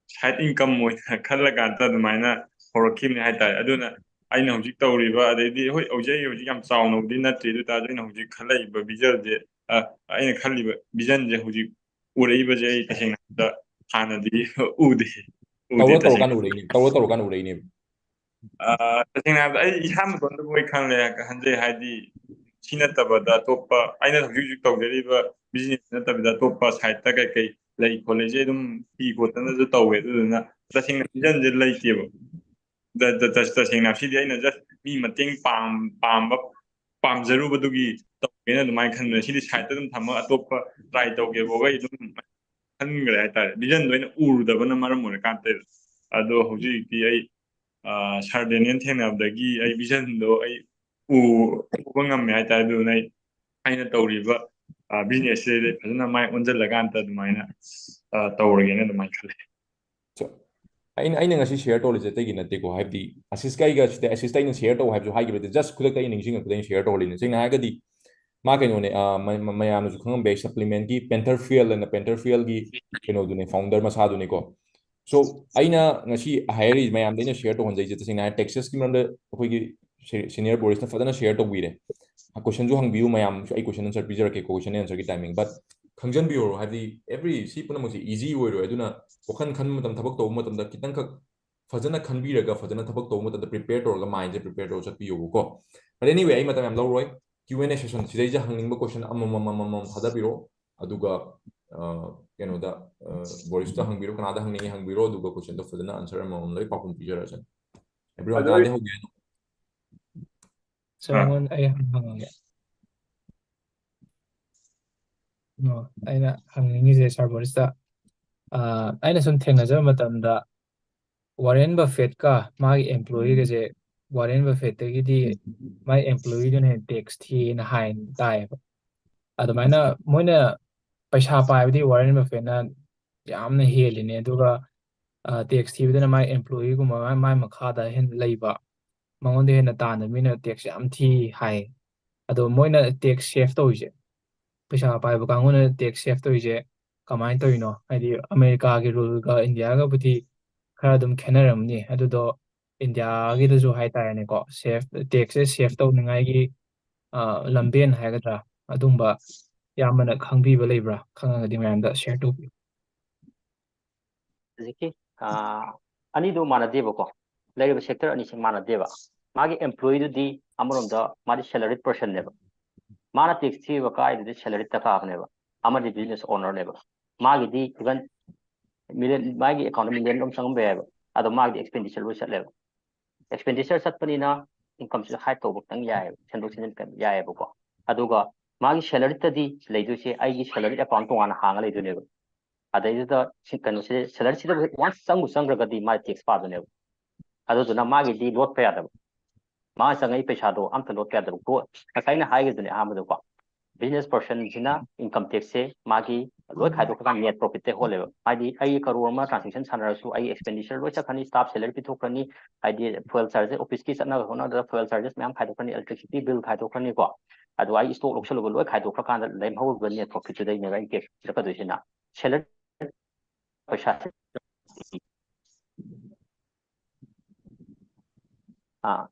side income ꯑꯣꯏꯅ ꯈꯜꯂꯀꯥꯟꯗ ꯑꯗꯨꯃꯥꯏꯅ ꯍꯧꯔꯛꯈꯤꯕꯅꯦ ꯍꯥꯏꯇꯥꯔꯦ꯫ ꯑꯗꯨꯅ ꯑꯩꯅ ꯍꯧꯖꯤꯛ ꯇꯧꯔꯤꯕ, ꯑꯗꯩꯗꯤ ꯍꯣꯏ, ꯍꯧꯖꯤꯛ ꯑꯩ ꯍꯧꯖꯤꯛ ꯌꯥꯝ ꯆꯥꯎꯅꯕꯨꯗꯤ ꯅꯠꯇ꯭ꯔꯤ, ꯑꯗꯨ ꯑꯣꯏꯇꯥꯔꯁꯨ ꯑꯩꯅ ꯍꯧꯖꯤꯛ ꯈꯜꯂꯛꯏꯕ vision ꯁꯦ, ꯑ, ꯑꯩꯅ ꯈꯜꯂꯤꯕ vision ꯁꯦ ꯍꯧꯖꯤꯛ ꯎꯔꯛꯏꯕꯁꯦ ꯑꯩ ꯇꯁꯦꯡꯅ ꯍꯥꯏꯔꯕꯗ ꯍꯥꯟꯅꯗꯤ ꯎꯗꯦ꯫ ꯎꯗꯦ ꯇꯧꯔ ꯇꯧꯔꯀꯥꯟꯗ ꯇꯁꯦꯡꯅ꯫ ꯎꯔꯛꯏꯅꯦ, ꯇꯧꯔ ꯇꯧꯔꯀꯥꯟꯗ ꯎꯔꯛꯏꯅꯦꯕ꯫ ꯑ, ꯇꯁꯦꯡꯅ ꯍꯥꯏꯔꯕꯗ ꯑꯩ ꯏꯁꯥ ꯃꯇꯣꯟꯗꯕꯨ ꯑꯩ ꯈꯪꯂꯦ ꯈꯟꯖꯩ꯫ ꯍꯥꯏꯗꯤ ꯁꯤ ꯅꯠꯇꯕꯗ ꯑꯇꯣꯞꯄ, ꯑꯩꯅ ꯍꯧꯖꯤꯛ ꯍꯧꯖꯤꯛ ꯇꯧꯖꯔꯤꯕ business ꯅꯠꯇꯕꯤꯗ ꯑꯇꯣꯞꯄ side ꯇ ꯀꯩꯀꯩ ꯂꯩ ꯈꯣꯠꯂꯤꯁꯦ ꯑꯗꯨꯝ ꯊꯤ ꯈꯣꯠꯇꯅꯁꯨ ꯇꯧꯋꯦ꯫ ꯑꯗꯨꯗꯨꯅ ꯇꯁꯦꯡꯅ vision ꯁꯦ ꯂꯩꯇꯦꯕ꯫ ꯇ-, ꯇ-, ꯇ-, ꯇꯁꯦꯡꯅ ꯁꯤꯗꯤ ꯑꯩꯅ just ꯃꯤ ꯃꯇꯦꯡ ꯄꯥꯝ-, ꯄꯥꯝꯕ, ꯄꯥꯝꯖꯔꯨꯕꯗꯨꯒꯤ ꯇꯧꯒꯦꯅ ꯑꯗꯨꯃꯥꯏꯅ ꯈꯟꯕꯅꯦ꯫ ꯁꯤꯗꯤ side ꯇ ꯑꯗꯨꯝ ꯊꯝꯃꯒ ꯑꯇꯣꯞꯄ try ꯇꯧꯒꯦꯕꯨ ꯑꯩ ꯑꯗꯨꯝ ꯈꯟꯈ꯭ꯔꯦ ꯍꯥꯏꯇꯥꯔꯦ꯫ Vision ꯗꯣ ꯑꯩꯅ ꯎꯔꯨꯗꯕꯅ ꯃꯔꯝ ꯑꯣꯏꯔꯀꯥꯟꯗ꯫ ꯑꯗꯣ ꯍꯧꯖꯤꯛ ꯍꯧꯖꯤꯛꯇꯤ ꯑꯩ, ꯑ, Sir Daniel ꯊꯦꯡꯅꯕꯗꯒꯤ ꯑꯩ vision ꯗꯣ ꯑꯩ ꯎ-, ꯎꯕ ꯉꯝꯃꯦ ꯍꯥꯏꯇꯥꯔꯦ꯫ ꯑꯗꯨꯅ ꯑꯩ, ꯑꯩꯅ ꯇꯧꯔꯤꯕ, ꯑ, business ꯁꯤꯗ ꯐꯖꯅ ꯃꯥꯏ ꯑꯣꯟꯁꯤꯜꯂꯀꯥꯟꯗ ꯑꯗꯨꯃꯥꯏꯅ, ꯑ, ꯇꯧꯔꯒꯦꯅ ꯑꯗꯨꯃꯥꯏꯅ ꯈꯜꯂꯦ꯫ So, ꯑꯩꯅ, ꯑꯩꯅ ꯉꯁꯤ share ꯇꯧꯔꯤꯁꯦ ꯑꯇꯩꯒꯤ ꯅꯠꯇꯦꯀꯣ, ꯍꯥꯏꯕꯗꯤ ꯑꯁꯤꯁꯀ ꯑꯩꯒ ꯁꯤꯗ, ꯑꯁꯤꯁꯇ ꯑꯩꯅ share ꯇꯧ ꯍꯥꯏꯕꯁꯨ ꯍꯥꯏꯈꯤꯕ ꯅꯠꯇꯦ, just ꯈꯨꯗꯛꯇ ꯑꯩꯅ ꯅꯤꯡꯁꯤꯡꯉꯛꯄꯗ ꯑꯩꯅ share ꯇꯧꯍꯜꯂꯤꯅꯦ꯫ ꯁꯦꯡꯅ ꯍꯥꯏꯔꯒꯗꯤ ꯃꯥ ꯀꯩꯅꯣꯅꯦ, ꯑ, ꯃ-, ꯃ-, ꯃꯌꯥꯝꯅꯁꯨ ꯈꯪꯉꯝꯕ ꯌꯥꯏ, Supplement ꯀꯤ Panther Fuel ꯑꯅ Panther Fuel ꯒꯤ ꯀꯩꯅꯣꯗꯨꯅꯦ, founder ꯃꯁꯥꯗꯨꯅꯦꯀꯣ꯫ So, ꯑꯩꯅ ꯉꯁꯤ ꯍꯥꯏꯔꯤ ꯃꯌꯥꯝꯗ ꯑꯩꯅ share ꯇꯧꯍꯟꯖꯩꯁꯦ ꯇꯁꯦꯡꯅ ꯍꯥꯏꯔ taxes ꯀꯤ ꯃꯔꯝꯗ ꯑꯩꯈꯣꯏꯒꯤ se-, senior ꯕꯣꯔꯤꯁꯅ ꯐꯖꯅ share ꯇꯧꯕꯤꯔꯦ꯫ Question ꯁꯨ ꯍꯪꯕꯤꯌꯨ ꯃꯌꯥꯝ, ꯑꯩ question answer ꯄꯤꯖꯔꯛꯀꯦꯀꯣ, question answer ꯒꯤ timing꯫ But ꯈꯪꯖꯟꯕꯤꯌꯣ, ꯍꯥꯏꯕꯗꯤ every ꯁꯤ ꯄꯨꯝꯅꯃꯛꯁꯦ easy ꯑꯣꯏꯔꯣꯏ꯫ ꯑꯗꯨꯅ ꯋꯥꯈꯜ ꯈꯟꯕ ꯃꯇꯝ, ꯊꯕꯛ ꯇꯧꯕ ꯃꯇꯝꯗ ꯈꯤꯇꯪꯈꯛ ꯐꯖꯅ ꯈꯟꯕꯤꯔꯒ, ꯐꯖꯅ ꯊꯕꯛ ꯇꯧꯕ ꯃꯇꯝꯗ prepare ꯇꯧꯔꯒ, mind ꯁꯦ prepare ꯇꯧꯔꯒ ꯆꯠꯄꯤꯌꯣꯕꯀꯣ꯫ But anyway, ꯑꯩ ꯃꯇꯝ ꯌꯥꯝ ꯂꯧꯔꯣꯏ꯫ Q and A session ꯁꯤꯗꯩꯁꯤꯗ ꯍꯪꯅꯤꯡꯕ question ꯑꯃꯃꯝ, ꯑꯃꯃꯝ ꯊꯥꯗꯕꯤꯔꯣ꯫ ꯑꯗꯨꯒ, ꯑ, ꯀꯩꯅꯣꯗ, ꯑ, ꯕꯣꯔꯤꯁꯇ ꯍꯪꯕꯤꯔꯣ, ꯀꯅꯥꯗ ꯍꯪꯅꯤꯡꯉꯤ ꯍꯪꯕꯤꯔꯣ, ꯑꯗꯨꯒ question ꯗꯣ ꯐꯖꯅ answer ꯑꯃꯃꯝ ꯂꯣꯏ ꯄꯥꯎꯈꯨꯝ ꯄꯤꯖꯔꯛꯑꯁꯅꯤ꯫ ꯑꯦꯕ꯭ꯔꯤꯜ, ꯑꯗꯣ ꯀꯅꯥꯗꯩ ꯍꯧꯒꯦ ꯍꯥꯏꯅꯣ? ꯁꯥꯔ, ꯑꯥ꯫ ꯑꯩꯉꯣꯟꯗ, ꯑꯩ ꯍꯪꯉꯒꯦ꯫ ꯑꯣ, ꯑꯩꯅ ꯍꯪꯅꯤꯡꯉꯤꯁꯦ ꯁꯥꯔ ꯕꯣꯔꯤꯁꯇ, ꯑ, ꯑꯩꯅ ꯁꯨꯝ ꯊꯦꯡꯅꯖꯕ ꯃꯇꯝꯗ ꯋꯥꯔꯦꯟ ꯕꯐꯦꯠꯀ ꯃꯥꯒꯤ employee ꯒꯁꯦ ꯋꯥꯔꯦꯟ ꯕꯐꯦꯠꯇꯒꯤꯗꯤ ꯃꯥꯏ employee ꯗꯨꯅ ꯍꯦꯟꯅ tax ꯊꯤꯅ ꯍꯥꯏꯅ ꯇꯥꯏꯌꯦꯕ꯫ ꯑꯗꯨꯃꯥꯏꯅ ꯃꯣꯏꯅ ꯄꯩꯁꯥ ꯄꯥꯏꯕꯗꯤ ꯋꯥꯔꯦꯟ ꯕꯐꯦꯠꯅ ꯌꯥꯝꯅ ꯍꯦꯜꯂꯤꯅꯦ, ꯑꯗꯨꯒ ꯇꯦꯛꯁ ꯊꯤꯕꯗꯨꯅ ꯃꯥꯏ ꯑꯦꯝꯄ꯭ꯂꯣꯌꯤꯒꯨꯝꯕ ꯃꯥꯏ ꯃꯥꯏ ꯃꯈꯥꯗ ꯍꯦꯟꯅ ꯂꯩꯕ, ꯃꯉꯣꯟꯗ ꯍꯦꯟꯅ ꯇꯥꯟꯕ ꯃꯤꯅ ꯇꯦꯛꯁ ꯌꯥꯝ ꯊꯤ ꯍꯥꯏ꯫ ꯑꯗꯣ ꯃꯣꯏꯅ ꯇꯦꯛꯁ ꯁꯦꯐ ꯇꯧꯔꯤꯁꯦ, ꯄꯩꯁꯥ ꯄꯥꯏꯕ ꯀꯥꯡꯕꯨꯅ ꯇꯦꯛꯁ ꯁꯦꯐ ꯇꯧꯔꯤꯁꯦ ꯀꯃꯥꯏꯅ ꯇꯧꯔꯤꯅꯣ? ꯍꯥꯏꯗꯤ ꯑꯃꯦꯔꯤꯀꯥꯒꯤ ꯔꯨꯜꯒ ꯏꯟꯗꯤꯌꯥꯒꯕꯨꯗꯤ ꯈꯔ ꯑꯗꯨꯝ ꯈꯦꯠꯅꯔꯝꯅꯤ, ꯑꯗꯨꯗꯣ ꯏꯟꯗꯤꯌꯥꯒꯤꯗꯁꯨ ꯍꯥꯏꯇꯥꯔꯦꯅꯦꯀꯣ, ꯁꯦꯐ, ꯇꯦꯛꯁꯁꯦ ꯁꯦꯐ ꯇꯧꯅꯤꯡꯉꯥꯏꯒꯤ ꯑ, ꯂꯝꯕꯦꯟ ꯍꯥꯏꯒꯗ꯭ꯔꯥ, ꯑꯗꯨꯝꯕ ꯏꯌꯥꯝꯕꯅ ꯈꯪꯕꯤꯕ ꯂꯩꯕ꯭ꯔꯥ? ꯈꯪꯉꯒꯗꯤ ꯃꯌꯥꯝꯗ ꯁꯤꯌꯔ ꯇꯧꯕꯤꯌꯨ꯫ ꯍꯧꯖꯤꯛꯀꯤ ꯑ, ꯑꯅꯤꯗꯨ ꯃꯥꯟꯅꯗꯦꯕꯀꯣ꯫ ꯂꯩꯔꯤꯕ ꯁꯦꯛꯇꯔ ꯑꯅꯤꯁꯤ ꯃꯥꯟꯅꯗꯦꯕ꯫ ꯃꯥꯒꯤ ꯑꯦꯝꯄ꯭ꯂꯣꯌꯤꯗꯨꯗꯤ ꯑꯃꯔꯣꯝꯗ ꯃꯥꯗꯤ ꯁꯦꯂꯔꯤꯠ ꯄꯔꯁꯟꯅꯦꯕ꯫ ꯃꯥꯅ ꯇꯦꯛꯁ ꯊꯤꯔꯤꯕ ꯀꯥꯏꯗꯨꯗꯤ ꯁꯦꯂꯔꯤꯠ ꯗꯔꯀꯥꯔꯕꯅꯦꯕ꯫ ꯑꯃꯗꯤ ꯕꯤꯖꯤꯅꯦꯁ ꯑꯣꯅꯔꯅꯦꯕ꯫ ꯃꯥꯒꯤꯗꯤ ꯏꯚꯟ ꯃꯤꯂꯤꯌꯟ, ꯃꯥꯒꯤ ꯑꯦꯀꯥꯎꯟꯗ ꯃꯤꯂꯤꯌꯟ ꯑꯃ ꯆꯪꯉꯝꯕ ꯌꯥꯏꯕ, ꯑꯗꯣ ꯃꯥꯒꯤꯗꯤ ꯑꯦꯛꯁꯄꯦꯟꯗꯤꯆꯔ ꯂꯣꯏ ꯆꯠꯂꯦꯕ꯫ ꯑꯦꯛꯁꯄꯦꯟꯗꯤꯆꯔ ꯆꯠꯄꯅꯤꯅ ꯏꯟꯀꯝꯁꯤꯁꯨ ꯍꯥꯏꯠ ꯇꯧꯕ ꯈꯤꯇꯪ ꯌꯥꯏꯑꯕ, ꯁꯦꯝꯗꯣꯛ ꯁꯦꯝꯖꯤꯟ ꯈꯤꯇꯪ ꯌꯥꯏꯑꯕꯀꯣ꯫ ꯑꯗꯨꯒ ꯃꯥꯒꯤ ꯁꯦꯂꯔꯤꯗꯗꯤ ꯂꯩꯗꯣꯏꯁꯦ ꯑꯩꯒꯤ ꯁꯦꯂꯔꯤ ꯑꯦꯀꯥꯎꯟ ꯇꯣꯉꯥꯟꯅ ꯍꯥꯡꯉ ꯂꯩꯗꯣꯏꯅꯦꯕ꯫ ꯑꯗꯩꯗꯨꯗ ꯁꯤ ꯀꯩꯅꯣꯁꯦ, ꯁꯦꯂꯔꯤꯁꯤꯗ ꯋꯥꯟꯁ ꯆꯪꯕꯨ ꯆꯪꯈ꯭ꯔꯒꯗꯤ ꯃꯥꯒꯤ ꯇꯦꯛꯁ ꯄꯥꯗꯣꯏꯅꯦꯕ꯫ ꯑꯗꯨꯗꯨꯅ ꯃꯥꯒꯤꯗꯤ ꯂꯣꯠꯄ ꯌꯥꯗꯕ, ꯃꯥꯅ ꯆꯪꯉꯛꯏ ꯄꯩꯁꯥꯗꯣ ꯑꯝꯇ ꯂꯣꯠꯄ ꯌꯥꯗꯕ꯫ ꯒ꯭ꯔꯣ, ꯉꯁꯥꯏ ꯑꯩꯅ ꯍꯥꯏꯈꯤꯕꯗꯨꯅꯦ ꯑꯍꯥꯟꯕꯗꯀꯣ, ꯕꯤꯖꯤꯅꯦꯁ ꯄꯔꯁꯟꯁꯤꯅ ꯏꯟꯀꯝ ꯇꯦꯛꯁꯁꯦ ꯃꯥꯒꯤ ꯂꯣꯏ ꯈꯥꯏꯗꯣꯛꯈ꯭ꯔꯀꯥꯟꯗ ꯅꯦꯠ ꯄ꯭ꯔꯣꯐꯤꯠꯇꯩ ꯍꯣꯜꯂꯦꯕ꯫ ꯍꯥꯏꯗꯤ ꯑꯩ ꯀꯔꯣꯔ ꯑꯃ ꯇ꯭ꯔꯥꯟꯖꯦꯛꯁꯟ ꯁꯥꯟꯅꯔꯁꯨ ꯑꯩꯒꯤ ꯑꯦꯛꯁꯄꯦꯟꯗꯤꯆꯔ ꯂꯣꯏ ꯆꯠꯈ꯭ꯔꯅꯤ, ꯁ꯭ꯇꯥꯐ ꯁꯦꯂꯔꯤ ꯄꯤꯊꯣꯛꯈ꯭ꯔꯅꯤ, ꯍꯥꯏꯗꯤ ꯐ꯭ꯌꯨꯑꯦꯜ ꯆꯥꯔꯖꯦꯁ, ꯑꯣꯐꯤꯁꯀꯤ ꯆꯠꯅꯕ ꯍꯣꯠꯅꯕꯗ ꯐ꯭ꯌꯨꯑꯦꯜ ꯆꯥꯔꯖꯦꯁ ꯃꯌꯥꯝ ꯈꯥꯏꯗꯣꯛꯈ꯭ꯔꯅꯤ, ꯏꯂꯦꯛꯇ꯭ꯔꯤꯁꯤꯇꯤ ꯕꯤꯜ ꯈꯥꯏꯗꯣꯛꯈ꯭ꯔꯅꯤꯀꯣ꯫ ꯑꯗꯨ ꯑꯩ ꯏꯁꯇꯣꯛ ꯂꯧꯁꯜꯂꯨꯕ ꯂꯣꯏ ꯈꯥꯏꯗꯣꯛꯈ꯭ꯔꯀꯥꯟꯗ ꯂꯦꯝꯍꯧꯔꯤꯕ ꯅꯦꯠ ꯄ꯭ꯔꯣꯐꯤꯠꯇꯨꯗꯩꯅꯦꯕ ꯑꯩꯅ ꯇꯦꯛꯁ ꯄꯤꯔꯛꯀꯗꯣꯏꯁꯤꯅ꯫ ꯁꯦꯂꯔꯤ ꯄꯩꯁꯥ ꯑꯥ,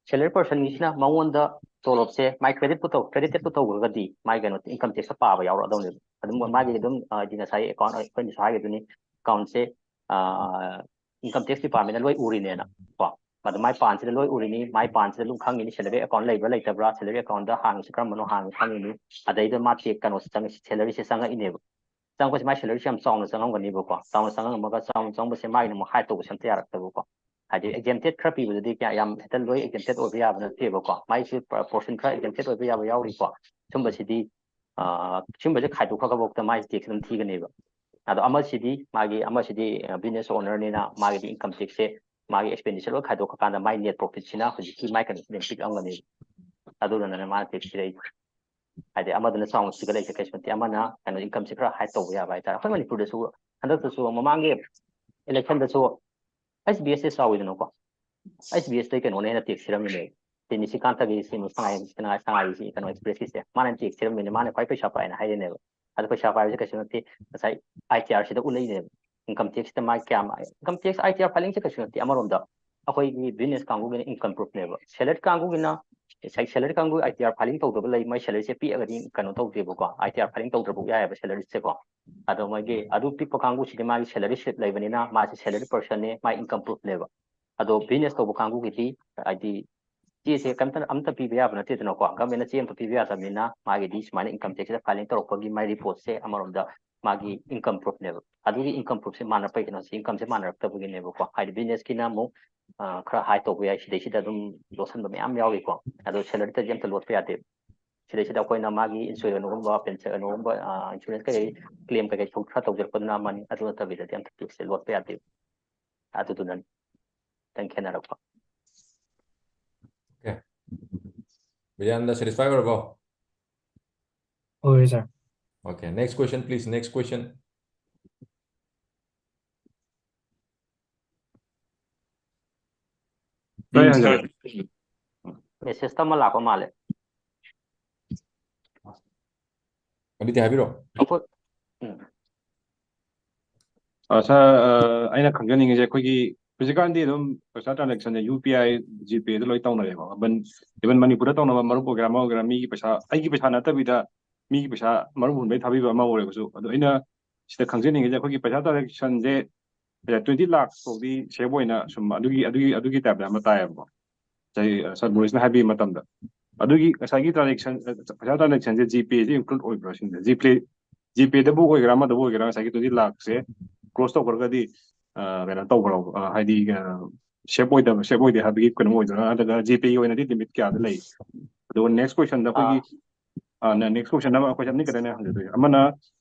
ꯁꯦꯂꯔꯤ ꯄꯔꯁꯟꯒꯤꯁꯤꯅ ꯃꯉꯣꯟꯗ ꯇꯣꯂꯣꯞꯁꯦ ꯃꯥꯏ ꯀ꯭ꯔꯦꯗꯤꯠꯄꯨ ꯇꯧ, ꯀ꯭ꯔꯦꯗꯤꯇꯦꯠꯄꯨ ꯇꯧꯈ꯭ꯔꯒꯗꯤ ꯃꯥꯏ ꯀꯩꯅꯣ ꯏꯟꯀꯝ ꯇꯦꯛꯁꯇ ꯄꯥꯕ ꯌꯥꯎꯔꯛꯑꯗꯧꯅꯦꯕ꯫ ꯑꯗꯨꯝ ꯃꯥꯒꯤ ꯑꯗꯨꯝ, ꯍꯥꯏꯗꯤ ꯉꯁꯥꯏ ꯑꯦꯀꯥꯎꯟ, ꯑꯩꯈꯣꯏꯅꯁꯨ ꯍꯥꯏꯈꯤꯗꯨꯅꯤ, ꯑꯦꯀꯥꯎꯟꯁꯦ ꯏꯟꯀꯝ ꯇꯦꯛꯁ ꯗꯤꯄꯥꯔꯠꯃꯦꯟꯅ ꯂꯣꯏ ꯎꯔꯤꯅꯦꯅ ꯀꯣ꯫ ꯑꯗꯨ ꯃꯥꯏ ꯄꯥꯟꯁꯤꯗ ꯂꯣꯏ ꯎꯔꯤꯅꯤ, ꯃꯥꯏ ꯄꯥꯟꯁꯤꯗ ꯑꯗꯨꯝ ꯈꯪꯉꯤꯅꯤ ꯁꯦꯂꯔꯤ ꯑꯦꯀꯥꯎꯟ ꯂꯩꯕ꯭ꯔꯥ ꯂꯩꯇꯕ꯭ꯔꯥ, ꯁꯦꯂꯔꯤ ꯑꯦꯀꯥꯎꯟꯗ ꯍꯥꯡꯉꯤꯁꯤ ꯀꯔꯝꯕꯅꯣ ꯍꯥꯡꯉꯤ ꯈꯪꯉꯤꯅꯤ꯫ ꯑꯗꯩꯗ ꯃꯥ ꯆꯦꯛ ꯀꯩꯅꯣꯁꯦ ꯆꯪꯉꯛꯏꯁꯤ, ꯁꯦꯂꯔꯤꯁꯦ ꯆꯪꯉꯛꯏꯅꯦꯕ꯫ ꯆꯪꯉꯛꯄꯁꯦ ꯃꯥꯏ ꯁꯦꯂꯔꯤꯁꯦ ꯌꯥꯝ ꯆꯥꯎꯅ ꯆꯪꯉꯝꯒꯅꯤꯕꯀꯣ꯫ ꯆꯥꯎꯅ ꯆꯪꯉꯝꯃꯒ ꯆꯥꯎꯅ ꯆꯪꯕꯁꯦ ꯃꯥꯒꯤꯅ ꯑꯃꯨꯛ ꯍꯥꯏꯠ ꯇꯧꯕꯁꯦ ꯑꯝꯇ ꯌꯥꯔꯛꯇꯕꯀꯣ꯫ ꯍꯥꯏꯗꯤ ꯑꯦꯛꯖꯦꯝꯇꯦꯠ ꯈꯔ ꯄꯤꯕꯗꯨꯗꯤ ꯀꯌꯥ ꯌꯥꯝ ꯍꯦꯛꯇ ꯂꯣꯏ ꯑꯦꯛꯖꯦꯝꯇꯦꯠ ꯑꯣꯏꯕ ꯌꯥꯕ ꯅꯠꯇꯦꯕꯀꯣ꯫ ꯃꯥꯏꯁꯦ ꯄꯣꯔꯁꯟ ꯈꯔ ꯑꯦꯛꯖꯦꯝꯇꯦꯠ ꯑꯣꯏꯕ ꯌꯥꯕ ꯌꯥꯎꯔꯤꯀꯣ꯫ ꯁꯨꯝꯕꯁꯤꯗꯤ, ꯑꯥ, ꯁꯨꯝꯕꯁꯦ ꯈꯥꯏꯗꯣꯛꯈ꯭ꯔꯒꯐꯥꯎꯗ ꯃꯥꯏ ꯇꯦꯛꯁ ꯑꯗꯨꯝ ꯊꯤꯒꯅꯦꯕ꯫ ꯑꯗꯣ ꯑꯃꯁꯤꯗꯤ ꯃꯥꯒꯤ, ꯑꯃꯁꯤꯗꯤ ꯕꯤꯖꯤꯅꯦꯁ ꯑꯣꯅꯔꯅꯤꯅ ꯃꯥꯒꯤꯗꯤ ꯏꯟꯀꯝ ꯇꯦꯛꯁꯁꯦ ꯃꯥꯒꯤ ꯑꯦꯛꯁꯄꯦꯟꯗꯤꯆꯔ ꯂꯣꯏ ꯈꯥꯏꯗꯣꯛꯈ꯭ꯔꯀꯥꯟꯗ ꯃꯥꯏ ꯅꯦꯠ ꯄ꯭ꯔꯣꯐꯤꯠꯁꯤꯅ ꯍꯧꯖꯤꯛꯀꯤ ꯃꯥꯏ ꯀꯩꯅꯣꯁꯤꯅ ꯄꯤꯛꯑꯝꯒꯅꯦꯕ꯫ ꯑꯗꯨꯗꯨꯅꯅꯦ ꯃꯥꯅ ꯇꯦꯛꯁ ꯊꯤꯔꯛꯏꯁꯦ꯫ ꯍꯥꯏꯗꯤ ꯑꯃꯗꯨꯅ ꯆꯥꯎꯅ ꯊꯤꯒꯠꯂꯛꯏꯁꯦ ꯀꯩꯁꯨ ꯅꯠꯇꯦ, ꯑꯃꯅ ꯀꯩꯅꯣ ꯏꯟꯀꯝꯁꯦ ꯈꯔ ꯍꯥꯏꯠ ꯇꯧꯕ ꯌꯥꯕ ꯍꯥꯏꯇꯥꯔꯦ꯫ ꯑꯩꯈꯣꯏ ꯃꯅꯤꯄꯨꯔꯗꯁꯨ ꯍꯟꯗꯛꯇꯁꯨ ꯃꯃꯥꯡꯒꯤ ꯁꯦꯂꯦꯛꯁꯟꯗꯁꯨ ꯑꯩꯆ ꯕꯤ ꯑꯦꯁꯁꯦ ꯆꯥꯎꯋꯤꯗꯅꯀꯣ, ꯑꯩꯆ ꯕꯤ ꯑꯦꯁꯇꯩ ꯀꯩꯅꯣꯅ ꯍꯦꯟꯅ ꯇꯦꯛꯁ ꯊꯤꯔꯝꯃꯤꯅꯦ꯫ ꯁꯤ ꯅꯤꯁꯤꯀꯥꯟꯇꯒꯤ ꯁꯤ ꯁꯉꯥꯏ ꯁꯉꯥꯏ ꯁꯉꯥꯏꯒꯤꯁꯤ ꯀꯩꯅꯣ ꯑꯦꯛꯁꯄ꯭ꯔꯦꯁꯀꯤꯁꯦ ꯃꯥꯅ ꯍꯦꯟꯅ ꯇꯦꯛꯁ ꯊꯤꯔꯝꯃꯤꯅꯦ꯫ ꯃꯥꯅ ꯈ꯭ꯋꯥꯏ ꯄꯩꯁꯥ ꯄꯥꯏꯅ ꯍꯥꯏꯔꯤꯅꯦꯕ꯫ ꯑꯗꯣ ꯄꯩꯁꯥ ꯄꯥꯏꯕꯁꯦ ꯀꯩꯁꯨ ꯅꯠꯇꯦ, ꯉꯁꯥꯏ ꯑꯥꯏ ꯇꯤ ꯑꯥꯔꯁꯤꯗ ꯎꯠꯂꯛꯏꯅꯦꯕ꯫ ꯏꯟꯀꯝ ꯇꯦꯛꯁꯇ ꯃꯥꯒꯤ ꯀꯌꯥꯝ income tax I T R ꯐꯥꯏꯂꯤꯡꯁꯦ ꯀꯩꯁꯨ ꯅꯠꯇꯦ꯫ ꯑꯃꯔꯣꯝꯗ ꯑꯩꯈꯣꯏꯒꯤ ꯕꯤꯖꯤꯅꯦꯁ ꯀꯥꯡꯕꯨꯒꯤꯅ ꯏꯟꯀꯝ ꯄ꯭ꯔꯨꯐꯅꯦꯕ꯫ ꯁꯦꯂꯔꯤ ꯀꯥꯡꯕꯨꯒꯤꯅ ꯉꯁꯥꯏ ꯁꯦꯂꯔꯤ ꯀꯥꯡꯕꯨ ꯑꯥꯏ ꯇꯤ ꯑꯥꯔ ꯐꯥꯏꯂꯤꯡ ꯇꯧꯗꯕ ꯂꯩ, ꯃꯣꯏ ꯁꯦꯂꯔꯤꯁꯦꯀꯣ꯫ ꯑꯥꯏ ꯇꯤ ꯑꯥꯔ ꯐꯥꯏꯂꯤꯡ ꯇꯧꯗ꯭ꯔꯕꯨ ꯌꯥꯏꯑꯕ ꯁꯦꯂꯔꯤꯁꯦꯀꯣ꯫ ꯑꯗꯣ ꯃꯣꯏꯒꯤ ꯑꯗꯨ ꯄꯤꯛꯄ ꯀꯥꯡꯕꯨꯁꯤꯗꯤ ꯃꯥꯒꯤ ꯁꯦꯂꯔꯤ ꯁ꯭ꯂꯤꯞ ꯂꯩꯕꯅꯤꯅ ꯃꯥꯁꯦ ꯁꯦꯂꯔꯤ ꯄꯔꯁꯟꯅꯦ, ꯃꯥꯒꯤ ꯏꯟꯀꯝ ꯄ꯭ꯔꯨꯐꯅꯦꯕ꯫ ꯑꯗꯣ ꯕꯤꯖꯤꯅꯦꯁ ꯇꯧꯕ ꯀꯥꯡꯕꯨꯒꯤꯗꯤ ꯍꯥꯏꯗꯤ ꯆꯦꯁꯦ ꯀꯩꯝꯇ ꯑꯝꯇ ꯄꯤꯕ ꯌꯥꯕ ꯅꯠꯇꯦꯗꯅꯀꯣ, ꯒꯃꯦꯟꯅ ꯆꯦ ꯑꯝꯇ ꯄꯤꯕ ꯌꯥꯗꯕꯅꯤꯅ ꯃꯥꯒꯤꯗꯤ ꯁꯨꯃꯥꯏꯅ ꯏꯟꯀꯝ ꯇꯦꯛꯁꯇ ꯐꯥꯏꯂꯤꯡ ꯇꯧꯔꯛꯄꯒꯤ ꯃꯥꯒꯤ ꯔꯤꯄꯣꯔꯠꯁꯦ ꯑꯃꯔꯣꯝꯗ ꯃꯥꯒꯤ ꯏꯟꯀꯝ ꯄ꯭ꯔꯨꯐꯅꯦꯕ꯫ ꯑꯗꯨꯒꯤ ꯏꯟꯀꯝ ꯄ꯭ꯔꯨꯐꯁꯦ ꯃꯥꯟꯅꯔꯛꯄꯩ ꯀꯩꯅꯣꯁꯦ ꯏꯟꯀꯝꯁꯦ ꯃꯥꯟꯅꯔꯛꯇꯕꯒꯤꯅꯦꯕꯀꯣ꯫ ꯍꯥꯏꯗꯤ ꯕꯤꯖꯤꯅꯦꯁꯀꯤꯅ ꯑꯃꯨꯛ ꯑ, ꯈꯔ ꯍꯥꯏ ꯇꯧꯕ ꯌꯥꯏ, ꯁꯤꯗꯩꯁꯤꯗ ꯑꯗꯨꯝ ꯂꯣꯠꯁꯟꯕ ꯃꯌꯥꯝ ꯌꯥꯎꯔꯤꯀꯣ꯫ ꯑꯗꯣ ꯁꯦꯂꯔꯤꯗꯗꯤ ꯑꯝꯇ ꯂꯣꯠꯄ ꯌꯥꯗꯦ꯫ ꯁꯤꯗꯩꯁꯤꯗ ꯑꯩꯈꯣꯏꯅ ꯃꯥꯒꯤ ꯏꯟꯁꯨꯔꯦꯟꯁꯒꯨꯝꯕ ꯄꯦꯟꯁꯟꯒꯨꯝꯕ ꯏꯟꯁꯨꯔꯦꯟꯁ ꯀꯩꯀꯩ ꯀ꯭ꯂꯦꯝ ꯀꯩꯀꯩ ꯊꯣꯛ- ꯈꯔ ꯇꯧꯖꯔꯛꯄꯗꯨꯅ ꯑꯃꯅꯤ꯫ ꯑꯗꯨ ꯅꯠꯇꯕꯤꯗꯗꯤ ꯑꯝꯇ ꯇꯦꯛꯁꯁꯦ ꯂꯣꯠꯄ ꯌꯥꯗꯦ꯫ ꯑꯗꯨꯗꯨꯅꯅꯤ ꯈꯤꯇꯪ ꯈꯦꯠꯅꯔꯛꯄ꯫ Okay. ꯕꯤꯖꯌꯥꯅꯟꯗ, satisfy ꯑꯣꯏꯔꯕꯣ? ꯍꯣꯏ, ꯁꯥꯔ꯫ Okay, next question, please. Next question. ꯍꯣꯏ, ꯍꯣꯏ, ꯁꯥꯔ꯫ ꯃꯦꯁꯦꯖꯇ ꯑꯃ ꯂꯥꯛꯄ ꯃꯥꯜꯂꯦ꯫ ꯑꯗꯨꯗꯤ ꯍꯥꯏꯕꯤꯔꯣ꯫ ꯑꯩꯈꯣꯏ ꯎꯝ꯫ ꯑ, ꯁꯥꯔ, ꯑ, ꯑꯩꯅ ꯈꯪꯖꯅꯤꯡꯉꯤꯁꯦ, ꯑꯩꯈꯣꯏꯒꯤ ꯍꯧꯖꯤꯛꯀꯥꯟꯗꯤ ꯑꯗꯨꯝ ꯄꯩꯁꯥ ꯇ꯭ꯔꯥꯟꯖꯦꯛꯁꯟꯁꯦ ꯌꯨ ꯄꯤ ꯑꯥꯏ, ꯖꯤꯄꯦꯗ ꯂꯣꯏ ꯇꯧꯅꯔꯦꯕ꯫ ꯏꯚꯟ, ꯏꯚꯟ ꯃꯅꯤꯄꯨꯔꯗ ꯇꯧꯅꯕ ꯃꯔꯨꯞ ꯑꯣꯏꯒꯦꯔꯥ ꯑꯃ ꯑꯣꯏꯒꯦꯔꯥ, ꯃꯤꯒꯤ ꯄꯩꯁꯥ, ꯑꯩꯒꯤ ꯄꯩꯁꯥ ꯅꯠꯇꯕꯤꯗ ꯃꯤꯒꯤ ꯄꯩꯁꯥ ꯃꯔꯨꯞ ꯍꯨꯟꯕꯩ ꯊꯥꯕꯤꯕ ꯑꯃ ꯑꯣꯏꯔꯒꯁꯨ꯫ ꯑꯗꯣ ꯑꯩꯅ ꯁꯤꯗ ꯈꯪꯖꯅꯤꯡꯉꯤꯁꯦ, ꯑꯩꯈꯣꯏꯒꯤ ꯄꯩꯁꯥ ꯇ꯭ꯔꯥꯟꯖꯦꯛꯁꯟꯁꯦ ꯇ꯭ꯋꯦꯟꯇꯤ ꯂꯥꯛꯁ ꯐꯥꯎꯗꯤ ꯁꯦꯐ ꯑꯣꯏꯅ ꯁꯨꯝ ꯑꯗꯨꯒꯤ, ꯑꯗꯨꯒꯤ, ꯑꯗꯨꯒꯤ ꯇꯥꯏꯞꯇ ꯑꯃ ꯇꯥꯏꯌꯦꯕꯀꯣ꯫ ꯆꯍꯤ, ꯑ, ꯁꯥꯔ ꯃꯣꯔꯤꯁꯅ ꯍꯥꯏꯕꯤꯕ ꯃꯇꯝꯗ꯫ ꯑꯗꯨꯒꯤ ꯉꯁꯥꯏꯒꯤ ꯇ꯭ꯔꯥꯟꯖꯦꯛꯁꯟ, ꯑ, ꯄꯩꯁꯥ ꯇ꯭ꯔꯥꯟꯖꯦꯛꯁꯟꯁꯦ ꯖꯤꯄꯦꯁꯦ ꯏꯟꯀ꯭ꯂꯨꯗ ꯑꯣꯏꯕ꯭ꯔꯥ ꯁꯤꯅꯤꯗ? ꯖꯤꯄꯦ, ꯖꯤꯄꯦꯗꯕꯨ ꯑꯣꯏꯒꯦꯔꯥ ꯑꯃꯗꯕꯨ ꯑꯣꯏꯒꯦꯔꯥ, ꯉꯁꯥꯏꯒꯤ ꯇ꯭ꯋꯦꯟꯇꯤ ꯂꯥꯛꯁꯦ ꯀ꯭ꯔꯣꯁ ꯇꯧꯈ꯭ꯔꯒꯗꯤ, ꯑ, ꯀꯩꯅꯣ ꯇꯧꯕ꯭ꯔꯣ? ꯑ, ꯍꯥꯏꯗꯤ, ꯑ, ꯁꯦꯐ ꯑꯣꯏꯗꯕ, ꯁꯦꯐ ꯑꯣꯏꯗꯦ ꯍꯥꯏꯕꯒꯤ ꯀꯩꯅꯣ ꯑꯣꯏꯗꯣꯏꯔꯥ? ꯅꯠꯇ꯭ꯔꯒ ꯖꯤꯄꯦꯒꯤ ꯑꯣꯏꯅꯗꯤ ꯂꯤꯃꯤꯠ ꯀꯌꯥꯗ ꯂꯩ? ꯑꯗꯨꯒ ꯅꯦꯛꯁ ꯀꯣꯏꯁꯟꯗ ꯑꯩꯈꯣꯏꯒꯤ, ꯑ, ꯅꯦꯛꯁ ꯀꯣꯏꯁꯟ ꯑꯃ, ꯀꯣꯏꯁꯟ ꯑꯅꯤ ꯈꯛꯇꯅꯦ ꯍꯪꯖꯗꯣꯏꯁꯦ꯫ ꯑꯃꯅ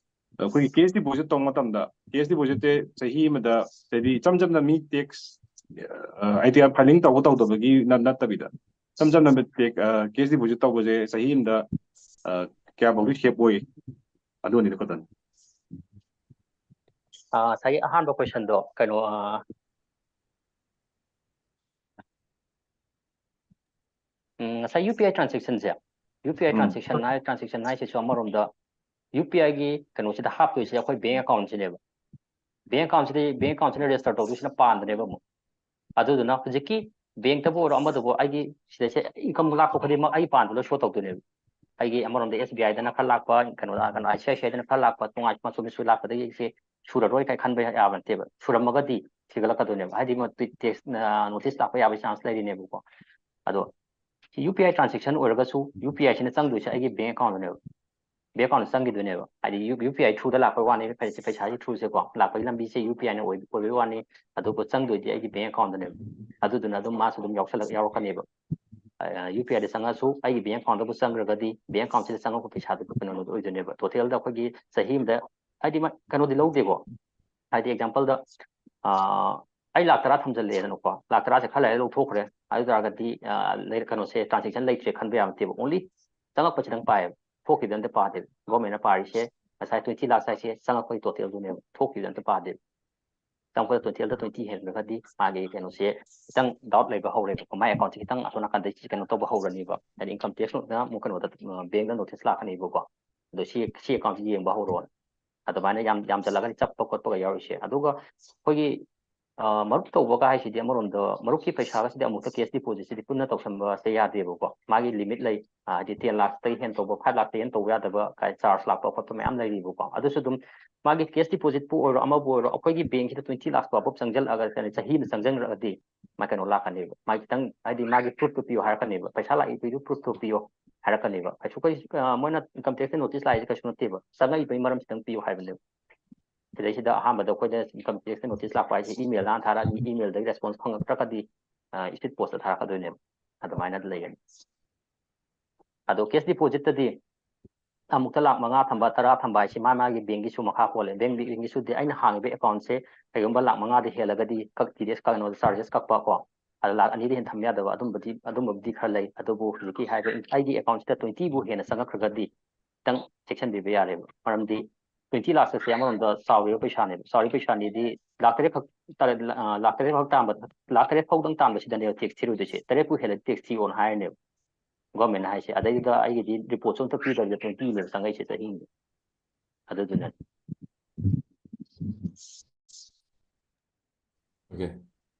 ꯑꯩꯈꯣꯏꯒꯤ ꯀꯦꯁ ꯗꯤꯄꯣꯖꯤꯠ ꯇꯧꯕ ꯃꯇꯝꯗ, ꯀꯦꯁ ꯗꯤꯄꯣꯖꯤꯠꯁꯦ ꯆꯍꯤ ꯑꯃꯗ, ꯍꯥꯏꯗꯤ ꯏꯆꯝ ꯆꯝꯅ ꯃꯤ tax, I T R filing ꯇꯧꯕ ꯇꯧꯗꯕꯒꯤ ꯅ-, ꯅꯠꯇꯕꯤꯗ, ꯏꯆꯝ ꯆꯝꯅ ꯇꯦꯛ-, ꯑ, ꯀꯦꯁ ꯗꯤꯄꯣꯖꯤꯠ ꯇꯧꯕꯁꯦ ꯆꯍꯤ ꯑꯃꯗ, ꯑ, ꯀꯌꯥꯐꯥꯎꯗꯤ ꯁꯦꯐ ꯑꯣꯏ? ꯑꯗꯨ ꯑꯅꯤꯗꯨ ꯈꯛꯇꯅꯤ꯫ ꯑꯥ, ꯉꯁꯥꯏꯒꯤ ꯑꯍꯥꯟꯕ questionꯗꯣ ꯀꯩꯅꯣ, ꯑꯥ, ꯎꯝ, ꯉꯁꯥꯏ UPI transactionꯁꯦ, UPI ꯎꯝ꯫ transaction ꯍꯥꯏ, transaction ꯍꯥꯏꯁꯤꯁꯨ ꯑꯃꯔꯣꯝꯗ UPIꯒꯤ ꯀꯩꯅꯣꯁꯤꯗ ꯍꯥꯞꯇꯣꯏꯁꯦ ꯑꯩꯈꯣꯏ bank accountꯁꯤꯅꯦꯕ꯫ Bank accountꯁꯤꯗꯤ, bank accountꯁꯤꯅ register ꯇꯧꯗꯣꯏꯁꯤꯅ ꯄꯥꯟꯗꯅꯦꯕ ꯑꯃꯨꯛ꯫ ꯑꯗꯨꯗꯨꯅ ꯍꯧꯖꯤꯛꯀꯤ bankꯇꯕꯨ ꯑꯣꯏꯔꯣ ꯑꯃꯗꯕꯨ ꯑꯩꯒꯤ ꯁꯤꯗꯩꯁꯦ income ꯂꯥꯛꯄ ꯈꯨꯗꯤꯡꯃꯛ ꯑꯩ ꯄꯥꯟꯗꯨꯗ show ꯇꯧꯗꯣꯏꯅꯦꯕ꯫ ꯑꯩꯒꯤ ꯑꯃꯔꯣꯝꯗ SBIꯗꯅ ꯈꯔ ꯂꯥꯛꯄ, ꯀꯩꯅꯣꯗ, ꯀꯩꯅꯣ, ICICIꯗꯅ ꯈꯔ ꯂꯥꯛꯄ, ꯇꯣꯉꯥꯟ ꯃꯆꯨ ꯃꯆꯨ ꯂꯥꯛꯄꯗꯒꯤ ꯑꯩꯁꯦ ꯁꯨꯔꯔꯣꯏ ꯀꯥꯏ ꯈꯟꯕ ꯌꯥꯕ ꯅꯠꯇꯦꯕ꯫ ꯁꯨꯔꯝꯃꯒꯗꯤ ꯊꯤꯒꯠꯂꯛꯀꯗꯣꯏꯅꯦꯕ꯫ ꯍꯥꯏꯗꯤ ꯃꯣꯏ tax, ꯑ, notice ꯂꯥꯛꯄ ꯌꯥꯕꯒꯤ chance ꯂꯩꯔꯤꯅꯦꯕꯀꯣ꯫ ꯑꯗꯣ ꯁꯤ UPI transaction ꯑꯣꯏꯔꯒꯁꯨ UPIꯁꯤꯅ ꯆꯪꯗꯣꯏꯁꯦ ꯑꯩꯒꯤ bank accountꯗꯅꯦꯕ꯫ Bank accountꯗ ꯆꯪꯈꯤꯗꯣꯏꯅꯦꯕ꯫ ꯍꯥꯏꯗꯤ UPI throughꯗ ꯂꯥꯛꯄꯩ ꯋꯥꯅꯤ, ꯄꯩꯁꯥ, ꯄꯩꯁꯥꯁꯤ throughꯁꯦꯀꯣ, ꯂꯥꯛꯄꯒꯤ ꯂꯝꯕꯤꯁꯦ UPIꯅ ꯑꯣꯏ-, ꯑꯣꯏꯕꯩ ꯋꯥꯅꯤ꯫ ꯑꯗꯨꯒ ꯆꯪꯗꯣꯏꯗꯤ ꯑꯩꯒꯤ bank accountꯗꯅꯦꯕ꯫ ꯑꯗꯨꯗꯨꯅ ꯑꯗꯨꯝ ꯃꯥꯁꯨ ꯑꯗꯨꯝ ꯌꯥꯎꯁꯜꯂꯛ-, ꯌꯥꯎꯔꯛꯀꯅꯦꯕ꯫ ꯑ, UPIꯗ ꯆꯪꯉꯁꯨ ꯑꯩꯒꯤ bank accountꯗꯕꯨ ꯆꯪꯈ꯭ꯔꯒꯗꯤ bank accountꯁꯤꯗ ꯆꯪꯉꯛꯄ ꯄꯩꯁꯥꯗꯨ ꯀꯩꯅꯣꯗꯣ ꯑꯣꯏꯗꯣꯏꯅꯦꯕ꯫ Totalꯗ ꯑꯩꯈꯣꯏꯒꯤ ꯆꯍꯤ ꯑꯃꯗ, ꯍꯥꯏꯗꯤ ꯃ-, ꯀꯩꯅꯣꯗꯤ ꯂꯧꯗꯦꯀꯣ꯫ ꯍꯥꯏꯗꯤ exampleꯗ, ꯑ, ꯑꯩ ꯂꯥꯛ ꯇꯔꯥ ꯊꯝꯖꯜꯂꯦꯗꯅꯀꯣ, ꯂꯥꯛ ꯇꯔꯥꯁꯦ ꯈꯔ ꯂꯩꯔ ꯂꯧꯊꯣꯛꯈ꯭ꯔꯦ꯫ ꯑꯗꯨ ꯇꯥꯔꯒꯗꯤ, ꯑ, ꯂꯩ-, ꯀꯩꯅꯣꯁꯦ transaction ꯂꯩꯇ꯭ꯔꯦ ꯈꯟꯕ ꯌꯥꯕ ꯅꯠꯇꯦꯕ꯫ Only ꯆꯪꯉꯛꯄꯁꯤꯗꯪ ꯄꯥꯏꯌꯦꯕ, ꯊꯣꯛꯈꯤꯕꯗꯤ ꯑꯝꯇ ꯄꯥꯗꯦꯕ꯫ Governmentꯅ ꯄꯥꯔꯤꯁꯦ ꯉꯁꯥꯏ twenty lakh ꯍꯥꯏꯁꯦ ꯆꯪꯉꯛꯄꯒꯤ totalꯗꯨꯅꯦꯕ, ꯊꯣꯛꯈꯤꯕꯗꯤ ꯑꯝꯇ ꯄꯥꯗꯦꯕ꯫ ꯆꯪꯉꯛꯄꯗ totalꯗ twenty ꯍꯦꯟꯈ꯭ꯔꯒꯗꯤ ꯃꯥꯒꯤ ꯀꯩꯅꯣꯁꯦ ꯈꯤꯇꯪ doubt ꯂꯩꯕ ꯍꯧꯔꯦꯕꯀꯣ, ꯃꯥꯏ accountꯁꯦ ꯈꯤꯇꯪ ꯑꯁꯣꯝ ꯅꯥꯀꯟꯗꯩ ꯀꯩꯅꯣ ꯇꯧꯕ ꯍꯧꯔꯅꯤꯕ꯫ ꯍꯥꯏꯗꯤ income taxꯅ ꯑꯃꯨꯛ ꯀꯩꯅꯣꯗ, ꯑ, bankꯗ notice ꯂꯥꯛꯀꯅꯤꯕꯀꯣ꯫ ꯑꯗꯣ ꯁꯤ, ꯁꯤ accountꯁꯤ ꯌꯦꯡꯕ ꯍꯧꯔꯣꯅ꯫ ꯑꯗꯨꯃꯥꯏꯅ ꯌꯥꯝ, ꯌꯥꯝꯁꯤꯜꯂꯒꯗꯤ ꯆꯞꯄ ꯈꯣꯠꯄꯒ ꯌꯥꯎꯔꯤꯁꯦ꯫ ꯑꯗꯨꯒ ꯑꯩꯈꯣꯏꯒꯤ, ꯑ, ꯃꯔꯨꯞ ꯇꯧꯕꯒ ꯍꯥꯏꯁꯤꯗꯤ ꯑꯃꯔꯣꯝꯗ ꯃꯔꯨꯞꯀꯤ ꯄꯩꯁꯥꯒꯁꯤꯗꯤ ꯑꯃꯨꯛꯇ cash depositꯁꯤꯗꯤ ꯄꯨꯟꯅ ꯇꯧꯁꯟꯕꯁꯦ ꯌꯥꯗꯦꯕꯀꯣ꯫ ꯃꯥꯒꯤ limit ꯂꯩ꯫ ꯑ, ꯍꯥꯏꯗꯤ ten lakhꯇꯒꯤ ꯍꯦꯟ ꯇꯧꯕ, five lakhꯇꯒꯤ ꯍꯦꯟ ꯇꯧꯕ ꯌꯥꯗꯕ ꯀꯥꯏ charge ꯂꯥꯛꯄ ꯈꯣꯠꯄ ꯃꯌꯥꯝ ꯂꯩꯔꯤꯕꯀꯣ꯫ ꯑꯗꯨꯁꯨ ꯑꯗꯨꯝ ꯃꯥꯒꯤ cash depositꯄꯨ ꯑꯣꯏꯔꯣ ꯑꯃꯕꯨ ꯑꯣꯏꯔꯣ, ꯑꯩꯈꯣꯏꯒꯤ bankꯁꯤꯗ twenty lakhꯇꯣ ꯑꯕꯞ ꯆꯪꯁꯤꯜꯂꯛꯑꯒ, ꯀꯩꯅꯣ, ꯆꯍꯤ ꯑꯃ ꯆꯪꯁꯤꯟꯈ꯭ꯔꯒꯗꯤ ꯃꯥ ꯀꯩꯅꯣ ꯂꯥꯛꯀꯅꯦꯕ꯫ ꯃꯥꯒꯤ ꯈꯤꯇꯪ, ꯍꯥꯏꯗꯤ ꯃꯥꯒꯤ proofꯇꯣ ꯄꯤꯌꯣ ꯍꯥꯏꯔꯛꯀꯅꯦꯕ꯫ ꯄꯩꯁꯥ ꯂꯥꯛꯏꯕꯩꯗꯨ proofꯇꯣ ꯄꯤꯌꯣ ꯍꯥꯏꯔꯛꯀꯅꯦꯕ꯫ ꯀꯩꯁꯨ, ꯀꯩ-, ꯑ, ꯃꯣꯏꯅ income taxꯇ notice ꯂꯥꯛꯏꯁꯦ ꯀꯩꯁꯨ ꯅꯠꯇꯦꯕ꯫ ꯆꯪꯉꯛꯏꯕꯒꯤ ꯃꯔꯝ ꯈꯤꯇꯪ ꯄꯤꯌꯣ ꯍꯥꯏꯕꯅꯦꯕ꯫ ꯁꯤꯗꯩꯁꯤꯗ ꯑꯍꯥꯟꯕꯗ ꯑꯩꯈꯣꯏꯗ income taxꯇ notice ꯂꯥꯛꯄ ꯍꯥꯏꯁꯦ email ꯍꯥꯟꯅ ꯊꯥꯔꯛꯑꯅꯤ, emailꯗꯒꯤ response ꯐꯪꯉꯛꯇ꯭ꯔꯒꯗꯤ, ꯑ, speed postꯇ ꯊꯥꯔꯛꯀꯗꯣꯏꯅꯦꯕ꯫ ꯑꯗꯨꯃꯥꯏꯅ ꯂꯩꯒꯅꯤ꯫ ꯑꯗꯣ cash depositꯇꯗꯤ ꯑꯃꯨꯛꯇ ꯂꯥꯛ ꯃꯉꯥ ꯊꯝꯕ, ꯇꯔꯥ ꯊꯝꯕ ꯍꯥꯏꯁꯤ ꯃꯥ ꯃꯥꯒꯤ bankꯒꯤꯁꯨ ꯃꯈꯥ ꯄꯣꯜꯂꯦ꯫ Bank, bankꯒꯤꯁꯨꯗꯤ ꯑꯩꯅ ꯍꯥꯡꯉꯤꯕ accountꯁꯦ ꯀꯩꯒꯨꯝꯕ ꯂꯥꯛ ꯃꯉꯥꯗꯤ ꯍꯦꯜꯂꯒꯗꯤ ꯀꯛ-, ꯇꯤ ꯗꯤ ꯑꯦꯁ ꯀꯩꯅꯣꯗ charges ꯀꯛꯄ ꯀꯣ, ꯑꯗ ꯂꯥꯛ ꯑꯅꯤꯗꯤ ꯍꯦꯟꯅ ꯊꯝ ꯌꯥꯗꯕ ꯑꯗꯨꯝꯕꯗꯤ, ꯑꯗꯨꯝꯕꯕꯨꯗꯤ ꯈꯔ ꯂꯩ꯫ ꯑꯗꯨꯕꯨ ꯍꯧꯖꯤꯛꯀꯤ ꯍꯥꯏꯔꯤꯕ ꯑꯩꯒꯤ accountꯁꯤꯗ twentyꯕꯨ ꯍꯦꯟꯅ ꯆꯪꯉꯛꯈ꯭ꯔꯒꯗꯤ ꯈꯤꯇꯪ ꯆꯦꯛꯁꯤꯟꯕꯤꯕ ꯌꯥꯔꯦꯕ꯫ ꯃꯔꯝꯗꯤ ꯇ꯭ꯋꯦꯟꯇꯤ ꯂꯥꯛꯁ ꯑꯁꯦ ꯑꯃꯔꯣꯝꯗ ꯆꯥꯎꯔꯤꯕ ꯄꯩꯁꯥꯅꯦꯕ꯫ ꯆꯥꯎꯔꯤꯕ ꯄꯩꯁꯥꯅꯤꯗꯤ ꯂꯥꯛ ꯇꯔꯦꯠ ꯈꯛ, ꯇꯔꯦꯠ, ꯑ, ꯂꯥꯛ ꯇꯔꯦꯠ ꯈꯛ ꯇꯥꯟꯕ, ꯂꯥꯛ ꯇꯔꯦꯠ ꯐꯥꯎꯗꯪ ꯇꯥꯟꯕꯁꯤꯗꯅꯦꯕ ꯇꯦꯛꯁ ꯊꯤꯔꯣꯏꯗꯣꯏꯁꯦ꯫ ꯇꯔꯦꯠꯄꯨ ꯍꯦꯜꯂꯗꯤ ꯇꯦꯛꯁ ꯊꯤꯌꯣꯅ ꯍꯥꯏꯔꯅꯦꯕ ꯒꯣꯔꯃꯦꯟꯅ ꯍꯥꯏꯁꯦ꯫ ꯑꯗꯩꯗꯨꯗ ꯑꯩꯒꯤꯗꯤ ꯔꯤꯄꯣꯔꯠꯁꯨ ꯑꯝꯇ ꯄꯤꯗꯕꯤꯗ ꯇ꯭ꯋꯦꯟꯇꯤꯅꯦꯕ ꯆꯪꯉꯛꯏꯁꯦ ꯆꯍꯤ ꯑꯃꯗ꯫ ꯑꯗꯨꯗꯨꯅ ꯑꯣꯀꯦ,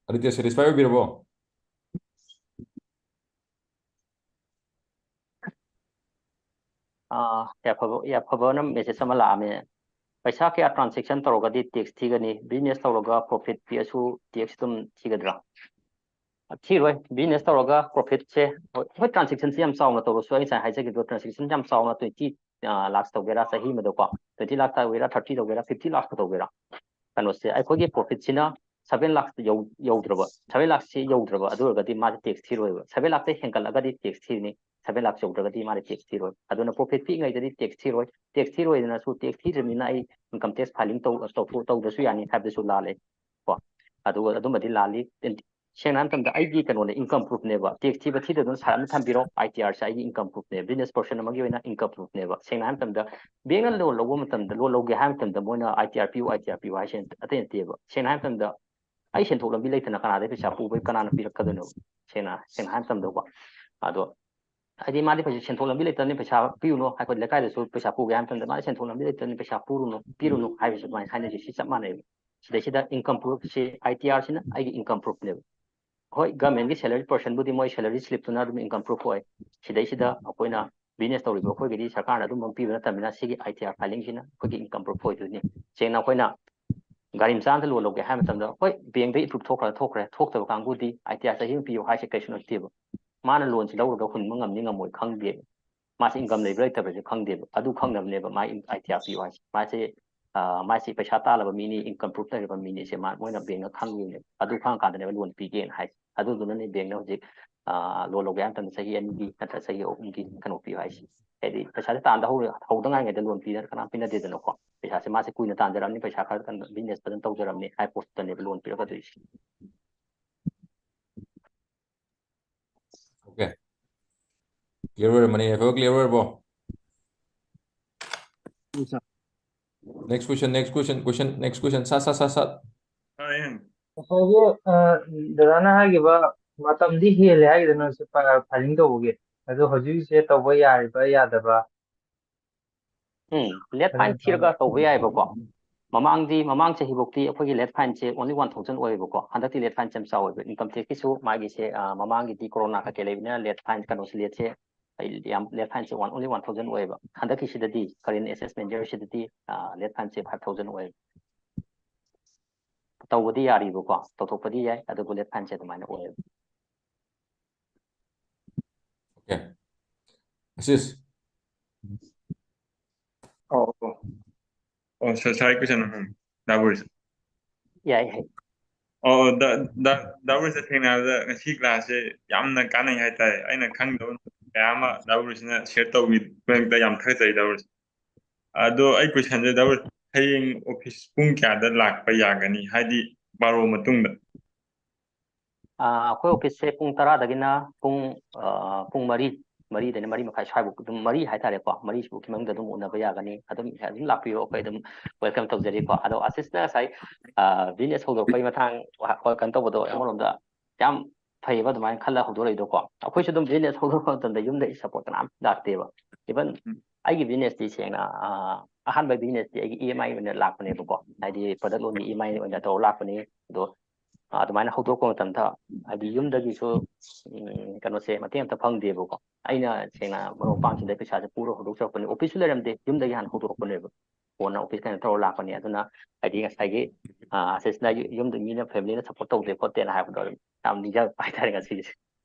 ꯑꯗꯨꯗꯤ ꯁꯦꯇꯤꯁꯐꯥꯏ ꯑꯣꯏꯕꯤꯔꯕꯣ? ꯑꯥ, ꯌꯥꯏꯐꯕ, ꯌꯥꯏꯐꯕꯅ ꯃꯦꯁꯦꯖ ꯑꯃ ꯂꯥꯛꯑꯝꯃꯦ꯫ "ꯄꯩꯁꯥ ꯀꯌꯥ ꯇ꯭ꯔꯥꯟꯁꯦꯛꯁꯟ ꯇꯧꯔꯒꯗꯤ ꯇꯦꯛꯁ ꯊꯤꯒꯅꯤ? ꯕꯤꯖꯤꯅꯦꯁ ꯇꯧꯔꯒ ꯄ꯭ꯔꯣꯐꯤꯠ ꯄꯤꯛꯑꯁꯨ ꯇꯦꯛꯁ ꯑꯗꯨꯝ ꯊꯤꯒꯗ꯭ꯔꯥ?" ꯊꯤꯔꯣꯏ꯫ ꯕꯤꯖꯤꯅꯦꯁ ꯇꯧꯔꯒ ꯄ꯭ꯔꯣꯐꯤꯠꯁꯦ, ꯍꯣꯏ, ꯍꯣꯏ, ꯇ꯭ꯔꯥꯟꯁꯦꯛꯁꯟꯁꯦ ꯌꯥꯝ ꯆꯥꯎꯅ ꯇꯧꯔꯁꯨ, ꯑꯩ ꯉꯁꯥꯏ ꯍꯥꯏꯖꯈꯤꯕꯗꯣ, ꯇ꯭ꯔꯥꯟꯁꯦꯛꯁꯟ ꯌꯥꯝ ꯆꯥꯎꯅ, ꯇ꯭ꯋꯦꯟꯇꯤ ꯂꯥꯛꯁ ꯇꯧꯒꯦꯔꯥ, ꯆꯍꯤ ꯑꯃꯗꯀꯣ, ꯇ꯭ꯋꯦꯟꯇꯤ ꯂꯥꯛꯁ ꯇꯧꯒꯦꯔꯥ, ꯊꯥꯔꯇꯤ ꯇꯧꯒꯦꯔꯥ, ꯐꯤꯐꯇꯤ ꯂꯥꯛꯁ ꯇꯧꯒꯦꯔꯥ, ꯀꯩꯅꯣꯁꯦ, ꯑꯩꯈꯣꯏꯒꯤ ꯄ꯭ꯔꯣꯐꯤꯠꯁꯤꯅ ꯁꯚꯦꯟ ꯂꯥꯛꯁ ꯌꯧ-, ꯌꯧꯗ꯭ꯔꯕ, ꯁꯚꯦꯟ ꯂꯥꯛꯁꯁꯤ ꯌꯧꯗ꯭ꯔꯕ, ꯑꯗꯨ ꯑꯣꯏꯔꯒꯗꯤ ꯃꯥꯁꯦ ꯇꯦꯛꯁ ꯊꯤꯔꯣꯏꯕ꯫ ꯁꯚꯦꯟ ꯂꯥꯛꯁꯇꯩ ꯍꯦꯟꯒꯠꯂꯒꯗꯤ ꯇꯦꯛꯁ ꯊꯤꯔꯅꯤ, ꯁꯚꯦꯟ ꯂꯥꯛꯁ ꯌꯧꯗ꯭ꯔꯒꯗꯤ ꯃꯥꯗꯤ ꯇꯦꯛꯁ ꯊꯤꯔꯣꯏ꯫ ꯑꯗꯨꯅ ꯄ꯭ꯔꯣꯐꯤꯠ ꯄꯤꯛꯏꯉꯩꯗꯗꯤ ꯇꯦꯛꯁ ꯊꯤꯔꯣꯏ꯫ ꯇꯦꯛꯁ ꯊꯤꯔꯣꯏꯗꯅꯁꯨ, ꯇꯦꯛꯁ ꯊꯤꯗ꯭ꯔꯕꯅꯤꯅ ꯑꯩ ꯏꯟꯀꯝ ꯇꯦꯛꯁ ꯐꯥꯏꯂꯤꯡ ꯇꯧ-, ꯇꯧꯊꯣꯛ-, ꯇꯧꯗ꯭ꯔꯁꯨ ꯌꯥꯅꯤ ꯍꯥꯏꯕꯗꯨꯁꯨ ꯂꯥꯜꯂꯦ ꯀꯣ꯫ ꯑꯗꯨꯒ ꯑꯗꯨꯃꯗꯤ ꯂꯥꯜꯂꯤ꯫ ꯁꯦꯡꯅ ꯍꯥꯏꯕ ꯃꯇꯝꯗ ꯑꯩꯒꯤ ꯀꯩꯅꯣꯅꯦ, ꯏꯟꯀꯝ ꯄ꯭ꯔꯨꯐꯅꯦꯕ꯫ ꯇꯦꯛꯁ ꯊꯤꯕ ꯊꯤꯗꯕꯗꯨꯅ ꯁꯥꯏꯠ ꯑꯃ ꯊꯝꯕꯤꯔꯣ, ꯑꯥꯏ ꯇꯤ ꯑꯥꯔꯁꯦ ꯑꯩꯒꯤ ꯏꯟꯀꯝ ꯄ꯭ꯔꯨꯐꯅꯦ, ꯕꯤꯖꯤꯅꯦꯁ ꯄꯔꯁꯟ ꯑꯃꯒꯤ ꯑꯣꯏꯅ ꯏꯟꯀꯝ ꯄ꯭ꯔꯨꯐꯅꯦꯕ꯫ ꯁꯦꯡꯅ ꯍꯥꯏꯕ ꯃꯇꯝꯗ ꯕꯦꯡꯅ ꯂꯣꯟ ꯂꯧꯕ ꯃꯇꯝꯗ, ꯂꯣꯟ ꯂꯧꯒꯦ ꯍꯥꯏꯕ ꯃꯇꯝꯗ ꯃꯣꯏꯅ ꯑꯥꯏ ꯇꯤ ꯑꯥꯔ ꯄꯤꯌꯨ, ꯑꯥꯏ ꯇꯤ ꯑꯥꯔ ꯄꯤꯌꯨ ꯍꯥꯏꯁꯦ ꯑꯇꯩ ꯅꯠꯇꯦꯕ꯫ ꯁꯦꯡꯅ ꯍꯥꯏꯕ ꯃꯇꯝꯗ ꯑꯩ ꯁꯦꯟꯊꯣꯛ ꯂꯝꯕꯤ ꯂꯩꯇꯅ ꯀꯅꯥꯗꯩ ꯄꯩꯁꯥ ꯄꯨꯕꯩ, ꯀꯅꯥꯅ ꯄꯤꯔꯛꯀꯗꯣꯏꯅꯣ? ꯁꯦꯡꯅ, ꯁꯦꯡꯅ ꯍꯥꯏꯕ ꯃꯇꯝꯗꯀꯣ꯫ ꯑꯗꯣ ꯍꯥꯏꯗꯤ ꯃꯥꯗꯤ ꯄꯩꯁꯥ, ꯁꯦꯟꯊꯣꯛ ꯂꯝꯕꯤ ꯂꯩꯇꯕꯅꯤ, ꯄꯩꯁꯥ ꯄꯤꯌꯨꯅꯣ꯫ ꯑꯩꯈꯣꯏ ꯂꯩꯀꯥꯏꯗꯁꯨ ꯄꯩꯁꯥ ꯄꯨꯒꯦ ꯍꯥꯏꯕ ꯃꯇꯝꯗ ꯃꯥꯗꯤ ꯁꯦꯟꯊꯣꯛ ꯂꯝꯕꯤ ꯂꯩꯇꯕꯅꯤ, ꯄꯩꯁꯥ ꯄꯨꯔꯨꯅꯨ, ꯄꯤꯔꯨꯅꯨ ꯍꯥꯏꯕꯁꯨ ꯑꯗꯨꯃꯥꯏꯅ ꯍꯥꯏꯅꯔꯤꯁꯦ꯫ ꯁꯤ ꯆꯞ ꯃꯥꯟꯅꯩꯕ꯫ ꯁꯤꯗꯩꯁꯤꯗ ꯏꯟꯀꯝ ꯄ꯭ꯔꯨꯐꯁꯤ, ꯑꯥꯏ ꯇꯤ ꯑꯥꯔꯁꯤꯅ ꯑꯩꯒꯤ ꯏꯟꯀꯝ ꯄ꯭ꯔꯨꯐꯅꯦꯕ꯫ ꯍꯣꯏ, ꯒꯚꯔꯟꯃꯦꯟꯠꯀꯤ ꯁꯦꯂꯔꯤ ꯄꯣꯔꯁꯟꯕꯨꯗꯤ ꯃꯣꯏ ꯁꯦꯂꯔꯤ ꯁ꯭ꯂꯤꯞꯇꯨꯅ ꯑꯗꯨꯝ ꯏꯟꯀꯝ ꯄ꯭ꯔꯨꯐ ꯑꯣꯏ꯫ ꯁꯤꯗꯩꯁꯤꯗ ꯑꯩꯈꯣꯏꯅ ꯕꯤꯖꯤꯅꯦꯁ ꯇꯧꯔꯤꯕ ꯑꯩꯈꯣꯏꯒꯤꯗꯤ ꯁꯔꯀꯥꯔꯅ ꯑꯗꯨꯝ ꯄꯤꯕ ꯅꯠꯇꯕꯅꯤꯅ, ꯁꯤꯒꯤ ꯑꯥꯏ ꯇꯤ ꯑꯥꯔ ꯐꯥꯏꯂꯤꯡꯁꯤꯅ ꯑꯩꯈꯣꯏꯒꯤ ꯏꯟꯀꯝ ꯄ꯭ꯔꯨꯐ ꯑꯣꯏꯗꯣꯏꯅꯤ꯫ ꯁꯦꯡꯅ ꯑꯩꯈꯣꯏꯅ ꯒꯥꯔꯤ ꯃꯆꯥ ꯑꯃꯗ ꯂꯣꯟ ꯂꯧꯒꯦ ꯍꯥꯏꯕ ꯃꯇꯝꯗ, ꯍꯣꯏ, ꯕꯦꯡꯗ ꯑꯦꯄ꯭ꯔꯨꯐ ꯊꯣꯛꯈ꯭ꯔ ꯊꯣꯛꯈ꯭ꯔꯦ, ꯊꯣꯛꯇꯕ ꯀꯥꯡꯕꯨꯗꯤ ꯑꯥꯏ ꯇꯤ ꯑꯥꯔ ꯆꯍꯤ ꯑꯃ ꯄꯤꯌꯨ ꯍꯥꯏꯁꯦ ꯀꯩꯁꯨ ꯅꯠꯇꯦꯕ꯫ ꯃꯥꯅ ꯂꯣꯟꯁꯦ ꯂꯧꯔꯒ ꯍꯨꯟꯕ ꯉꯝꯅꯤ ꯉꯝꯃꯣꯏ ꯈꯪꯗꯦꯕ꯫ ꯃꯥꯁꯦ ꯏꯟꯀꯝ ꯂꯩꯕ꯭ꯔꯥ ꯂꯩꯇꯕ꯭ꯔꯥꯁꯦ ꯈꯪꯗꯦꯕ꯫ ꯑꯗꯨ ꯈꯪꯅꯕꯅꯦꯕ ꯃꯥꯒꯤ ꯑꯥꯏ ꯇꯤ ꯑꯥꯔ ꯄꯤꯌꯨ ꯍꯥꯏꯁꯦ꯫ ꯃꯥꯁꯦ, ꯑ, ꯃꯥꯁꯦ ꯄꯩꯁꯥ ꯇꯥꯜꯂꯕ ꯃꯤꯅꯤ, ꯏꯟꯀꯝ ꯄ꯭ꯔꯨꯐ ꯂꯩꯔꯕ ꯃꯤꯅꯤ, ꯁꯦ ꯃꯥ, ꯃꯣꯏꯅ ꯕꯦꯡꯅ ꯈꯪꯉꯤꯅꯦꯕ꯫ ꯑꯗꯨ ꯈꯪꯉꯀꯥꯟꯗꯅꯦꯕ ꯂꯣꯟ ꯄꯤꯒꯦꯅ ꯍꯥꯏꯁꯦ꯫ ꯑꯗꯨꯗꯨꯅꯅꯦ ꯕꯦꯡꯅ ꯍꯧꯖꯤꯛ, ꯑ, ꯂꯣꯟ ꯂꯧꯒꯦ ꯍꯥꯏꯕ ꯃꯇꯝꯗ ꯆꯍꯤ ꯑꯅꯤꯒꯤ ꯅꯠꯇ꯭ꯔ ꯆꯍꯤ ꯑꯍꯨꯝꯒꯤ ꯀꯩꯅꯣ ꯄꯤꯌꯨ ꯍꯥꯏꯁꯦ꯫ ꯍꯥꯏꯗꯤ ꯄꯩꯁꯥꯁꯦ ꯇꯥꯟꯕ ꯍꯧ-, ꯍꯧꯗ ꯉꯥꯏꯔꯤꯉꯩꯗ ꯂꯣꯟ ꯄꯤꯗꯅ ꯀꯅꯥꯝ ꯄꯤꯅꯗꯦꯗꯅꯀꯣ꯫ ꯄꯩꯁꯥꯁꯦ ꯃꯥꯁꯦ ꯀꯨꯏꯅ ꯇꯥꯟꯖꯔꯝꯅꯤ, ꯄꯩꯁꯥ ꯈꯔ ꯀꯟꯅ ꯕꯤꯖꯤꯅꯦꯁ ꯐꯖꯅ ꯇꯧꯖꯔꯝꯅꯤ ꯍꯥꯏ ꯄꯣꯠꯇꯨꯗꯅꯦꯕ ꯂꯣꯟ ꯄꯤꯔꯛꯀꯗꯣꯏꯁꯦ꯫ ꯑꯣꯀꯦ꯫ ꯀ꯭ꯂꯤꯌꯥꯔ ꯑꯣꯏꯔꯝꯃꯅꯤ꯫ ꯑꯦꯐ ꯑꯣ ꯀ꯭ꯂꯤꯌꯥꯔ ꯑꯣꯏꯔꯕꯣ? ꯎꯝ, ꯁꯥꯔ꯫ Next question, next question, question, next question. ꯁꯠ ꯁꯠ ꯁꯠ ꯁꯠ꯫ ꯉꯁꯥꯏꯒꯤ ꯗꯗꯥꯅ ꯍꯥꯏꯈꯤꯕ ꯃꯇꯝꯗꯤ ꯍꯦꯜꯂꯦ ꯍꯥꯏꯈꯤꯗꯅ ꯁꯤ ꯐꯥꯏꯂꯤꯡ ꯇꯧꯕꯒꯤ, ꯑꯗꯣ ꯍꯧꯖꯤꯛꯁꯦ ꯇꯧꯕ ꯌꯥꯔꯤꯕ ꯌꯥꯗꯕ? ꯎꯝ, ꯂꯦꯠ ꯐꯥꯏꯟ ꯊꯤꯔꯒ ꯇꯧꯕ ꯌꯥꯏꯑꯕꯀꯣ꯫ ꯃꯃꯥꯡꯗꯤ, ꯃꯃꯥꯡ ꯆꯍꯤꯐꯧꯗꯤ ꯑꯩꯈꯣꯏꯒꯤ ꯂꯦꯠ ꯐꯥꯏꯟꯁꯦ only one thousand ꯑꯣꯏꯌꯦꯕꯀꯣ꯫ ꯍꯟꯗꯛꯇꯤ ꯂꯦꯠ ꯐꯥꯏꯟꯁꯦ ꯌꯥꯝ ꯆꯥꯎꯋꯦꯕ꯫ ꯏꯟꯀꯝ ꯇꯦꯛꯁꯀꯤꯁꯨ ꯃꯥꯒꯤꯁꯦ, ꯑ, ꯃꯃꯥꯡꯒꯤꯗꯤ ꯀꯣꯔꯣꯅꯥ ꯀꯩꯀꯩ ꯂꯩꯕꯅꯤꯅ ꯂꯦꯠ ꯐꯥꯏꯟ, ꯀꯩꯅꯣꯁꯦ, ꯂꯦꯠꯁꯦ, ꯑꯩ ꯌꯥꯝ, late ꯐꯥꯏꯟꯁꯦ one, only one thousand ꯑꯣꯏꯌꯦꯕ꯫ ꯍꯟꯗꯛꯀꯤꯁꯤꯗꯗꯤ, current assessment yearꯁꯤꯗꯗꯤ, ꯑ, ꯂꯦꯠ ꯐꯥꯏꯟꯁꯦ five thousand ꯑꯣꯏꯌꯦꯕ꯫ ꯇꯧꯕꯗꯤ ꯌꯥꯔꯤꯕꯀꯣ, ꯇꯧꯊꯣꯛꯄꯗꯤ ꯌꯥꯏ, ꯑꯗꯨꯕꯨ ꯂꯦꯠ ꯐꯥꯏꯟꯁꯦ ꯑꯗꯨꯃꯥꯏꯅ ꯑꯣꯏꯌꯦꯕ꯫ Okay. ꯑꯁꯤꯁ꯫ ꯑꯣ, ꯑꯣ꯫ ꯑꯣ, ꯁ-, ꯁꯥꯔ, question ꯑꯍꯨꯝ꯫ ꯗꯥ ꯕꯣꯔꯤꯁ꯫ ꯌꯥꯏ, ꯌꯥꯏ꯫ ꯑꯣ, ꯗꯥ, ꯗꯥ, ꯗꯥ ꯕꯣꯔꯤꯁꯇ ꯊꯦꯡꯅꯕꯗ ꯉꯁꯤ classꯁꯦ ꯌꯥꯝꯅ ꯀꯥꯟꯅꯩ ꯍꯥꯏꯇꯥꯔꯦ꯫ ꯑꯩꯅ ꯈꯪꯗꯕ ꯀꯌꯥ ꯑꯃ ꯗꯥ ꯕꯣꯔꯤꯁꯅ share ꯇꯧꯕꯤꯕꯒꯤꯗꯃꯛꯇ ꯌꯥꯝ ꯊꯥꯒꯠꯆꯔꯤ, ꯗꯥ ꯕꯣꯔꯤꯁ꯫ ꯑꯗꯣ ꯑꯩ questionꯁꯦ, ꯗꯥ ꯕꯣꯔꯤꯁ, ꯍꯌꯦꯡ office ꯄꯨꯡ ꯀꯌꯥꯗ ꯂꯥꯛꯄ ꯌꯥꯒꯅꯤ? ꯍꯥꯏꯗꯤ ꯕꯥꯔꯣ ꯃꯇꯨꯡꯗ? ꯑꯥ, ꯑꯩꯈꯣꯏ officeꯁꯦ ꯄꯨꯡ ꯇꯔꯥꯗꯒꯤꯅ ꯄꯨꯡ, ꯑꯥ, ꯄꯨꯡ ꯃꯔꯤ, ꯃꯔꯤꯗꯩꯅ ꯃꯔꯤ ꯃꯈꯥꯏ ꯁ꯭ꯋꯥꯏꯐꯥꯎ, ꯑꯗꯨꯝ ꯃꯔꯤ ꯍꯥꯏꯇꯥꯔꯦꯀꯣ, ꯃꯔꯤꯁꯤꯐꯥꯎꯒꯤ ꯃꯅꯨꯡꯗ ꯑꯗꯨꯝ ꯎꯅꯕ ꯌꯥꯒꯅꯤ꯫ ꯑꯗꯨꯝ, ꯑꯗꯨꯝ ꯂꯥꯛꯄꯤꯔꯣ, ꯑꯩꯈꯣꯏ ꯑꯗꯨꯝ welcome ꯇꯧꯖꯔꯤꯀꯣ꯫ ꯑꯗꯣ ꯑꯁꯤꯁꯅ ꯉꯁꯥꯏ, ꯑꯥ, business ꯍꯧꯗꯣꯔꯛꯄꯒꯤ ꯃꯇꯥꯡ, ꯋꯥ-, ꯋꯥ-, ꯀꯩꯅꯣ ꯇꯧꯕꯗꯣ ꯑꯃꯔꯣꯝꯗ ꯌꯥꯝ ꯐꯩꯌꯦꯕ, ꯑꯗꯨꯃꯥꯏꯅ ꯈꯜꯂ ꯍꯧꯗꯣꯔꯛꯏꯗꯣꯀꯣ꯫ ꯑꯩꯈꯣꯏꯁꯨ ꯑꯗꯨꯝ business ꯍꯧꯗꯣꯔꯛꯄ ꯃꯇꯝꯗ ꯌꯨꯝꯗꯒꯤ support ꯀꯅꯥꯝ ꯂꯥꯛꯇꯦꯕ꯫ Even ꯎꯝ꯫ ꯑꯩꯒꯤ businessꯇꯤ ꯁꯦꯡꯅ, ꯑꯥ, ꯑꯍꯥꯟꯕ businessꯇꯤ ꯑꯩꯒꯤ EMI ꯑꯣꯏꯅ ꯂꯥꯛꯄꯅꯦꯕꯀꯣ, ꯍꯥꯏꯗꯤ product loanꯒꯤ EMI ꯑꯣꯏꯅ ꯇꯧꯔ ꯂꯥꯛꯄꯅꯤ꯫ ꯑꯗꯣ, ꯑꯥ, ꯑꯗꯨꯃꯥꯏꯅ ꯍꯧꯗꯣꯔꯛꯄ ꯃꯇꯝꯗ, ꯍꯥꯏꯗꯤ ꯌꯨꯝꯗꯒꯤꯁꯨ, ꯎꯝ, ꯀꯩꯅꯣꯁꯦ, ꯃꯇꯦꯡ ꯑꯝꯇ ꯐꯪꯗꯦꯕꯀꯣ꯫ ꯑꯩꯅ ꯁꯦꯡꯅ ꯃꯔꯨꯞ ꯃꯄꯥꯡꯁꯤꯡꯗ ꯄꯩꯁꯥꯁꯦ ꯄꯨꯔ ꯍꯧꯗꯣꯛꯆꯔꯛꯄꯅꯦ, officeꯁꯨ ꯂꯩꯔꯝꯗꯦ, ꯌꯨꯝꯗꯒꯤ ꯍꯥꯟꯅ ꯍꯧꯗꯣꯔꯛꯄꯅꯦꯕ꯫ ꯀꯣꯟꯅ office ꯀꯩꯅꯣ ꯇꯧꯔ ꯂꯥꯛꯄꯅꯦ꯫ ꯑꯗꯨꯅ ꯍꯥꯏꯗꯤ ꯉꯁꯥꯏꯒꯤ, ꯑꯥ, ꯑꯁꯤꯁꯤꯅ ꯌꯨ-, ꯌꯨꯝꯗ ꯃꯤꯅ, familyꯅ support ꯇꯧꯗꯦ ꯈꯣꯠꯇꯦꯅ ꯍꯥꯏꯕꯗꯣ ꯑꯗꯨꯝ ꯌꯥꯝ ꯅꯤꯡꯖꯔꯛꯄ ꯍꯥꯏꯇꯥꯔꯦ ꯉꯁꯤꯒꯤꯁꯦ꯫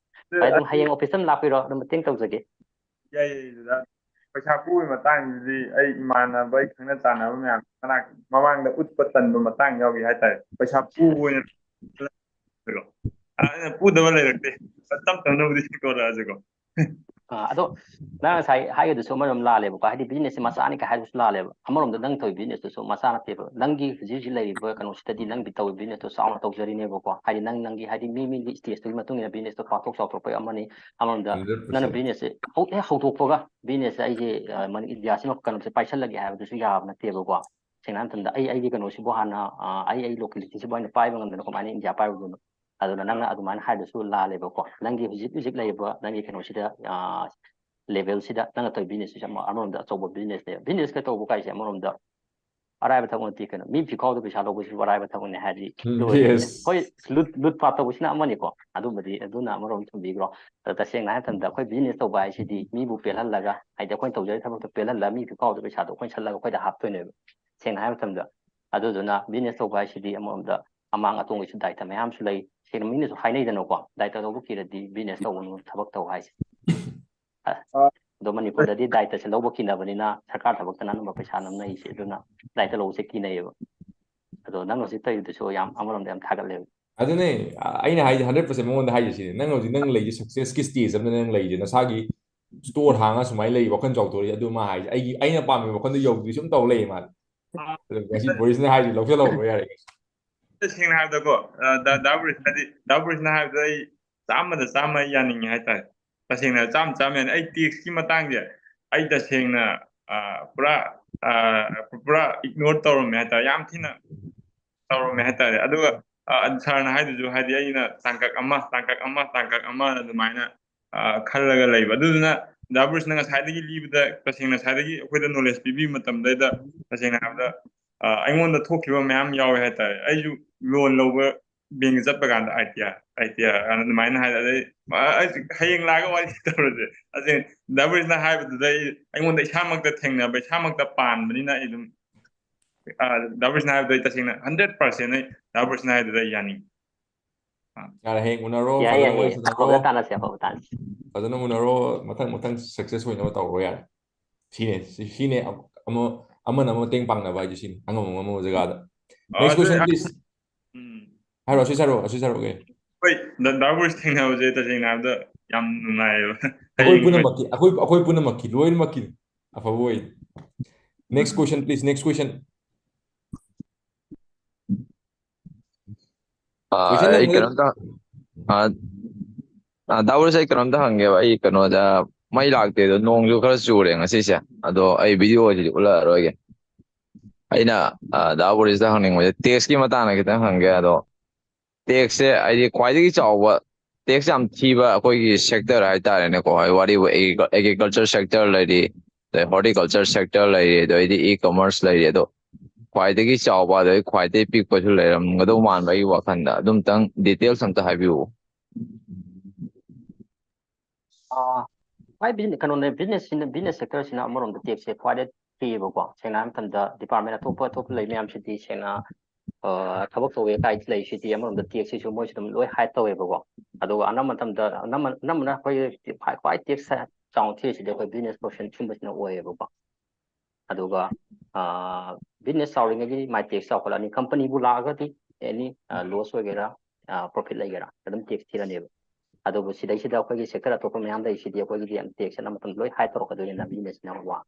ꯍꯣꯏ, ꯑꯗꯨꯝ ꯍꯌꯦꯡ office ꯑꯗꯨꯝ ꯂꯥꯛꯄꯤꯔꯣ, ꯑꯗꯨꯝ ꯃꯇꯦꯡ ꯇꯧꯖꯒꯦ꯫ ꯌꯥꯏ, ꯌꯥꯏ, ꯗꯗꯥ꯫ ꯄꯩꯁꯥ ꯄꯨꯕꯒꯤ ꯃꯇꯥꯡꯁꯤꯗꯤ ꯑꯩ ꯏꯃꯥꯟꯅꯕ, ꯑꯩ ꯈꯪꯅ ꯆꯥꯟꯅꯕ ꯃꯌꯥꯝ ꯃꯅꯥꯛ-, ꯃꯃꯥꯡꯗ ꯎꯠꯄ ꯇꯟꯕ ꯃꯇꯥꯡ ꯌꯥꯎꯈꯤ ꯍꯥꯏꯇꯥꯔꯦ꯫ ꯄꯩꯁꯥ ꯄꯨꯕ ꯑꯣꯏꯅ ꯑꯗꯨꯅ ꯄꯨꯗꯕ ꯂꯩꯔꯛꯇꯦ꯫ ꯇꯞ ꯇꯞꯅꯕꯨꯗꯤ ꯁꯦꯡꯗꯣꯔꯛꯑꯁꯤꯀꯣ꯫ ꯑꯥ, ꯑꯗꯣ ꯅꯪ ꯉꯁꯥꯏ ꯍꯥꯏꯒꯗꯨꯁꯨ ꯑꯃꯔꯣꯝ ꯂꯥꯜꯂꯦꯕꯀꯣ, ꯍꯥꯏꯗꯤ business ꯁꯦ ꯃꯆꯥꯅꯤ ꯀꯥꯏ ꯍꯥꯏꯕꯁꯨ ꯂꯥꯜꯂꯦꯕ꯫ ꯑꯃꯔꯣꯝꯗ ꯅꯪ ꯇꯧꯔꯤ business ꯇꯨꯁꯨ ꯃꯆꯥ ꯅꯠꯇꯦꯕ꯫ ꯅꯪꯒꯤ ꯍꯧꯖꯤꯛ ꯍꯧꯖꯤꯛ ꯂꯩꯔꯤꯕ ꯀꯩꯅꯣꯁꯤꯗꯗꯤ ꯅꯪꯒꯤ ꯇꯧꯔꯤ business ꯇꯣ ꯆꯥꯎꯅ ꯇꯧꯖꯔꯤꯅꯦꯕꯀꯣ꯫ ꯍꯥꯏꯗꯤ ꯅꯪ, ꯅꯪꯒꯤ, ꯍꯥꯏꯗꯤ ꯃꯤ ꯃꯤꯒꯤ stage ꯇꯨꯒꯤ ꯃꯇꯨꯡ ꯏꯟꯅ business ꯇꯣ ꯄꯥꯛꯊꯣꯛ ꯆꯥꯎꯊꯣꯛꯄ ꯑꯃꯅꯤ꯫ ꯑꯃꯔꯣꯝꯗ ꯅꯪꯅ hundred percent business ꯁꯦ ꯍꯧ-, ꯍꯦꯛ ꯍꯧꯗꯣꯛꯄꯒ business ꯁꯦ ꯑꯩꯁꯦ, ꯑ, ꯃꯅꯤ-, India ꯁꯤꯃ ꯀꯩꯅꯣꯁꯦ ꯄꯥꯏꯁꯜꯂꯒꯦ ꯍꯥꯏꯕꯗꯨꯁꯨ ꯌꯥꯕ ꯅꯠꯇꯦꯕꯀꯣ꯫ ꯁꯦꯡꯅ ꯍꯥꯏꯕ ꯃꯇꯝꯗ ꯑꯩ ꯑꯩꯒꯤ ꯀꯩꯅꯣꯁꯤꯕꯨ ꯍꯥꯟꯅ, ꯑ, ꯑꯩ ꯑꯩ locality ꯁꯤꯕꯨ ꯑꯩꯅ ꯄꯥꯏꯕ ꯉꯝꯗꯅ ꯀꯃꯥꯏꯅ India ꯄꯥꯏꯔꯨꯗꯣꯏꯅꯣ? ꯑꯗꯨꯅ ꯅꯪꯅ ꯑꯗꯨꯃꯥꯏꯅ ꯍꯥꯏꯕꯁꯨ ꯂꯥꯜꯂꯦꯕꯀꯣ꯫ ꯅꯪꯒꯤ ꯍꯧꯖꯤꯛ ꯍꯧꯖꯤꯛ ꯂꯩꯔꯤꯕ ꯅꯪꯒꯤ ꯀꯩꯅꯣꯁꯤꯗ, ꯑ, level ꯁꯤꯗ ꯅꯪꯅ ꯇꯧꯔꯤ business ꯁꯤꯁꯨ ꯑꯃ-, ꯑꯃꯔꯣꯝꯗ ꯑꯆꯧꯕ business ꯅꯦꯕ꯫ Business ꯀ ꯇꯧꯕ ꯀꯥꯏꯁꯦ ꯑꯃꯔꯣꯝꯗ ꯑꯔꯥꯏꯕ ꯊꯕꯛ ꯅꯠꯇꯦ ꯀꯩꯅꯣ꯫ ꯃꯤ ꯐꯤꯈꯥꯎꯗ ꯄꯩꯁꯥ ꯂꯧꯕꯁꯤꯕꯨ ꯑꯔꯥꯏꯕ ꯊꯕꯛꯅꯦ ꯍꯥꯏꯔꯗꯤ ꯎꯝ, ꯂꯣꯏꯔꯦ꯫ Yes. ꯍꯣꯏ, ꯂꯨꯠ, ꯂꯨꯠ ꯄꯥꯠ ꯇꯧꯕꯁꯤꯅ ꯑꯃꯅꯤꯀꯣ, ꯑꯗꯨꯝꯕꯗꯤ, ꯑꯗꯨꯅ ꯑꯃꯔꯣꯝ ꯊꯝꯕꯤꯈ꯭ꯔꯣ꯫ ꯑꯗꯣ ꯇꯁꯦꯡꯅ ꯍꯥꯏꯕ ꯃꯇꯝꯗ ꯑꯩꯈꯣꯏ business ꯇꯧꯕ ꯍꯥꯏꯁꯤꯗꯤ ꯃꯤꯕꯨ ꯄꯦꯜꯍꯜꯂꯒ, ꯍꯥꯏꯗꯤ ꯑꯩꯈꯣꯏꯅ ꯇꯧꯖꯔꯤꯕ ꯊꯕꯛꯇꯣ ꯄꯦꯜꯍꯜꯂꯒ ꯃꯤ ꯐꯤꯈꯥꯎꯗ ꯄꯩꯁꯥꯗꯣ ꯑꯩꯈꯣꯏꯅ ꯁꯠꯂꯒ ꯑꯩꯈꯣꯏꯗ ꯍꯥꯞꯇꯣꯏꯅꯦꯕ, ꯁꯦꯡꯅ ꯍꯥꯏꯕ ꯃꯇꯝꯗ꯫ ꯑꯗꯨꯗꯨꯅ business ꯇꯧꯕ ꯍꯥꯏꯁꯤꯗꯤ ꯑꯃꯔꯣꯝꯗ ꯑꯃꯥꯡ ꯑꯇꯣꯡꯒꯤꯁꯨ ꯗꯥꯏꯇ ꯃꯌꯥꯝꯁꯨ ꯂꯩ꯫ ꯁꯦꯡꯅ ꯃꯤꯅꯁꯨ ꯍꯥꯏꯅꯩꯗꯅꯀꯣ, ꯗꯥꯏꯇ ꯂꯧꯕ ꯀꯤꯔꯗꯤ business ꯇꯧꯒꯅꯨ, ꯊꯕꯛ ꯇꯧ ꯍꯥꯏꯁꯦ꯫ ꯑ, ꯑ, ꯑꯗꯣ ꯃꯅꯤꯄꯨꯔꯗꯗꯤ ꯗꯥꯏꯇꯁꯦ ꯂꯧꯕ ꯀꯤꯅꯕꯅꯤꯅ ꯁꯔꯀꯥꯔ ꯊꯕꯛꯇꯅ ꯑꯅꯝꯕ ꯄꯩꯁꯥ ꯅꯝꯅꯩꯁꯦ꯫ ꯑꯗꯨꯅ ꯗꯥꯏꯇ ꯂꯧꯕꯁꯦ ꯀꯤꯅꯩꯌꯦꯕ꯫ ꯑꯗꯣ ꯅꯪ ꯍꯧꯖꯤꯛ ꯇꯧꯔꯤꯗꯨꯁꯨ ꯌꯥꯝ ꯑꯃꯔꯣꯝꯗ ꯌꯥꯝ ꯊꯥꯒꯠꯂꯦꯕ꯫ ꯑꯗꯨꯅꯦ, ꯑ-, ꯑꯩꯅ ꯍꯥꯏꯁꯦ hundred percent ꯃꯉꯣꯟꯗ ꯍꯥꯏꯁꯦ ꯁꯤꯅꯦ꯫ ꯅꯪ ꯍꯧꯖꯤꯛ ꯅꯪ ꯂꯩꯔꯤꯁꯦ success ꯀꯤ stage ꯑꯃꯗ ꯅꯪ ꯂꯩꯔꯤꯁꯦ꯫ ꯅꯁꯥꯒꯤ store ꯍꯥꯡꯉ ꯁꯨꯃꯥꯏꯅ ꯂꯩ, ꯋꯥꯈꯜ ꯆꯥꯎꯊꯣꯔꯛꯏ꯫ ꯑꯗꯨ ꯃꯥ ꯍꯥꯏꯁꯦ, "ꯑꯩꯒꯤ, ꯑꯩꯅ ꯄꯥꯝꯃꯤꯕ ꯋꯥꯈꯜꯗꯣ ꯌꯧꯗ꯭ꯔꯤ" ꯁꯨꯝ ꯇꯧ ꯂꯩ ꯃꯥ꯫ ꯑꯗꯨ ꯉꯁꯤ ꯕꯣꯔꯤꯁꯅ ꯍꯥꯏꯁꯦ ꯂꯧꯁꯜꯍꯧꯕ ꯌꯥꯔꯦ꯫ ꯇꯁꯦꯡꯅ ꯍꯥꯏꯕꯗꯀꯣ, ꯑ, ꯗꯥ, ꯗꯥ ꯕꯣꯔꯤꯁꯅꯗꯤ, ꯗꯥ ꯕꯣꯔꯤꯁꯅ ꯍꯥꯏꯕꯗ ꯑꯩ ꯆꯥꯝꯃꯗ ꯆꯥꯝꯃ ꯌꯥꯅꯤꯡꯉꯤ ꯍꯥꯏꯇꯥꯔꯦ꯫ ꯇꯁꯦꯡꯅ ꯆꯥꯝꯃ ꯆꯥꯝꯃ ꯌꯥꯅꯤ꯫ ꯑꯩ tax ꯀꯤ ꯃꯇꯥꯡꯁꯦ ꯑꯩ ꯇꯁꯦꯡꯅ, ꯑ, ꯄꯨꯔꯥ, ꯑ, ꯄꯨꯔꯥ ignore ꯇꯧꯔꯝꯃꯦ ꯍꯥꯏꯇꯥꯔꯦ꯫ ꯌꯥꯝ ꯊꯤꯅ ꯇꯧꯔꯝꯃꯦ ꯍꯥꯏꯇꯥꯔꯦ꯫ ꯑꯗꯨꯒ, ꯑ, ꯁꯥꯔꯅ ꯍꯥꯏꯗꯨꯁꯨ, ꯍꯥꯏꯗꯤ ꯑꯩꯅ ꯇꯥꯡꯀꯛ ꯑꯃ, ꯇꯥꯡꯀꯛ ꯑꯃ, ꯇꯥꯡꯀꯛ ꯑꯃ ꯑꯗꯨꯃꯥꯏꯅ, ꯑ, ꯈꯜꯂꯒ ꯂꯩꯕ꯫ ꯑꯗꯨꯗꯨꯅ ꯗꯥ ꯕ꯭ꯔꯨꯁꯅ ꯉꯁꯥꯏꯗꯒꯤ ꯂꯤꯕꯗ, ꯇꯁꯦꯡꯅ ꯉꯁꯥꯏꯗꯒꯤ ꯑꯩꯈꯣꯏꯗ knowledge ꯄꯤꯕꯤꯕ ꯃꯇꯝꯗꯩꯗ, ꯇꯁꯦꯡꯅ ꯍꯥꯏꯕꯗ, ꯑ, ꯑꯩꯉꯣꯟꯗ ꯊꯣꯛꯈꯤꯕ ꯃꯌꯥꯝ ꯌꯥꯎꯋꯦ ꯍꯥꯏꯇꯥꯔꯦ꯫ ꯑꯩꯁꯨ loan ꯂꯧꯕ bank ꯆꯠꯄ ꯀꯥꯟꯗ idea, idea ꯑꯅ ꯑꯗꯨꯃꯥꯏꯅ ꯍꯥꯏ꯫ ꯑꯗꯩ, ꯑ, ꯑꯩ ꯍꯌꯦꯡ ꯂꯥꯛꯑꯒ ꯋꯥꯔꯤ ꯇꯧꯔꯁꯦ꯫ ꯑꯁꯤ ꯗꯥ ꯕ꯭ꯔꯨꯁꯅ ꯍꯥꯏꯕꯗꯨꯗ ꯑꯩ, ꯑꯩꯉꯣꯟꯗ ꯏꯁꯥꯃꯛꯇ ꯊꯦꯡꯅꯕ, ꯏꯁꯥꯃꯛꯇ ꯄꯥꯟꯕꯅꯤꯅ ꯑꯩ ꯑꯗꯨꯝ, ꯑ, ꯗꯥ ꯕ꯭ꯔꯨꯁꯅ ꯍꯥꯏꯕꯗ ꯑꯩ ꯇꯁꯦꯡꯅ hundred percent ꯑꯩ ꯗꯥ ꯕ꯭ꯔꯨꯁꯅ ꯍꯥꯏꯕꯗꯨꯗ ꯑꯩ ꯌꯥꯅꯤꯡꯉꯤ꯫ ꯑ꯫ ꯌꯥꯔꯦ, ꯍꯌꯦꯡ ꯎꯅꯔꯣ, ꯌꯥꯏ, ꯐꯖꯅ ꯌꯥꯏ, ꯋꯥꯔꯤ ꯌꯥꯏ꯫ ꯁꯥꯟꯅꯔꯣ꯫ ꯑꯐꯕꯗ ꯇꯥꯟꯅꯁꯦ, ꯑꯐꯕ ꯇꯥꯟꯅꯁꯦ꯫ ꯐꯖꯅ ꯎꯅꯔꯣ, ꯃꯊꯪ ꯃꯊꯪ success ꯑꯣꯏꯅꯕ ꯇꯧꯔꯣ ꯌꯥꯔꯦ꯫ ꯁꯤꯅꯦ, ꯁꯤ-, ꯁꯤꯅꯦ ꯑꯃ, ꯑꯃꯅ ꯑꯃ ꯃꯇꯦꯡ ꯄꯥꯡꯅꯕ ꯍꯥꯏꯁꯦ ꯁꯤꯅꯤ, ꯑꯉꯝ ꯑꯉꯝꯕ ꯖꯒꯥꯗ꯫ ꯑ, Next question, ꯑꯗꯨ please꯫ ꯎꯝ꯫ ꯍꯥꯏꯔꯣ, ꯑꯁꯤ ꯁꯥꯔꯣ, ꯑꯁꯤ ꯁꯥꯔꯣ, okay꯫ ꯍꯣꯏ, ꯗꯥ-, ꯗꯥ ꯕ꯭ꯔꯨꯁ ꯊꯦꯡꯅꯕꯁꯦ ꯇꯁꯦꯡꯅ ꯍꯥꯏꯕꯗ ꯌꯥꯝ ꯅꯨꯡꯉꯥꯏꯌꯦꯕ꯫ ꯑꯩꯈꯣꯏ ꯄꯨꯝꯅꯃꯛꯀꯤ ꯑꯩꯈꯣꯏ ꯑꯩꯈꯣꯏ ꯄꯨꯝꯅꯃꯛꯀꯤ ꯂꯣꯏꯅꯃꯛꯀꯤ ꯑꯐꯕ ꯑꯣꯏ꯫ Next question, please, next question. ꯑꯥ, ꯑꯩ ꯀꯩꯅꯣꯝꯇ, ꯑꯥ, ꯑꯥ, ꯗꯥ ꯕꯣꯔꯤꯁ, ꯑꯩ ꯀꯩꯅꯣꯝꯇ ꯍꯪꯒꯦꯕ꯫ ꯑꯩ ꯀꯩꯅꯣꯗ ꯃꯩ ꯂꯥꯛꯇꯦ ꯑꯗꯣ, ꯅꯣꯡꯁꯨ ꯈꯔ ꯆꯨꯔꯦ ꯉꯁꯤꯁꯦ꯫ ꯑꯗꯣ ꯑꯩ ꯚꯤꯗꯤꯑꯣꯁꯤꯗꯤ ꯎꯠꯂꯛꯑꯔꯣꯏꯒꯦ꯫ ꯑꯩꯅ, ꯑꯥ, ꯗꯥ ꯕꯣꯔꯤꯁꯇ ꯍꯪꯅꯤꯡꯕꯁꯦ ꯇꯦꯛꯁꯀꯤ ꯃꯇꯥꯡꯗ ꯈꯤꯇꯪ ꯍꯪꯒꯦ꯫ ꯑꯗꯣ ꯇꯦꯛꯁꯁꯦ ꯍꯥꯏꯗꯤ ꯈ꯭ꯋꯥꯏꯗꯒꯤ ꯆꯥꯎꯕ ꯇꯦꯛꯁ ꯌꯥꯝ ꯊꯤꯕ ꯑꯩꯈꯣꯏꯒꯤ ꯁꯦꯛꯇꯔ ꯍꯥꯏꯇꯥꯔꯦꯅꯦꯀꯣ꯫ ꯍꯥꯏ ꯋꯥꯔꯤꯕꯨ ꯑꯦꯒ꯭ꯔꯤꯀꯜꯆꯔ ꯁꯦꯛꯇꯔ ꯂꯩꯔꯤ, ꯑꯗꯩ ꯍꯣꯔꯇꯤꯀꯜꯆꯔ ꯁꯦꯛꯇꯔ ꯂꯩꯔꯤ, ꯑꯗꯩꯗꯤ ꯏ ꯀꯃꯔꯁ ꯂꯩꯔꯤ꯫ ꯑꯗꯣ ꯈ꯭ꯋꯥꯏꯗꯒꯤ ꯆꯥꯎꯕ ꯑꯗꯩ ꯈ꯭ꯋꯥꯏꯗꯒꯤ ꯄꯤꯛꯄꯁꯨ ꯂꯩꯔꯝꯒꯗꯧ ꯃꯥꯟꯕ ꯑꯩꯒꯤ ꯋꯥꯈꯜꯗ꯫ ꯑꯗꯨꯝꯇꯪ ꯗꯤꯇꯦꯜꯁ ꯑꯝꯇ ꯍꯥꯏꯕꯤꯌꯨ꯫ ꯑꯥ, ꯈ꯭ꯋꯥꯏ ꯕꯤꯖꯤꯅꯦꯁ ꯀꯩꯅꯣꯅꯦ, ꯕꯤꯖꯤꯅꯦꯁꯁꯤꯅ, ꯕꯤꯖꯤꯅꯦꯁ ꯁꯦꯛꯇꯔꯁꯤꯅ ꯑꯃꯔꯣꯝꯗ ꯇꯦꯛꯁꯁꯦ ꯈ꯭ꯋꯥꯏꯗꯩ ꯊꯤꯌꯦꯕꯀꯣ꯫ ꯁꯦꯡꯅ ꯍꯥꯏꯕ ꯃꯇꯝꯗ ꯗꯤꯄꯥꯔꯠꯃꯦꯟ ꯑꯇꯣꯞꯄ ꯑꯇꯣꯞꯄ ꯂꯩ ꯃꯌꯥꯝꯁꯤꯗꯤ ꯁꯦꯡꯅ, ꯑꯥ, ꯊꯕꯛ ꯇꯧꯋꯦ ꯀꯥꯏ ꯂꯩꯁꯤꯗꯤ ꯑꯃꯔꯣꯝꯗ ꯇꯦꯛꯁꯁꯤꯁꯨ ꯃꯣꯏꯁꯨ ꯑꯗꯨꯝ ꯂꯣꯏ ꯍꯥꯏꯠ ꯇꯧꯋꯦꯕꯀꯣ꯫ ꯑꯗꯨꯒ ꯑꯅꯝꯕ ꯃꯇꯝꯗ ꯑꯅꯝꯕ ꯑꯅꯝꯕꯅ ꯑꯩꯈꯣꯏ ꯈ꯭ꯋꯥꯏ ꯈ꯭ꯋꯥꯏ ꯇꯦꯛꯁ ꯆꯥꯎꯅ ꯊꯤꯔꯤꯁꯤꯗꯤ ꯑꯩꯈꯣꯏ ꯕꯤꯖꯤꯅꯦꯁ ꯄꯔꯁꯟ ꯁꯨꯝꯕꯁꯤꯅ ꯑꯣꯏꯌꯦꯕꯀꯣ꯫ ꯑꯗꯨꯒ ꯕꯤꯖꯤꯅꯦꯁ ꯆꯥꯎꯔꯤꯉꯩꯒꯤ ꯃꯥꯏ ꯇꯦꯛꯁ ꯆꯥꯎꯈꯠꯂꯛꯑꯅꯤ꯫ ꯀꯝꯄꯅꯤꯕꯨ ꯂꯥꯛꯑꯒꯗꯤ ꯑꯦꯅꯤ ꯂꯣꯁ ꯑꯣꯏꯒꯦꯔꯥ, ꯄ꯭ꯔꯣꯐꯤꯠ ꯂꯩꯒꯦꯔꯥ, ꯑꯗꯨꯝ ꯇꯦꯛꯁ ꯊꯤꯔꯅꯦꯕ꯫ ꯑꯗꯨꯕꯨ ꯁꯤꯗꯩꯁꯤꯗ ꯑꯩꯈꯣꯏꯒꯤ ꯁꯦꯛꯇꯔ ꯑꯇꯣꯞꯄ ꯃꯌꯥꯝ ꯂꯩꯁꯤꯗꯤ ꯑꯩꯈꯣꯏꯒꯤꯗꯤ ꯇꯦꯛꯁ ꯑꯅꯝꯕ ꯃꯇꯝꯗ ꯂꯣꯏ ꯍꯥꯏꯠ ꯇꯧꯔꯛꯀꯗꯣꯏꯅꯤꯅ ꯕꯤꯖꯤꯅꯦꯁꯁꯤꯅ ꯋꯥꯡ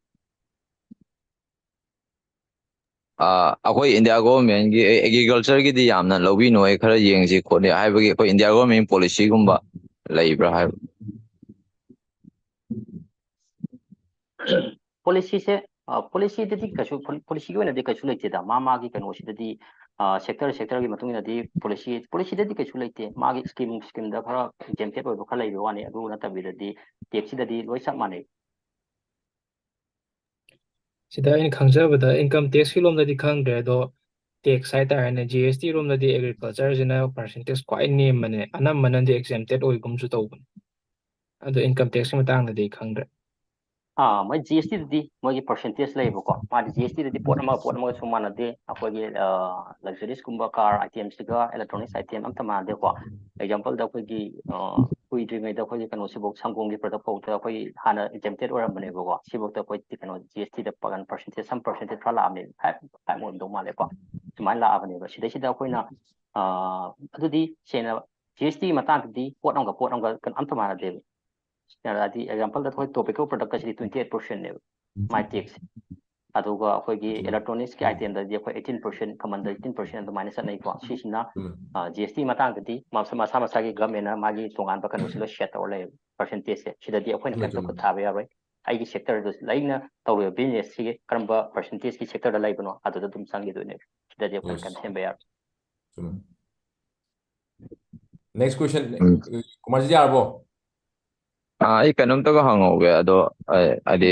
ꯑꯥ, ꯑꯩꯈꯣꯏ ꯏꯟꯗꯤꯌꯥ ꯒꯣꯚꯔꯟꯃꯦꯟꯒꯤ ꯑꯦꯒ꯭ꯔꯤꯀꯜꯆꯔꯒꯤꯗꯤ ꯌꯥꯝꯅ ꯂꯧꯕꯤꯅꯨ, ꯑꯩ ꯈꯔ ꯌꯦꯡꯁꯤ ꯈꯣꯠꯂꯤ ꯍꯥꯏꯕꯒꯤ ꯑꯩꯈꯣꯏ ꯏꯟꯗꯤꯌꯥ ꯒꯣꯚꯔꯟꯃꯦꯟ ꯄꯣꯂꯤꯁꯤꯒꯨꯝꯕ ꯂꯩꯕ꯭ꯔꯥ ꯍꯥꯏꯕ? ꯄꯣꯂꯤꯁꯤꯁꯦ, ꯄꯣꯂꯤꯁꯤꯗꯗꯤ ꯀꯩꯁꯨ, ꯄꯣꯂꯤꯁꯤꯒꯤ ꯑꯣꯏꯅꯗꯤ ꯀꯩꯁꯨ ꯂꯩꯇꯦꯗ꯫ ꯃꯥ ꯃꯥꯒꯤ ꯀꯩꯅꯣꯁꯤꯗꯗꯤ ꯁꯦꯛꯇꯔ ꯁꯦꯛꯇꯔꯒꯤ ꯃꯇꯨꯡ ꯏꯟꯅꯗꯤ ꯄꯣꯂꯤꯁꯤ, ꯄꯣꯂꯤꯁꯤꯗꯗꯤ ꯀꯩꯁꯨ ꯂꯩꯇꯦ꯫ ꯃꯥꯒꯤ ꯁ꯭ꯀꯤꯝ ꯁ꯭ꯀꯤꯝꯗ ꯈꯔ ꯏꯖꯦꯝꯇꯦꯠ ꯑꯣꯏꯕ ꯈꯔ ꯂꯩꯕ ꯋꯥꯅꯤ꯫ ꯑꯗꯨ ꯅꯠꯇꯕꯤꯗꯗꯤ ꯇꯦꯛꯁꯁꯤꯗꯗꯤ ꯂꯣꯏ ꯆꯞ ꯃꯥꯟꯅꯩ꯫ ꯁꯤꯗ ꯑꯩꯅ ꯈꯪꯖꯕꯗ ꯏꯟꯀꯝ ꯇꯦꯛꯁꯀꯤ ꯂꯣꯝꯗꯗꯤ ꯈꯪꯗ꯭ꯔꯦ, ꯑꯗꯣ ꯇꯦꯛꯁ ꯍꯥꯏꯇꯥꯔꯦꯅꯦ, ꯖꯤ ꯑꯦꯁ ꯇꯤ ꯔꯣꯝꯗꯗꯤ ꯑꯦꯒ꯭ꯔꯤꯀꯜꯆꯔꯁꯤꯅ ꯄꯥꯔꯁꯦꯟꯇꯦꯖ ꯈ꯭ꯋꯥꯏ ꯅꯦꯝꯕꯅꯦ, ꯑꯅꯝꯕꯅꯗꯤ ꯑꯦꯛꯖꯦꯝꯇꯦꯠ ꯑꯣꯏꯒꯨꯝꯁꯨ ꯇꯧꯕꯅꯦ꯫ ꯑꯗꯣ ꯏꯟꯀꯝ ꯇꯦꯛꯁꯀꯤ ꯃꯇꯥꯡꯗꯗꯤ ꯑꯩ ꯈꯪꯗ꯭ꯔꯦ꯫ ꯑꯥ, ꯃꯣꯏ ꯖꯤ ꯑꯦꯁ ꯇꯤꯗꯗꯤ ꯃꯣꯏꯒꯤ ꯄꯥꯔꯁꯦꯟꯇꯦꯖ ꯂꯩꯌꯦꯕꯀꯣ꯫ ꯃꯥꯗꯤ ꯖꯤ ꯑꯦꯁ ꯇꯤꯗꯗꯤ ꯄꯣꯠ ꯑꯃꯒ ꯄꯣꯠ ꯑꯃꯒꯁꯨ ꯃꯥꯟꯅꯗꯦ꯫ ꯑꯩꯈꯣꯏꯒꯤ ꯂꯛꯖꯔꯤꯁꯀꯨꯝꯕ ꯀꯥꯔ ꯑꯥꯏꯇꯦꯝꯁꯤꯒ ꯏꯂꯦꯛꯇ꯭ꯔꯣꯅꯤꯛꯁ ꯑꯥꯏꯇꯦꯝ ꯑꯝꯇ ꯃꯥꯟꯅꯗꯦꯀꯣ꯫ ꯑꯦꯛꯖꯥꯝꯄꯜꯗ ꯑꯩꯈꯣꯏꯒꯤ ꯀꯨꯏꯗ꯭ꯔꯤꯉꯩꯗ ꯑꯩꯈꯣꯏꯒꯤ ꯀꯩꯅꯣꯁꯤꯐꯥꯎ, ꯁꯪꯒꯣꯝꯒꯤ ꯄ꯭ꯔꯗꯛ ꯐꯥꯎꯗ ꯑꯩꯈꯣꯏ ꯍꯥꯟꯅ ꯏꯖꯦꯝꯇꯦꯠ ꯑꯣꯏꯔꯝꯕꯅꯦꯕꯀꯣ꯫ ꯁꯤꯐꯥꯎꯗ ꯑꯩꯈꯣꯏ ꯀꯩꯅꯣ ꯖꯤ ꯑꯦꯁ ꯇꯤꯗ ꯄꯥꯔꯁꯦꯟꯇꯦꯖ, ꯁꯝ ꯄꯥꯔꯁꯦꯟꯇꯦꯖ ꯈꯔ ꯂꯥꯛꯑꯕꯅꯦ, ꯐꯥꯏꯚ ꯐꯥꯏꯚ ꯑꯣꯏꯔꯝꯗꯧ ꯃꯥꯜꯂꯦꯀꯣ꯫ ꯁꯨꯃꯥꯏꯅ ꯂꯥꯛꯑꯕꯅꯦꯕ꯫ ꯁꯤꯗꯩꯁꯤꯗ ꯑꯩꯈꯣꯏꯅ ꯑꯗꯨꯗꯤ ꯁꯦꯡꯅ ꯖꯤ ꯑꯦꯁ ꯇꯤꯒꯤ ꯃꯇꯥꯡꯗꯗꯤ ꯄꯣꯠ ꯑꯃꯒ ꯄꯣꯠ ꯑꯃꯒ ꯀꯩꯅꯣ ꯑꯝꯇ ꯃꯥꯟꯅꯗꯦꯕ꯫ ꯍꯥꯏꯗꯤ example ꯗ ꯑꯩꯈꯣꯏ tobacco product ꯑꯁꯤꯗꯤ twenty eight percent ꯅꯦꯕ ꯃꯥꯏ tax ꯁꯦ꯫ ꯑꯗꯨꯒ ꯑꯩꯈꯣꯏꯒꯤ electronics ꯀꯤ item ꯗꯗꯤ ꯑꯩꯈꯣꯏ eighteen percent, command eighteen percent ꯑꯗꯨꯃꯥꯏꯅ ꯆꯠꯅꯩꯀꯣ꯫ ꯁꯤꯁꯤꯅ G S T ꯃꯇꯥꯡꯗꯗꯤ ꯃꯁꯥ ꯃꯁꯥꯒꯤ government ꯅ ꯃꯥꯒꯤ ꯇꯣꯉꯥꯟꯕ ꯀꯩꯅꯣꯁꯤ ꯂꯣꯏ set ꯇꯧꯔ ꯂꯩꯌꯦꯕ, percentage ꯁꯦ꯫ ꯁꯤꯗꯗꯤ ꯑꯩꯈꯣꯏꯅ ꯀꯩꯝꯇ ꯈꯨꯠ ꯊꯥꯕ ꯌꯥꯔꯣꯏ꯫ ꯑꯩꯒꯤ sector ꯗꯨ, ꯑꯩꯅ ꯇꯧꯔꯤꯕ business ꯁꯤꯒꯤ ꯀꯔꯝꯕ percentage ꯀꯤ sector ꯗ ꯂꯩꯕꯅꯣ ꯑꯗꯨꯗ ꯑꯗꯨꯝ ꯆꯪꯈꯤꯗꯣꯏꯅꯦꯕ꯫ ꯁꯤꯗꯗꯤ ꯑꯩꯈꯣꯏꯅ ꯀꯩꯝ ꯁꯦꯝꯕ ꯌꯥꯔꯣꯏ꯫ Next question, ꯀꯨꯃꯥꯔꯖꯤ, ꯌꯥꯔꯕꯣ? ꯑꯥ, ꯑꯩ ꯀꯩꯅꯣꯝꯇꯒ ꯍꯪꯍꯧꯒꯦ꯫ ꯑꯗꯣ, ꯑ, ꯍꯥꯏꯗꯤ,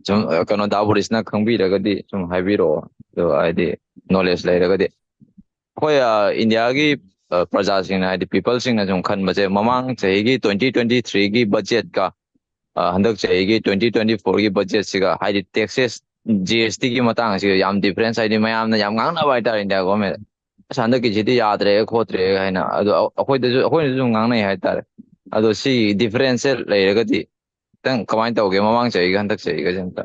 ꯁꯨꯝ, ꯑ, ꯀꯩꯅꯣ, ꯗꯥ ꯕꯣꯔꯤꯁꯅ ꯈꯪꯕꯤꯔꯒꯗꯤ ꯁꯨꯝ ꯍꯥꯏꯕꯤꯔꯛꯑꯣ꯫ ꯑꯗꯣ, ꯍꯥꯏꯗꯤ, knowledge ꯂꯩꯔꯒꯗꯤ꯫ ꯑꯩꯈꯣꯏ, ꯑ, ꯏꯟꯗꯤꯌꯥꯒꯤ, ꯑ, ꯄ꯭ꯔꯖꯥꯁꯤꯡꯅ, ꯍꯥꯏꯗꯤ, people ꯁꯤꯡꯅ ꯁꯨꯝ ꯈꯟꯕꯁꯦ, ꯃꯃꯥꯡ ꯆꯍꯤꯒꯤ twenty twenty three ꯒꯤ budget ꯀ, ꯑ, ꯍꯟꯗꯛ ꯆꯍꯤꯒꯤ twenty twenty four ꯒꯤ budget ꯁꯤꯒ, ꯍꯥꯏꯗꯤ, taxes, G S T ꯒꯤ ꯃꯇꯥꯡꯁꯤꯒ ꯌꯥꯝ difference, ꯍꯥꯏꯗꯤ, ꯃꯌꯥꯝꯅ ꯌꯥꯝ ꯉꯥꯡꯅꯕ ꯍꯥꯏꯇꯥꯔꯦ, ꯏꯟꯗꯤꯌꯥ government꯫ "ꯑꯁ, ꯍꯟꯗꯛꯀꯤꯁꯤꯗꯤ ꯌꯥꯗ꯭ꯔꯦ ꯈꯣꯠꯇ꯭ꯔꯦ" ꯍꯥꯏꯅ꯫ ꯑꯗꯣ ꯑ-, ꯑꯩꯈꯣꯏꯗꯁꯨ, ꯑꯩꯈꯣꯏꯅꯁꯨ ꯑꯗꯨꯝ ꯉꯥꯡꯅꯩ ꯍꯥꯏꯇꯥꯔꯦ꯫ ꯑꯗꯣ ꯁꯤ difference ꯁꯦ ꯂꯩꯔꯒꯗꯤ ꯈꯤꯇꯪ ꯀꯃꯥꯏꯅ ꯇꯧꯒꯦ, ꯃꯃꯥꯡ ꯆꯍꯤꯒ ꯍꯟꯗꯛ ꯆꯍꯤꯒꯁꯦ ꯑꯝꯇ?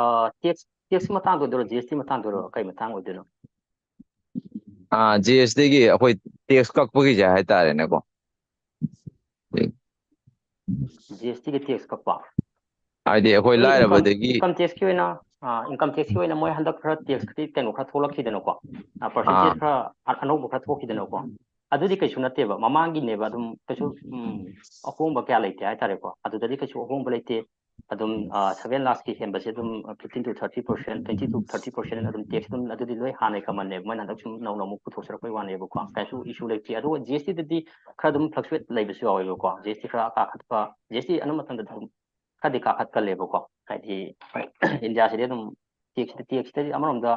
ꯑ, tax, tax ꯀꯤ ꯃꯇꯥꯡꯗ ꯑꯣꯏꯗꯣꯏꯔꯣ, G S T ꯃꯇꯥꯡꯗ ꯑꯣꯏꯔꯣ, ꯀꯩ ꯃꯇꯥꯡ ꯑꯣꯏꯗꯣꯏꯅꯣ? ꯑꯥ, G S T ꯒꯤ ꯑꯩꯈꯣꯏ tax ꯀꯛꯄꯒꯤꯁꯦ ꯍꯥꯏꯇꯥꯔꯦꯅꯦꯀꯣ꯫ G S T ꯒꯤ tax ꯀꯛꯄ? ꯍꯥꯏꯗꯤ, ꯑꯩꯈꯣꯏ ꯑꯩꯈꯣꯏ income, ꯂꯥꯏꯔꯕꯗꯒꯤ income tax ꯀꯤ ꯑꯣꯏꯅ, ꯑ, income tax ꯀꯤ ꯑꯣꯏꯅ ꯃꯣꯏ ꯍꯟꯗꯛ ꯈꯔ tax ꯀꯤ ꯀꯩꯅꯣ ꯈꯔ ꯊꯣꯛꯂꯛꯈꯤꯗꯅꯀꯣ, ꯑ, percentage ꯑꯥ꯫ ꯈꯔ ꯑ-, ꯑꯅꯧꯕ ꯈꯔ ꯊꯣꯛꯈꯤꯗꯅꯀꯣ, ꯑꯗꯨꯗꯤ ꯀꯩꯁꯨ ꯅꯠꯇꯦꯕ, ꯃꯃꯥꯡꯒꯤꯅꯦꯕ꯫ ꯑꯗꯨꯝ ꯀꯩꯁꯨ, ꯎꯝ, ꯑꯍꯣꯡꯕ ꯀꯌꯥ ꯂꯩꯇꯦ ꯍꯥꯏꯇꯥꯔꯦꯀꯣ꯫ ꯑꯗꯨꯗꯗꯤ ꯀꯩꯁꯨ ꯑꯍꯣꯡꯕ ꯂꯩꯇꯦ꯫ ꯑꯗꯨꯝ, ꯑ, seven lakhs ꯀꯤ ꯍꯦꯟꯕꯁꯦ ꯑꯗꯨꯝ, ꯑ, fifteen to thirty percent, twenty to thirty percent ꯑꯗꯨꯝ tax ꯑꯗꯨꯝ ꯑꯗꯨꯗꯤ ꯂꯣꯏ ꯍꯥꯟꯅꯩ common ꯅꯦꯕ, ꯃꯣꯏꯅ ꯍꯟꯗꯛ ꯁꯨꯝ ꯅꯧꯅ ꯑꯃꯨꯛ ꯄꯨꯊꯣꯛꯆꯔꯛꯄꯩ ꯋꯥꯅꯦꯕꯀꯣ꯫ ꯀꯩꯁꯨ issue ꯂꯩꯇꯦ꯫ ꯑꯗꯨꯒ G S T ꯗꯗꯤ ꯈꯔ ꯑꯗꯨꯝ fluctuate ꯂꯩꯕꯁꯨ ꯌꯥꯎꯋꯦꯕꯀꯣ꯫ G S T ꯈꯔ ꯀꯥꯈꯠꯄ, G S T ꯑꯅꯝꯕ ꯃꯇꯝꯗ ꯑꯗꯨꯝ ꯈꯔꯗꯤ ꯀꯥꯈꯠꯀꯜꯂꯦꯕꯀꯣ꯫ ꯍꯥꯏꯗꯤ ꯏꯟꯗꯤꯌꯥꯁꯤꯗꯤ ꯑꯗꯨꯝ tax ꯁꯤꯗ, tax ꯁꯤꯗꯗꯤ ꯑꯃꯔꯣꯝꯗ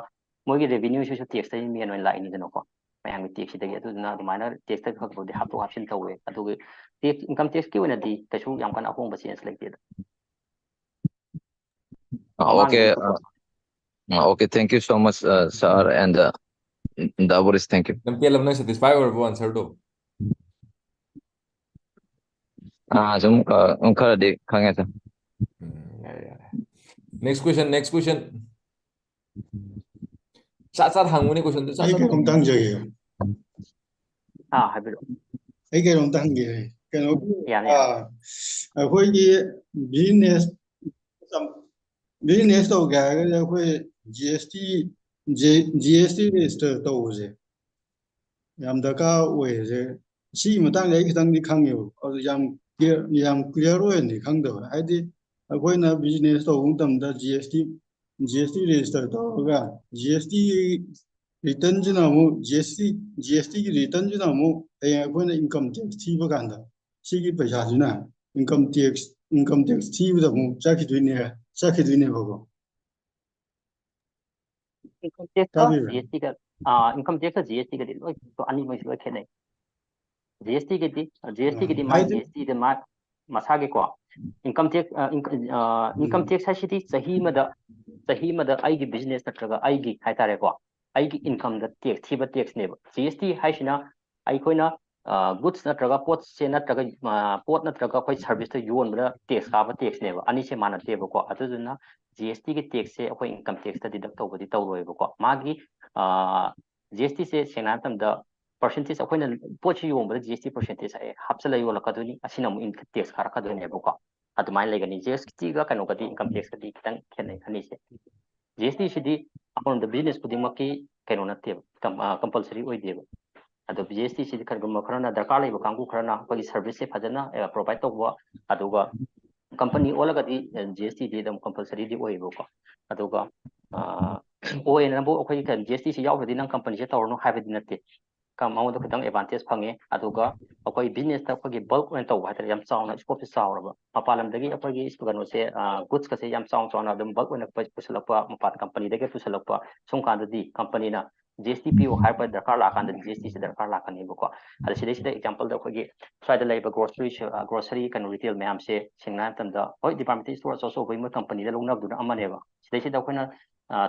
ꯃꯣꯏꯒꯤ revenue ꯁꯤꯁꯨ tax ꯇꯒꯤ main ꯑꯣꯏꯅ ꯂꯥꯛꯏꯅꯤꯗꯅꯀꯣ, ꯃꯌꯥꯝꯒꯤ tax ꯁꯤꯗꯒꯤ꯫ ꯑꯗꯨꯗꯨꯅ ꯑꯗꯨꯃꯥꯏꯅ tax ꯇ ꯈꯔ ꯈꯔꯕꯨꯗꯤ ꯍꯥꯞꯇꯣꯛ ꯍꯥꯞꯆꯤꯟ ꯇꯧꯋꯦ꯫ ꯑꯗꯨꯒꯤ tax, income tax ꯀꯤ ꯑꯣꯏꯅꯗꯤ ꯀꯩꯁꯨ ꯌꯥꯝ ꯀꯟꯅ ꯑꯍꯣꯡꯕ change ꯂꯩꯇꯦꯗ꯫ ꯑꯥ, okay, ꯃꯃꯥꯡꯒꯤꯗꯤ ah, ah, okay, thank you so much, uh, sir and, uh, Da Boris, thank you. ꯂꯝꯇꯦꯜ, ꯅꯪ satisfy ꯑꯣꯏꯔꯕꯣ answer ꯗꯣ? ꯑꯥ, ꯁꯨꯝ, ꯑ, ꯈꯔꯗꯤ ꯈꯪꯉꯦ, sir. ꯎꯝ, ꯌꯥꯔꯦ, ꯌꯥꯔꯦ꯫ Next question, next question. ꯁꯠ ꯁꯠ ꯍꯪꯉꯨꯅꯦ question ꯗꯨ, ꯁꯠ ꯑꯩ ꯁꯠ ꯀꯩꯅꯣꯝꯇ ꯍꯪꯉꯨꯅꯦ꯫ ꯍꯪꯖꯒꯦ꯫ ꯑꯥ, ꯍꯥꯏꯕꯤꯔꯛꯑꯣ꯫ ꯑꯩ ꯀꯩꯅꯣꯝꯇ ꯍꯪꯒꯦ꯫ ꯀꯩꯅꯣꯒꯤ ꯑꯩꯈꯣꯏꯒꯤ ꯕꯤꯖꯤꯅꯦꯁ ꯕꯤꯖꯤꯅꯦꯁ ꯇꯧꯒꯦ ꯍꯥꯏꯔꯒꯗꯤ ꯑꯩꯈꯣꯏ G S T G S T register ꯇꯧꯕꯁꯦ ꯌꯥꯝ ꯗꯔꯀꯥꯔ ꯑꯣꯏꯌꯦꯁꯦ꯫ ꯁꯤꯒꯤ ꯃꯇꯥꯡꯗ ꯑꯩ ꯈꯤꯇꯪꯗꯤ ꯈꯪꯉꯦꯕ, ꯑꯗꯨ ꯌꯥꯝ ꯌꯥꯝ ꯀ꯭ꯂꯤꯌꯥꯔ ꯑꯣꯏꯅꯗꯤ ꯈꯪꯗꯕ꯫ ꯍꯥꯏꯗꯤ ꯑꯩꯈꯣꯏꯅ ꯕꯤꯖꯤꯅꯦꯁ ꯇꯧꯕ ꯃꯇꯝꯗ G S T G S T register ꯇꯧꯔꯒ ꯖꯤ ꯑꯦꯁ ꯇꯤ ꯔꯤꯇꯔꯟꯁꯤꯅ ꯑꯃꯨꯛ ꯖꯤ ꯑꯦꯁ ꯇꯤ ꯖꯤ ꯑꯦꯁ ꯇꯤꯒꯤ ꯔꯤꯇꯔꯟꯁꯤꯅ ꯑꯃꯨꯛ ꯍꯌꯦꯡ ꯑꯩꯈꯣꯏꯅ ꯏꯟꯀꯝ ꯇꯦꯛꯁ ꯊꯤꯕ ꯀꯥꯟꯗ ꯁꯤꯒꯤ ꯄꯩꯁꯥꯁꯤꯅ ꯏꯟꯀꯝ ꯇꯦꯛꯁ ꯏꯟꯀꯝ ꯇꯦꯛꯁ ꯊꯤꯕꯗ ꯑꯃꯨꯛ ꯆꯠꯈꯤꯗꯣꯏꯅꯦ ꯆꯠꯈꯤꯗꯣꯏꯅꯦꯕꯀꯣ꯫ ꯏꯟꯀꯝ ꯇꯦꯛꯁꯀ ꯖꯤ ꯑꯦꯁ ꯇꯤꯒ ꯏꯟꯀꯝ ꯇꯦꯛꯁꯀ ꯖꯤ ꯑꯦꯁ ꯇꯤꯒꯗꯤ ꯂꯣꯏ ꯑꯅꯤꯃꯛꯁꯤ ꯂꯣꯏ ꯈꯦꯠꯅꯩ꯫ ꯖꯤ ꯑꯦꯁ ꯇꯤꯒꯤꯗꯤ ꯖꯤ ꯑꯦꯁ ꯇꯤꯒꯤꯗꯤ ꯃꯥ ꯖꯤ ꯑꯦꯁ ꯇꯤꯗ ꯃꯥ ꯃꯁꯥꯒꯤꯀꯣ ꯏꯟꯀꯝ ꯇꯦꯛꯁ ꯏꯟꯀꯝ ꯇꯦꯛꯁ ꯍꯥꯏꯁꯤꯗꯤ ꯆꯍꯤ ꯑꯃꯗ ꯆꯍꯤ ꯑꯃꯗ ꯑꯩꯒꯤ ꯕꯤꯖꯤꯅꯦꯁ ꯅꯠꯇ꯭ꯔꯒ ꯑꯩꯒꯤ ꯍꯥꯏꯇꯥꯔꯦꯀꯣ, ꯑꯩꯒꯤ ꯏꯟꯀꯝꯗ ꯇꯦꯛꯁ ꯊꯤꯕ ꯇꯦꯛꯁꯅꯦꯕ꯫ ꯖꯤ ꯑꯦꯁ ꯇꯤ ꯍꯥꯏꯁꯤꯅ ꯑꯩꯈꯣꯏꯅ ꯒꯨꯗꯁ ꯅꯠꯇ꯭ꯔꯒ ꯄꯣꯠꯁꯦ ꯅꯠꯇ꯭ꯔꯒ ꯄꯣꯠ ꯅꯠꯇ꯭ꯔꯒ ꯑꯩꯈꯣꯏ ꯁꯥꯔꯚꯤꯁꯇ ꯌꯣꯟꯕꯗ ꯇꯦꯛꯁ ꯀꯥꯕ ꯇꯦꯛꯁꯅꯦꯕ꯫ ꯑꯅꯤꯁꯦ ꯃꯥꯟꯅꯗꯦꯕꯀꯣ꯫ ꯑꯗꯨꯗꯨꯅ ꯖꯤ ꯑꯦꯁ ꯇꯤꯒꯤ ꯇꯦꯛꯁꯁꯦ ꯑꯩꯈꯣꯏ ꯏꯟꯀꯝ ꯇꯦꯛꯁꯇ ꯗꯤꯗꯛ ꯇꯧꯕꯗꯤ ꯇꯧꯔꯣꯏꯕꯀꯣ꯫ ꯃꯥꯒꯤ ꯖꯤ ꯑꯦꯁ ꯇꯤꯁꯦ ꯁꯦꯡꯅ ꯍꯥꯏꯕ ꯃꯇꯝꯗ ꯄꯔꯁꯦꯟꯇꯦꯖ ꯑꯩꯈꯣꯏꯅ ꯄꯣꯠꯁꯤ ꯌꯣꯟꯕꯗ ꯖꯤ ꯑꯦꯁ ꯇꯤ ꯄꯔꯁꯦꯟꯇꯦꯖ ꯍꯥꯏ ꯍꯥꯞꯆꯤꯜꯂ ꯌꯣꯜꯂꯛꯀꯗꯣꯏꯅꯤ꯫ ꯑꯁꯤꯅ ꯑꯃꯨꯛ ꯇꯦꯛꯁ ꯀꯥꯔꯛꯀꯗꯣꯏꯅꯦꯕꯀꯣ꯫ ꯑꯗꯨꯃꯥꯏꯅ ꯂꯩꯒꯅꯤ꯫ ꯖꯤ ꯑꯦꯁ ꯇꯤꯒ ꯀꯩꯅꯣꯒꯗꯤ ꯏꯟꯀꯝ ꯇꯦꯛꯁꯀꯗꯤ ꯈꯤꯇꯪ ꯈꯦꯠꯅꯩ ꯑꯅꯤꯁꯦ꯫ ꯖꯤ ꯑꯦꯁ ꯇꯤꯁꯤꯗꯤ ꯑꯃꯔꯣꯝꯗ ꯕꯤꯖꯤꯅꯦꯁ ꯈꯨꯗꯤꯡꯃꯛꯀꯤ ꯀꯩꯅꯣ ꯅꯠꯇꯦꯕ, ꯀꯝꯄꯜꯁꯔꯤ ꯑꯣꯏꯗꯦꯕ꯫ ꯑꯗꯣ ꯖꯤ ꯑꯦꯁ ꯇꯤꯁꯤꯗꯤ ꯀꯔꯤꯒꯨꯝꯕ ꯈꯔꯅ ꯗꯔꯀꯥꯔ ꯂꯩꯕ ꯀꯥꯡꯕꯨ ꯈꯔꯅ ꯑꯩꯈꯣꯏꯒꯤ ꯁꯔꯚꯤꯁꯁꯦ ꯐꯖꯅ ꯄ꯭ꯔꯣꯚꯥꯏꯠ ꯇꯧꯕ, ꯑꯗꯨꯒ ꯀꯝꯄꯅꯤ ꯑꯣꯜꯂꯒꯗꯤ ꯖꯤ ꯑꯦꯁ ꯇꯤꯗꯤ ꯑꯗꯨꯝ ꯀꯝꯄꯜꯁꯔꯤꯗꯤ ꯑꯣꯏꯌꯦꯕꯀꯣ꯫ ꯑꯗꯨꯒ ꯑꯣꯏꯅꯕꯨ ꯑꯩꯈꯣꯏꯒꯤ ꯖꯤ ꯑꯦꯁ ꯇꯤꯁꯤ ꯌꯥꯎꯗ꯭ꯔꯗꯤ ꯅꯪ ꯀꯝꯄꯅꯤꯁꯦ ꯇꯧꯔꯅꯨ ꯍꯥꯏꯕꯗꯤ ꯅꯠꯇꯦ꯫ ꯃꯉꯣꯟꯗ ꯈꯤꯇꯪ ꯑꯦꯗꯚꯥꯟꯇꯦꯖ ꯐꯪꯉꯦ꯫ ꯑꯗꯨꯒ ꯑꯩꯈꯣꯏ ꯕꯤꯖꯤꯅꯦꯁꯇ ꯑꯩꯈꯣꯏꯒꯤ ꯕꯜꯛ ꯑꯣꯏꯅ ꯇꯧꯕ ꯍꯥꯏꯇꯥꯔꯦ, ꯌꯥꯝ ꯆꯥꯎꯅ ꯁ꯭ꯀꯣꯞꯁꯦ ꯆꯥꯎꯔꯕ꯫ ꯃꯄꯥꯟ ꯂꯝꯗꯒꯤ ꯑꯩꯈꯣꯏꯒꯤ ꯀꯩꯅꯣꯁꯦ, ꯒꯨꯗꯁꯀꯁꯦ ꯌꯥꯝ ꯆꯥꯎ ꯆꯥꯎꯅ ꯑꯗꯨꯝ ꯕꯜꯛ ꯑꯣꯏꯅ ꯄꯨꯁꯜꯂꯛꯄ, ꯃꯄꯥꯟ ꯀꯝꯄꯅꯤꯗꯒꯤ ꯄꯨꯁꯜꯂꯛꯄ, ꯁꯨꯝ ꯀꯥꯟꯗꯗꯤ ꯀꯝꯄꯅꯤꯅ ꯖꯤ ꯑꯦꯁ ꯇꯤ ꯄꯤꯌꯨ ꯍꯥꯏꯔꯛꯄ ꯗꯔꯀꯥꯔ ꯂꯥꯛꯑꯀꯥꯟꯗ ꯖꯤ ꯑꯦꯁ ꯇꯤꯁꯦ ꯗꯔꯀꯥꯔ ꯂꯥꯛꯀꯅꯦꯕꯀꯣ꯫ ꯑꯗ ꯁꯤꯗꯩꯁꯤꯗ ꯑꯦꯛꯖꯥꯝꯄꯜꯗ ꯑꯩꯈꯣꯏꯒꯤ ꯁ꯭ꯋꯥꯏꯗ ꯂꯩꯕ ꯒ꯭ꯔꯣꯁꯔꯤ ꯒ꯭ꯔꯣꯁꯔꯤ ꯀꯩꯅꯣ ꯔꯤꯇꯦꯜ ꯃꯌꯥꯝꯁꯦ ꯁꯦꯡꯅ ꯍꯥꯏꯔ ꯃꯇꯝꯗ ꯍꯣꯏ ꯗꯤꯄꯥꯔꯠꯃꯦꯟꯇꯦꯜ ꯁ꯭ꯇꯣꯔ ꯑꯆꯧ ꯑꯆꯧꯕꯒꯤ ꯃꯣꯏ ꯀꯝꯄꯅꯤꯗ ꯂꯧꯅꯕꯗꯨꯅ ꯑꯃꯅꯦꯕ꯫ ꯁꯤꯗꯩꯁꯤꯗ ꯑꯩꯈꯣꯏꯅ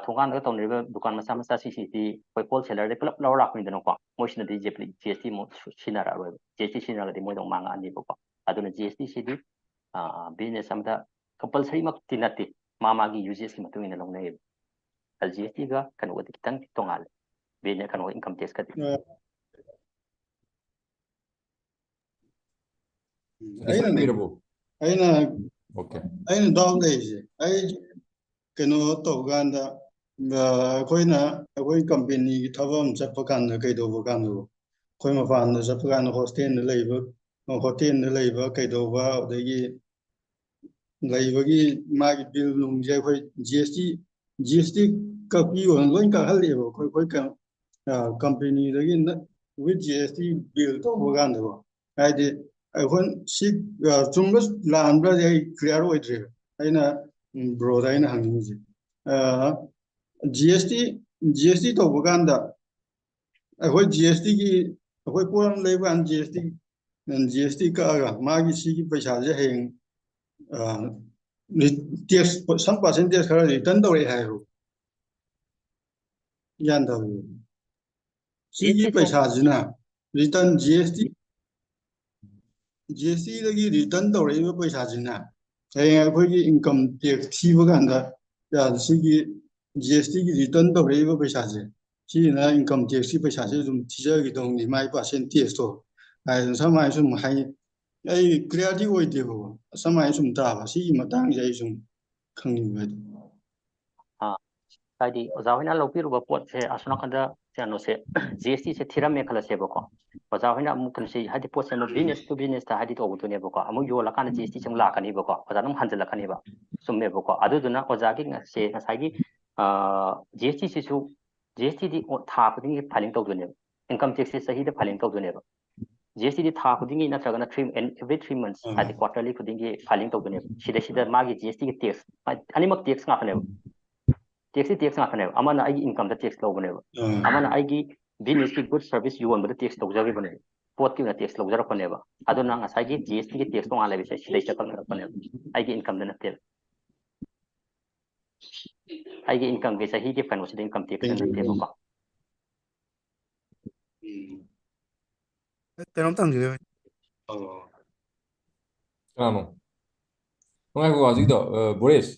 ꯊꯣꯡꯒꯥꯟꯗꯒ ꯇꯧꯅꯔꯤꯕ ꯗꯨꯀꯥꯟ ꯃꯆꯥ ꯃꯆꯥꯁꯤꯡꯁꯤꯗꯤ ꯑꯩꯈꯣꯏ ꯍꯣꯜꯁꯦꯂꯔꯗꯩ ꯄꯨꯂꯞ ꯂꯧꯔ ꯂꯥꯛꯄꯅꯤꯗꯅꯀꯣ꯫ ꯃꯣꯏꯁꯤꯅꯗꯤ ꯖꯤ ꯑꯦꯁ ꯇꯤ ꯑꯃꯨꯛ ꯁꯤꯖꯤꯟꯅꯔꯛꯑꯔꯣꯏꯕ꯫ ꯖꯤ ꯑꯦꯁ ꯇꯤ ꯁꯤꯖꯤꯟꯅꯔꯒꯗꯤ ꯃꯣꯏꯗ ꯑꯃꯨꯛ ꯃꯥꯡꯉꯛꯑꯅꯤꯕꯀꯣ꯫ ꯑꯗꯨꯅ ꯖꯤ ꯑꯦꯁ ꯇꯤ ꯁꯤꯗꯤ ꯕꯤꯖꯤꯅꯦꯁ ꯑꯃꯗ ꯀꯝꯄꯜꯁꯔꯤꯃꯛꯇꯤ ꯅꯠꯇꯦ, ꯃꯥ ꯃꯥꯒꯤ ꯌꯨꯖꯦꯁꯀꯤ ꯃꯇꯨꯡ ꯏꯟꯅ ꯂꯧꯅꯩꯌꯦꯕ꯫ ꯖꯤ ꯑꯦꯁ ꯇꯤꯒ ꯀꯩꯅꯣꯒꯗꯤ ꯈꯤꯇꯪ ꯇꯣꯡꯉꯥꯜꯂꯦ, ꯕꯤꯖꯤꯅꯦꯁ ꯀꯩꯅꯣ ꯏꯟꯀꯝ ꯇꯦꯛꯁꯀꯗꯤ꯫ ꯑꯩꯅ ꯑꯩꯅ ꯗꯥꯎ ꯂꯩꯔꯤꯁꯦ, ꯑꯩ ꯀꯩꯅꯣ ꯇꯧꯕ ꯀꯥꯟꯗ, ꯑꯩꯈꯣꯏꯅ, ꯑꯩꯈꯣꯏ ꯀꯝꯄꯦꯅꯤꯒꯤ ꯊꯕꯛ ꯑꯃ ꯆꯠꯄ ꯀꯥꯟꯗ, ꯀꯩꯗꯧꯕ ꯀꯥꯟꯗꯕꯨ, ꯑꯩꯈꯣꯏ ꯃꯄꯥꯟꯗ ꯆꯠꯄ ꯀꯥꯟꯗ ꯍꯣꯁꯇꯦꯜꯗ ꯂꯩꯕ, ꯍꯣꯇꯦꯜꯗ ꯂꯩꯕ ꯀꯩꯗꯧꯕ, ꯑꯗꯒꯤ ꯂꯩꯕꯒꯤ ꯃꯥꯒꯤ ꯕꯤꯜ ꯅꯨꯡꯁꯦ ꯑꯩꯈꯣꯏ G S T, G S T ꯀꯛꯄꯤꯌꯣꯅ ꯂꯣꯏ ꯀꯛꯍꯜꯂꯦꯕ꯫ ꯑꯩꯈꯣꯏ, ꯑꯩꯈꯣꯏ ꯀꯩꯅꯣ, ꯑ, ꯀꯝꯄꯦꯅꯤꯗꯒꯤ ꯅ-, with G S T bill ꯇꯧꯕ ꯀꯥꯟꯗꯀꯣ꯫ ꯍꯥꯏꯗꯤ ꯑꯩꯈꯣꯏ ꯁꯤ, ꯑ, ꯆꯨꯝꯕ ꯂꯥꯟꯕ꯭ꯔꯗꯤ ꯑꯩ ꯀ꯭ꯂꯤꯌꯥꯔ ꯑꯣꯏꯗ꯭ꯔꯦꯕ꯫ ꯑꯩꯅ, ꯎꯝ, ꯕ꯭ꯔꯣꯗ ꯑꯩꯅ ꯍꯪꯅꯤꯡꯉꯤꯁꯦ, ꯑ, G S T, G S T ꯇꯧꯕ ꯀꯥꯟꯗ ꯑꯩꯈꯣꯏ ꯖꯤ ꯑꯦꯁ ꯇꯤꯒꯤ, ꯑꯩꯈꯣꯏ ꯄꯣꯠ ꯑꯃ ꯂꯩꯕ ꯀꯥꯟꯗ G S T, G S T ꯀꯛꯑꯒ ꯃꯥꯒꯤ ꯁꯤꯒꯤ ꯄꯩꯁꯥꯁꯦ ꯍꯌꯦꯡ, ꯑ, ꯔꯤ-, tax, some percentage ꯈꯔ ꯔꯤꯇꯔꯟ ꯇꯧꯔꯛꯑꯦ ꯍꯥꯏꯕ꯫ ꯒ꯭ꯌꯥꯟ ꯇꯥꯕꯤꯕ꯭ꯔꯥ? ꯁꯤꯒꯤ ꯄꯩꯁꯥꯁꯤꯅ return G S T, G ꯑꯦꯁ ꯇꯤꯗꯒꯤ ꯔꯤꯇꯔꯟ ꯇꯧꯔꯛꯏꯕ ꯄꯩꯁꯥꯁꯤꯅ ꯍꯌꯦꯡ ꯑꯩꯈꯣꯏꯒꯤ ꯏꯟꯀꯝ ꯇꯦꯛꯁ ꯊꯤꯕ ꯀꯥꯟꯗ, ꯌꯥ, ꯁꯤꯒꯤ ꯖꯤ ꯑꯦꯁ ꯇꯤꯒꯤ ꯔꯤꯇꯔꯟ ꯇꯧꯔꯛꯏꯕ ꯄꯩꯁꯥꯁꯦ, ꯁꯤꯁꯤꯅ ꯏꯟꯀꯝ ꯇꯦꯛꯁꯀꯤ ꯄꯩꯁꯥꯁꯦ ꯑꯗꯨꯝ ꯊꯤꯖꯈꯤꯗꯧꯅꯤ, ꯃꯥꯏ ꯄꯥꯔꯁꯦꯟꯇꯦꯖꯇꯣ ꯍꯥꯏꯗꯅ ꯁꯝ ꯍꯥꯏꯅ ꯁꯨꯝ ꯍꯥꯏ꯫ ꯑꯩ ꯀ꯭ꯂꯤꯌꯥꯔꯗꯤ ꯑꯣꯏꯗꯦꯕꯀꯣ, ꯁꯝ ꯍꯥꯏꯅ ꯁꯨꯝ ꯇꯥꯕ꯫ ꯁꯤꯒꯤ ꯃꯇꯥꯡꯁꯦ ꯑꯩ ꯁꯨꯝ ꯈꯪꯅꯤꯡꯕ ꯍꯥꯏꯗꯤ꯫ ꯑꯥ, ꯍꯥꯏꯗꯤ ꯑꯣꯖꯥ ꯍꯣꯏꯅ ꯂꯧꯕꯤꯔꯨꯕ ꯄꯣꯠꯁꯦ ꯑꯁꯣꯝ ꯅꯥꯀꯟꯗ ꯀꯩꯅꯣꯁꯦ, ꯖꯤ ꯑꯦꯁ ꯇꯤꯁꯦ ꯊꯤꯔꯝꯃꯦ ꯈꯜꯂꯁꯦꯕꯀꯣ꯫ ꯑꯣꯖꯥ ꯍꯣꯏꯅ ꯑꯃꯨꯛ ꯀꯩꯅꯣꯁꯦ, ꯍꯥꯏꯗꯤ ꯄꯣꯠꯁꯦ ꯑꯃꯨꯛ business to businessꯇ ꯍꯥꯏꯗꯤ ꯇꯧꯕꯗꯨꯅꯦꯕꯀꯣ꯫ ꯑꯃꯨꯛ ꯌꯣꯜꯂꯀꯥꯟꯗ ꯖꯤ ꯑꯦꯁ ꯇꯤꯁꯦ ꯑꯃꯨꯛ ꯂꯥꯛꯀꯅꯤꯕꯀꯣ, ꯑꯣꯖꯥꯅ ꯑꯃꯨꯛ ꯍꯟꯖꯤꯜꯂꯛꯀꯅꯦꯕ꯫ ꯆꯨꯝꯃꯦꯕꯀꯣ꯫ ꯑꯗꯨꯗꯨꯅ ꯑꯣꯖꯥꯒꯤ ꯉꯁꯦ ꯉꯁꯥꯏꯒꯤ, ꯑꯥ, ꯖꯤ ꯑꯦꯁ ꯇꯤꯁꯤꯁꯨ, ꯖꯤ ꯑꯦꯁ ꯇꯤꯗꯤ ꯊꯥ ꯈꯨꯗꯤꯡꯒꯤ filing ꯇꯧꯗꯣꯏꯅꯦꯕ꯫ Income taxꯁꯦ ꯆꯍꯤꯗ filing ꯇꯧꯗꯣꯏꯅꯦꯕ꯫ ꯖꯤ ꯑꯦꯁ ꯇꯤꯗꯤ ꯊꯥ ꯈꯨꯗꯤꯡꯒꯤ ꯅꯠꯇ꯭ꯔꯒꯅ three, and every three months, ꯍꯥꯏꯗꯤ quarterly ꯈꯨꯗꯤꯡꯒꯤ filing ꯇꯧꯗꯣꯏꯅꯦꯕ꯫ ꯁꯤꯗꯩꯁꯤꯗ ꯃꯥꯒꯤ ꯖꯤ ꯑꯦꯁ ꯇꯤꯒꯤ tax, ꯑꯅꯤꯃꯛ tax ꯉꯥꯛꯇꯅꯦꯕ꯫ Taxꯇꯤ tax ꯉꯥꯛꯇꯅꯦꯕ꯫ ꯑꯃꯅ ꯑꯩꯒꯤ incomeꯗ tax ꯂꯧꯕꯅꯦꯕ, ꯑꯃꯅ ꯑꯩꯒꯤ businessꯀꯤ good service ꯌꯣꯟꯕꯗ tax ꯂꯧꯖꯈꯤꯕꯅꯦꯕ, ꯄꯣꯠꯀꯤ ꯑꯣꯏꯅ tax ꯂꯧꯖꯔꯛꯄꯅꯦꯕ꯫ ꯑꯗꯨꯅ ꯉꯁꯥꯏꯒꯤ ꯖꯤ ꯑꯦꯁ ꯇꯤꯒꯤ tax ꯇꯣꯉꯥꯟ ꯂꯩꯕꯁꯦ ꯁꯤꯗꯩꯁꯤꯗ ꯀꯛꯅꯔꯛꯄꯅꯦꯕ, ꯑꯩꯒꯤ incomeꯗ ꯅꯠꯇꯦꯕ꯫ ꯑꯩꯒꯤ incomeꯒꯤ ꯆꯍꯤꯒꯤ ꯀꯩꯅꯣꯁꯤꯗ income taxꯇ ꯅꯠꯇꯦꯕꯀꯣ꯫ ꯀꯩꯅꯣꯝꯇ ꯍꯪꯖꯒꯦ꯫ ꯀꯅꯥꯅꯣ? ꯉꯥꯏꯈꯣ, ꯍꯧꯖꯤꯛꯀꯤꯗꯣ, ꯑ, ꯕꯣꯔꯤꯁ꯫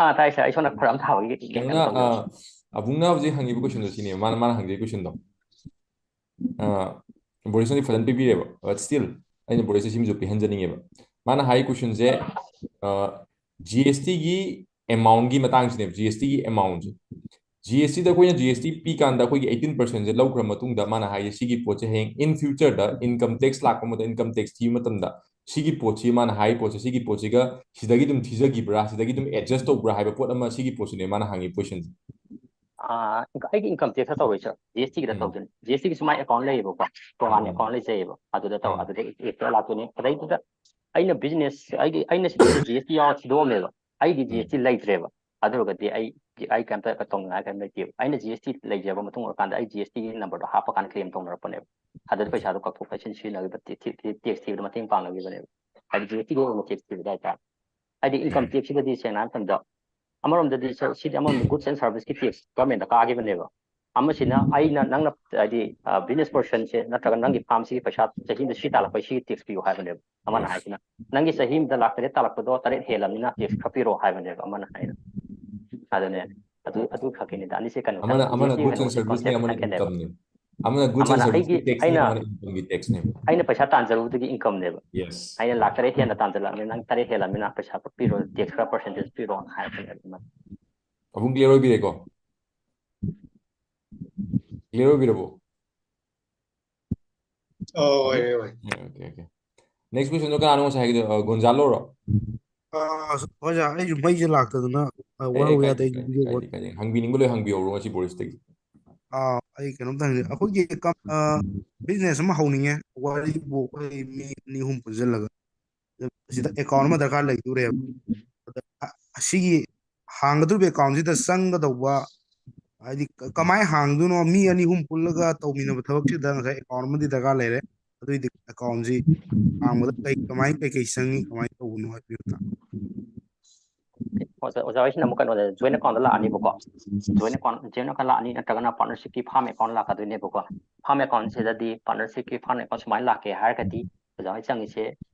ꯑꯥ, ꯇꯥꯏ, ꯁꯥꯔ꯫ ꯑꯩ ꯁꯣꯝꯗ ꯈꯔ ꯑꯃ ꯊꯥꯕꯒꯤ ꯀꯩꯅꯣ ꯀꯩꯅꯣꯅ, ꯇꯧꯖꯔꯁꯤ꯫ ꯑ, ꯑꯕꯨꯡꯅ ꯍꯧꯖꯤꯛ ꯍꯪꯉꯤꯕ questionꯗꯣ ꯁꯤꯅꯦꯕ, ꯃꯥꯅ, ꯃꯥꯅ ꯍꯪꯉꯤꯕ questionꯗꯣ꯫ ꯑ, ꯕꯣꯔꯤꯁꯅꯗꯤ ꯐꯖꯅ ꯄꯤꯕꯤꯔꯦꯕ, but still, ꯑꯩꯅ ꯕ꯭ꯔꯣꯁꯦ ꯁꯤꯃꯁꯨ ꯄꯤꯍꯟꯖꯅꯤꯡꯉꯦꯕ꯫ ꯃꯥꯅ ꯍꯥꯏ ꯀꯣꯏꯁꯟꯁꯦ ꯖꯤ ꯑꯦꯁ ꯇꯤꯒꯤ ꯑꯦꯃꯥꯎꯟꯒꯤ ꯃꯇꯥꯡꯁꯤꯅꯦꯕ꯫ ꯖꯤ ꯑꯦꯁ ꯇꯤꯒꯤ ꯑꯦꯃꯥꯎꯟꯁꯦ, ꯖꯤ ꯑꯦꯁ ꯇꯤꯗ ꯑꯩꯈꯣꯏꯅ ꯖꯤ ꯑꯦꯁ ꯇꯤ ꯄꯤ ꯀꯥꯟꯗ ꯑꯩꯈꯣꯏꯒꯤ ꯑꯩꯠꯇꯤꯟ ꯄꯥꯔꯁꯦꯟꯁꯦ ꯂꯧꯈ꯭ꯔ ꯃꯇꯨꯡꯗ, ꯃꯥꯅ ꯍꯥꯏꯁꯦ ꯁꯤꯒꯤ ꯄꯣꯠꯁꯦ ꯍꯌꯦꯡ in future the income tax ꯂꯥꯛꯄ ꯃꯇꯝꯗ, income tax ꯊꯤꯕ ꯃꯇꯝꯗ ꯁꯤꯒꯤ ꯄꯣꯠꯁꯤ, ꯃꯥꯅ ꯍꯥꯏ ꯄꯣꯠꯁꯦ, ꯁꯤꯒꯤ ꯄꯣꯠꯁꯤꯒ ꯁꯤꯗꯒꯤ ꯑꯗꯨꯝ ꯊꯤꯖꯈꯤꯕ꯭ꯔꯥ, ꯁꯤꯗꯒꯤ ꯑꯗꯨꯝ ꯑꯦꯗꯖꯁ ꯇꯧꯕ꯭ꯔꯥ ꯍꯥꯏꯕ ꯄꯣꯠ ꯑꯃ, ꯁꯤꯒꯤ ꯄꯣꯠꯁꯤꯅꯦ ꯃꯥꯅ ꯍꯪꯉꯤ ꯀꯣꯏꯁꯟꯁꯦ꯫ ꯑꯥ, ꯑꯩꯒꯤ income tax ꯇꯧꯔꯣꯏ ꯁꯥꯔ, ꯖꯤ ꯑꯦꯁ ꯇꯤꯒꯤꯗ ꯎꯝ꯫ ꯇꯧꯗꯣꯏꯅꯤ꯫ ꯖꯤ ꯑꯦꯁ ꯇꯤꯒꯤꯁꯨ ꯃꯥꯏ ꯑꯦꯀꯥꯎꯟ ꯂꯩꯌꯦꯕꯀꯣ, ꯇꯣꯉꯥꯟꯅ ꯎꯝ꯫ ꯑꯦꯀꯥꯎꯟ ꯂꯩꯖꯩꯌꯦꯕ, ꯑꯗꯨꯗ ꯇꯧ ꯎꯝ꯫ ꯑꯗꯨꯗ ꯑꯦꯛꯁꯇ꯭ꯔꯥ ꯂꯥꯛꯇꯣꯏꯅꯤ꯫ ꯑꯗꯩꯗꯨꯗ ꯑꯩꯅ ꯕꯤꯖꯤꯅꯦꯁ, ꯑꯩꯒꯤ, ꯑꯩꯅ ꯁꯤꯗ ꯖꯤ ꯑꯦꯁ ꯇꯤ ꯌꯥꯎꯔ ꯊꯤꯗꯣꯛꯑꯝꯃꯦꯕ, ꯑꯩꯒꯤ ꯖꯤ ꯑꯦꯁ ꯇꯤ ꯂꯩꯇ꯭ꯔꯦꯕ꯫ ꯑꯗꯨ ꯑꯣꯏꯔꯒꯗꯤ ꯑꯩ, ꯑꯩ ꯀꯩꯝꯇ ꯇꯧꯅꯤꯡꯉꯥꯏ ꯀꯩꯝ ꯂꯩꯇꯦꯕ꯫ ꯑꯩꯅ ꯖꯤ ꯑꯦꯁ ꯇꯤ ꯂꯩꯖꯕ ꯃꯇꯨꯡ ꯑꯣꯏꯔꯀꯥꯟꯗ ꯑꯩ ꯖꯤ ꯑꯦꯁ ꯇꯤꯒꯤ ꯅꯝꯕꯔꯗꯣ ꯍꯥꯞꯄꯀꯥꯟꯗ ꯀ꯭ꯂꯦꯝ ꯇꯧꯅꯔꯛꯄꯅꯦꯕ꯫ ꯑꯗꯨꯗ ꯄꯩꯁꯥꯗꯣ ꯀꯛꯊꯣꯛ ꯀꯛꯁꯤꯟ ꯁꯤꯖꯤꯟꯅꯈꯤꯕ, ꯇꯦꯛꯁ ꯊꯤꯕꯗ ꯃꯇꯦꯡ ꯄꯥꯡꯅꯈꯤꯕꯅꯦꯕ꯫ ꯍꯥꯏꯗꯤ ꯖꯤ ꯑꯦꯁ ꯇꯤꯒꯤ ꯑꯣꯏꯅ ꯇꯦꯛꯁ ꯊꯤꯕꯗ ꯍꯥꯏꯇꯥꯔꯦ꯫ ꯍꯥꯏꯗꯤ ꯏꯟꯀꯝ ꯎꯝ꯫ ꯇꯦꯛꯁꯁꯤꯗꯗꯤ ꯁꯦꯡꯅ ꯍꯥꯏꯔ ꯃꯇꯝꯗ, ꯑꯃꯔꯣꯝꯗꯗꯤ ꯁ-, ꯁꯤꯗꯤ ꯑꯃꯔꯣꯝꯗ ꯒꯨꯗꯁ ꯑꯦꯟ ꯁꯥꯔꯚꯤꯁꯀꯤ ꯇꯦꯛꯁ ꯒꯚꯔꯟꯃꯦꯟꯗ ꯀꯥꯈꯤꯕꯅꯦꯕ꯫ ꯑꯃꯁꯤꯅ ꯑꯩꯅ, ꯅꯪꯅ ꯍꯥꯏꯗꯤ, ꯑ, ꯕꯤꯖꯤꯅꯦꯁ ꯄꯔꯁꯟꯁꯦ ꯅꯠꯇ꯭ꯔꯒ ꯅꯪꯒꯤ ꯐꯥꯔꯝꯁꯤꯒꯤ ꯄꯩꯁꯥ ꯆꯍꯤꯗ ꯁꯤ ꯇꯥꯜꯂꯛꯄꯩ ꯁꯤꯒꯤ ꯇꯦꯛꯁ ꯄꯤꯌꯨ ꯍꯥꯏꯕꯅꯦꯕ꯫ ꯑꯃꯅ Yes. ꯍꯥꯏꯁꯤꯅ, "ꯅꯪꯒꯤ ꯆꯍꯤ ꯑꯃꯗ ꯂꯥꯛ ꯇꯔꯦꯠ ꯇꯥꯜꯂꯛꯄꯗꯣ ꯇꯔꯦꯠ ꯍꯦꯜꯂꯝꯅꯤꯅ ꯇꯦꯛꯁ ꯈꯔ ꯄꯤꯔꯛꯑꯣ" ꯍꯥꯏꯕꯅꯦꯕ ꯑꯃꯅ ꯍꯥꯏꯅ꯫ ꯑꯗꯨꯅꯦ, ꯑꯗꯨ, ꯑꯗꯨ ꯈꯛꯀꯤꯅꯤꯗ꯫ ꯑꯅꯤꯁꯦ ꯀꯩꯅꯣ ꯑꯃꯅ, ꯈꯛ-, ꯑꯃꯅ G S T goods and ꯀꯩꯅꯣꯁꯦ ꯁꯔꯚꯤꯁꯅꯦ, ꯀꯟꯁꯦꯞꯁꯦ ꯑꯃꯅ ꯈꯔ ꯈꯦꯠꯅꯩꯕ꯫ ꯏꯟꯀꯝꯅꯦ꯫ ꯑꯃꯅ ꯒꯨꯗꯁ ꯑꯦꯟ ꯑꯃꯅ ꯁꯔꯚꯤꯁꯀꯤ ꯑꯩꯒꯤ, ꯇꯦꯛꯁꯅꯦ, ꯑꯩꯅ, ꯑꯃꯅ ꯏꯟꯀꯝꯒꯤ ꯇꯦꯛꯁꯅꯦ꯫ ꯑꯩꯅ ꯄꯩꯁꯥ ꯇꯥꯟꯖꯔꯨꯕꯗꯨꯒꯤ ꯏꯟꯀꯝꯅꯦꯕ꯫ Yes. ꯑꯩꯅ ꯂꯥꯛ ꯇꯔꯦꯠ ꯍꯦꯟꯅ ꯇꯥꯟꯖꯜꯂꯛꯑꯕꯅꯤꯅ ꯅꯪ ꯇꯔꯦꯠ ꯍꯦꯜꯂꯝꯅꯤꯅ ꯄꯩꯁꯥ ꯄꯤꯔꯣ, ꯇꯦꯛꯁ ꯈꯔ ꯄꯔꯁꯦꯟꯇꯦꯖ ꯄꯤꯔꯣꯅ ꯍꯥꯏꯔꯛꯄꯅꯦꯕ꯫ ꯄꯥꯕꯨꯡ clear ꯑꯣꯏꯕꯤꯔꯦꯀꯣ? Clear ꯑꯣꯏꯕꯤꯔꯕꯣ? ꯑꯣ, ꯑꯣꯏꯔꯦ, ꯑꯣꯏꯔꯦ꯫ Okay, okay, okay. Next questionꯗꯣ ꯀꯅꯥꯅꯣ ꯉꯁꯥꯏ ꯍꯥꯏꯒꯤꯗꯣ? ꯑ, ꯒꯣꯟꯖꯥꯂꯣꯔꯣ? ꯑ, ꯑꯣꯖꯥ, ꯑꯩꯁꯨ ꯃꯩꯁꯦ ꯂꯥꯛꯇꯗꯅ, ꯑ, ꯑꯦ, ꯋꯥꯔꯧꯕ ꯀꯥꯏꯗꯦ, ꯌꯥꯗꯦ, ꯑꯩ ꯀꯥꯏꯗꯦ, video ꯀꯥꯏꯗꯦ, ꯀꯥꯏꯗꯦ꯫ ꯍꯪꯕꯤꯅꯤꯡꯕ ꯂꯣꯏ ꯍꯪꯕꯤꯍꯧꯔꯣ ꯉꯁꯤ ꯕꯣꯔꯤꯁꯇꯒꯤ꯫ ꯑꯥ, ꯑꯩ ꯀꯩꯅꯣꯝꯇ ꯍꯪꯖꯒꯦ꯫ ꯑꯩꯈꯣꯏꯒꯤ ꯀꯝ-, ꯑ, business ꯑꯃ ꯍꯧꯅꯤꯡꯉꯦ, ꯋꯥꯔꯤꯕꯨ ꯑꯩꯈꯣꯏ ꯃꯤ ꯑꯅꯤ ꯑꯍꯨꯝ ꯄꯨꯟꯁꯤꯜꯂꯒ꯫ ꯁꯤꯗ account ꯑꯃ ꯗꯔꯀꯥꯔ ꯂꯩꯗꯣꯔꯦꯕ꯫ ꯑꯗ, ꯑ-, ꯑꯁꯤꯒꯤ ꯍꯥꯡꯒꯗꯧꯔꯤꯕ accountꯁꯤꯗ ꯆꯪꯒꯗꯧꯕ, ꯍꯥꯏꯗꯤ ꯀ-, ꯀꯃꯥꯏꯅ ꯍꯥꯡꯗꯣꯏꯅꯣ? ꯃꯤ ꯑꯅꯤ ꯑꯍꯨꯝ ꯄꯨꯜꯂꯒ ꯇꯧꯃꯤꯟꯅꯕ ꯊꯕꯛꯁꯤꯗ ꯉꯁꯥꯏ account ꯑꯃꯗꯤ ꯗꯔꯀꯥꯔ ꯂꯩꯔꯦ꯫ ꯑꯗꯨꯏꯗꯤ accountꯁꯤ ꯍꯥꯡꯕꯗ ꯀꯩ, ꯀꯃꯥꯏ, ꯀꯩ ꯀꯩ ꯆꯪꯉꯤ, ꯀꯃꯥꯏꯅ ꯇꯧꯕꯅꯣ ꯍꯥꯏꯕꯤꯌꯨ꯫ ꯑꯣꯖꯥ, ꯑꯣꯖꯥ ꯍꯣꯏꯁꯤꯅ ꯑꯃꯨꯛ ꯀꯩꯅꯣꯗ, joint accountꯗ ꯂꯥꯛꯑꯅꯤꯕꯀꯣ꯫ Joint account, joint account ꯂꯥꯛꯑꯅꯤ, ꯅꯠꯇ꯭ꯔꯒꯅ partnershipꯀꯤ farm account ꯂꯥꯛꯀꯗꯣꯏꯅꯦꯕꯀꯣ꯫ Farm accountꯁꯤꯗꯗꯤ partnershipꯀꯤ farm account ꯁꯨꯃꯥꯏꯅ ꯂꯥꯛꯀꯦ ꯍꯥꯏꯔꯒꯗꯤ, ꯑꯣꯖꯥ ꯍꯣꯏ ꯆꯪꯉꯤꯁꯦ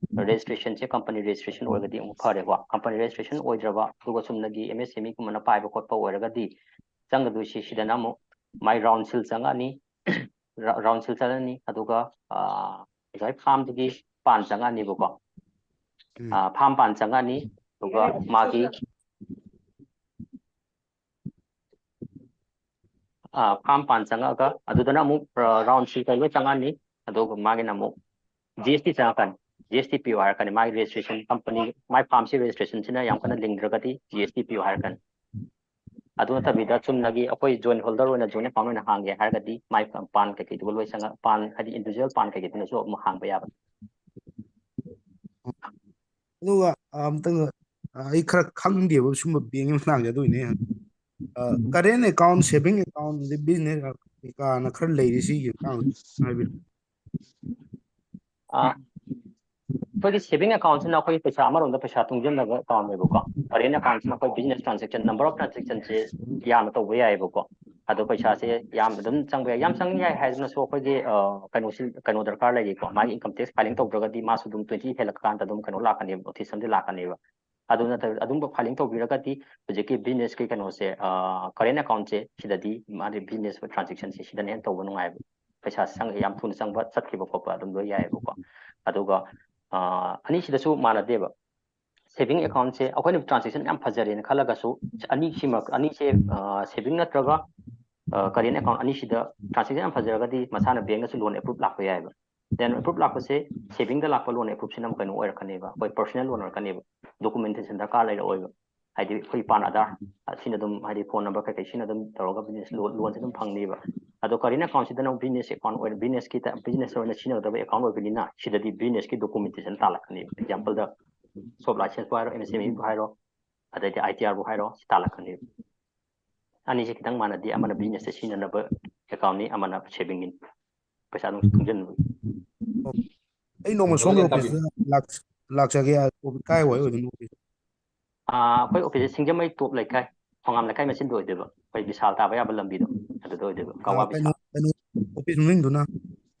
registrationꯁꯦ, company registration ꯑꯣꯏꯔꯒꯗꯤ ꯑꯃꯨꯛ ꯐꯔꯦꯀꯣ꯫ Company registration ꯑꯣꯏꯗ꯭ꯔꯕ, ꯑꯗꯨꯒ ꯆꯨꯝꯅꯒꯤ M S M Eꯒꯨꯝꯕꯅ ꯄꯥꯏꯕ ꯈꯣꯠꯄ ꯑꯣꯏꯔꯒꯗꯤ, ꯆꯪꯒꯗꯣꯏꯁꯤ ꯁꯤꯗꯅ ꯑꯃꯨꯛ my round seal ꯆꯪꯉꯛꯑꯅꯤ꯫ ꯔ-, round seal ꯆꯪꯉꯅꯤ, ꯑꯗꯨꯒ, ꯑ, ꯑꯣꯖꯥ ꯍꯣꯏ farmꯗꯨꯒꯤ ꯄꯥꯟ ꯆꯪꯉꯛꯑꯅꯤꯕꯀꯣ꯫ ꯎꯝ. ꯑ, ꯐꯥꯝ ꯄꯥꯟ ꯆꯪꯉꯛꯑꯅꯤ, ꯑꯗꯨꯒ ꯃꯥꯒꯤ, ꯑ, ꯐꯥꯝ ꯄꯥꯟ ꯆꯪꯉꯛꯑꯒ ꯑꯗꯨꯗꯅ ꯑꯃꯨꯛ, ꯑ, ꯔꯥꯎꯟ ꯁꯤꯒ ꯂꯣꯏ ꯆꯪꯉꯛꯑꯅꯤ꯫ ꯑꯗꯨꯒ ꯃꯥꯒꯤꯅ ꯑꯃꯨꯛ G S T ꯆꯪꯉꯛꯀꯅꯤ꯫ G S T ꯄꯤꯌꯨ ꯍꯥꯏꯔꯛꯀꯅꯤ꯫ ꯃꯥꯒꯤ ꯔꯦꯖꯤꯁꯇ꯭ꯔꯦꯁꯟ ꯀꯝꯄꯅꯤ, ꯃꯥꯏ ꯐꯥꯝꯁꯤ ꯔꯦꯖꯤꯁꯇ꯭ꯔꯦꯁꯟꯁꯤꯅ ꯌꯥꯝ ꯀꯟꯅ ꯂꯤꯡꯗ꯭ꯔꯒꯗꯤ ꯖꯤ ꯑꯦꯁ ꯇꯤ ꯄꯤꯌꯨ ꯍꯥꯏꯔꯛꯀꯅꯤ꯫ ꯑꯗꯨ ꯅꯠꯇꯕꯤꯗ ꯆꯨꯝꯅꯒꯤ ꯑꯩꯈꯣꯏ ꯖꯣꯏꯟ ꯍꯣꯜꯗꯔ ꯑꯣꯏꯅ ꯖꯣꯏꯟ ꯑꯦꯀꯥꯎꯟ ꯑꯣꯏꯅ ꯍꯥꯡꯒꯦ ꯍꯥꯏꯔꯒꯗꯤ ꯃꯥꯏ ꯄꯥꯟ ꯀꯩꯀꯩꯗꯨꯒ ꯂꯣꯏ ꯆꯪꯉ, ꯄꯥꯟ ꯍꯥꯏꯗꯤ ꯏꯟꯗꯤꯕꯤꯖꯨꯋꯦꯜ ꯄꯥꯟ ꯀꯩꯀꯩꯗꯨꯅꯁꯨ ꯑꯃꯨꯛ ꯍꯥꯡꯕ ꯌꯥꯕ꯫ ꯑꯗꯨꯒ, ꯑ, ꯑꯝꯇꯪ, ꯑ, ꯑꯩ ꯈꯔ ꯈꯪꯗꯦꯕ ꯁꯨꯝꯕ ꯕꯦꯡꯒꯤ ꯃꯇꯥꯡꯁꯦ, ꯑꯗꯨꯏꯅꯦ꯫ ꯑ, ꯀꯔꯦꯟ ꯑꯦꯀꯥꯎꯟ, ꯁꯦꯚꯤꯡ ꯑꯦꯀꯥꯎꯟ, ꯑꯗꯩ ꯕꯤꯖꯤꯅꯦꯁ ꯀꯩꯀꯥꯅ ꯈꯔ ꯂꯩꯔꯤ, ꯁꯤꯒꯤ ꯃꯇꯥꯡꯗ ꯍꯥꯏꯕꯤꯔꯣ꯫ ꯑ, ꯑꯩꯈꯣꯏꯒꯤ ꯁꯦꯚꯤꯡ ꯑꯦꯀꯥꯎꯟꯁꯤꯅ ꯑꯩꯈꯣꯏ ꯄꯩꯁꯥ ꯑꯃꯔꯣꯝꯗ ꯄꯩꯁꯥ ꯇꯨꯡꯁꯤꯟꯅꯕ ꯑꯦꯀꯥꯎꯟꯅꯦꯕꯀꯣ꯫ ꯀꯔꯦꯟ ꯑꯦꯀꯥꯎꯟꯁꯤꯅ ꯑꯩꯈꯣꯏ ꯕꯤꯖꯤꯅꯦꯁ ꯇ꯭ꯔꯥꯟꯖꯦꯛꯁꯟ, ꯅꯝꯕꯔ ꯑꯣꯐ ꯇ꯭ꯔꯥꯟꯖꯦꯛꯁꯟꯁꯦ ꯌꯥꯝꯅ ꯇꯧꯕ ꯌꯥꯏꯑꯕꯀꯣ꯫ ꯑꯗꯣ ꯄꯩꯁꯥꯁꯦ ꯌꯥꯝ ꯑꯗꯨꯝ ꯆꯪꯕ ꯌꯥꯏ꯫ ꯌꯥꯝ ꯆꯪ ꯌꯥꯏ ꯍꯥꯏꯗꯨꯅꯁꯨ ꯑꯩꯈꯣꯏꯒꯤ, ꯑ, ꯀꯩꯅꯣꯁꯤ, ꯀꯩꯅꯣ ꯗꯔꯀꯥꯔ ꯂꯩꯔꯤꯀꯣ꯫ ꯃꯥꯒꯤ ꯏꯟꯀꯝ ꯇꯦꯛꯁ ꯐꯥꯏꯂꯤꯡ ꯇꯧꯗ꯭ꯔꯒꯗꯤ ꯃꯥꯁꯨ ꯑꯗꯨꯝ ꯇ꯭ꯋꯦꯟꯇꯤ ꯍꯦꯜꯂꯛꯀꯥꯟꯗ ꯑꯗꯨꯝ ꯀꯩꯅꯣ ꯂꯥꯛꯀꯅꯦꯕ, ꯅꯣꯇꯤꯁ ꯑꯃꯗꯤ ꯂꯥꯛꯀꯅꯦꯕ꯫ ꯑꯗꯨ ꯅꯠꯇꯕ, ꯑꯗꯨꯝꯕ ꯐꯥꯏꯂꯤꯡ ꯇꯧꯕꯤꯔꯒꯗꯤ ꯍꯧꯖꯤꯛꯀꯤ ꯕꯤꯖꯤꯅꯦꯁꯀꯤ ꯀꯩꯅꯣꯁꯦ, ꯑ, ꯀꯔꯦꯟ ꯑꯦꯀꯥꯎꯟꯁꯦ ꯁꯤꯗꯗꯤ ꯃꯥꯗꯤ ꯕꯤꯖꯤꯅꯦꯁ ꯇ꯭ꯔꯥꯟꯖꯦꯛꯁꯟꯁꯦ ꯁꯤꯗꯅ ꯍꯦꯟꯅ ꯇꯧꯕ ꯅꯨꯡꯉꯥꯏꯕ꯫ ꯄꯩꯁꯥ ꯆꯪ-, ꯌꯥꯝ ꯊꯨꯅ ꯆꯪꯕ, ꯆꯠꯈꯤꯕ ꯈꯣꯠꯄ ꯑꯗꯨꯝ ꯂꯣꯏ ꯌꯥꯏꯑꯕꯀꯣ꯫ ꯑꯗꯨꯒ, ꯑ, ꯑꯅꯤꯁꯤꯗꯁꯨ ꯃꯥꯟꯅꯗꯦꯕ꯫ ꯁꯦꯚꯤꯡ ꯑꯦꯀꯥꯎꯟꯁꯦ ꯑꯩꯈꯣꯏꯅ ꯇ꯭ꯔꯥꯟꯖꯦꯛꯁꯟ ꯌꯥꯝ ꯐꯖꯔꯦꯅ ꯈꯜꯂꯒꯁꯨ, ꯑꯅꯤꯁꯤꯃꯛ, ꯑꯅꯤꯁꯦ, ꯑ, ꯁꯦꯚꯤꯡ ꯅꯠꯇ꯭ꯔꯒ, ꯑ, ꯀꯔꯦꯟ ꯑꯦꯀꯥꯎꯟ ꯑꯅꯤꯁꯤꯗ ꯇ꯭ꯔꯥꯟꯖꯦꯛꯁꯟ ꯌꯥꯝ ꯐꯖꯔꯒꯗꯤ ꯃꯁꯥꯅ ꯕꯦꯡꯅꯁꯨ ꯂꯣꯟ ꯑꯦꯄ꯭ꯔꯨꯞ ꯂꯥꯛꯄ ꯌꯥꯏꯑꯕ꯫ ꯂꯣꯟ ꯑꯦꯄ꯭ꯔꯨꯞ ꯂꯥꯛꯄꯁꯦ ꯁꯦꯚꯤꯡꯗ ꯂꯥꯛꯄ ꯂꯣꯟ ꯑꯦꯄ꯭ꯔꯨꯞꯁꯤꯅ ꯑꯃꯨꯛ ꯀꯩꯅꯣ ꯑꯣꯏꯔꯛꯀꯅꯦꯕ, ꯑꯩꯈꯣꯏ ꯄꯔꯁꯣꯅꯦꯜ ꯂꯣꯟ ꯑꯣꯏꯔꯛꯀꯅꯦꯕ, ꯗꯣꯀꯨꯃꯦꯟꯇꯦꯁꯟ ꯗꯔꯀꯥꯔ ꯂꯩꯔꯛꯑꯣꯏꯕ꯫ ꯍꯥꯏꯗꯤ ꯑꯩꯈꯣꯏ ꯄꯥꯟ, ꯑꯙꯥꯔ, ꯑꯁꯤꯅ ꯑꯗꯨꯝ, ꯍꯥꯏꯗꯤ ꯐꯣꯟ ꯅꯝꯕꯔ ꯀꯩꯀꯩ ꯁꯤꯅ ꯑꯗꯨꯝ ꯇꯧꯔꯒ ꯕꯤꯖꯤꯅꯦꯁ ꯂꯣꯟ, ꯂꯣꯟꯁꯦ ꯑꯗꯨꯝ ꯐꯪꯅꯦꯕ꯫ ꯑꯗꯣ ꯀꯔꯦꯟ ꯑꯦꯀꯥꯎꯟꯁꯤꯗꯅ ꯑꯃꯨꯛ ꯕꯤꯖꯤꯅꯦꯁ ꯑꯦꯀꯥꯎꯟ ꯑꯣꯏꯅ, ꯕꯤꯖꯤꯅꯦꯁꯀꯤ ꯇ-, ꯕꯤꯖꯤꯅꯦꯁ ꯑꯣꯏꯅ ꯁꯤꯖꯤꯟꯅꯒꯗꯕ ꯑꯦꯀꯥꯎꯟ ꯑꯣꯏꯕꯅꯤꯅ ꯁꯤꯗꯗꯤ ꯕꯤꯖꯤꯅꯦꯁꯀꯤ ꯗꯣꯀꯨꯃꯦꯟꯇꯦꯁꯟ ꯇꯥꯜꯂꯛꯀꯅꯦꯕ꯫ ꯑꯦꯛꯖꯥꯝꯄꯜꯗ ꯁꯣꯞ ꯂꯥꯏꯁꯦꯟꯁꯄꯨ ꯍꯥꯏꯔꯣ, ꯑꯦꯝ ꯑꯦꯁ ꯑꯦꯝ ꯏꯕꯨ ꯍꯥꯏꯔꯣ, ꯑꯗꯩꯗꯤ ꯑꯥꯏ ꯇꯤ ꯑꯥꯔꯕꯨ ꯍꯥꯏꯔꯣ, ꯁꯤ ꯇꯥꯜꯂꯛꯀꯅꯦꯕ꯫ ꯑꯅꯤꯁꯦ ꯈꯤꯇꯪ ꯃꯥꯟꯅꯗꯦ, ꯑꯃꯅ ꯕꯤꯖꯤꯅꯦꯁꯇ ꯁꯤꯖꯤꯟꯅꯅꯕ ꯑꯦꯀꯥꯎꯟꯅꯤ, ꯑꯃꯅ ꯁꯦꯚꯤꯡꯒꯤꯅꯤ, ꯄꯩꯁꯥ ꯑꯗꯨꯝ ꯇꯨꯡꯁꯤꯟꯕꯒꯤ꯫ ꯑꯩ ꯅꯣꯡꯃ ꯁꯣꯝꯒꯤ ꯀꯃꯥꯏꯅ ꯇꯧꯕꯤ? ꯑꯣꯐꯤꯁꯇ ꯂꯥꯛ-, ꯂꯥꯛꯆꯒꯦ꯫ ꯑꯣꯐꯤꯁ ꯀꯥꯏ ꯋꯥꯏ ꯑꯣꯏꯗꯣꯏꯅꯣ ꯑꯣꯐꯤꯁ? ꯑꯥ, ꯑꯩꯈꯣꯏ ꯑꯣꯐꯤꯁꯁꯦ ꯁꯤꯡꯖꯃꯩ ꯇꯣꯞ ꯂꯩꯀꯥꯏ, ꯊꯣꯉꯥꯝ ꯂꯩꯀꯥꯏ ꯃꯆꯤꯟꯗ ꯑꯣꯏꯗꯣꯏꯕ꯫ ꯑꯩꯈꯣꯏ ꯕꯤꯁꯥꯜ ꯇꯥꯕ ꯌꯥꯕ ꯂꯝꯕꯤꯗꯣ ꯑꯗꯨꯗ ꯑꯣꯏꯗꯣꯏꯕ, ꯀꯋꯥ ꯑꯥ, ꯀꯩꯅꯣ, ꯕꯤꯁꯥꯜ꯫ ꯀꯩꯅꯣ, ꯑꯣꯐꯤꯁ ꯃꯃꯤꯡꯗꯨꯅ?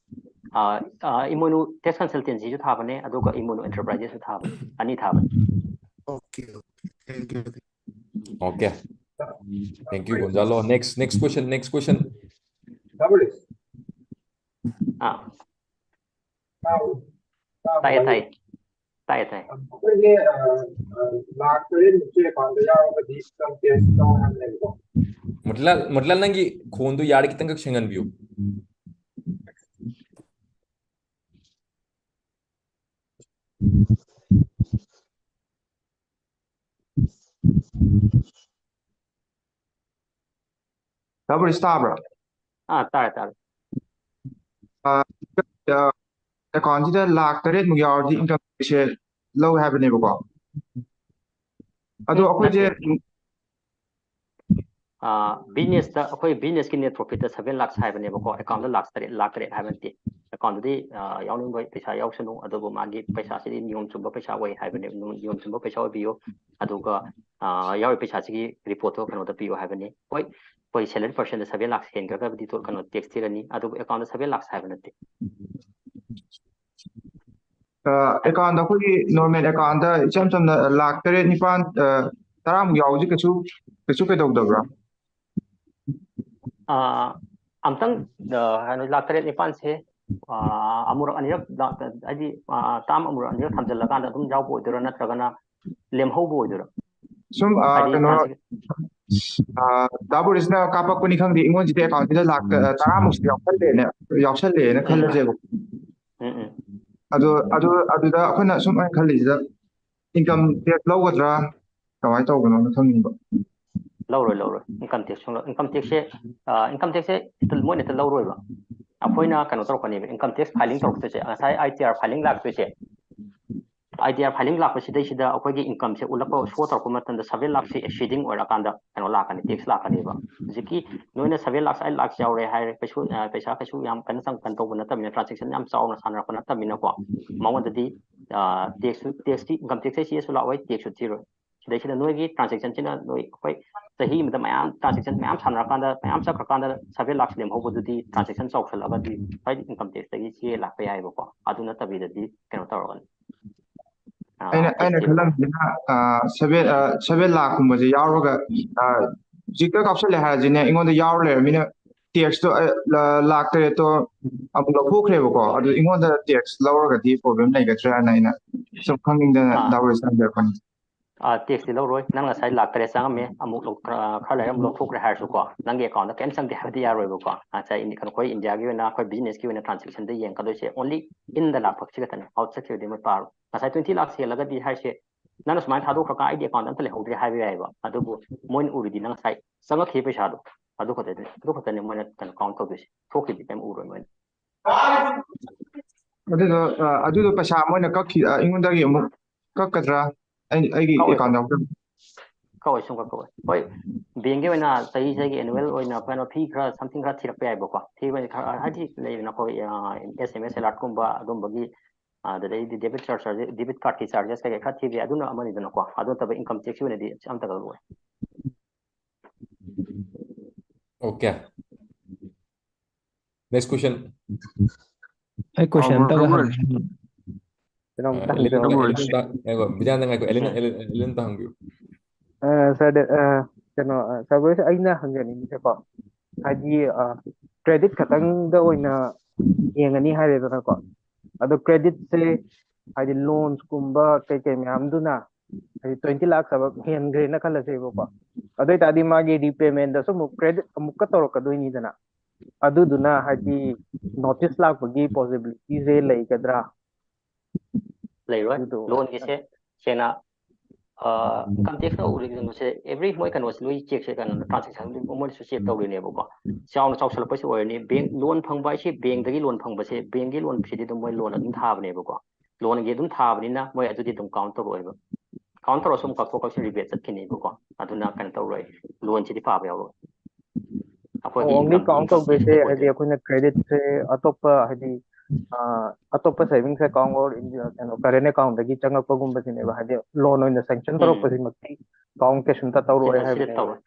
ꯑꯥ, ꯑꯥ, ꯏꯃꯣꯏꯅꯨ ꯇꯦꯛꯁ ꯀꯟꯁꯜꯇꯦꯟꯁꯤꯁꯨ ꯊꯥꯕꯅꯦ, ꯑꯗꯨꯒ ꯏꯃꯣꯏꯅꯨ ꯑꯦꯟꯇꯔꯄ꯭ꯔꯥꯏꯖꯦꯁꯁꯨ ꯊꯥꯕꯅꯦ, ꯑꯅꯤ ꯊꯥꯕꯅꯦ꯫ Okay, okay. Thank you. Okay. Thank you, Gonzalo. Next, next question, next question. ꯑꯥ, ꯇꯥꯏꯌꯦ, ꯇꯥꯏꯌꯦ꯫ ꯇꯥꯏꯌꯦ, ꯇꯥꯏꯌꯦ꯫ ꯑꯩꯈꯣꯏꯒꯤ, ꯑ, ꯑ, ꯂꯥꯈ ꯇꯔꯦꯠ ꯃꯨꯛꯀꯤ account ꯌꯥꯎꯔꯒꯗꯤ income tax ꯂꯧ ꯍꯥꯏꯕꯅꯦꯕꯀꯣ꯫ ꯃꯨꯔꯇꯤꯂꯥꯜ, ꯃꯨꯔꯇꯤꯂꯥꯜ, ꯅꯪꯒꯤ ꯈꯣꯟꯗꯨ ꯌꯥꯔꯗꯤ ꯈꯤꯇꯪꯈꯛ ꯁꯦꯡꯍꯟꯕꯤꯌꯨ꯫ ꯇꯥꯕ꯭ꯔꯣ, ꯏꯁ ꯇꯥꯕ꯭ꯔꯥ? ꯑꯥ, ꯇꯥꯔꯦ, ꯇꯥꯔꯦ꯫ ꯑ, ꯑ, account ꯁꯤꯗ ꯂꯥꯈ ꯇꯔꯦꯠ ꯃꯨꯛ ꯌꯥꯎꯔꯗꯤ income tax ꯁꯦ ꯂꯧ ꯍꯥꯏꯕꯅꯦꯕꯀꯣ꯫ ꯑꯗꯣ ꯑꯩꯈꯣꯏꯁꯦ ꯅꯠꯇꯦ꯫ ꯑ, business ꯇ, ꯑꯩꯈꯣꯏ business ꯀꯤ net profit ꯇ seven lakhs ꯍꯥꯏꯕꯅꯦꯕꯀꯣ, account ꯗ ꯂꯥꯈ ꯇꯔꯦꯠ, ꯂꯥꯈ ꯇꯔꯦꯠ ꯍꯥꯏꯕ ꯅꯠꯇꯦ꯫ Account ꯗꯗꯤ, ꯑ, ꯌꯥꯎꯅꯤꯡꯕ ꯄꯩꯁꯥ ꯌꯥꯎꯁꯅꯨ, ꯑꯗꯨꯕꯨ ꯃꯥꯒꯤ ꯄꯩꯁꯥꯁꯤꯗꯤ ꯅꯤꯌꯣꯝ ꯆꯨꯝꯕ ꯄꯩꯁꯥ ꯑꯣꯏ ꯍꯥꯏꯕꯅꯦ, ꯅꯤꯌꯣꯝ ꯆꯨꯝꯕ ꯄꯩꯁꯥ ꯑꯣꯏꯕꯤꯌꯨ꯫ ꯑꯗꯨꯒ, ꯑ, ꯌꯥꯎꯔꯤ ꯄꯩꯁꯥꯁꯤꯒꯤ report ꯇꯣ ꯀꯩꯅꯣꯗ ꯄꯤꯌꯨ ꯍꯥꯏꯕꯅꯤ꯫ ꯍꯣꯏ, ꯑꯩꯈꯣꯏ salary percent ꯗ seven lakhs ꯍꯦꯟꯈ꯭ꯔꯒꯕꯨꯗꯤ ꯇꯣ-, ꯀꯩꯅꯣ, tax ꯊꯤꯔꯅꯤ, ꯑꯗꯨꯕꯨ account ꯗ seven lakhs ꯍꯥꯏꯕ ꯅꯠꯇꯦ꯫ ꯑ, account ꯗ, ꯑꯩꯈꯣꯏꯒꯤ normal account ꯗ ꯏꯆꯝ ꯆꯝꯅ ꯂꯥꯈ ꯇꯔꯦꯠ, ꯅꯤꯄꯥꯟ, ꯑ, ꯇꯔꯥꯃꯨꯛ ꯌꯥꯎꯕꯁꯤ ꯀꯩꯁꯨ, ꯀꯩꯁꯨ ꯀꯩꯗꯧꯗꯕ꯭ꯔꯥ? ꯑ, ꯑꯝꯇꯪ, ꯑ, ꯀꯩꯅꯣ, ꯂꯥꯈ ꯇꯔꯦꯠ ꯅꯤꯄꯥꯟꯁꯦ, ꯑ, ꯑꯃꯨꯔꯛ ꯑꯅꯤꯔꯛ ꯂꯥꯛ-, ꯍꯥꯏꯗꯤ, ꯑ, term ꯑꯃꯨꯔꯛ ꯑꯅꯤꯔꯛ ꯊꯝꯖꯤꯜꯂꯀꯥꯟꯗ ꯑꯗꯨꯝ ꯌꯥꯎꯕ ꯑꯣꯏꯗꯣꯏꯔꯥ, ꯅꯠꯇ꯭ꯔꯒꯅ ꯂꯦꯝꯍꯧꯕ ꯑꯣꯏꯗꯣꯏꯔꯥ? ꯁꯨꯝ, ꯑ, ꯍꯥꯏꯗꯤ ꯀꯩꯅꯣ, transaction ꯑ, ꯗꯥ ꯕꯣꯔꯤꯁꯅ ꯀꯥꯞꯄꯛꯄꯅꯤ ꯈꯪꯗꯦ, ꯑꯩꯉꯣꯟꯁꯤꯗ account ꯁꯤꯗ ꯂꯥꯛ, ꯑ, ꯇꯔꯥꯃꯨꯛꯁꯤ ꯌꯥꯎꯁꯜꯂꯦꯅ, ꯌꯥꯎꯁꯜꯂꯦꯅ ꯎꯝ꯫ ꯈꯜꯂꯁꯦꯕ꯫ ꯎꯝ, ꯎꯝ꯫ ꯑꯗꯣ, ꯑꯗꯨ, ꯑꯗꯨꯗ ꯑꯩꯈꯣꯏꯅ ꯁꯨꯝ ꯑꯩꯅ ꯈꯜꯂꯤꯁꯤꯗ, income tax ꯂꯧꯒꯗ꯭ꯔꯥ, ꯀꯃꯥꯏꯅ ꯇꯧꯕꯅꯣꯅ ꯈꯪꯅꯤꯡꯕ꯫ ꯂꯧꯔꯣꯏ, ꯂꯧꯔꯣꯏ꯫ Income tax ꯁꯨꯡꯂꯧ-, income tax ꯁꯦ, ꯑ, income tax ꯁꯦ ꯍꯦꯛꯇ, ꯃꯣꯏꯅ ꯍꯦꯛꯇ ꯂꯧꯔꯣꯏꯕ꯫ ꯑꯩꯈꯣꯏꯅ ꯀꯩꯅꯣ ꯇꯧꯔꯛꯀꯅꯦꯕ, income tax filing ꯇꯧꯔꯛꯇꯣꯏꯁꯦ, ꯉꯁꯥꯏ I T R filing ꯂꯥꯛꯇꯣꯏꯁꯦ꯫ I T R filing ꯂꯥꯛꯄꯁꯤꯗꯩꯁꯤꯗ ꯑꯩꯈꯣꯏꯒꯤ income ꯁꯦ ꯎꯠꯂꯛꯄ, show ꯇꯧꯔꯛꯄ ꯃꯇꯝꯗ seven lakhs ꯁꯦ exceeding ꯑꯣꯏꯔꯀꯥꯟꯗ ꯀꯩꯅꯣ ꯂꯥꯛꯀꯅꯤ, tax ꯂꯥꯛꯀꯅꯦꯕ꯫ ꯍꯧꯖꯤꯛꯀꯤ ꯅꯣꯏꯅ seven lakhs, eight lakhs ꯌꯥꯎꯔꯦ ꯍꯥꯏꯔꯦ, ꯀꯩꯁꯨ, ꯑ, ꯄꯩꯁꯥ ꯀꯩꯁꯨ ꯌꯥꯝ ꯀꯟꯅ ꯆꯪ-, ꯀꯩꯅꯣ ꯇꯧꯕ ꯅꯠꯇꯕꯅꯤꯅ, transaction ꯌꯥꯝ ꯆꯥꯎꯅ ꯁꯥꯟꯅꯔꯛꯄ ꯅꯠꯇꯕꯅꯤꯅꯀꯣ, ꯃꯉꯣꯟꯗꯗꯤ, ꯑ, tax ꯁꯨ, tax ꯇꯤ, income tax ꯁꯦ ꯆꯦꯁꯨ ꯂꯥꯛꯑꯣꯏ, tax ꯁꯨ ꯊꯤꯔꯣꯏ꯫ ꯁꯤꯗꯩꯁꯤꯗ ꯅꯣꯏꯒꯤ transaction ꯁꯤꯅ ꯅꯣꯏ, ꯑꯩꯈꯣꯏ ꯆꯍꯤ ꯑꯃꯗ ꯃꯌꯥꯝ transaction ꯃꯌꯥꯝ ꯁꯥꯟꯅꯔꯀꯥꯟꯗ, ꯃꯌꯥꯝ ꯆꯠꯈ꯭ꯔꯀꯥꯟꯗ seven lakhs ꯂꯦꯝꯍꯧꯕꯗꯨꯗꯤ transaction ꯆꯥꯎꯁꯜꯂꯛꯑꯒꯗꯤ ꯍꯣꯏ income tax ꯇꯒꯤ ꯆꯦ ꯂꯥꯛꯄ ꯌꯥꯏꯑꯕꯀꯣ꯫ ꯑꯗꯨ ꯅꯠꯇꯕꯤꯗꯗꯤ ꯀꯩꯅꯣ ꯇꯧꯔꯒꯅꯤ꯫ ꯑ, ꯑꯩꯅ, tax ꯑꯩꯅ ꯊꯤꯔꯣꯏ꯫ ꯈꯜꯂꯝꯃꯤꯁꯤꯅ, ꯑ, seven, ꯑ, seven ꯂꯥꯈ ꯀꯨꯝꯕꯁꯦ ꯌꯥꯎꯔꯒ, ꯑ, ꯍꯧꯖꯤꯛꯇ ꯀꯥꯞꯁꯜꯂꯦ ꯍꯥꯏꯔꯁꯤꯅꯦ, ꯑꯩꯉꯣꯟꯗ ꯌꯥꯎꯔ ꯂꯩꯔꯃꯤꯅ ꯇꯦꯛꯁꯇꯣ ꯂꯥꯛ ꯇꯔꯦꯠꯇꯣ ꯑꯃꯨꯛ ꯂꯧꯊꯣꯛꯈ꯭ꯔꯦꯕꯀꯣ꯫ ꯑꯗꯨ ꯑꯩꯉꯣꯟꯗ ꯇꯦꯛꯁ ꯂꯧꯔꯒꯗꯤ ꯄ꯭ꯔꯣꯕ꯭ꯂꯦꯝ ꯂꯩꯒꯗ꯭ꯔꯥꯅ ꯑꯩꯅ ꯁꯨꯝ ꯈꯪꯅꯤꯡꯗꯅ ꯗꯥꯎ ꯔꯦꯁ ꯍꯪꯖꯔꯛꯄꯅꯤ꯫ ꯇꯦꯛꯁꯇꯤ ꯂꯧꯔꯣꯏ꯫ ꯅꯪ ꯉꯁꯥꯏ ꯂꯥꯛ ꯇꯔꯦꯠ ꯆꯪꯉꯝꯃꯦ, ꯑꯃꯨꯛ ꯈꯔ ꯂꯩꯔ ꯑꯃꯨꯛ ꯂꯧꯊꯣꯛꯈ꯭ꯔꯦ ꯍꯥꯏꯔꯁꯨꯀꯣ, ꯅꯪꯒꯤ ꯑꯦꯀꯥꯎꯟꯗ ꯀꯩꯝ ꯆꯪꯗꯦ ꯍꯥꯏꯕꯗꯤ ꯌꯥꯔꯣꯏꯕꯀꯣ꯫ ꯉꯁꯥꯏ ꯑꯩꯈꯣꯏ ꯏꯟꯗꯤꯌꯥꯒꯤ ꯑꯣꯏꯅ, ꯑꯩꯈꯣꯏ ꯕꯤꯖꯤꯅꯦꯁꯀꯤ ꯑꯣꯏꯅ ꯇ꯭ꯔꯥꯟꯁꯦꯛꯁꯟꯗ ꯌꯦꯡꯒꯗꯣꯏꯁꯦ ꯑꯣꯟꯂꯤ ꯏꯟꯗ ꯂꯥꯛꯄꯁꯤ ꯈꯛꯇꯅꯦ, ꯑꯥꯎꯠ ꯆꯠꯈꯤꯕꯗꯤ ꯃꯣꯏ ꯄꯥꯔꯣꯏ꯫ ꯉꯁꯥꯏ ꯇ꯭ꯋꯦꯟꯇꯤ ꯂꯥꯛꯁ ꯍꯦꯜꯂꯒꯗꯤ ꯍꯥꯏꯁꯦ, ꯅꯪꯅ ꯁꯨꯃꯥꯏꯅ ꯊꯥꯗꯣꯛꯈ꯭ꯔꯒ ꯑꯩꯒꯤ ꯑꯦꯀꯥꯎꯟꯗ ꯑꯝꯇ ꯂꯩꯍꯧꯗ꯭ꯔꯦ ꯍꯥꯏꯕ ꯌꯥꯏꯑꯕ꯫ ꯑꯗꯨꯕꯨ ꯃꯣꯏꯅ ꯎꯔꯤꯗꯤ ꯅꯪ ꯉꯁꯥꯏ ꯆꯪꯉꯛꯈꯤꯕ ꯄꯩꯁꯥꯗꯣ ꯑꯗꯨ ꯈꯛꯇꯅꯤ, ꯑꯗꯨ ꯈꯛꯇꯅꯤ ꯃꯣꯏꯅ ꯀꯩꯅꯣ ꯀꯥꯎꯟ ꯇꯧꯗꯣꯏꯁꯦ꯫ ꯊꯣꯛꯈꯤꯕꯗꯤ ꯀꯩꯝ ꯎꯔꯣꯏ ꯃꯣꯏꯅ꯫ ꯑꯗꯨꯗꯣ ꯑꯗꯨꯗꯣ ꯄꯩꯁꯥ ꯃꯣꯏꯅ ꯀꯛꯈꯤ ꯑꯩꯉꯣꯟꯗꯒꯤ ꯑꯃꯨꯛ ꯀꯛꯀꯗ꯭ꯔꯥ? ꯑꯩ ꯑꯩꯒꯤ ꯑꯦꯀꯥꯎꯟ ꯌꯥꯎꯗꯕ꯫ ꯀꯛꯑꯣꯏ, ꯁꯨꯡꯀꯛ ꯀꯛꯑꯣꯏ꯫ ꯍꯣꯏ, ꯕꯦꯡꯒꯤ ꯑꯣꯏꯅ ꯆꯍꯤ ꯆꯍꯤꯒꯤ ꯑꯦꯅꯨꯋꯦꯜ ꯑꯣꯏꯅ ꯀꯩꯅꯣ ꯐꯤ ꯈꯔ, ꯁꯝꯊꯤꯡ ꯈꯔ ꯊꯤꯔꯛꯄ ꯌꯥꯏꯕꯀꯣ꯫ ꯊꯤꯕ ꯍꯥꯏꯗꯤ ꯈꯔ ꯍꯥꯏꯗꯤ ꯂꯩꯗꯅ ꯑꯩꯈꯣꯏ ꯑꯦꯁ ꯑꯦꯝ ꯑꯦꯁ ꯑꯦꯂꯥꯔꯠꯀꯨꯝꯕ ꯑꯗꯨꯝꯕꯒꯤ, ꯑꯗꯨꯗꯩꯗꯤ ꯗꯦꯕꯤꯠ ꯆꯥꯔꯖ, ꯗꯦꯕꯤꯠ ꯀꯥꯔꯗꯀꯤ ꯆꯥꯔꯖꯦꯁ ꯀꯩꯀꯩ ꯈꯔ ꯊꯤꯕ ꯌꯥꯏ, ꯑꯗꯨꯅ ꯑꯃꯅꯤꯗꯅꯀꯣ꯫ ꯑꯗꯨ ꯅꯠꯇꯕ ꯏꯟꯀꯝ ꯇꯦꯛꯁꯀꯤ ꯑꯣꯏꯅꯗꯤ ꯑꯝꯇ ꯀꯛꯂꯛꯑꯣꯏ꯫ Okay. Next question. ꯑꯩ ꯀꯣꯏꯁꯟ ꯑꯝꯇꯒ ꯍꯪꯒꯦ꯫ ꯕꯤꯖꯥꯟꯗ ꯉꯥꯏꯈꯣ, ꯑꯦꯂꯦꯟ ꯑꯦꯂꯦꯟ ꯑꯝꯇ ꯍꯪꯕꯤꯌꯨ꯫ ꯁꯥꯔꯗ, ꯀꯩꯅꯣ, ꯁꯥꯔ ꯕꯣꯔꯤꯁ, ꯑꯩꯅ ꯍꯪꯖꯅꯤꯡꯉꯤꯁꯦꯀꯣ, ꯍꯥꯏꯗꯤ ꯀ꯭ꯔꯦꯗꯤꯠ ꯈꯛꯇꯪꯗ ꯑꯣꯏꯅ ꯌꯦꯡꯉꯅꯤ ꯍꯥꯏꯔꯦꯗꯅꯀꯣ꯫ ꯑꯗꯣ ꯀ꯭ꯔꯦꯗꯤꯠꯁꯦ ꯍꯥꯏꯗꯤ ꯂꯣꯟꯁꯀꯨꯝꯕ ꯀꯩꯀꯩ ꯃꯌꯥꯝꯗꯨꯅ ꯍꯥꯏꯗꯤ ꯇ꯭ꯋꯦꯟꯇꯤ ꯂꯥꯛꯁ ꯍꯥꯏꯕ ꯍꯦꯟꯈ꯭ꯔꯦꯅ ꯈꯜꯂꯁꯦꯕꯀꯣ꯫ ꯑꯗꯨ ꯑꯣꯏꯇꯥꯔꯗꯤ ꯃꯥꯒꯤ ꯔꯤꯄꯦꯃꯦꯟꯗꯁꯨ ꯑꯃꯨꯛ ꯀ꯭ꯔꯦꯗꯤꯠ ꯑꯃꯨꯛꯀ ꯇꯧꯔꯛꯀꯗꯣꯏꯅꯤꯗꯅ꯫ ꯑꯗꯨꯗꯨꯅ ꯍꯥꯏꯗꯤ ꯅꯣꯇꯤꯁ ꯂꯥꯛꯄꯒꯤ ꯄꯣꯁꯤꯕꯤꯂꯤꯇꯤꯁꯦ ꯂꯩꯒꯗ꯭ꯔꯥ? ꯂꯩꯔꯣꯏ꯫ ꯑꯗꯨꯗꯣ ꯂꯣꯟꯒꯤꯁꯦ ꯁꯦꯡꯅ ꯏꯟꯀꯝ ꯇꯦꯛꯁꯅ ꯎꯔꯤꯕꯁꯦ ꯑꯦꯕ꯭ꯔꯤ ꯃꯣꯏ ꯀꯩꯅꯣꯁꯦ ꯂꯣꯏ ꯆꯦꯛꯁꯦ ꯀꯩꯅꯣ ꯇ꯭ꯔꯥꯟꯁꯦꯛꯁꯟ ꯃꯣꯏꯅꯁꯨ ꯆꯦꯛ ꯇꯧꯔꯤꯅꯦꯕꯀꯣ꯫ ꯆꯥꯎꯅ ꯆꯥꯎꯁꯜꯂꯛꯄꯁꯨ ꯑꯣꯏꯔꯅꯤ꯫ ꯕꯦꯡ ꯂꯣꯟ ꯐꯪꯕ ꯍꯥꯏꯁꯦ ꯕꯦꯡꯗꯒꯤ ꯂꯣꯟ ꯐꯪꯕꯁꯦ, ꯕꯦꯡꯒꯤ ꯂꯣꯟꯁꯤꯗꯤ ꯑꯗꯨꯝ ꯃꯣꯏ ꯂꯣꯟ ꯑꯗꯨꯝ ꯊꯥꯕꯅꯦꯕꯀꯣ꯫ ꯂꯣꯟꯒꯤ ꯑꯗꯨꯝ ꯊꯥꯕꯅꯤꯅ ꯃꯣꯏ ꯑꯗꯨꯗꯤ ꯑꯗꯨꯝ ꯀꯥꯎꯟ ꯇꯧꯔꯛꯑꯣꯏꯕ꯫ ꯀꯥꯎꯟ ꯇꯧꯔꯁꯨ ꯑꯃꯨꯛ ꯀꯛꯊꯣꯛ ꯀꯛꯁꯤꯟ ꯔꯤꯕꯦꯠ ꯆꯠꯈꯤꯅꯤꯕꯀꯣ꯫ ꯑꯗꯨꯅ ꯀꯩꯅꯣ ꯇꯧꯔꯣꯏ, ꯂꯣꯟꯁꯤꯗꯤ ꯄꯥꯕ ꯌꯥꯎꯔꯣꯏ꯫ ꯑꯩꯈꯣꯏꯒꯤ ꯑꯣꯡꯂꯤ ꯏꯟꯀꯝ ꯀꯥꯎꯟ ꯏꯟꯀꯝ ꯇꯧꯗꯣꯏꯁꯦ ꯁꯦꯛꯇ ꯍꯥꯏꯗꯤ ꯑꯣꯏꯗꯣꯏꯕ꯫ ꯑꯩꯈꯣꯏꯅ ꯀ꯭ꯔꯦꯗꯤꯠꯁꯦ ꯑꯇꯣꯞꯄ ꯍꯥꯏꯗꯤ ꯑ, ꯑꯇꯣꯞꯄ ꯁꯦꯚꯤꯡꯁ ꯑꯦꯀꯥꯎꯟ ꯑꯣꯔ ꯀꯩꯅꯣ ꯀꯔꯦꯟ ꯑꯦꯀꯥꯎꯟꯗꯒꯤ ꯆꯪꯉꯛꯄꯒꯨꯝꯕꯁꯤꯅꯦꯕ, ꯍꯥꯏꯗꯤ ꯂꯣꯟ ꯑꯣꯏꯅ ꯁꯦꯡꯁꯟ ꯎꯝ꯫ ꯇꯧꯔꯛꯄꯁꯤꯃꯛꯇꯤ ꯀꯥꯎꯟ ꯀꯩꯁꯨꯝꯇ ꯇꯧꯔꯣꯏ ꯁꯤꯗ ꯁꯤꯗ ꯍꯥꯏꯕꯅꯦꯕ꯫ ꯇꯧꯔꯣꯏ꯫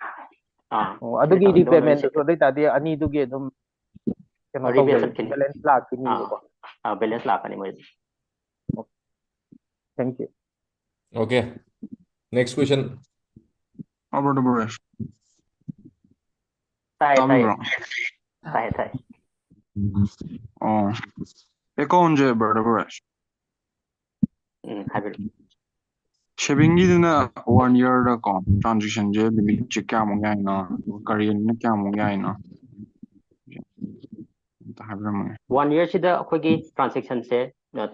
ꯑꯥ, ꯑꯣ, ꯁꯤꯗ ꯑꯗꯨꯒꯤ ꯇꯧꯔꯣꯏ꯫ ꯂꯣꯟ ꯑꯣꯏꯅ ꯔꯤꯄꯦꯃꯦꯟꯗꯨꯁꯨ ꯁꯦꯛꯇ ꯑꯗꯨ ꯑꯣꯏꯇꯥꯔꯗꯤ ꯑꯅꯤꯗꯨꯒꯤ ꯑꯗꯨꯝ ꯀꯩꯅꯣ ꯔꯤꯕꯦꯠ ꯇꯧꯖꯩ, ꯆꯠꯈꯤꯅꯤ꯫ ꯕꯦꯂꯦꯟꯁ ꯂꯥꯛꯈꯤꯅꯤꯕꯀꯣ꯫ ꯑꯥ, ꯕꯦꯂꯦꯟꯁ ꯂꯥꯛꯀꯅꯤ ꯃꯣꯏꯗꯤ꯫ Thank you. Okay. Next question. Albert Boresh. ꯇꯥꯏ ꯇꯥꯏ꯫ ꯇꯥꯕꯤꯕ꯭ꯔꯣ? ꯇꯥꯏ, ꯇꯥꯏ꯫ ꯑꯣ, ꯑꯦꯀꯥꯎꯟꯁꯦ ꯕ꯭ꯔꯗꯔ ꯕ꯭ꯔꯦꯁ, ꯎꯝ, ꯍꯥꯏꯕꯤꯔꯛꯑꯣ꯫ ꯁꯦꯚꯤꯡꯒꯤꯗꯨꯅ ꯋꯥꯟ ꯌꯔꯗꯀꯣ, ꯇ꯭ꯔꯥꯟꯖꯦꯛꯁꯟꯁꯦ ꯂꯤꯃꯤꯠꯁꯦ ꯀꯌꯥꯃꯨꯛ ꯌꯥꯏꯅꯣ, ꯑꯗꯨꯒ ꯀꯔꯦꯟꯅ ꯀꯌꯥꯃꯨꯛ ꯌꯥꯏꯅꯣ, ꯑꯝꯇ ꯍꯥꯏꯕꯤꯔꯝꯃꯨꯅꯦ꯫ ꯋꯥꯟ ꯌꯔꯁꯤꯗ ꯑꯩꯈꯣꯏꯒꯤ ꯇ꯭ꯔꯥꯟꯖꯦꯛꯁꯟꯁꯦ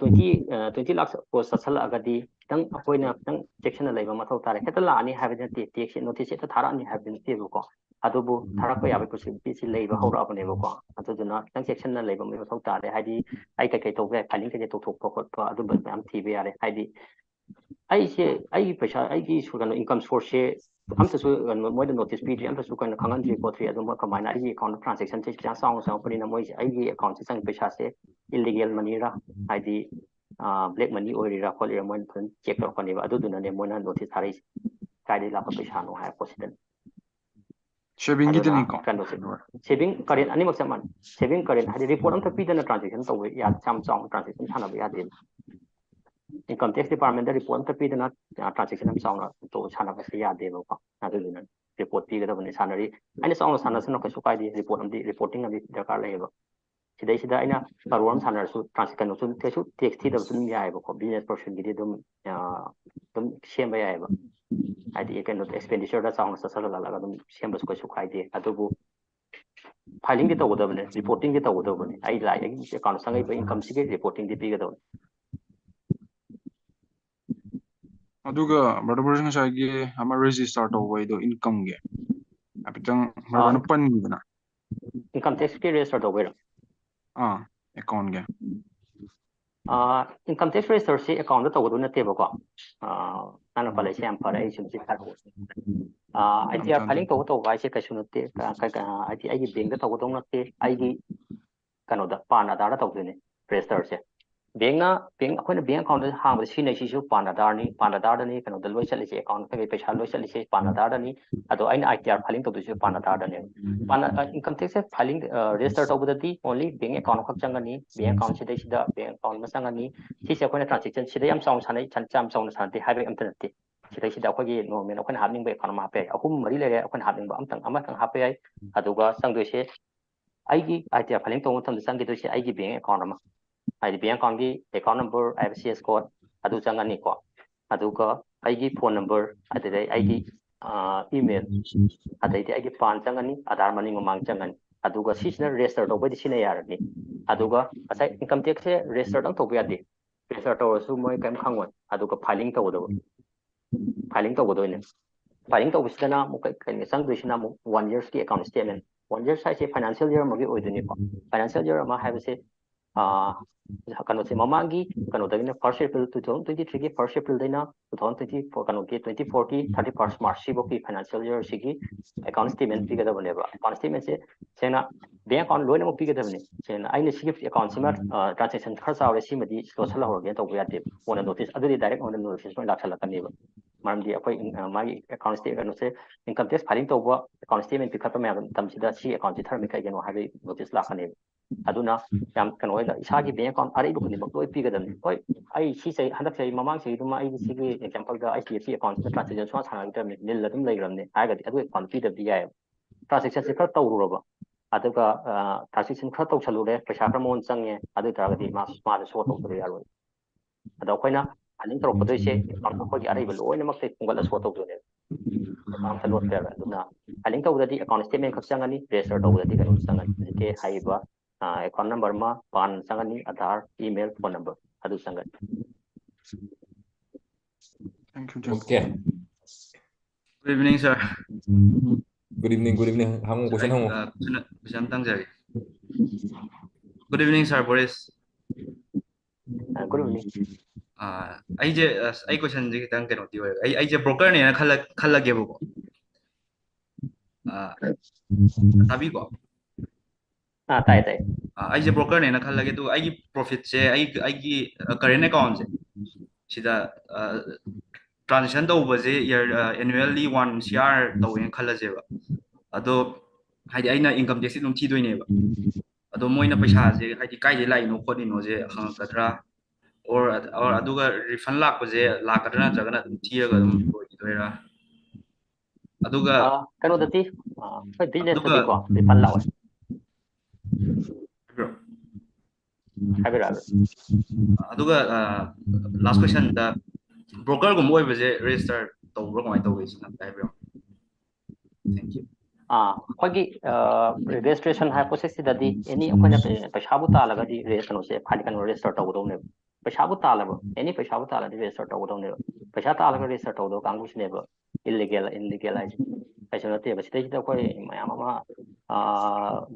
ꯇ꯭ꯋꯦꯟꯇꯤ ꯇ꯭ꯋꯦꯟꯇꯤ ꯂꯥꯛ ꯀ꯭ꯔꯣꯁ ꯆꯠꯁꯜꯂꯛꯑꯒꯗꯤ ꯈꯤꯇꯪ ꯑꯩꯈꯣꯏꯅ ꯈꯤꯇꯪ ꯆꯦꯛꯁꯤꯟꯅ ꯂꯩꯕ ꯃꯊꯧ ꯇꯥꯔꯦ꯫ ꯍꯦꯛꯇ ꯂꯥꯛꯑꯅꯤ ꯍꯥꯏꯕꯗꯤ ꯅꯠꯇꯦ, ꯇꯦꯛꯁꯁꯦ ꯅꯣꯇꯤꯁꯁꯦ ꯍꯦꯛꯇ ꯊꯥꯔꯛꯑꯅꯤ ꯍꯥꯏꯕꯗꯤ ꯅꯠꯇꯦꯕꯀꯣ꯫ ꯑꯗꯨꯕꯨ ꯊꯥꯔꯛꯄ ꯌꯥꯕꯒꯤ ꯄꯣꯁꯤꯕꯤꯂꯤꯇꯤꯁꯤ ꯂꯩꯕ ꯍꯧꯔꯛꯑꯕꯅꯦꯕꯀꯣ꯫ ꯑꯗꯨꯗꯨꯅ ꯈꯤꯇꯪ ꯆꯦꯛꯁꯤꯟꯅ ꯂꯩꯕ ꯑꯃꯗꯤ ꯃꯊꯧ ꯇꯥꯔꯦ꯫ ꯍꯥꯏꯗꯤ ꯑꯩ ꯀꯩꯀꯩ ꯇꯧꯕ ꯌꯥꯏ, ꯐꯥꯏꯂꯤꯡ ꯀꯩꯀꯩ ꯇꯧꯊꯣꯛꯄ ꯈꯣꯠꯄ ꯑꯗꯨꯝꯕ ꯃꯌꯥꯝ ꯊꯤꯕ ꯌꯥꯔꯦ꯫ ꯍꯥꯏꯗꯤ ꯑꯩꯁꯦ ꯑꯩꯒꯤ ꯄꯩꯁꯥ, ꯑꯩꯒꯤ ꯁꯨ-, ꯀꯩꯅꯣ, ꯏꯟꯀꯝ ꯁꯣꯔꯁꯁꯦ ꯑꯝꯇꯁꯨ, ꯀꯩꯅꯣ, ꯃꯣꯏꯗ ꯅꯣꯇꯤꯁ ꯄꯤꯗ꯭ꯔꯤ, ꯑꯝꯇꯁꯨ ꯀꯩꯅꯣ ꯈꯪꯍꯟꯗ꯭ꯔꯤ ꯈꯣꯠꯇ꯭ꯔꯤ꯫ ꯑꯗꯨꯝꯕ ꯀꯃꯥꯏꯅ ꯑꯩꯒꯤ ꯑꯦꯀꯥꯎꯟꯗ ꯇ꯭ꯔꯥꯟꯖꯦꯛꯁꯟꯁꯦ ꯄꯩꯁꯥ ꯆꯥꯎꯅ ꯆꯪꯉꯛꯄꯅꯤꯅ ꯃꯣꯏꯁꯦ ꯑꯩꯒꯤ ꯑꯦꯀꯥꯎꯟꯁꯦ ꯆꯪꯉꯤ ꯄꯩꯁꯥꯁꯦ ꯏꯜꯂꯤꯒꯦꯜ ꯃꯅꯤꯔ, ꯍꯥꯏꯗꯤ ꯕ꯭ꯂꯦꯛ ꯃꯅꯤ ꯑꯣꯏꯔꯤꯔꯥ ꯈꯣꯠꯂꯤꯔꯥ ꯃꯣꯏꯅ ꯐꯖꯅ ꯆꯦꯛ ꯇꯧꯔꯛꯀꯅꯦꯕ꯫ ꯑꯗꯨꯗꯨꯅꯅꯦ ꯃꯣꯏꯅ ꯅꯣꯇꯤꯁ ꯊꯥꯔꯛꯏꯁꯦ, ꯀꯥꯏꯗꯒꯤ ꯂꯥꯛꯄ ꯄꯩꯁꯥꯅꯣ ꯍꯥꯏꯕ ꯄꯣꯠꯁꯤꯗꯅꯦ꯫ ꯑꯗꯨꯅ ꯁꯦꯚꯤꯡꯒꯤꯗꯅꯤꯀꯣ? ꯀꯩꯅꯣꯁꯦ, ꯁꯦꯚꯤꯡ ꯀꯔꯦꯟ ꯑꯅꯤꯃꯛ ꯆꯞ ꯃꯥꯟꯅꯩ꯫ ꯁꯦꯚꯤꯡ ꯀꯔꯦꯟ ꯍꯥꯏꯗꯤ ꯔꯤꯄꯣꯔꯠ ꯑꯝꯇ ꯄꯤꯗꯅ ꯇ꯭ꯔꯥꯟꯖꯦꯛꯁꯟ ꯇꯧꯕ ꯌꯥ-, ꯌꯥꯝ ꯆꯥꯎꯅ ꯇ꯭ꯔꯥꯟꯖꯦꯛꯁꯟ ꯁꯥꯟꯅꯕ ꯌꯥꯗꯦꯕ꯫ ꯏꯟꯀꯝ ꯇꯦꯛꯁ ꯗꯤꯄꯥꯔꯠꯃꯦꯟꯗ ꯔꯤꯄꯣꯔꯠ ꯑꯝꯇ ꯄꯤꯗꯅ ꯇ꯭ꯔꯥꯟꯖꯦꯛꯁꯟ ꯌꯥꯝ ꯆꯥꯎꯅ ꯇꯧꯕ, ꯁꯥꯟꯅꯕꯁꯦ ꯌꯥꯗꯦꯕꯀꯣ꯫ ꯑꯗꯨꯗꯨꯅ ꯔꯤꯄꯣꯔꯠ ꯄꯤꯒꯗꯕꯅꯤ꯫ ꯁꯥꯟꯅꯔꯤ, ꯑꯩꯅ ꯆꯥꯎꯅ ꯁꯥꯟꯅꯁꯅꯨ, ꯀꯩꯁꯨ ꯀꯥꯏꯗꯦ꯫ ꯔꯤꯄꯣꯔꯠ ꯑꯃꯗꯤ, ꯔꯤꯄꯣꯔꯇꯤꯡ ꯑꯃꯗꯤ ꯗꯔꯀꯥꯔ ꯂꯩꯌꯦꯕ꯫ ꯁꯤꯗꯩꯁꯤꯗ ꯑꯩꯅ ꯀꯔꯣꯔ ꯑꯃ ꯁꯥꯟꯅꯔꯁꯨ ꯇ꯭ꯔꯥꯟꯁ-, ꯀꯩꯅꯣꯁꯨ ꯀꯩꯁꯨ ꯇꯦꯛꯁ ꯊꯤꯗꯕꯁꯨ ꯑꯗꯨꯝ ꯌꯥꯏꯑꯕꯀꯣ꯫ ꯕꯤꯖꯤꯅꯦꯁ ꯄꯔꯁꯟꯒꯤꯗꯤ ꯑꯗꯨꯝ, ꯑ, ꯑꯗꯨꯝ ꯁꯦꯝꯕ ꯌꯥꯏꯑꯕ꯫ ꯍꯥꯏꯗꯤ ꯀꯩꯅꯣ, ꯑꯦꯛꯁꯄꯦꯟꯗꯤꯆꯔꯗ ꯆꯥꯎꯅ ꯆꯠꯁꯜꯍꯜꯂꯒ ꯑꯗꯨꯝ ꯁꯦꯝꯕꯁꯨ ꯀꯩꯁꯨ ꯀꯥꯏꯗꯦ꯫ ꯑꯗꯨꯕꯨ ꯐꯥꯏꯂꯤꯡꯗꯤ ꯇꯧꯒꯗꯕꯅꯦ, ꯔꯤꯄꯣꯔꯇꯤꯡꯗꯤ ꯇꯧꯒꯗꯕꯅꯦ꯫ ꯑꯩ ꯂꯥꯛꯑꯦ, ꯑꯩꯒꯤ ꯑꯦꯀꯥꯎꯟ ꯆꯪꯉꯛꯏꯕ ꯏꯟꯀꯝꯁꯤꯒꯤ ꯔꯤꯄꯣꯔꯇꯤꯡꯗꯤ ꯄꯤꯒꯗꯕꯅꯦ꯫ ꯑꯗꯨꯒ ꯕ꯭ꯔꯗꯔ ꯕ꯭ꯔꯦꯁ, ꯉꯁꯥꯏꯒꯤ ꯑꯃ ꯔꯦꯖꯤꯁꯇꯔ ꯇꯧꯕꯩꯗꯣ, ꯏꯟꯀꯝꯒꯤ ꯍꯥꯏꯐꯦꯠꯇꯪ ꯕ꯭ꯔꯗꯔꯅ ꯄꯟꯈꯤꯗꯅ꯫ ꯏꯟꯀꯝ ꯇꯦꯛꯁꯀꯤ ꯔꯦꯖꯤꯁꯇꯔ ꯇꯧꯕꯩꯔꯣ? ꯑꯥ, ꯑꯦꯀꯥꯎꯟꯒꯤ꯫ ꯏꯟꯀꯝ ꯇꯦꯛꯁ ꯔꯦꯖꯤꯁꯇꯔꯁꯤ ꯑꯦꯀꯥꯎꯟꯗ ꯇꯧꯒꯗꯧ ꯅꯠꯇꯦꯕꯀꯣ꯫ ꯑ, ꯅꯪꯅ ꯄꯜꯂꯛꯏꯁꯦ ꯌꯥꯝ ꯐꯔꯦ, ꯑꯩ ꯁꯨꯝ ꯁꯤ ꯍꯥꯏꯔꯛꯑꯣ꯫ ꯑꯥꯏ ꯇꯤ ꯑꯥꯔ ꯐꯥꯏꯂꯤꯡ ꯇꯧꯕ ꯇꯧꯕ ꯍꯥꯏꯁꯦ ꯀꯩꯁꯨ ꯅꯠꯇꯦ꯫ ꯀ-, ꯀ-, ꯀ-, ꯍꯥꯏꯗꯤ ꯑꯩꯒꯤ ꯕꯦꯡꯗ ꯇꯧꯒꯗꯧ ꯅꯠꯇꯦ, ꯑꯩꯒꯤ ꯀꯩꯅꯣꯗ, ꯄꯥꯟ ꯑꯙꯥꯔꯗ ꯇꯧꯗꯣꯏꯅꯦ ꯔꯦꯖꯤꯁꯇꯔꯁꯦ꯫ ꯕꯦꯡꯅ, ꯕꯦꯡ, ꯑꯩꯈꯣꯏꯅ ꯕꯦꯡ ꯑꯦꯀꯥꯎꯟꯗ ꯍꯥꯡꯕꯗ ꯁꯤꯖꯤꯟꯅꯩꯁꯤꯁꯨ ꯄꯥꯟ ꯑꯙꯥꯔꯅꯤ, ꯄꯥꯟ ꯑꯙꯥꯔꯗꯅꯤ ꯀꯩꯅꯣꯗ ꯂꯣꯏ ꯆꯠꯂꯤꯁꯦ, ꯑꯦꯀꯥꯎꯟ ꯀꯩꯀꯩ ꯄꯩꯁꯥ ꯂꯣꯏ ꯆꯠꯂꯤꯁꯦ ꯄꯥꯟ ꯑꯙꯥꯔꯗꯅꯤ꯫ ꯑꯗꯣ ꯑꯩꯅ ꯑꯥꯏ ꯇꯤ ꯑꯥꯔ ꯐꯥꯏꯂꯤꯡ ꯇꯧꯗꯣꯏꯁꯦ ꯄꯥꯟ ꯑꯙꯥꯔꯗꯅꯦꯕ꯫ ꯄꯥꯟ, ꯑ, ꯏꯟꯀꯝ ꯇꯦꯛꯁꯁꯦ ꯐꯥꯏꯂꯤꯡ, ꯑ, ꯔꯦꯖꯤꯁꯇꯔ ꯇꯧꯕꯗꯗꯤ ꯑꯣꯟꯂꯤ ꯕꯦꯡ ꯑꯦꯀꯥꯎꯟ ꯑꯃꯈꯛ ꯆꯪꯒꯅꯤ, ꯕꯦꯡ ꯑꯦꯀꯥꯎꯟ ꯁꯤꯗꯩꯁꯤꯗ ꯕꯦꯡ ꯑꯦꯀꯥꯎꯟ ꯑꯃ ꯆꯪꯒꯅꯤ꯫ ꯁꯤꯁꯦ ꯑꯩꯈꯣꯏꯅ ꯇ꯭ꯔꯥꯟꯖꯦꯛꯁꯟ ꯁꯤꯗ ꯌꯥꯝ ꯆꯥꯎꯅ ꯁꯥꯟꯅꯩ, ꯁꯥꯟ-, ꯌꯥꯝ ꯆꯥꯎꯅ ꯁꯥꯟꯅꯗꯦ ꯍꯥꯏꯕ ꯑꯝꯇ ꯅꯠꯇꯦ꯫ ꯁꯤꯗꯩꯁꯤꯗ ꯑꯩꯈꯣꯏꯒꯤ ꯅꯣꯔꯃꯦꯜ ꯑꯩꯈꯣꯏꯅ ꯍꯥꯞꯅꯤꯡꯕ ꯑꯦꯀꯥꯎꯟ ꯑꯃ ꯍꯥꯞꯄ ꯌꯥꯏ, ꯑꯍꯨꯝ ꯃꯔꯤ ꯂꯩꯔꯦ ꯑꯩꯈꯣꯏꯅ ꯍꯥꯞꯅꯤꯡꯕ, ꯑꯝꯇꯪ ꯑꯃꯇꯪ ꯍꯥꯞꯄ ꯌꯥꯏ꯫ ꯑꯗꯨꯒ ꯆꯪꯗꯣꯏꯁꯦ ꯑꯩꯒꯤ ITR filing ꯇꯧꯕ ꯃꯇꯝꯗ ꯆꯪꯈꯤꯗꯣꯏꯁꯦ ꯑꯩꯒꯤ bank account ꯑꯃ, ꯍꯥꯏꯗꯤ bank account ꯀꯤ account number, IFSC code ꯑꯗꯨ ꯆꯪꯉꯅꯤꯀꯣ, ꯑꯗꯨꯒ ꯑꯩꯒꯤ phone number, ꯑꯗꯨꯗꯩ ꯑꯩꯒꯤ email, ꯑꯗꯩꯗꯤ ꯑꯩꯒꯤ PAN ꯆꯪꯉꯅꯤ, Aadhaar ꯃꯅꯤꯡ ꯃꯃꯥꯡ ꯆꯪꯉꯅꯤ꯫ ꯑꯗꯨꯒ ꯁꯤꯁꯤꯅ register ꯇꯧꯕꯩꯗꯤ ꯁꯤꯅ ꯌꯥꯔꯅꯤ꯫ ꯑꯗꯨꯒ ꯉꯁꯥꯏ income tax ꯁꯦ register ꯗꯪ ꯇꯧꯕ ꯌꯥꯗꯦ, register ꯇꯧꯔꯁꯨ ꯃꯣꯏ ꯀꯔꯤꯝ ꯈꯪꯉꯣꯏ꯫ ꯑꯗꯨꯒ filing ꯇꯧꯒꯗꯕ, filing ꯇꯧꯒꯗꯣꯏꯅꯦ꯫ Filing ꯇꯧꯕꯁꯤꯗꯅ ꯑꯃꯨꯛ ꯀꯩ-, ꯀꯩꯅꯣ ꯆꯪꯗꯣꯏꯁꯤꯅ ꯑꯃꯨꯛ one years ꯀꯤ account statement꯫ One years ꯍꯥꯏꯁꯦ financial year ꯑꯃꯒꯤ ꯑꯣꯏꯗꯣꯏꯅꯤꯀꯣ꯫ Financial year ꯑꯃ ꯍꯥꯏꯕꯁꯦ, ꯑꯥ, ꯀꯩꯅꯣꯁꯦ, ꯃꯃꯥꯡꯒꯤ ꯀꯩꯅꯣꯗꯒꯤꯅ first April, two thousand twenty three ꯒꯤ first April ꯗꯩꯅ two thousand twenty four, ꯀꯩꯅꯣꯒꯤ twenty four ꯒꯤ thirty first March ꯁꯤꯐꯧꯒꯤ financial year ꯁꯤꯒꯤ account statement ꯄꯤꯒꯗꯕꯅꯦꯕ꯫ Account statement ꯁꯦ ꯁꯦꯡꯅ bank account ꯂꯣꯏꯅꯃꯛ ꯄꯤꯒꯗꯕꯅꯤ꯫ ꯁꯦꯡꯅ ꯑꯩꯅ ꯁꯤꯒꯤ account ꯁꯤꯃ, ꯑ, transaction ꯈꯔ ꯆꯥꯎꯔꯦ, ꯁꯤꯃꯗꯤ ꯂꯣꯠꯁꯤꯜꯍꯧꯔꯒꯦꯅ ꯇꯧꯕ ꯌꯥꯗꯦꯕ꯫ ꯀꯣꯟꯅ notice, ꯑꯗꯨꯗꯤ direct ꯑꯣꯏꯅ notice ꯑꯣꯏꯅ ꯂꯥꯛꯁꯜꯂꯛꯀꯅꯦꯕ꯫ ꯃꯔꯝꯗꯤ ꯑꯩꯈꯣꯏ, ꯑ, ꯃꯥꯒꯤ account statement ꯀꯩꯅꯣꯁꯦ, income tax filing ꯇꯧꯕ account statement ꯄꯤꯈꯠꯄ ꯃꯌꯥꯝ ꯃꯇꯝꯁꯤꯗ ꯁꯤ account ꯁꯤ ꯊꯝꯃꯤ ꯀꯩꯒꯤꯅꯣ ꯍꯥꯏꯕꯒꯤ notice ꯂꯥꯛꯀꯅꯦꯕ꯫ ꯑꯗꯨꯅ ꯌꯥꯝ ꯀꯩꯅꯣ ꯑꯣꯏꯅ ꯏꯁꯥꯒꯤ bank account ꯑꯔꯩꯕ ꯈꯨꯗꯤꯡꯃꯛ ꯂꯣꯏ ꯄꯤꯒꯗꯕꯅꯤ꯫ ꯍꯣꯏ, ꯑꯩ ꯁꯤ ꯆꯍꯤ, ꯍꯟꯗꯛ ꯆꯍꯤ, ꯃꯃꯥꯡ ꯆꯍꯤꯗꯨꯃ ꯑꯩꯒꯤ ꯁꯤꯒꯤ example ꯗ ICFC account ꯁꯤꯗ transaction ꯁꯨꯡꯁꯥ ꯁꯥꯟꯅꯈꯤꯗ꯭ꯔꯕꯅꯤ, nil ꯑꯗꯨꯝ ꯂꯩꯈ꯭ꯔꯕꯅꯤ ꯍꯥꯏꯔꯒꯗꯤ ꯑꯗꯨ account ꯄꯤꯗꯕꯗꯤ ꯌꯥꯏꯑꯕ꯫ Transaction ꯁꯦ ꯈꯔ ꯇꯧꯔꯨꯔꯕ, ꯑꯗꯨꯒ, ꯑ, transaction ꯈꯔ ꯇꯧꯁꯜꯂꯨꯔꯦ, ꯄꯩꯁꯥ ꯈꯔ ꯃꯉꯣꯟꯗ ꯆꯪꯉꯦ, ꯑꯗꯨ ꯑꯣꯏ ꯇꯥꯔꯒꯗꯤ ꯃꯥ, ꯃꯥꯁꯨ show ꯇꯧꯗꯕ ꯌꯥꯔꯣꯏ꯫ ꯑꯗꯣ ꯑꯩꯈꯣꯏꯅ filing ꯇꯧꯔꯛꯀꯗꯣꯏꯁꯦ account ꯑꯩꯈꯣꯏꯒꯤ ꯑꯔꯩꯕ ꯂꯣꯏꯅꯃꯛꯇꯩ ꯈꯣꯝꯒꯠꯂ show ꯇꯧꯗꯣꯏꯅꯦꯕ꯫ Account ꯑꯝꯇ ꯂꯣꯠꯄ ꯌꯥꯔꯣꯏ꯫ ꯑꯗꯨꯅ filing ꯇꯧꯕꯗꯗꯤ account statement ꯈꯛ ꯆꯪꯉꯅꯤ, register ꯇꯧꯕꯗꯗꯤ ꯀꯩꯅꯣꯝ ꯆꯪꯉꯅꯤ꯫ ꯍꯧꯖꯤꯛꯀꯤ ꯍꯥꯏꯔꯤꯕ, ꯑ, account number ꯑꯃ, PAN ꯆꯪꯉꯅꯤ, Aadhaar, email, phone number ꯑꯗꯨ ꯆꯪꯒꯅꯤ꯫ Thank you, Jim. Okay. Good evening, sir. Good evening, good evening. ꯍꯪꯉꯨ, question ꯍꯪꯉꯨ꯫ Uh, question, question ꯑꯝꯇ ꯍꯪꯖꯔꯒꯦ꯫ Good evening, sir ꯕꯣꯔꯤꯁ꯫ ꯑ, good evening. ꯑꯥ, ꯑꯩꯁꯦ, ꯑꯁ, ꯑꯩ question ꯁꯦ ꯈꯤꯇꯪ ꯀꯩꯅꯣꯗꯤ ꯑꯣꯏꯔꯦ꯫ ꯑꯩ, ꯑꯩꯁꯦ broker ꯅꯦꯅ ꯈꯜꯂ-, ꯈꯜꯂꯒꯦꯕꯀꯣ꯫ ꯑꯥ, ꯇꯥꯕꯤꯀꯣ? ꯑꯥ, ꯇꯥꯏ, ꯇꯥꯏ꯫ ꯑꯥ, ꯑꯩꯁꯦ broker ꯅꯦꯅ ꯈꯜꯂꯒꯦ, ꯑꯗꯨꯒ ꯑꯩꯒꯤ profit ꯁꯦ, ꯑꯩ, ꯑꯩꯒꯤ, ꯑ, current account ꯁꯦ ꯁꯤꯗ, ꯑ, transaction ꯇꯧꯕꯁꯦ year, ꯑ, annually one C R ꯇꯧꯋꯦꯅ ꯈꯜꯂꯁꯦꯕ꯫ ꯑꯗꯣ ꯍꯥꯏꯗꯤ ꯑꯩꯅ income tax ꯁꯦ ꯑꯗꯨꯝ ꯊꯤꯗꯣꯏꯅꯦꯕ꯫ ꯑꯗꯣ ꯃꯣꯏꯅ ꯄꯩꯁꯥꯁꯦ ꯍꯥꯏꯗꯤ ꯀꯥꯏꯗꯩ ꯂꯥꯛꯏꯅꯣ ꯈꯣꯠꯂꯤꯅꯣꯁꯦ ꯍꯪꯉꯛꯀꯗ꯭ꯔꯥ? Or, or ꯑꯗꯨꯒ refund ꯂꯥꯛꯄꯁꯦ ꯂꯥꯛꯀꯗ꯭ꯔꯥ, ꯅꯠꯇ꯭ꯔꯒꯅ ꯑꯗꯨꯝ ꯊꯤꯔꯒ ꯑꯗꯨꯝ ꯂꯣꯏꯈꯤꯗꯣꯏꯔꯥ? ꯑꯗꯨꯒ ꯑ, ꯀꯩꯅꯣꯗꯗꯤ, ꯑ, ꯑꯩꯈꯣꯏ business ꯑꯗꯨꯒ ꯇꯗꯤꯀꯣ refund ꯂꯥꯛꯑꯣꯏ꯫ ꯍꯥꯏꯕꯤꯔꯛꯑꯒ ꯑꯗꯨꯒ ꯂꯥꯁ ꯀꯣꯏꯁꯟꯗ ꯕ꯭ꯔꯣꯀꯔꯒꯨꯝꯕ ꯑꯣꯏꯕꯁꯦ ꯔꯦꯖꯤꯁꯇꯔ ꯇꯧꯕ꯭ꯔꯥ ꯀꯃꯥꯏꯅ ꯇꯧꯒꯦ ꯁꯤꯅ ꯑꯝꯇ ꯍꯥꯏꯕꯤꯔꯛꯑꯣ꯫ Thank you. ꯑꯥ ꯑꯩꯈꯣꯏꯒꯤ ꯔꯦꯖꯤꯁꯇ꯭ꯔꯦꯁꯟ ꯍꯥꯏꯕ ꯄ꯭ꯔꯣꯁꯦꯁꯁꯤꯗꯗꯤ ꯑꯦꯅꯤ ꯑꯩꯈꯣꯏꯅ ꯄꯩꯁꯥꯕꯨ ꯇꯥꯜꯂꯒꯗꯤ ꯀꯩꯅꯣꯁꯦ ꯐꯥꯏꯜ ꯀꯩꯅꯣ ꯔꯦꯖꯤꯁꯇꯔ ꯇꯧꯒꯗꯧꯅꯦꯕ꯫ ꯄꯩꯁꯥꯕꯨ ꯇꯥꯜꯂꯕ ꯑꯦꯅꯤ ꯄꯩꯁꯥꯕꯨ ꯇꯥꯜꯂꯗꯤ ꯔꯦꯖꯤꯁꯇꯔ ꯇꯧꯒꯗꯧꯅꯦꯕ꯫ ꯄꯩꯁꯥ ꯇꯥꯜꯂꯒ ꯔꯦꯖꯤꯁꯇꯔ ꯇꯧꯗꯕ ꯀꯥꯡꯕꯨꯁꯤꯅꯦꯕ ꯏꯜꯂꯤꯒꯦꯜ ꯏꯜꯂꯤꯒꯦꯜ ꯍꯥꯏꯁꯦ꯫ ꯀꯩꯁꯨ ꯅꯠꯇꯦꯕ꯫ ꯁꯤꯗꯩꯁꯤꯗ ꯑꯩꯈꯣꯏ ꯃꯌꯥꯝ ꯑꯃ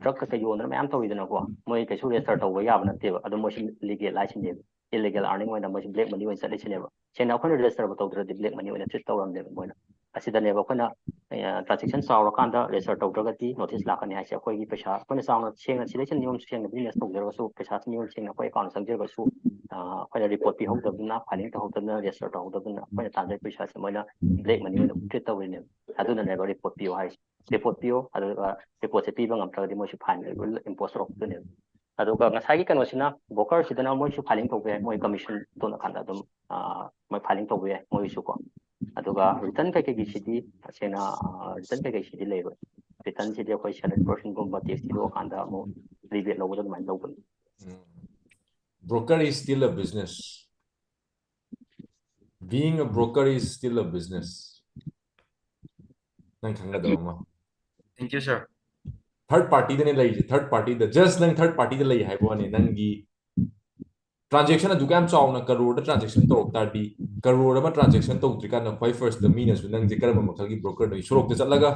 ꯗ꯭ꯔꯒ ꯀꯩꯀꯩ ꯌꯣꯟꯗꯅ ꯃꯌꯥꯝ ꯇꯧꯔꯤꯗꯅꯀꯣ, ꯃꯣꯏ ꯀꯩꯁꯨ ꯔꯦꯖꯤꯁꯇꯔ ꯇꯧꯕ ꯌꯥꯕ ꯅꯠꯇꯦꯕ꯫ ꯑꯗꯨ ꯃꯣꯏꯁꯤ ꯂꯤꯒꯦꯜ ꯍꯥꯏꯁꯤꯅꯦꯕ꯫ ꯏꯜꯂꯤꯒꯦꯜ ꯑꯥꯔꯅꯤꯡ ꯑꯣꯏꯅ ꯃꯣꯏꯁꯤ ꯕ꯭ꯂꯦꯛ ꯃꯅꯤ ꯑꯣꯏꯅ ꯆꯠꯂꯤꯁꯤꯅꯦꯕ꯫ ꯁꯦꯡꯅ ꯑꯩꯈꯣꯏꯅ ꯔꯦꯖꯤꯁꯇꯔꯕꯨ ꯇꯧꯗ꯭ꯔꯗꯤ ꯕ꯭ꯂꯦꯛ ꯃꯅꯤ ꯑꯣꯏꯅ ꯇ꯭ꯔꯤꯠ ꯇꯧꯔꯝꯅꯦꯕ ꯃꯣꯏꯅ꯫ ꯑꯁꯤꯗꯅꯦꯕ ꯑꯩꯈꯣꯏꯅ ꯇ꯭ꯔꯥꯟꯖꯦꯛꯁꯟ ꯆꯥꯎꯔꯀꯥꯟꯗ ꯔꯦꯖꯤꯁꯇꯔ ꯇꯧꯗ꯭ꯔꯒꯗꯤ ꯅꯣꯇꯤꯁ ꯂꯥꯛꯀꯅꯤ ꯍꯥꯏꯁꯦ꯫ ꯑꯩꯈꯣꯏꯒꯤ ꯄꯩꯁꯥ ꯑꯩꯈꯣꯏꯅ ꯆꯥꯎꯅ ꯁꯦꯡꯅ ꯁꯤꯗꯩꯁꯤꯗ ꯅꯤꯌꯣꯝ ꯁꯦꯡꯅ ꯕꯤꯖꯤꯅꯦꯁ ꯇꯧꯖꯔꯒꯁꯨ, ꯄꯩꯁꯥꯁꯤ ꯅꯤꯌꯣꯝ ꯁꯦꯡꯅ ꯑꯩꯈꯣꯏ ꯑꯦꯀꯥꯎꯟ ꯆꯪꯖꯔꯒꯁꯨ ꯑꯩꯈꯣꯏꯅ ꯔꯤꯄꯣꯔꯠ ꯄꯤꯍꯧꯗꯕꯗꯨꯅ, ꯐꯥꯏꯂꯤꯡ ꯇꯧꯍꯧꯗꯕꯗꯨꯅ, ꯔꯦꯖꯤꯁꯇꯔ ꯇꯧꯍꯧꯗꯕꯗꯨꯅ ꯑꯩꯈꯣꯏꯅ ꯇꯥꯟꯖꯔꯤꯕ ꯄꯩꯁꯥꯁꯦ ꯃꯣꯏꯅ ꯕ꯭ꯂꯦꯛ ꯃꯅꯤ ꯑꯣꯏꯅ ꯇ꯭ꯔꯤꯠ ꯇꯧꯔꯤꯅꯦꯕ꯫ ꯑꯗꯨꯅꯅꯦꯕ ꯔꯤꯄꯣꯔꯠ ꯄꯤꯌꯣ ꯍꯥꯏꯁꯦ꯫ ꯔꯤꯄꯣꯔꯠ ꯄꯤꯌꯣ, ꯑꯗꯨꯒ ꯔꯤꯄꯣꯔꯠꯁꯦ ꯄꯤꯕ ꯉꯝꯗ꯭ꯔꯒꯗꯤ ꯃꯣꯏꯁꯨ ꯐꯥꯏꯟ ꯏꯝꯄꯣꯁ ꯇꯧꯔꯛꯇꯣꯏꯅꯦꯕ꯫ ꯑꯗꯨꯒ ꯉꯁꯥꯏꯒꯤ ꯀꯩꯅꯣꯁꯤꯅ ꯕ꯭ꯔꯣꯀꯔꯁꯤꯗꯅ ꯃꯣꯏꯁꯨ ꯐꯥꯏꯂꯤꯡ ꯇꯧꯕ ꯌꯥꯏ, ꯃꯣꯏ ꯀꯃꯤꯁꯟ ꯇꯣꯟꯅꯀꯥꯟꯗ ꯑꯗꯨꯝ ꯃꯣꯏ ꯐꯥꯏꯂꯤꯡ ꯇꯧꯕ ꯌꯥꯏ ꯃꯣꯏꯒꯤꯁꯨꯀꯣ꯫ ꯑꯗꯨꯒ ꯔꯤꯇꯟ ꯀꯩꯀꯩꯒꯤꯁꯤꯗꯤ ꯇꯁꯦꯡꯅ ꯔꯤꯇꯟ ꯀꯩꯀꯩꯁꯤꯗꯤ ꯂꯩꯔꯣꯏ꯫ ꯔꯤꯇꯟꯁꯤꯗꯤ ꯑꯩꯈꯣꯏ ꯁꯦꯂꯔꯤ ꯄꯔꯁꯟꯒꯨꯝꯕ ꯇꯦꯛꯁ ꯊꯤꯗꯣꯛꯑꯀꯥꯟꯗ ꯑꯃꯨꯛ ꯔꯤꯕꯦꯠ ꯂꯧꯕꯗ ꯑꯗꯨꯃꯥꯏꯅ ꯇꯧꯕꯅꯤ꯫ Broker is still a business. Being a broker is still a business. ꯅꯪ ꯈꯪꯒꯗꯕ ꯑꯃ꯫ Thank you, sir. ꯊꯥꯔꯠ ꯄꯥꯔꯇꯤꯗꯅꯦ ꯂꯩꯔꯤꯁꯦ꯫ ꯊꯥꯔꯠ ꯄꯥꯔꯇꯤꯗ, ꯖꯁ ꯅꯪ ꯊꯥꯔꯠ ꯄꯥꯔꯇꯤꯗ ꯂꯩ ꯍꯥꯏꯕ ꯋꯥꯅꯤ꯫ ꯅꯪꯒꯤ ꯇ꯭ꯔꯥꯟꯖꯦꯛꯁꯟ ꯑꯗꯨꯛ ꯌꯥꯝ ꯆꯥꯎꯅ ꯀꯔꯣꯔꯗ ꯇ꯭ꯔꯥꯟꯖꯦꯛꯁꯟ ꯇꯧꯔꯛ ꯇꯥꯔꯗꯤ, ꯀꯔꯣꯔ ꯑꯃ ꯇ꯭ꯔꯥꯟꯖꯦꯛꯁꯟ ꯇꯧꯗ꯭ꯔꯤꯀꯥꯟꯗ ꯈ꯭ꯋꯥꯏ ꯐꯥꯔꯁꯇ ꯃꯤꯅꯁꯨ ꯅꯪꯁꯦ ꯀꯔꯝꯕ ꯃꯈꯜꯒꯤ ꯕ꯭ꯔꯣꯀꯔꯅꯣ? ꯁꯣꯔꯣꯛꯇ ꯆꯠꯂꯒ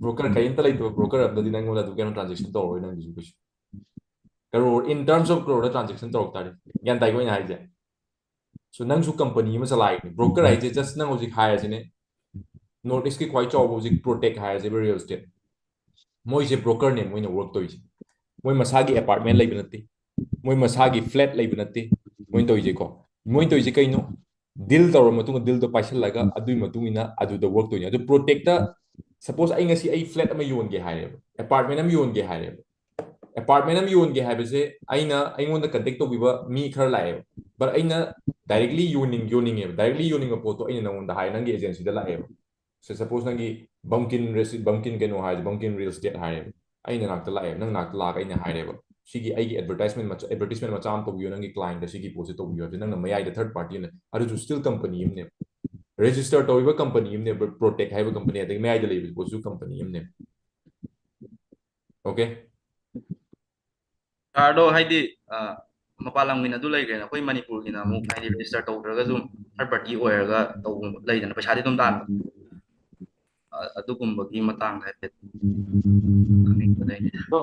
ꯕ꯭ꯔꯣꯀꯔ ꯀꯔꯤꯝꯇ ꯂꯩꯇꯕ ꯕ꯭ꯔꯣꯀꯔ ꯑꯝꯗꯗꯤ ꯅꯪꯉꯣꯟꯗ ꯑꯗꯨꯛ ꯌꯥꯝꯅ ꯇ꯭ꯔꯥꯟꯖꯦꯛꯁꯟ ꯇꯧꯔꯛꯑꯣꯏ ꯅꯪꯒꯤꯁꯨ ꯀꯩꯁꯨ꯫ ꯀꯔꯣꯔ, in terms of ꯀꯔꯣꯔꯗ ꯇ꯭ꯔꯥꯟꯖꯦꯛꯁꯟ ꯇꯧꯔꯛ ꯇꯥꯔꯗꯤ, ꯒ꯭ꯌꯥꯟ ꯇꯥꯏꯀꯣ ꯑꯩꯅ ꯍꯥꯏꯁꯦ? ꯁꯣ ꯅꯪꯁꯨ ꯀꯝꯄꯅꯤ ꯑꯃ ꯆꯂꯥꯏꯔꯤꯅꯤ꯫ ꯕ꯭ꯔꯣꯀꯔ ꯍꯥꯏꯁꯦ ꯖꯁ ꯅꯪ ꯍꯧꯖꯤꯛ ꯍꯥꯏꯔꯁꯤꯅꯦ, ꯅꯣꯔꯠ ꯏꯁꯀꯤ ꯈ꯭ꯋꯥꯏ ꯆꯥꯎꯕ ꯍꯧꯖꯤꯛ ꯄ꯭ꯔꯣꯇꯦꯛ ꯍꯥꯏꯔꯁꯦꯕ, ꯔꯤꯌꯦꯜ ꯏꯁꯇꯦꯠ꯫ ꯃꯣꯏꯁꯦ ꯕ꯭ꯔꯣꯀꯔꯅꯦ ꯃꯣꯏꯅ ꯋꯔꯛ ꯇꯧꯔꯤꯁꯦ꯫ ꯃꯣꯏ ꯃꯁꯥꯒꯤ ꯑꯦꯄꯥꯔꯠꯃꯦꯟ ꯂꯩꯕ ꯅꯠꯇꯦ, ꯃꯣꯏ ꯃꯁꯥꯒꯤ ꯐ꯭ꯂꯦꯠ ꯂꯩꯕ ꯅꯠꯇꯦ ꯃꯣꯏꯅ ꯇꯧꯔꯤꯁꯦꯀꯣ꯫ ꯃꯣꯏꯅ ꯇꯧꯔꯤꯁꯦ ꯀꯩꯅꯣ? ꯗꯤꯜ ꯇꯧꯔ ꯃꯇꯨꯡꯗ, ꯗꯤꯜꯗꯣ ꯄꯥꯏꯁꯤꯜꯂꯒ ꯑꯗꯨꯒꯤ ꯃꯇꯨꯡ ꯏꯟꯅ ꯑꯗꯨꯗ ꯋꯔꯛ ꯇꯧꯔꯤꯅꯦ꯫ ꯑꯗꯨ ꯄ꯭ꯔꯣꯇꯦꯛꯇ, ꯁꯄꯣꯁ ꯑꯩ ꯉꯁꯤ ꯑꯩ ꯐ꯭ꯂꯦꯠ ꯑꯃ ꯌꯣꯟꯒꯦ ꯍꯥꯏꯔꯦꯕ, ꯑꯦꯄꯥꯔꯠꯃꯦꯟ ꯑꯃ ꯌꯣꯟꯒꯦ ꯍꯥꯏꯔꯦꯕ꯫ ꯑꯦꯄꯥꯔꯠꯃꯦꯟ ꯑꯃ ꯌꯣꯟꯒꯦ ꯍꯥꯏꯕꯁꯦ ꯑꯩꯅ, ꯑꯩꯉꯣꯟꯗ ꯀꯟꯇꯦꯛ ꯇꯧꯕꯤꯕ ꯃꯤ ꯈꯔ ꯂꯥꯛꯑꯦꯕ, ꯕꯠ ꯑꯩꯅ ꯗꯥꯏꯔꯦꯛꯂꯤ ꯌꯣꯟꯅꯤꯡ ꯌꯣꯟꯅꯤꯡꯉꯦꯕ꯫ ꯗꯥꯏꯔꯦꯛꯂꯤ ꯌꯣꯟꯅꯤꯡꯕ ꯄꯣꯠꯇꯣ ꯑꯩꯅ ꯅꯉꯣꯟꯗ ꯍꯥꯏ, ꯅꯪꯒꯤ ꯑꯦꯖꯦꯟꯁꯤꯗ ꯂꯥꯛꯑꯦꯕ꯫ ꯁꯦ ꯁꯄꯣꯁ ꯅꯪꯒꯤ ꯕꯝꯀꯤꯟ ꯔꯦꯁꯤ-, ꯕꯝꯀꯤꯟ ꯀꯩꯅꯣ ꯍꯥꯏꯔꯁꯦ, ꯕꯝꯀꯤꯟ ꯔꯤꯌꯦꯜ ꯏꯁꯇꯦꯠ ꯍꯥꯏꯔꯦꯕ꯫ ꯑꯩ ꯅꯅꯥꯛꯇ ꯂꯥꯛꯑꯦꯕ, ꯅꯪ ꯅꯥꯛꯇ ꯂꯥꯛꯑꯒ ꯑꯩꯅ ꯍꯥꯏꯔꯦꯕ, ꯁꯤꯒꯤ ꯑꯩꯒꯤ ꯑꯦꯗꯚꯔꯇꯥꯏꯁꯃꯦꯟ ꯃꯆꯥ ꯑꯦꯗꯚꯔꯇꯤꯁꯃꯦꯟ ꯃꯆꯥ ꯑꯃ ꯇꯧꯕꯤꯌꯣ, ꯅꯪꯒꯤ ꯀ꯭ꯂꯥꯏꯟꯗ ꯁꯤꯒꯤ ꯄꯣꯠꯁꯦ ꯇꯧꯕꯤꯌꯣ ꯍꯥꯏꯕꯁꯦ ꯅꯪꯅ ꯃꯌꯥꯏꯗ ꯊꯥꯔꯠ ꯄꯥꯔꯇꯤ ꯑꯃꯅꯦ, ꯑꯗꯨꯁꯨ ꯁ꯭ꯇꯤꯜ ꯀꯝꯄꯅꯤ ꯑꯃꯅꯦ, ꯔꯦꯖꯤꯁꯇꯔ ꯇꯧꯔꯤꯕ ꯀꯝꯄꯅꯤ ꯑꯃꯅꯦ, ꯄ꯭ꯔꯣꯇꯦꯛ ꯍꯥꯏꯕ ꯀꯝꯄꯅꯤ, ꯑꯗꯒꯤ ꯃꯌꯥꯏꯗ ꯂꯩꯕ ꯄꯣꯠꯁꯨ ꯀꯝꯄꯅꯤ ꯑꯃꯅꯦ꯫ ꯑꯣꯀꯦ꯫ ꯁꯥꯔꯗꯣ ꯍꯥꯏꯗꯤ ꯃꯄꯥꯟ ꯂꯝꯒꯤꯅ ꯑꯗꯨ ꯂꯩꯈ꯭ꯔꯦꯅ, ꯑꯩꯈꯣꯏ ꯃꯅꯤꯄꯨꯔꯒꯤꯅ ꯑꯃꯨꯛ ꯍꯥꯏꯗꯤ ꯔꯦꯖꯤꯁꯇꯔ ꯇꯧꯗ꯭ꯔꯒꯁꯨ ꯊꯥꯔꯠ ꯄꯥꯔꯇꯤ ꯑꯣꯏꯔꯒ ꯇꯧꯕ ꯂꯩꯗꯅ, ꯄꯩꯁꯥꯗꯤ ꯑꯗꯨꯝ ꯇꯥꯟꯕ꯫ ꯑꯗꯨꯒꯨꯝꯕꯒꯤ ꯃꯇꯥꯡꯗ ꯍꯥꯏꯐꯦꯠ ꯈꯪꯅꯤꯡꯕꯗꯩꯅꯦ꯫ ꯑꯗꯣ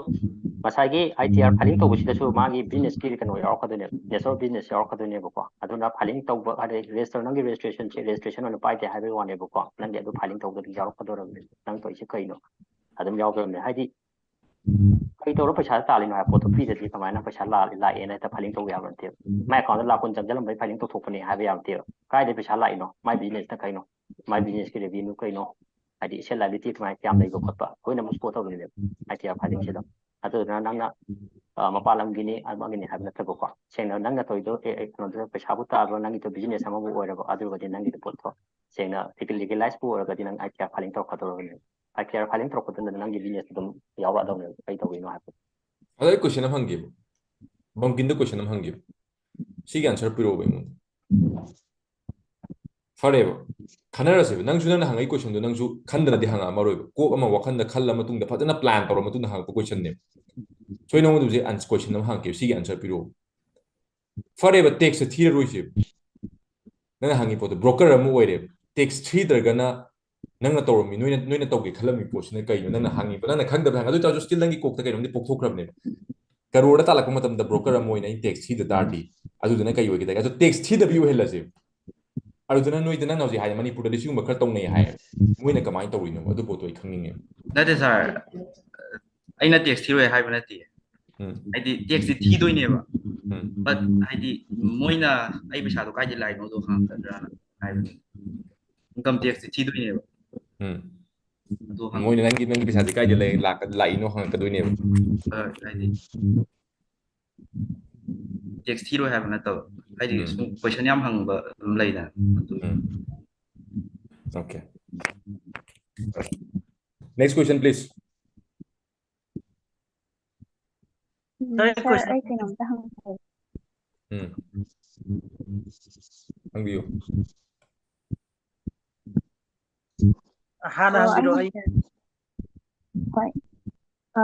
ꯉꯁꯥꯏꯒꯤ ꯑꯥꯏ ꯇꯤ ꯑꯥꯔ ꯐꯥꯏꯂꯤꯡ ꯇꯧꯕꯁꯤꯗꯁꯨ ꯃꯥꯒꯤ ꯕꯤꯖꯤꯅꯦꯁꯀꯤ ꯀꯩꯅꯣ ꯌꯥꯎꯔꯛꯀꯗꯣꯏꯅꯦꯕ, ꯅꯦꯆꯔ ꯑꯣꯐ ꯕꯤꯖꯤꯅꯦꯁ ꯌꯥꯎꯔꯛꯀꯗꯣꯏꯅꯦꯕꯀꯣ꯫ ꯑꯗꯨꯅ ꯐꯥꯏꯂꯤꯡ ꯇꯧꯕ ꯍꯥꯏꯗꯤ ꯔꯦꯖꯤꯁꯇꯔ, ꯅꯪꯒꯤ ꯔꯦꯖꯤꯁꯇ꯭ꯔꯦꯁꯟꯁꯦ ꯔꯦꯖꯤꯁꯇ꯭ꯔꯦꯁꯟ ꯑꯣꯏꯅ ꯄꯥꯏꯗꯦ ꯍꯥꯏꯕꯒꯤ ꯋꯥꯅꯦꯕꯀꯣ, ꯅꯪꯒꯤ ꯑꯗꯨ ꯐꯥꯏꯂꯤꯡ ꯇꯧꯕꯗꯗꯤ ꯌꯥꯎꯔꯛꯀꯗꯧꯔꯕꯅꯦ꯫ ꯅꯪ ꯇꯧꯔꯤꯁꯦ ꯀꯩꯅꯣ? ꯑꯗꯨꯝ ꯌꯥꯎꯗꯧꯔꯕꯅꯦ꯫ ꯍꯥꯏꯗꯤ ꯀꯩ ꯇꯧꯔ ꯄꯩꯁꯥ ꯇꯥꯜꯂꯤꯅꯣ ꯍꯥꯏꯕ ꯄꯣꯠꯇꯣ ꯄꯤꯗꯗꯤ ꯀꯃꯥꯏꯅ ꯄꯩꯁꯥ ꯂꯥꯛ-, ꯂꯥꯛꯑꯦꯅ ꯍꯦꯛꯇ ꯐꯥꯏꯂꯤꯡ ꯇꯧꯕ ꯌꯥꯕ ꯅꯠꯇꯦꯕ꯫ ꯃꯥꯏ ꯑꯦꯀꯥꯎꯟꯗ ꯂꯥꯛ ꯀꯨꯟ ꯆꯪꯁꯤꯜꯂꯝꯕꯩ ꯐꯥꯏꯂꯤꯡ ꯇꯧꯊꯣꯛꯄꯅꯦ ꯍꯥꯏꯕ ꯌꯥꯕ ꯅꯠꯇꯦꯕ꯫ ꯀꯥꯏꯗꯩ ꯄꯩꯁꯥ ꯂꯥꯛꯏꯅꯣ? ꯃꯥꯏ ꯕꯤꯖꯤꯅꯦꯁꯅ ꯀꯩꯅꯣ? ꯃꯥꯏ ꯕꯤꯖꯤꯅꯦꯁꯀꯤ ꯔꯦꯚꯤꯅ꯭ꯌꯨ ꯀꯩꯅꯣ? ꯍꯥꯏꯗꯤ ꯑꯦꯁꯦꯠ ꯂꯥꯏꯕꯤꯂꯤꯇꯤ ꯀꯃꯥꯏꯅ, ꯀꯌꯥꯝ ꯂꯩꯕ ꯈꯣꯠꯄ ꯑꯩꯈꯣꯏꯅ ꯑꯃꯨꯛ ꯁ꯭ꯄꯣꯠ ꯇꯧꯗꯣꯏꯅꯦꯕ ꯑꯥꯏ ꯇꯤ ꯑꯥꯔ ꯐꯥꯏꯂꯤꯡꯁꯤꯗ꯫ ꯑꯗꯨꯗꯨꯅ ꯅꯪꯅ ꯑ, ꯃꯄꯥꯟ ꯂꯝꯒꯤꯅꯤ ꯑꯃꯒꯤꯅꯤ ꯍꯥꯏꯕ ꯅꯠꯇꯕꯀꯣ, ꯁꯦꯡꯅ ꯅꯪꯅ ꯇꯧꯔꯤꯗꯣ ꯑꯦ, ꯑꯦ, ꯀꯩꯅꯣꯗ ꯄꯩꯁꯥꯕꯨ ꯇꯥꯕ꯭ꯔꯣ, ꯅꯪꯒꯤꯗꯣ ꯕꯤꯖꯤꯅꯦꯁ ꯑꯃꯕꯨ ꯑꯣꯏꯔꯕ, ꯑꯗꯨ ꯑꯣꯏꯔꯒꯗꯤ ꯅꯪꯒꯤꯗꯣ ꯄꯣꯠꯇꯣ ꯁꯦꯡꯅ ꯂꯤꯒꯦꯂꯥꯏꯁꯄꯨ ꯑꯣꯏꯔꯒꯗꯤ ꯅꯪ ꯑꯥꯏ ꯇꯤ ꯑꯥꯔ ꯐꯥꯏꯂꯤꯡ ꯇꯧꯔꯛꯀꯗꯧꯔꯕꯅꯦꯕ꯫ ꯑꯥꯏ ꯇꯤ ꯑꯥꯔ ꯐꯥꯏꯂꯤꯡ ꯇꯧꯔꯛꯄꯗꯨꯅ ꯅꯪꯒꯤ ꯕꯤꯖꯤꯅꯦꯁ ꯑꯗꯨꯝ ꯌꯥꯎꯔꯛꯑꯗꯧꯅꯦꯕ, ꯀꯩ ꯇꯧꯔꯤꯅꯣ ꯍꯥꯏꯕꯗꯣ꯫ ꯑꯗꯣ ꯑꯩ ꯀꯣꯏꯁꯟ ꯑꯃ ꯍꯪꯒꯦꯕ, ꯕꯝꯀꯤꯟꯗ ꯀꯣꯏꯁꯟ ꯑꯃ ꯍꯪꯒꯦꯕ, ꯁꯤꯒꯤ ꯑꯟꯁꯔ ꯄꯤꯔꯛꯑꯣꯕ ꯑꯩꯉꯣꯟꯗ꯫ ꯐꯔꯦꯕ, ꯈꯟꯅꯔꯁꯦꯕ꯫ ꯅꯪꯁꯨ ꯅꯪꯅ ꯍꯪꯉꯛꯏ ꯀꯣꯏꯁꯟꯗꯣ ꯅꯪꯁꯨ ꯈꯟꯗꯅꯗꯤ ꯍꯪꯉꯛꯑꯝꯃꯔꯣꯏꯕ꯫ ꯀꯣꯛ ꯑꯃ ꯋꯥꯈꯟꯗ ꯈꯜꯂ ꯃꯇꯨꯡꯗ, ꯐꯖꯅ ꯄ꯭ꯂꯥꯟ ꯇꯧꯔ ꯃꯇꯨꯡꯗ ꯍꯪꯉꯛꯄ ꯀꯣꯏꯁꯟꯅꯦꯕ꯫ ꯁꯣꯏ ꯅꯉꯣꯟꯗ ꯍꯧꯖꯤꯛ ꯀꯣꯏꯁꯟ ꯑꯃ ꯍꯪꯉꯛꯀꯦꯕ, ꯁꯤꯒꯤ ꯑꯟꯁꯔ ꯄꯤꯔꯛꯑꯣ꯫ ꯐꯔꯦꯕ, ꯇꯦꯛꯁꯁꯦ ꯊꯤꯔꯔꯣꯏꯁꯦꯕ꯫ ꯅꯪꯅ ꯍꯪꯉꯤ ꯄꯣꯠꯇꯣ, ꯕ꯭ꯔꯣꯀꯔ ꯑꯃ ꯑꯣꯏꯔꯦꯕ, ꯇꯦꯛꯁ ꯊꯤꯗ꯭ꯔꯒꯅ ꯅꯪꯅ ꯇꯧꯔꯝꯃꯤ, ꯅꯣꯏꯅ, ꯅꯣꯏꯅ ꯇꯧꯒꯦ ꯈꯜꯂꯝꯃꯤ ꯄꯣꯠꯁꯤꯅ ꯀꯩꯅꯣ? ꯅꯪꯅ ꯍꯪꯉꯤꯕ, ꯅꯪꯅ ꯈꯪꯗꯕ ꯍꯪꯉ-, ꯑꯗꯨ ꯑꯣꯏ ꯇꯥꯔꯁꯨ still ꯅꯪꯒꯤ ꯀꯣꯛꯇ ꯀꯩꯅꯣꯝꯗꯤ ꯄꯣꯛꯊꯣꯛꯈ꯭ꯔꯕꯅꯦꯕ꯫ ꯀꯔꯣꯔꯗ ꯇꯥꯜꯂꯛꯄ ꯃꯇꯝꯗ ꯕ꯭ꯔꯣꯀꯔ ꯑꯃ ꯑꯣꯏꯅ ꯑꯩꯅ ꯇꯦꯛꯁ ꯊꯤꯗ ꯇꯥꯔꯗꯤ, ꯑꯗꯨꯗꯨꯅ ꯀꯩ ꯑꯣꯏꯒꯦ? ꯑꯗꯣ ꯇꯦꯛꯁ ꯊꯤꯗꯕꯤ ꯑꯣꯏꯍꯜꯂꯁꯦꯕ꯫ ꯑꯗꯨꯗꯨꯅ ꯅꯣꯏꯗ, ꯅꯪꯅ ꯍꯧꯖꯤꯛ ꯍꯥꯏ ꯃꯅꯤꯄꯨꯔꯗꯗꯤ ꯁꯤꯒꯨꯝꯕ ꯈꯔ ꯇꯧꯅꯩ ꯍꯥꯏ, ꯃꯣꯏꯅ ꯀꯃꯥꯏꯅ ꯇꯧꯔꯤꯅꯣ? ꯑꯗꯨ ꯄꯣꯠꯇꯣ ꯑꯩ ꯈꯪꯅꯤꯡꯉꯦꯕ꯫ ꯅꯠꯇꯦ ꯁꯥꯔ, ꯑꯩꯅ ꯇꯦꯛꯁ ꯊꯤꯔꯣꯏ ꯍꯥꯏꯕ ꯅꯠꯇꯦ꯫ ꯎꯝ, ꯍꯥꯏꯗꯤ ꯇꯦꯛꯁꯇꯤ ꯊꯤꯗꯣꯏꯅꯦꯕ, ꯎꯝ, but ꯍꯥꯏꯗꯤ ꯃꯣꯏꯅ ꯑꯩ ꯄꯩꯁꯥꯗꯣ ꯀꯥꯏꯗꯩ ꯂꯥꯛꯏꯅꯣꯗꯣ ꯍꯪꯉꯛꯀꯗ꯭ꯔꯥꯅ ꯍꯥꯏꯕꯅꯤ꯫ ꯏꯟꯀꯝ ꯇꯦꯛꯁꯇꯤ ꯊꯤꯗꯣꯏꯅꯦꯕ꯫ ꯎꯝ꯫ ꯑꯗꯨ ꯍꯪ- ꯃꯣꯏꯅ ꯅꯪꯒꯤ, ꯅꯪꯒꯤ ꯄꯩꯁꯥꯁꯦ ꯀꯥꯏꯗ ꯂꯩ, ꯂꯥꯛ-, ꯂꯥꯛꯏꯅꯣ ꯍꯪꯉꯛꯀꯗꯣꯏꯅꯦꯕ꯫ ꯑ, ꯍꯥꯏꯗꯤ ꯇꯦꯛꯁ ꯊꯤꯔꯣꯏ ꯍꯥꯏꯕ ꯅꯠꯇꯕ, ꯍꯥꯏꯗꯤ ꯎꯝ꯫ ꯁꯨꯝ ꯀꯣꯏꯁꯟ ꯌꯥꯝ ꯍꯪꯕ ꯑꯗꯨꯝ ꯂꯩꯗꯅ, ꯑꯗꯨꯒꯤ꯫ ꯎꯝ꯫ Okay. Next question, please. ꯁꯥꯔ, ꯑꯩ ꯀꯩꯅꯣꯝꯇ ꯍꯪꯖꯒꯦ꯫ ꯎꯝ, ꯍꯪꯕꯤꯌꯨ꯫ ꯍꯥꯟꯅ ꯑꯣ, ꯍꯪꯕꯤꯔꯛꯑꯣ, ꯑꯩ ꯑꯩ ꯍꯣꯏ꯫ ꯑ,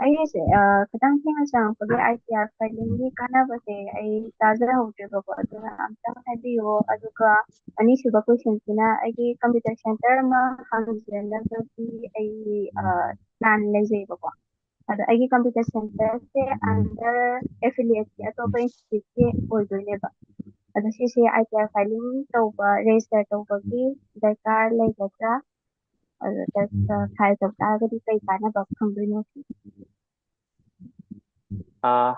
ꯑꯩꯒꯤꯁꯦ, ꯑ, ꯈꯤꯇꯪ ꯊꯦꯡꯅ ꯆꯪꯉꯛꯄꯒꯤ ꯑꯥꯏ ꯇꯤ ꯑꯥꯔ ꯐꯥꯏꯂꯤꯡꯒꯤ ꯀꯥꯟꯅꯕꯁꯦ ꯑꯩ ꯇꯥꯖꯍꯧꯗ꯭ꯔꯦꯕꯀꯣ, ꯑꯗꯨꯅ ꯑꯝꯇꯪ ꯍꯥꯏꯕꯤꯌꯣ꯫ ꯑꯗꯨꯒ ꯑꯅꯤꯁꯨꯕ ꯀꯣꯏꯁꯟꯁꯤꯅ ꯑꯩꯒꯤ ꯀꯝꯄ꯭ꯌꯨꯇꯔ ꯁꯦꯟꯇꯔ ꯑꯃ ꯍꯥꯡꯖꯅꯕꯒꯤ ꯑꯩ, ꯑ, ꯄ꯭ꯂꯥꯟ ꯂꯩꯖꯩꯕꯀꯣ꯫ ꯑꯗꯣ ꯑꯩꯒꯤ ꯀꯝꯄ꯭ꯌꯨꯇꯔ ꯁꯦꯟꯇꯔꯁꯦ ꯑꯟꯗꯔ ꯑꯦꯐꯤꯂꯤꯌꯦꯠꯀꯤ ꯑꯇꯣꯞꯄ ꯏꯟꯁꯇꯤꯇ꯭ꯌꯨꯠꯀꯤ ꯑꯣꯏꯗꯣꯏꯅꯦꯕ꯫ ꯑꯗꯣ ꯁꯤꯁꯦ ꯑꯥꯏ ꯇꯤ ꯑꯥꯔ ꯐꯥꯏꯂꯤꯡ ꯇꯧꯕ, ꯔꯦꯖꯤꯁꯇꯔ ꯇꯧꯕꯒꯤ ꯗꯔꯀꯥꯔ ꯂꯩꯒꯗ꯭ꯔꯥ? ꯑꯗꯨꯗ, ꯑ, ꯐꯥꯏꯜ ꯇꯧ ꯇꯥꯔꯒꯗꯤ ꯀꯩ ꯀꯥꯟꯅꯕ ꯐꯪꯗꯣꯏꯅꯣ? ꯑꯥ,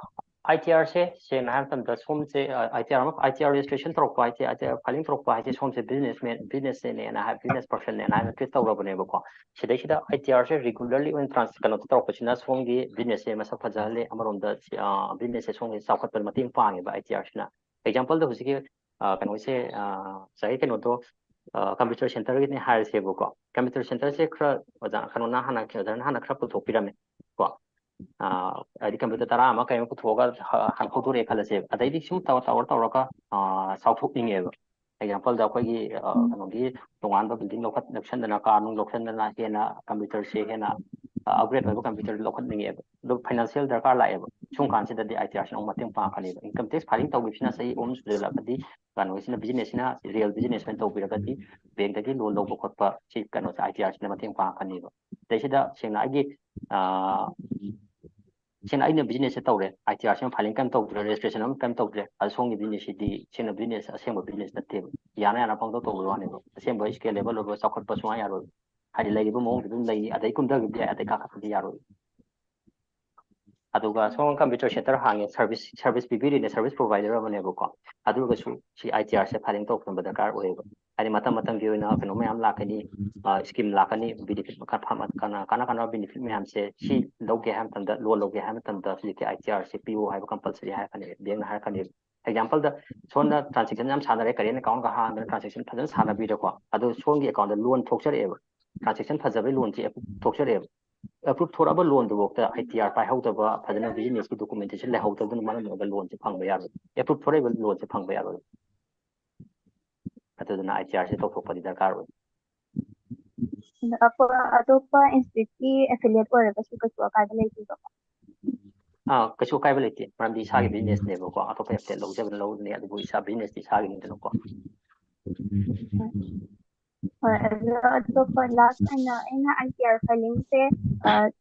ꯑꯥꯏ ꯇꯤ ꯑꯥꯔꯁꯦ ꯁꯦꯡꯅ ꯍꯥꯏꯕ ꯃꯇꯝꯗ ꯁꯣꯝꯁꯦ, ꯑꯥ, ꯑꯥꯏ ꯇꯤ ꯑꯥꯔ ꯑꯃ, ꯑꯥꯏ ꯇꯤ ꯑꯥꯔ ꯔꯦꯖꯤꯁꯇ꯭ꯔꯦꯁꯟ ꯇꯧꯔꯛꯄ, ꯑꯥꯏ ꯇꯤ ꯑꯥꯔ, ꯑꯥꯏ ꯇꯤ ꯑꯥꯔ ꯐꯥꯏꯂꯤꯡ ꯇꯧꯔꯛꯄ ꯍꯥꯏꯁꯦ ꯁꯣꯝꯁꯦ ꯕꯤꯖꯤꯅꯦꯁꯃꯦꯟ, ꯕꯤꯖꯤꯅꯦꯁꯃꯦꯟꯅꯦꯅ ꯍꯥꯏ, ꯕꯤꯖꯤꯅꯦꯁ ꯄꯔꯁꯟꯅꯦꯅ ꯍꯥꯏꯕ ꯇ꯭ꯔꯤꯠ ꯇꯧꯔꯕꯅꯦꯕꯀꯣ꯫ ꯁꯤꯗꯩꯁꯤꯗ ꯑꯥꯏ ꯇꯤ ꯑꯥꯔꯁꯦ ꯔꯤꯒꯨꯂꯔꯂꯤ ꯑꯣꯏꯅ ꯇ꯭ꯔꯥꯟꯁ-, ꯀꯩꯅꯣ ꯇꯧꯔꯛꯄꯁꯤꯅ ꯁꯣꯝꯒꯤ ꯕꯤꯖꯤꯅꯦꯁꯁꯦ ꯃꯁꯛ ꯐꯖꯍꯜꯂꯦ, ꯑꯃꯔꯣꯝꯗ ꯁꯤ, ꯑꯥ, ꯕꯤꯖꯤꯅꯦꯁꯁꯦ ꯁꯣꯝꯒꯤ ꯆꯥꯎꯈꯠꯄꯗ ꯃꯇꯦꯡ ꯄꯥꯡꯉꯦꯕ ꯑꯥꯏ ꯇꯤ ꯑꯥꯔꯁꯤꯅ꯫ ꯑꯦꯛꯖꯥꯝꯄꯜꯗ ꯍꯧꯖꯤꯛꯀꯤ, ꯑꯥ, ꯀꯩꯅꯣꯁꯦ, ꯑꯥ, ꯉꯁꯥꯏꯒꯤ ꯀꯩꯅꯣꯗꯣ, ꯑꯥ, ꯀꯝꯄ꯭ꯌꯨꯇꯔ ꯁꯦꯟꯇꯔꯒꯤꯅꯦ ꯍꯥꯏꯔꯁꯦꯕꯀꯣ꯫ ꯀꯝꯄ꯭ꯌꯨꯇꯔ ꯁꯦꯟꯇꯔꯁꯦ ꯈꯔ ꯑꯣꯖꯥ ꯀꯩꯅꯣꯅ ꯍꯥꯟꯅ, ꯑꯣꯖꯥꯅ ꯍꯥꯟꯅ ꯈꯔ ꯄꯨꯊꯣꯛꯄꯤꯔꯝꯃꯦ ꯀꯣ꯫ ꯑꯥ, ꯍꯥꯏꯗꯤ ꯀꯝꯄ꯭ꯌꯨꯇꯔ ꯇꯔꯥ ꯑꯃ ꯀꯩ ꯑꯃ ꯄꯨꯊꯣꯛꯑꯒ ꯍ-, ꯍꯥꯟꯅ ꯍꯧꯗꯣꯔꯛꯑꯦ ꯈꯜꯂꯁꯦꯕ꯫ ꯑꯗꯩꯗꯤ ꯁꯨꯝ ꯇꯧꯔ, ꯇꯧꯔ, ꯇꯧꯔꯒ, ꯑꯥ, ꯆꯥꯎꯊꯣꯛꯅꯤꯡꯉꯦꯕ꯫ ꯑꯦꯛꯖꯥꯝꯄꯜꯗ ꯑꯩꯈꯣꯏꯒꯤ, ꯑꯥ, ꯎꯝ꯫ ꯀꯩꯅꯣꯒꯤ ꯇꯣꯉꯥꯟꯕ ꯕꯤꯜꯗꯤꯡ ꯂꯧꯈꯠ-, ꯂꯧꯁꯟꯗꯅ, ꯀꯥ ꯅꯨꯡ ꯂꯧꯁꯟꯗꯅ ꯍꯦꯟꯅ ꯀꯝꯄ꯭ꯌꯨꯇꯔꯁꯦ ꯍꯦꯟꯅ, ꯑꯥ, ꯑꯞꯒ꯭ꯔꯦꯗ ꯑꯣꯏꯕ ꯀꯝꯄ꯭ꯌꯨꯇꯔ ꯂꯧꯈꯠꯅꯤꯡꯉꯦꯕ꯫ ꯑꯗꯣ ꯐꯥꯏꯅꯥꯟꯁꯤꯌꯦꯜ ꯗꯔꯀꯥꯔ ꯂꯥꯛꯑꯦꯕ꯫ ꯁꯨꯝ ꯀꯥꯟꯁꯤꯗꯗꯤ ꯑꯥꯏ ꯇꯤ ꯑꯥꯔꯁꯤꯅ ꯑꯃꯨꯛ ꯃꯇꯦꯡ ꯄꯥꯡꯉꯛꯀꯅꯦꯕ꯫ ꯏꯟꯀꯝ ꯇꯦꯛꯁ ꯐꯥꯏꯂꯤꯡ ꯇꯧꯈꯤꯕꯁꯤꯅ ꯆꯍꯤ ꯑꯍꯨꯝ ꯁꯨꯖꯜꯂꯛꯑꯒꯗꯤ ꯀꯩꯅꯣꯁꯤꯅ, ꯕꯤꯖꯤꯅꯦꯁꯁꯤꯅ ꯔꯤꯌꯦꯜ ꯕꯤꯖꯤꯅꯦꯁ ꯑꯣꯏꯅ ꯇꯧꯕꯤꯔꯒꯗꯤ ꯕꯦꯡꯛꯇꯒꯤ ꯂꯣꯟ ꯂꯧꯕ ꯈꯣꯠꯄ ꯁꯤ ꯀꯩꯅꯣꯁꯦ ꯑꯥꯏ ꯇꯤ ꯑꯥꯔꯁꯤꯅ ꯃꯇꯦꯡ ꯄꯥꯡꯉꯛꯀꯅꯦꯕ꯫ ꯁꯤꯗꯩꯁꯤꯗ ꯁꯦꯡꯅ ꯑꯩꯒꯤ, ꯑꯥ, ꯁꯦꯡꯅ ꯑꯩꯅ ꯕꯤꯖꯤꯅꯦꯁꯁꯦ ꯇꯧꯔꯦ, ꯑꯥꯏ ꯇꯤ ꯑꯥꯔꯁꯤꯅ ꯐꯥꯏꯂꯤꯡ ꯀꯩꯝ ꯇꯧꯗ꯭ꯔꯦ, ꯔꯦꯖꯤꯁꯇ꯭ꯔꯦꯁꯟ ꯑꯃ ꯀꯩꯝ ꯇꯧꯗ꯭ꯔꯦ, ꯑꯗꯣ ꯁꯣꯝꯒꯤ ꯕꯤꯖꯤꯅꯦꯁꯁꯤꯗꯤ ꯁꯦꯡꯅ ꯕꯤꯖꯤꯅꯦꯁ, ꯑꯁꯦꯡꯕ ꯕꯤꯖꯤꯅꯦꯁ ꯅꯠꯇꯦꯕ꯫ ꯌꯥꯅ ꯌꯥꯅ ꯄꯪꯇꯧ ꯇꯧꯕ ꯋꯥꯅꯦꯕ꯫ ꯑꯁꯦꯡꯕ ꯁ꯭ꯀꯦꯂꯦꯕꯜ ꯑꯣꯏꯕ ꯆꯥꯎꯈꯠꯄ ꯁꯨꯡꯌꯥ ꯌꯥꯔꯣꯏ꯫ ꯍꯥꯏꯗꯤ ꯂꯩꯔꯤꯕ ꯃꯑꯣꯡꯗꯨ ꯑꯗꯨꯝ ꯂꯩꯅꯤ, ꯑꯗꯩ ꯀꯨꯝꯊꯈꯤꯕꯗꯤ ꯌꯥꯏ, ꯑꯗꯩ ꯀꯥꯈꯠꯄꯗꯤ ꯌꯥꯔꯣꯏ꯫ ꯑꯗꯨꯒ ꯁꯣꯝ ꯀꯝꯄ꯭ꯌꯨꯇꯔ ꯁꯦꯟꯇꯔ ꯍꯥꯡꯉꯦ, ꯁꯔꯚꯤꯁ, ꯁꯔꯚꯤꯁ ꯄꯤꯕꯤꯔꯤꯅꯦ, ꯁꯔꯚꯤꯁ ꯄ꯭ꯔꯣꯚꯥꯏꯗꯔ ꯑꯃꯅꯦꯕꯀꯣ꯫ ꯑꯗꯨ ꯑꯣꯏꯔꯒꯁꯨ ꯁꯤ ꯑꯥꯏ ꯇꯤ ꯑꯥꯔꯁꯦ ꯐꯥꯏꯂꯤꯡ ꯇꯧꯕ ꯗꯔꯀꯥꯔ ꯑꯣꯏꯌꯦꯕ꯫ ꯍꯥꯏꯗꯤ ꯃꯇꯝ ꯃꯇꯝꯒꯤ ꯑꯣꯏꯅ ꯀꯩꯅꯣ ꯃꯌꯥꯝ ꯂꯥꯛꯀꯅꯤ, ꯑ, ꯁ꯭ꯀꯤꯝ ꯂꯥꯛꯀꯅꯤ, ꯕꯦꯅꯤꯐꯤꯠ ꯃꯈꯜ ꯐ-, ꯀꯥꯟꯅ-, ꯀꯥꯟꯅ ꯀꯥꯟꯅꯕ ꯕꯦꯅꯤꯐꯤꯠ ꯃꯌꯥꯝꯁꯦ ꯁꯤ ꯂꯧꯒꯦ ꯍꯥꯏꯕ ꯃꯇꯝꯗ, ꯂꯣꯟ ꯂꯧꯒꯦ ꯍꯥꯏꯕ ꯃꯇꯝꯗ ꯍꯧꯖꯤꯛꯀꯤ ꯑꯥꯏ ꯇꯤ ꯑꯥꯔꯁꯦ ꯄꯤꯌꯨ ꯍꯥꯏꯕ ꯀꯝꯄꯜꯁꯔꯤ ꯍꯥꯏꯔꯛꯀꯅꯤ, ꯕꯦꯡꯛꯅ ꯍꯥꯏꯔꯛꯀꯅꯤ꯫ ꯑꯦꯛꯖꯥꯝꯄꯜꯗ ꯁꯣꯝꯅ ꯇ꯭ꯔꯥꯟꯖꯦꯛꯁꯟ ꯌꯥꯝ ꯁꯥꯟꯅꯔꯦ, ꯀꯔꯦꯟ ꯑꯦꯀꯥꯎꯟꯒ ꯍꯥꯡꯗꯅ ꯇ꯭ꯔꯥꯟꯖꯦꯛꯁꯟ ꯐꯖꯅ ꯁꯥꯟꯅꯕꯤꯔꯦꯀꯣ, ꯑꯗꯣ ꯁꯣꯝꯒꯤ ꯑꯦꯀꯥꯎꯟꯗ ꯂꯣꯟ ꯊꯣꯛꯆꯔꯛꯑꯦꯕ, ꯇ꯭ꯔꯥꯟꯖꯦꯛꯁꯟ ꯐꯖꯕꯩ ꯂꯣꯟꯁꯦ ꯊꯣꯛꯆꯔꯛꯑꯦꯕ꯫ ꯑꯦꯄ꯭ꯔꯨꯞ ꯊꯣꯔꯛꯑꯕ ꯂꯣꯟꯗꯨꯐꯥꯎꯗ ꯑꯥꯏ ꯇꯤ ꯑꯥꯔ ꯄꯥꯏꯍꯧꯗꯕ, ꯐꯖꯅ ꯕꯤꯖꯤꯅꯦꯁꯀꯤ ꯗꯣꯀꯨꯃꯦꯟꯇꯦꯁꯟ ꯂꯩꯍꯧꯗꯕꯗꯨꯅ ꯃꯔꯝ ꯑꯣꯏꯔꯒ ꯂꯣꯟꯁꯦ ꯐꯪꯕ ꯌꯥꯔꯣꯏ꯫ ꯑꯦꯄ꯭ꯔꯨꯞ ꯊꯣꯔꯛꯏꯕ ꯂꯣꯟꯁꯦ ꯐꯪꯕ ꯌꯥꯔꯣꯏ꯫ ꯑꯗꯨꯗꯨꯅ ꯑꯥꯏ ꯇꯤ ꯑꯥꯔꯁꯦ ꯇꯧꯊꯣꯛꯄꯗꯤ ꯗꯔꯀꯥꯔ ꯑꯣꯏ꯫ ꯑꯗꯣ ꯑꯄ- ꯑꯇꯣꯞꯄ ꯏꯟꯁꯇꯤꯇ꯭ꯌꯨꯠꯀꯤ ꯑꯦꯐꯤꯂꯤꯌꯦꯠ ꯑꯣꯏꯔꯒꯁꯨ ꯀꯩꯁꯨ ꯑꯀꯥꯏꯕ ꯂꯩꯇꯦꯕꯀꯣ? ꯑꯥ, ꯀꯩꯁꯨ ꯑꯀꯥꯏꯕ ꯂꯩꯇꯦ, ꯃꯔꯝꯗꯤ ꯏꯁꯥꯒꯤ ꯕꯤꯖꯤꯅꯦꯁꯅꯦꯕꯀꯣ, ꯑꯇꯣꯞꯄ ꯑꯦꯐꯤꯂꯤꯌꯦꯠ ꯂꯧꯖꯕꯅ ꯂꯧꯕꯅꯦ, ꯑꯗꯨꯕꯨ ꯏꯁꯥ ꯕꯤꯖꯤꯅꯦꯁꯇꯤ ꯏꯁꯥꯒꯤꯅꯤꯗꯅꯀꯣ꯫ ꯍꯣꯏ, ꯑꯗꯣ ꯑꯇꯣꯞꯄ ꯂꯥꯁ ꯑꯣꯏꯅ ꯑꯩꯅ ꯑꯥꯏ ꯇꯤ ꯑꯥꯔ ꯐꯥꯏꯂꯤꯡꯁꯦ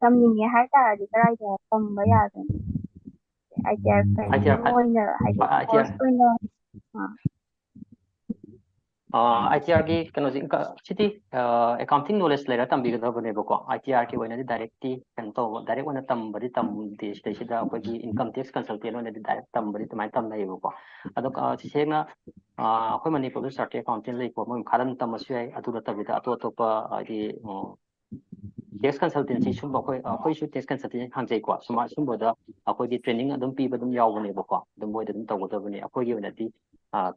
ꯇꯝꯅꯤꯡꯉꯦ ꯍꯥꯏ ꯇꯥꯔꯗꯤ ꯀꯗꯥꯏꯗ ꯇꯝꯕ ꯌꯥꯒꯅꯤ? ꯑꯥꯏ ꯇꯤ ꯑꯥꯔ ꯑꯥꯏ ꯇꯤ ꯑꯥꯔ ꯐꯥꯏꯂꯤꯡ ꯑꯣꯏꯅ ꯍꯥꯏꯗꯤ ꯑꯥꯏ ꯇꯤ ꯑꯥꯔ ꯀꯣꯔꯁ ꯑꯣꯏꯅ? ꯑꯥ, ꯑꯥꯏ ꯇꯤ ꯑꯥꯔꯒꯤ ꯀꯩꯅꯣꯁꯦ, ꯏꯟꯀ- ꯁꯤꯗꯤ ꯑꯦꯀꯥꯎꯟꯇꯤꯡ ꯅꯣꯂꯦꯖ ꯂꯩꯔ ꯇꯝꯕꯤꯒꯗꯕꯅꯦꯕꯀꯣ꯫ ꯑꯥꯏ ꯇꯤ ꯑꯥꯔꯒꯤ ꯑꯣꯏꯅꯗꯤ ꯗꯥꯏꯔꯦꯛꯇꯤ ꯀꯩꯅꯣ ꯇꯧꯕ, ꯗꯥꯏꯔꯦꯛ ꯑꯣꯏꯅ ꯇꯝꯕꯗꯤ ꯇꯝꯗꯦ꯫ ꯁꯤꯗꯩꯁꯤꯗ ꯑꯩꯈꯣꯏꯒꯤ ꯏꯟꯀꯝ ꯇꯦꯛꯁ ꯀꯟꯁꯜꯇꯦꯟ ꯑꯣꯏꯅꯗꯤ ꯗꯥꯏꯔꯦꯛ ꯇꯝꯕꯗꯤ ꯑꯗꯨꯃꯥꯏꯅ ꯇꯝꯅꯩꯌꯦꯕꯀꯣ꯫ ꯑꯗꯣ ꯑ, ꯁꯦꯡꯅ ꯑ, ꯑꯩꯈꯣꯏ ꯃꯅꯤꯄꯨꯔꯗ ꯆꯥꯔꯇꯦꯠ ꯑꯦꯀꯥꯎꯟꯇꯦꯟ ꯂꯩꯀꯣ, ꯃꯣꯏ ꯃꯈꯥꯗ ꯑꯗꯨꯝ ꯇꯝꯃꯁꯨ ꯌꯥꯏ꯫ ꯑꯗꯨ ꯅꯠꯇꯕꯤꯗ ꯑꯇꯣꯞ ꯑꯇꯣꯞꯄ ꯍꯥꯏꯗꯤ ꯇꯦꯛꯁ ꯀꯟꯁꯜꯇꯦꯟꯁꯤ ꯁꯨꯝꯕ ꯑꯩꯈꯣꯏ, ꯑꯩꯈꯣꯏꯁꯨ ꯇꯦꯛꯁ ꯀꯟꯁꯜꯇꯦꯟꯁꯤ ꯍꯥꯡꯖꯩꯀꯣ꯫ ꯁꯨꯃꯥꯏ ꯁꯨꯝꯕꯗ ꯑꯩꯈꯣꯏꯒꯤ ꯇ꯭ꯔꯦꯅꯤꯡ ꯑꯗꯨꯝ ꯄꯤꯕ ꯑꯗꯨꯝ ꯌꯥꯎꯕꯅꯦꯕꯀꯣ꯫ ꯑꯗꯨꯝ ꯃꯣꯏꯗ ꯑꯗꯨꯝ ꯇꯧꯒꯗꯕꯅꯤ꯫ ꯑꯩꯈꯣꯏꯒꯤ ꯑꯣꯏꯅꯗꯤ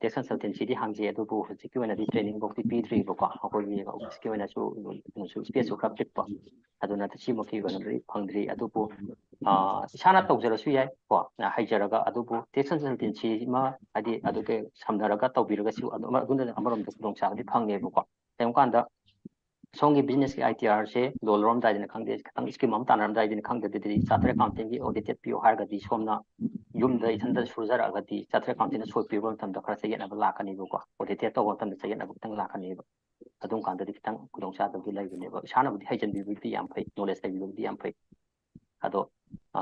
ꯇꯦꯛꯁ ꯀꯟꯁꯜꯇꯦꯟꯁꯤꯗꯤ ꯍꯥꯡꯖꯩ, ꯑꯗꯨꯕꯨ ꯍꯧꯖꯤꯛꯀꯤ ꯑꯣꯏꯅꯗꯤ ꯇ꯭ꯔꯦꯅꯤꯡ ꯐꯥꯎꯗꯤ ꯄꯤꯗ꯭ꯔꯤꯕꯀꯣ꯫ ꯑꯩꯈꯣꯏꯒꯤ ꯑꯣꯐꯤꯁꯀꯤ ꯑꯣꯏꯅꯁꯨ ꯀꯩꯅꯣꯁꯨ ꯁ꯭ꯄꯦꯁꯁꯨ ꯈꯔ ꯄꯤꯛꯄ, ꯑꯗꯨꯅ ꯁꯤꯃꯛꯀꯤ ꯑꯣꯏꯅꯗꯤ ꯐꯪꯗ꯭ꯔꯤ꯫ ꯑꯗꯨꯕꯨ ꯑ, ꯏꯁꯥꯅ ꯇꯧꯖꯔꯁꯨ ꯌꯥꯏ ꯀꯣ, ꯍꯩꯖꯔꯒ꯫ ꯑꯗꯨꯕꯨ ꯇꯦꯛꯁ ꯀꯟꯁꯜꯇꯦꯟꯁꯤ ꯑꯃ ꯍꯥꯏꯗꯤ ꯑꯗꯨꯒ ꯁꯝꯅꯔꯒ ꯇꯧꯕꯤꯔꯒꯁꯨ ꯑꯗꯨꯝ ꯑꯗꯨꯅ ꯑꯃꯔꯣꯝꯗ ꯈꯨꯗꯣꯡꯆꯥꯕꯗꯤ ꯐꯪꯉꯦꯕꯀꯣ꯫ ꯀꯩꯒꯨꯝꯕ ꯀꯥꯟꯗ ꯁꯣꯝꯒꯤ ꯕꯤꯖꯤꯅꯦꯁꯀꯤ ꯑꯥꯏ ꯇꯤ ꯑꯥꯔꯁꯦ ꯂꯣꯟ ꯂꯧꯔꯝꯗꯥꯏꯗꯅ ꯈꯪꯗꯦ, ꯈꯤꯇꯪ ꯁ꯭ꯀꯤꯝ ꯑꯃ ꯇꯥꯟꯅꯔꯝꯗꯥꯏꯗꯅ ꯈꯪꯗꯦ, ꯑꯗꯨꯗꯤ ꯆꯥꯔꯇꯔ ꯑꯦꯀꯥꯎꯟꯇꯦꯟꯒꯤ ꯑꯣꯗꯤꯇꯦꯠ ꯄꯤꯌꯨ ꯍꯥꯏꯔꯒꯗꯤ ꯁꯣꯝꯅ ꯌꯨꯝꯗ ꯏꯊꯟꯇ ꯁꯨꯖꯔꯛꯑꯒꯗꯤ ꯆꯥꯔꯇꯔ ꯑꯦꯀꯥꯎꯟꯇꯦꯟꯅ ꯁꯣꯏ ꯄꯤꯕ ꯃꯇꯝꯗ ꯈꯔ ꯆꯌꯦꯠꯅꯕ ꯂꯥꯛꯀꯅꯤꯕꯀꯣ꯫ ꯑꯣꯗꯤꯇꯦꯠ ꯇꯧꯕ ꯃꯇꯝꯗ ꯆꯌꯦꯠꯅꯕ ꯈꯤꯇꯪ ꯂꯥꯛꯀꯅꯤꯕ꯫ ꯑꯗꯨꯝ ꯀꯥꯟꯗꯗꯤ ꯈꯤꯇꯪ ꯈꯨꯗꯣꯡꯆꯥꯗꯕꯗꯤ ꯂꯩꯕꯅꯦꯕ꯫ ꯏꯁꯥꯅꯕꯨꯗꯤ ꯍꯩꯖꯟꯕꯤꯕꯕꯨꯗꯤ ꯌꯥꯝ ꯐꯩ, ꯅꯣꯂꯦꯖ ꯂꯩꯕꯤꯕꯕꯨꯗꯤ ꯌꯥꯝ ꯐꯩ꯫ ꯑꯗꯣ ꯑ,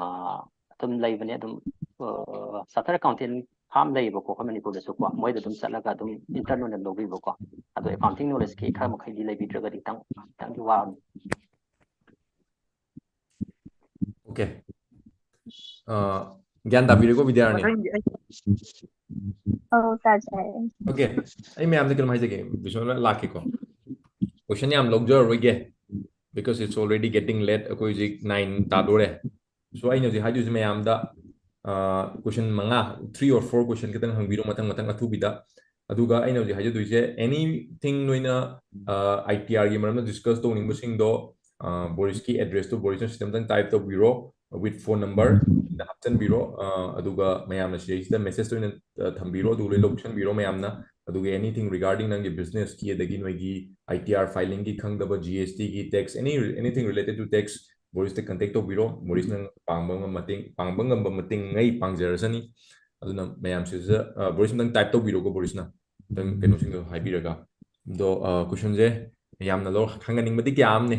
ꯑꯗꯨꯝ ꯂꯩꯕꯅꯦ ꯑꯗꯨꯝ꯫ ꯆꯥꯔꯇꯔ ꯑꯦꯀꯥꯎꯟꯇꯦꯟ ꯐꯥꯝ ꯂꯩꯌꯦꯕꯀꯣ ꯑꯩꯈꯣꯏ ꯃꯅꯤꯄꯨꯔꯗꯁꯨꯀꯣ, ꯃꯣꯏꯗ ꯑꯗꯨꯝ ꯆꯠꯂꯒ ꯑꯗꯨꯝ ꯏꯟꯇꯔꯟ ꯑꯣꯏꯅ ꯂꯧꯕꯤꯕꯀꯣ꯫ ꯑꯗꯣ ꯑꯦꯀꯥꯎꯟꯇꯤꯡ ꯅꯣꯂꯦꯖꯀꯤ ꯈꯔ ꯃꯈꯩꯗꯤ ꯂꯩꯕꯤꯗ꯭ꯔꯒꯗꯤ ꯈꯤꯇꯪ, ꯈꯤꯇꯪꯗꯤ ꯋꯥꯕꯅꯤ꯫ ꯑꯣꯀꯦ꯫ ꯑ, ꯒ꯭ꯌꯥꯟ ꯇꯥꯕꯤꯔꯦꯀꯣ ꯕꯤꯗ꯭ꯌꯥꯔꯥꯅꯤ? ꯃꯊꯪꯒꯤ ꯑꯩ ꯑꯧ, ꯇꯥꯖꯔꯦ꯫ ꯑꯣꯀꯦ, ꯑꯩ ꯃꯌꯥꯝꯗ ꯀꯩꯅꯣꯝ ꯍꯥꯏꯖꯒꯦ, ꯕꯤꯁ꯭ꯋꯥꯅ ꯂꯥꯛꯀꯦꯀꯣ꯫ ꯀꯣꯏꯁꯟ ꯌꯥꯝ ꯂꯧꯖꯔꯔꯣꯏꯒꯦ, because it's already getting late. ꯑꯩꯈꯣꯏ ꯍꯧꯖꯤꯛ ꯅꯥꯏꯟ ꯇꯥꯗꯣꯔꯦ꯫ ꯁꯣ ꯑꯩꯅ ꯍꯧꯖꯤꯛ ꯍꯥꯏꯗꯣꯏꯁꯦ ꯃꯌꯥꯝꯗ, ꯀꯣꯏꯁꯟ ꯃꯉꯥ, three or four question ꯈꯤꯇꯪ ꯍꯪꯕꯤꯔꯣ ꯃꯊꯪ ꯃꯊꯪ ꯑꯊꯨꯕꯤꯗ꯫ ꯑꯗꯨꯒ ꯑꯩꯅ ꯍꯧꯖꯤꯛ ꯍꯥꯏꯖꯗꯣꯏꯁꯦ, anything ꯅꯣꯏꯅ ꯑꯥꯏ ꯇꯤ ꯑꯥꯔꯒꯤ ꯃꯔꯝꯗ ꯗꯤꯁꯀꯁ ꯇꯧꯅꯤꯡꯕꯁꯤꯡꯗꯣ ꯕꯣꯔꯤꯁꯀꯤ ꯑꯦꯗ꯭ꯔꯦꯁꯇꯨ ꯕꯣꯔꯤꯁꯅ ꯁꯤꯗ ꯑꯝꯇꯪ ꯇꯥꯏꯞ ꯇꯧꯕꯤꯔꯣ, with phone number ꯗ ꯍꯥꯞꯆꯤꯟꯕꯤꯔꯣ꯫ ꯑꯗꯨꯒ ꯃꯌꯥꯝꯅ ꯁꯤꯗꯩꯁꯤꯗ ꯃꯦꯁꯦꯖꯇ ꯑꯣꯏꯅ ꯊꯝꯕꯤꯔꯣ, ꯑꯗꯨꯒ ꯂꯣꯏ ꯂꯧꯁꯟꯕꯤꯔꯣ ꯃꯌꯥꯝꯅ꯫ ꯑꯗꯨꯒ anything regarding ꯅꯪꯒꯤ ꯕꯤꯖꯤꯅꯦꯁꯀꯤ, ꯑꯗꯒꯤ ꯅꯣꯏꯒꯤ I T R filingꯒꯤ ꯈꯪꯗꯕ, G S Tꯒꯤ tax, any, anything related to tax, ꯕꯣꯔꯤꯁꯇ ꯀꯟꯇꯦꯛ ꯇꯧꯕꯤꯔꯣ꯫ ꯕꯣꯔꯤꯁꯅ ꯄꯥꯡꯕ ꯉꯝꯕ ꯃꯇꯦꯡ, ꯄꯥꯡꯕ ꯉꯝꯕ ꯃꯇꯦꯡꯉꯩ ꯄꯥꯡꯖꯔꯁꯅꯤ꯫ ꯑꯗꯨꯅ ꯃꯌꯥꯝꯁꯤꯗ, ꯕꯣꯔꯤꯁ ꯑꯝꯇꯪ ꯇꯥꯏꯞ ꯇꯧꯕꯤꯔꯣꯀꯣ, ꯕꯣꯔꯤꯁꯅ ꯑꯝꯇꯪ ꯀꯩꯅꯣꯁꯤꯡꯗꯣ ꯍꯥꯏꯕꯤꯔꯒ꯫ ꯑꯗꯣ ꯀꯣꯏꯁꯟꯁꯦ ꯌꯥꯝꯅ ꯂꯧ ꯈꯪꯍꯟꯅꯤꯡꯕꯗꯤ ꯀꯌꯥ ꯑꯃꯅꯦ꯫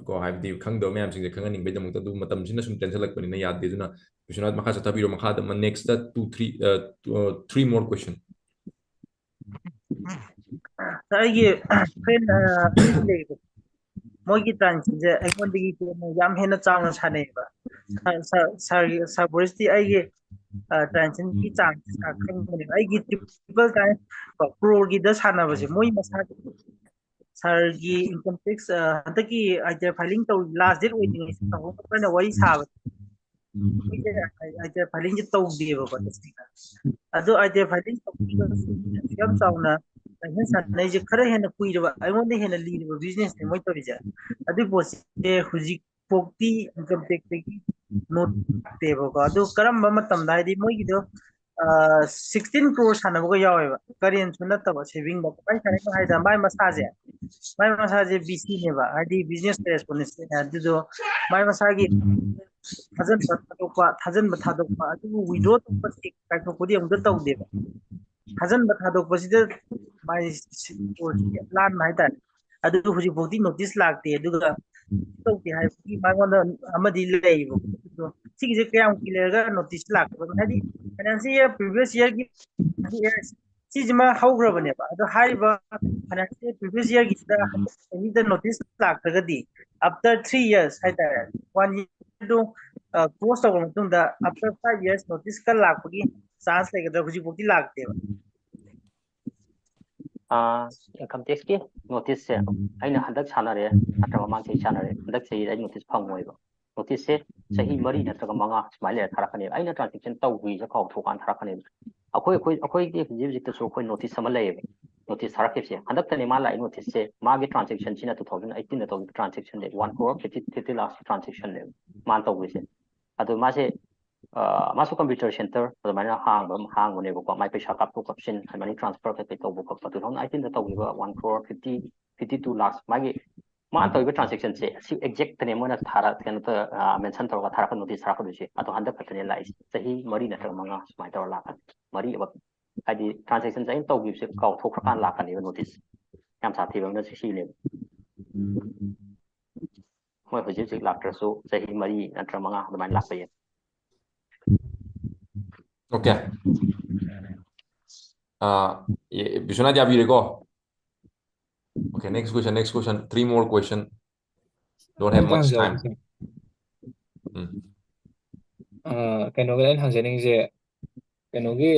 ꯀꯣ ꯍꯥꯏꯕꯗꯤ ꯈꯪꯗꯕ ꯃꯌꯥꯝꯁꯤꯡꯁꯦ ꯈꯪꯍꯟꯅꯤꯡꯕꯩꯗꯃꯛꯇ꯫ ꯑꯗꯨ ꯃꯇꯝꯁꯤꯅ ꯁꯨꯝ ꯇꯦꯟꯁꯜꯂꯛꯄꯅꯤꯅ ꯌꯥꯗꯦ꯫ ꯑꯗꯨꯅ ꯕꯤꯁ꯭ꯋꯥꯅꯥꯊ ꯃꯈꯥ ꯆꯠꯊꯕꯤꯔꯣ꯫ ꯃꯈꯥꯗ ꯑꯃ next two three, three more question꯫ ꯑꯩꯒꯤ ꯐ꯭ꯔꯦꯟ ꯂꯩꯕ, ꯃꯣꯏꯒꯤ ꯇ꯭ꯔꯥꯟꯁꯦꯛꯁꯟꯁꯦ ꯑꯩꯉꯣꯟꯗꯒꯤ ꯍꯦꯟꯅ, ꯌꯥꯝ ꯍꯦꯟꯅ ꯆꯥꯎꯅ ꯁꯥꯟꯅꯩꯌꯦꯕ꯫ ꯁꯥꯔ ꯕꯣꯔꯤꯁꯇꯤ ꯑꯩꯒꯤ ꯇ꯭ꯔꯥꯟꯁꯦꯛꯁꯟꯒꯤ ꯆꯥꯡꯁꯦ ꯁꯥꯔ ꯈꯪꯕꯅꯦꯕ꯫ ꯑꯩꯒꯤ ꯇ꯭ꯔꯤꯄꯜ ꯇꯥꯏꯝ ꯀ꯭ꯔꯣꯔꯒꯤꯗ ꯁꯥꯟꯅꯕꯁꯦ ꯃꯣꯏ ꯃꯁꯥ, ꯁꯥꯔꯒꯤ ꯏꯟꯀꯝ ꯇꯦꯛꯁ ꯍꯟꯗꯛꯀꯤ I T R filing ꯇꯧ ꯂꯥꯁ ꯗꯦꯠ ꯑꯣꯏꯗ꯭ꯔꯤꯉꯩꯗ ꯇꯧꯍꯧꯅꯕ ꯋꯥꯔꯤ ꯁꯥꯕ꯫ ꯑꯩꯈꯣꯏꯁꯦ I T R filingꯁꯦ ꯇꯧꯗꯦꯕꯀꯣ ꯇꯁꯦꯡꯅ꯫ ꯑꯗꯣ I T R filing ꯇꯧꯕꯤꯕꯁꯨ ꯌꯥꯝ ꯆꯥꯎꯅ ꯇ꯭ꯔꯥꯟꯁꯦꯛꯁꯟ ꯁꯥꯟꯅꯩꯁꯦ꯫ ꯈꯔ ꯍꯦꯟꯅ ꯀꯨꯏꯔꯕ, ꯑꯩꯉꯣꯟꯗ ꯍꯦꯟꯅ ꯂꯤꯔꯕ ꯕꯤꯖꯤꯅꯦꯁꯅꯦ ꯃꯣꯏ ꯇꯧꯔꯤꯁꯦ꯫ ꯑꯗꯨꯒꯤ ꯄꯣꯠꯁꯦ ꯍꯧꯖꯤꯛ ꯐꯥꯎꯗꯤ ꯏꯟꯀꯝ ꯇꯦꯛꯁꯇꯒꯤ ꯅꯣꯠ ꯂꯥꯛꯇꯦꯕꯀꯣ꯫ ꯑꯗꯨ ꯀꯔꯝꯕ ꯃꯇꯝꯗ, ꯍꯥꯏꯗꯤ ꯃꯣꯏꯒꯤꯗꯣ ꯁꯤꯛꯁꯇꯤꯟ ꯀ꯭ꯔꯣꯔ ꯁꯥꯟꯅꯕꯒ ꯌꯥꯎꯋꯦꯕ, ꯀꯔꯦꯟꯁꯨ ꯅꯠꯇꯕ ꯁꯦꯚꯤꯡꯗ꯫ ꯀꯃꯥꯏꯅ ꯁꯥꯟꯅꯩꯅꯣ ꯍꯥꯏꯗ ꯃꯥꯏ ꯃꯁꯥꯁꯦ, ꯃꯥꯏ ꯃꯁꯥꯁꯦ ꯕꯤ ꯁꯤꯅꯦꯕ, ꯍꯥꯏꯗꯤ ꯕꯤꯖꯤꯅꯦꯁ ꯀꯔꯦꯁꯄꯣꯟꯗꯦꯟꯁ꯫ ꯑꯗꯨꯗꯣ ꯃꯥꯏ ꯃꯁꯥꯒꯤ ꯊꯥꯖꯟꯕ ꯊꯥꯗꯣꯛꯄ, ꯊꯥꯖꯟꯕ ꯊꯥꯗꯣꯛꯄ, ꯑꯗꯨꯕꯨ ꯋꯤꯗ꯭ꯔꯣ ꯇꯧꯕ, ꯆꯦꯛ ꯀꯥꯏꯊꯣꯛꯄꯗꯤ ꯑꯃꯨꯛꯇ ꯇꯧꯗꯦꯕ꯫ ꯊꯥꯖꯟꯕ ꯊꯥꯗꯣꯛꯄꯁꯤꯗ ꯃꯥꯏ ꯂꯥꯟꯕ ꯍꯥꯏꯇꯥꯔꯦ꯫ ꯑꯗꯨ ꯍꯧꯖꯤꯛꯐꯥꯎꯗꯤ ꯅꯣꯇꯤꯁ ꯂꯥꯛꯇꯦ꯫ ꯑꯗꯨꯒ ꯇꯧꯗꯦ ꯍꯥꯏꯕꯒꯤ ꯃꯉꯣꯟꯗ ꯑꯃꯗꯤ ꯂꯩꯌꯦꯕ꯫ ꯑꯗꯣ ꯁꯤꯒꯤꯁꯦ ꯀꯌꯥꯝ ꯀꯨꯏ ꯂꯩꯔꯒ ꯅꯣꯇꯤꯁ ꯂꯥꯛꯀꯗꯕꯅꯣ? ꯍꯥꯏꯗꯤ ꯐꯥꯏꯅꯥꯟꯁꯤꯌꯦꯜ ꯏꯌꯥꯔ, ꯄ꯭ꯔꯤꯚꯤꯌꯁ ꯏꯌꯥꯔꯒꯤ ꯁꯤꯁꯤꯃ ꯍꯧꯈ꯭ꯔꯕꯅꯦꯕ꯫ ꯑꯗꯣ ꯍꯥꯏꯔꯤꯕ ꯐꯥꯏꯅꯥꯟꯁꯤꯌꯦꯜ ꯄ꯭ꯔꯤꯚꯤꯌꯁ ꯏꯌꯥꯔꯒꯤꯁꯤꯗ ꯍꯟꯗꯛ ꯆꯍꯤꯗ ꯅꯣꯇꯤꯁ ꯂꯥꯛꯇ꯭ꯔꯒꯗꯤ after three years ꯍꯥꯏꯇꯥꯔꯦ, ꯋꯥꯟ ꯏꯌꯥꯔꯗꯨ ꯀ꯭ꯂꯣꯁ ꯇꯧꯔꯕ ꯃꯇꯨꯡꯗ after five years ꯅꯣꯇꯤꯁꯀ ꯂꯥꯛꯄꯒꯤ ꯆꯥꯟꯁ ꯂꯩꯒꯗ꯭ꯔꯥ? ꯍꯧꯖꯤꯛꯐꯥꯎꯗꯤ ꯂꯥꯛꯇꯦꯕ꯫ ꯏꯟꯀꯝ ꯇꯦꯛꯁꯀꯤ ꯅꯣꯇꯤꯁꯁꯦ ꯑꯩꯅ ꯍꯟꯗꯛ ꯁꯥꯟꯅꯔꯦ ꯅꯠꯇ꯭ꯔꯒ ꯃꯃꯥꯡ ꯆꯍꯤ ꯁꯥꯟꯅꯔꯦ, ꯍꯟꯗꯛ ꯆꯍꯤꯗ ꯑꯩ ꯅꯣꯇꯤꯁ ꯐꯪꯉꯣꯏꯕ꯫ ꯅꯣꯇꯤꯁꯁꯦ ꯆꯍꯤ ꯃꯔꯤ ꯅꯠꯇ꯭ꯔꯒ ꯃꯉꯥ ꯁꯨꯃꯥꯏꯅ ꯂꯩꯔ ꯊꯥꯔꯛꯀꯅꯦꯕ꯫ ꯑꯩꯅ ꯇ꯭ꯔꯥꯟꯖꯦꯛꯁꯟ ꯇꯧꯈ꯭ꯔꯤꯁꯦ ꯀꯥꯎꯊꯣꯛꯀꯥꯟꯗ ꯊꯥꯔꯛꯀꯅꯦꯕ꯫ ꯑꯩꯈꯣꯏ ꯑꯩꯈꯣꯏ ꯑꯩꯈꯣꯏꯒꯤ ꯍꯧꯖꯤꯛ ꯍꯧꯖꯤꯛꯇꯁꯨ ꯑꯩꯈꯣꯏ ꯅꯣꯇꯤꯁ ꯑꯃ ꯂꯩꯌꯦꯕ꯫ ꯅꯣꯇꯤꯁ ꯊꯥꯔꯛꯈꯤꯕꯁꯦ꯫ ꯍꯟꯗꯛꯇꯅꯦ ꯃꯥ ꯂꯥꯛꯏ ꯅꯣꯇꯤꯁꯁꯦ꯫ ꯃꯥꯒꯤ ꯇ꯭ꯔꯥꯟꯖꯦꯛꯁꯟꯁꯤꯅ ꯇꯨ ꯊꯥꯎꯖꯟ ꯑꯩꯠꯇꯤꯟꯗ ꯇꯧꯈꯤꯕ ꯇ꯭ꯔꯥꯟꯖꯦꯛꯁꯟꯅꯦ, one crore fifty fifty lakhs ꯇ꯭ꯔꯥꯟꯖꯦꯛꯁꯟꯅꯦꯕ ꯃꯥꯅ ꯇꯧꯈ꯭ꯔꯤꯁꯦ꯫ ꯑꯗꯣ ꯃꯥꯁꯦ ꯃꯥꯁꯨ ꯀꯝꯄ꯭ꯌꯨꯇꯔ ꯁꯦꯟꯇꯔ ꯑꯗꯨꯃꯥꯏꯅ ꯍꯥꯡꯕ ꯑꯃ ꯍꯥꯡꯕꯅꯦꯕꯀꯣ꯫ ꯃꯥꯏ ꯄꯩꯁꯥ ꯀꯥꯞꯊꯣꯛ ꯀꯥꯞꯁꯤꯟ, ꯃꯅꯤ ꯇ꯭ꯔꯥꯟꯁꯐꯔ ꯀꯩꯀꯩ ꯇꯧꯕ ꯈꯣꯠꯄ, ꯇꯨ ꯊꯥꯎꯖꯟ ꯑꯩꯠꯇꯤꯟꯗ ꯇꯧꯈꯤꯕ one crore fifty fifty two lakhs. ꯃꯥꯒꯤ ꯃꯥꯅ ꯇꯧꯔꯤꯕ ꯇ꯭ꯔꯥꯟꯖꯦꯛꯁꯟꯁꯦ ꯁꯤ ꯑꯦꯛꯖꯦꯛꯇꯅꯦ ꯃꯣꯏꯅ ꯊꯥꯔ ꯀꯩꯅꯣ ꯇꯧꯔ ꯃꯦꯟꯁꯟ ꯇꯧꯔꯒ ꯊꯥꯔꯛꯄ, ꯅꯣꯇꯤꯁ ꯊꯥꯔꯛꯀꯗꯣꯏꯁꯦ꯫ ꯑꯗꯣ ꯍꯟꯗꯛ ꯈꯛꯇꯅꯦ ꯂꯥꯛꯏꯁꯦ, ꯆꯍꯤ ꯃꯔꯤ ꯅꯠꯇ꯭ꯔꯒ ꯃꯉꯥ ꯁꯨꯃꯥꯏꯅ ꯇꯧꯔ ꯂꯥꯛꯀꯅꯤ꯫ ꯃꯔꯤ ꯑꯕ ꯍꯥꯏꯗꯤ ꯇ꯭ꯔꯥꯟꯖꯦꯛꯁꯟꯁꯦ ꯑꯩꯅ ꯇꯧꯈꯤꯕꯁꯦ ꯀꯥꯎꯊꯣꯛꯈ꯭ꯔꯀꯥꯟꯗ ꯂꯥꯛꯀꯅꯦꯕ ꯅꯣꯇꯤꯁ꯫ ꯌꯥꯝ ꯁꯥꯊꯤꯕ ꯑꯃꯅ ꯁꯤꯅꯦꯕ꯫ ꯃꯣꯏ ꯍꯧꯖꯤꯛ ꯍꯧꯖꯤꯛ ꯂꯥꯛꯇ꯭ꯔꯁꯨ ꯆꯍꯤ ꯃꯔꯤ ꯅꯠꯇ꯭ꯔ ꯃꯉꯥ ꯑꯗꯨꯃꯥꯏꯅ ꯂꯥꯛꯄ ꯌꯥꯏ꯫ Okay. Uh, Vishwanath ꯌꯥꯕꯤꯔꯦꯀꯣ? Okay, next question, next question, three more question. Don't have much time. ꯎꯝ꯫ ꯑ, ꯀꯩꯅꯣꯒꯤ ꯑꯩꯅ ꯍꯪꯖꯅꯤꯡꯉꯤꯁꯦ, ꯀꯩꯅꯣꯒꯤ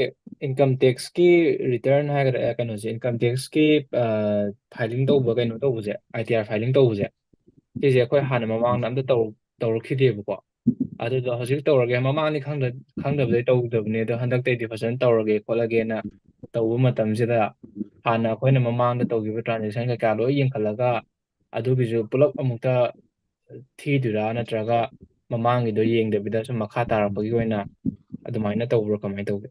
income tax ꯀꯤ return ꯍꯥꯏꯒꯗ꯭ꯔꯥ, ꯑ, ꯀꯩꯅꯣꯁꯦ, income tax ꯀꯤ, ꯑ, filing ꯇꯧꯕ, ꯀꯩꯅꯣ ꯇꯧꯕꯁꯦ, I T R filing ꯇꯧꯕꯁꯦ, ꯁꯤꯁꯦ ꯑꯩꯈꯣꯏ ꯍꯥꯟꯅ ꯃꯃꯥꯡꯗ ꯑꯝꯇ ꯇꯧ-, ꯇꯧꯔꯛꯈꯤꯗꯦꯕꯀꯣ꯫ ꯑꯗꯨꯗꯣ ꯍꯧꯖꯤꯛ ꯇꯧꯔꯒꯦ, ꯃꯃꯥꯡꯗꯤ ꯈꯪꯗ-, ꯈꯪꯗꯕꯗꯩ ꯇꯧꯗꯕꯅꯦ, ꯑꯗꯣ ꯍꯟꯗꯛꯇꯩꯗꯤ ꯐꯖꯅ ꯇꯧꯔꯒꯦ ꯈꯣꯠꯂꯒꯦꯅ ꯇꯧꯕ ꯃꯇꯝꯁꯤꯗ, ꯍꯥꯟꯅ ꯑꯩꯈꯣꯏꯅ ꯃꯃꯥꯡꯗ ꯇꯧꯈꯤꯕ transaction ꯀꯩꯀꯥ ꯂꯣꯏ ꯌꯦꯡꯈꯠꯂꯒ, ꯑꯗꯨꯒꯤꯁꯨ ꯄꯨꯂꯞ ꯑꯃꯨꯛꯇ ꯊꯤꯗꯣꯏꯔꯥ, ꯅꯠꯇ꯭ꯔꯒ ꯃꯃꯥꯡꯒꯤꯗꯣ ꯌꯦꯡꯗꯕꯤꯗ ꯁꯨꯝ ꯃꯈꯥ ꯇꯥꯔꯛꯄꯒꯤ ꯑꯣꯏꯅ ꯑꯗꯨꯃꯥꯏꯅ ꯇꯧꯕ꯭ꯔꯥ, ꯀꯃꯥꯏꯅ ꯇꯧꯒꯦ?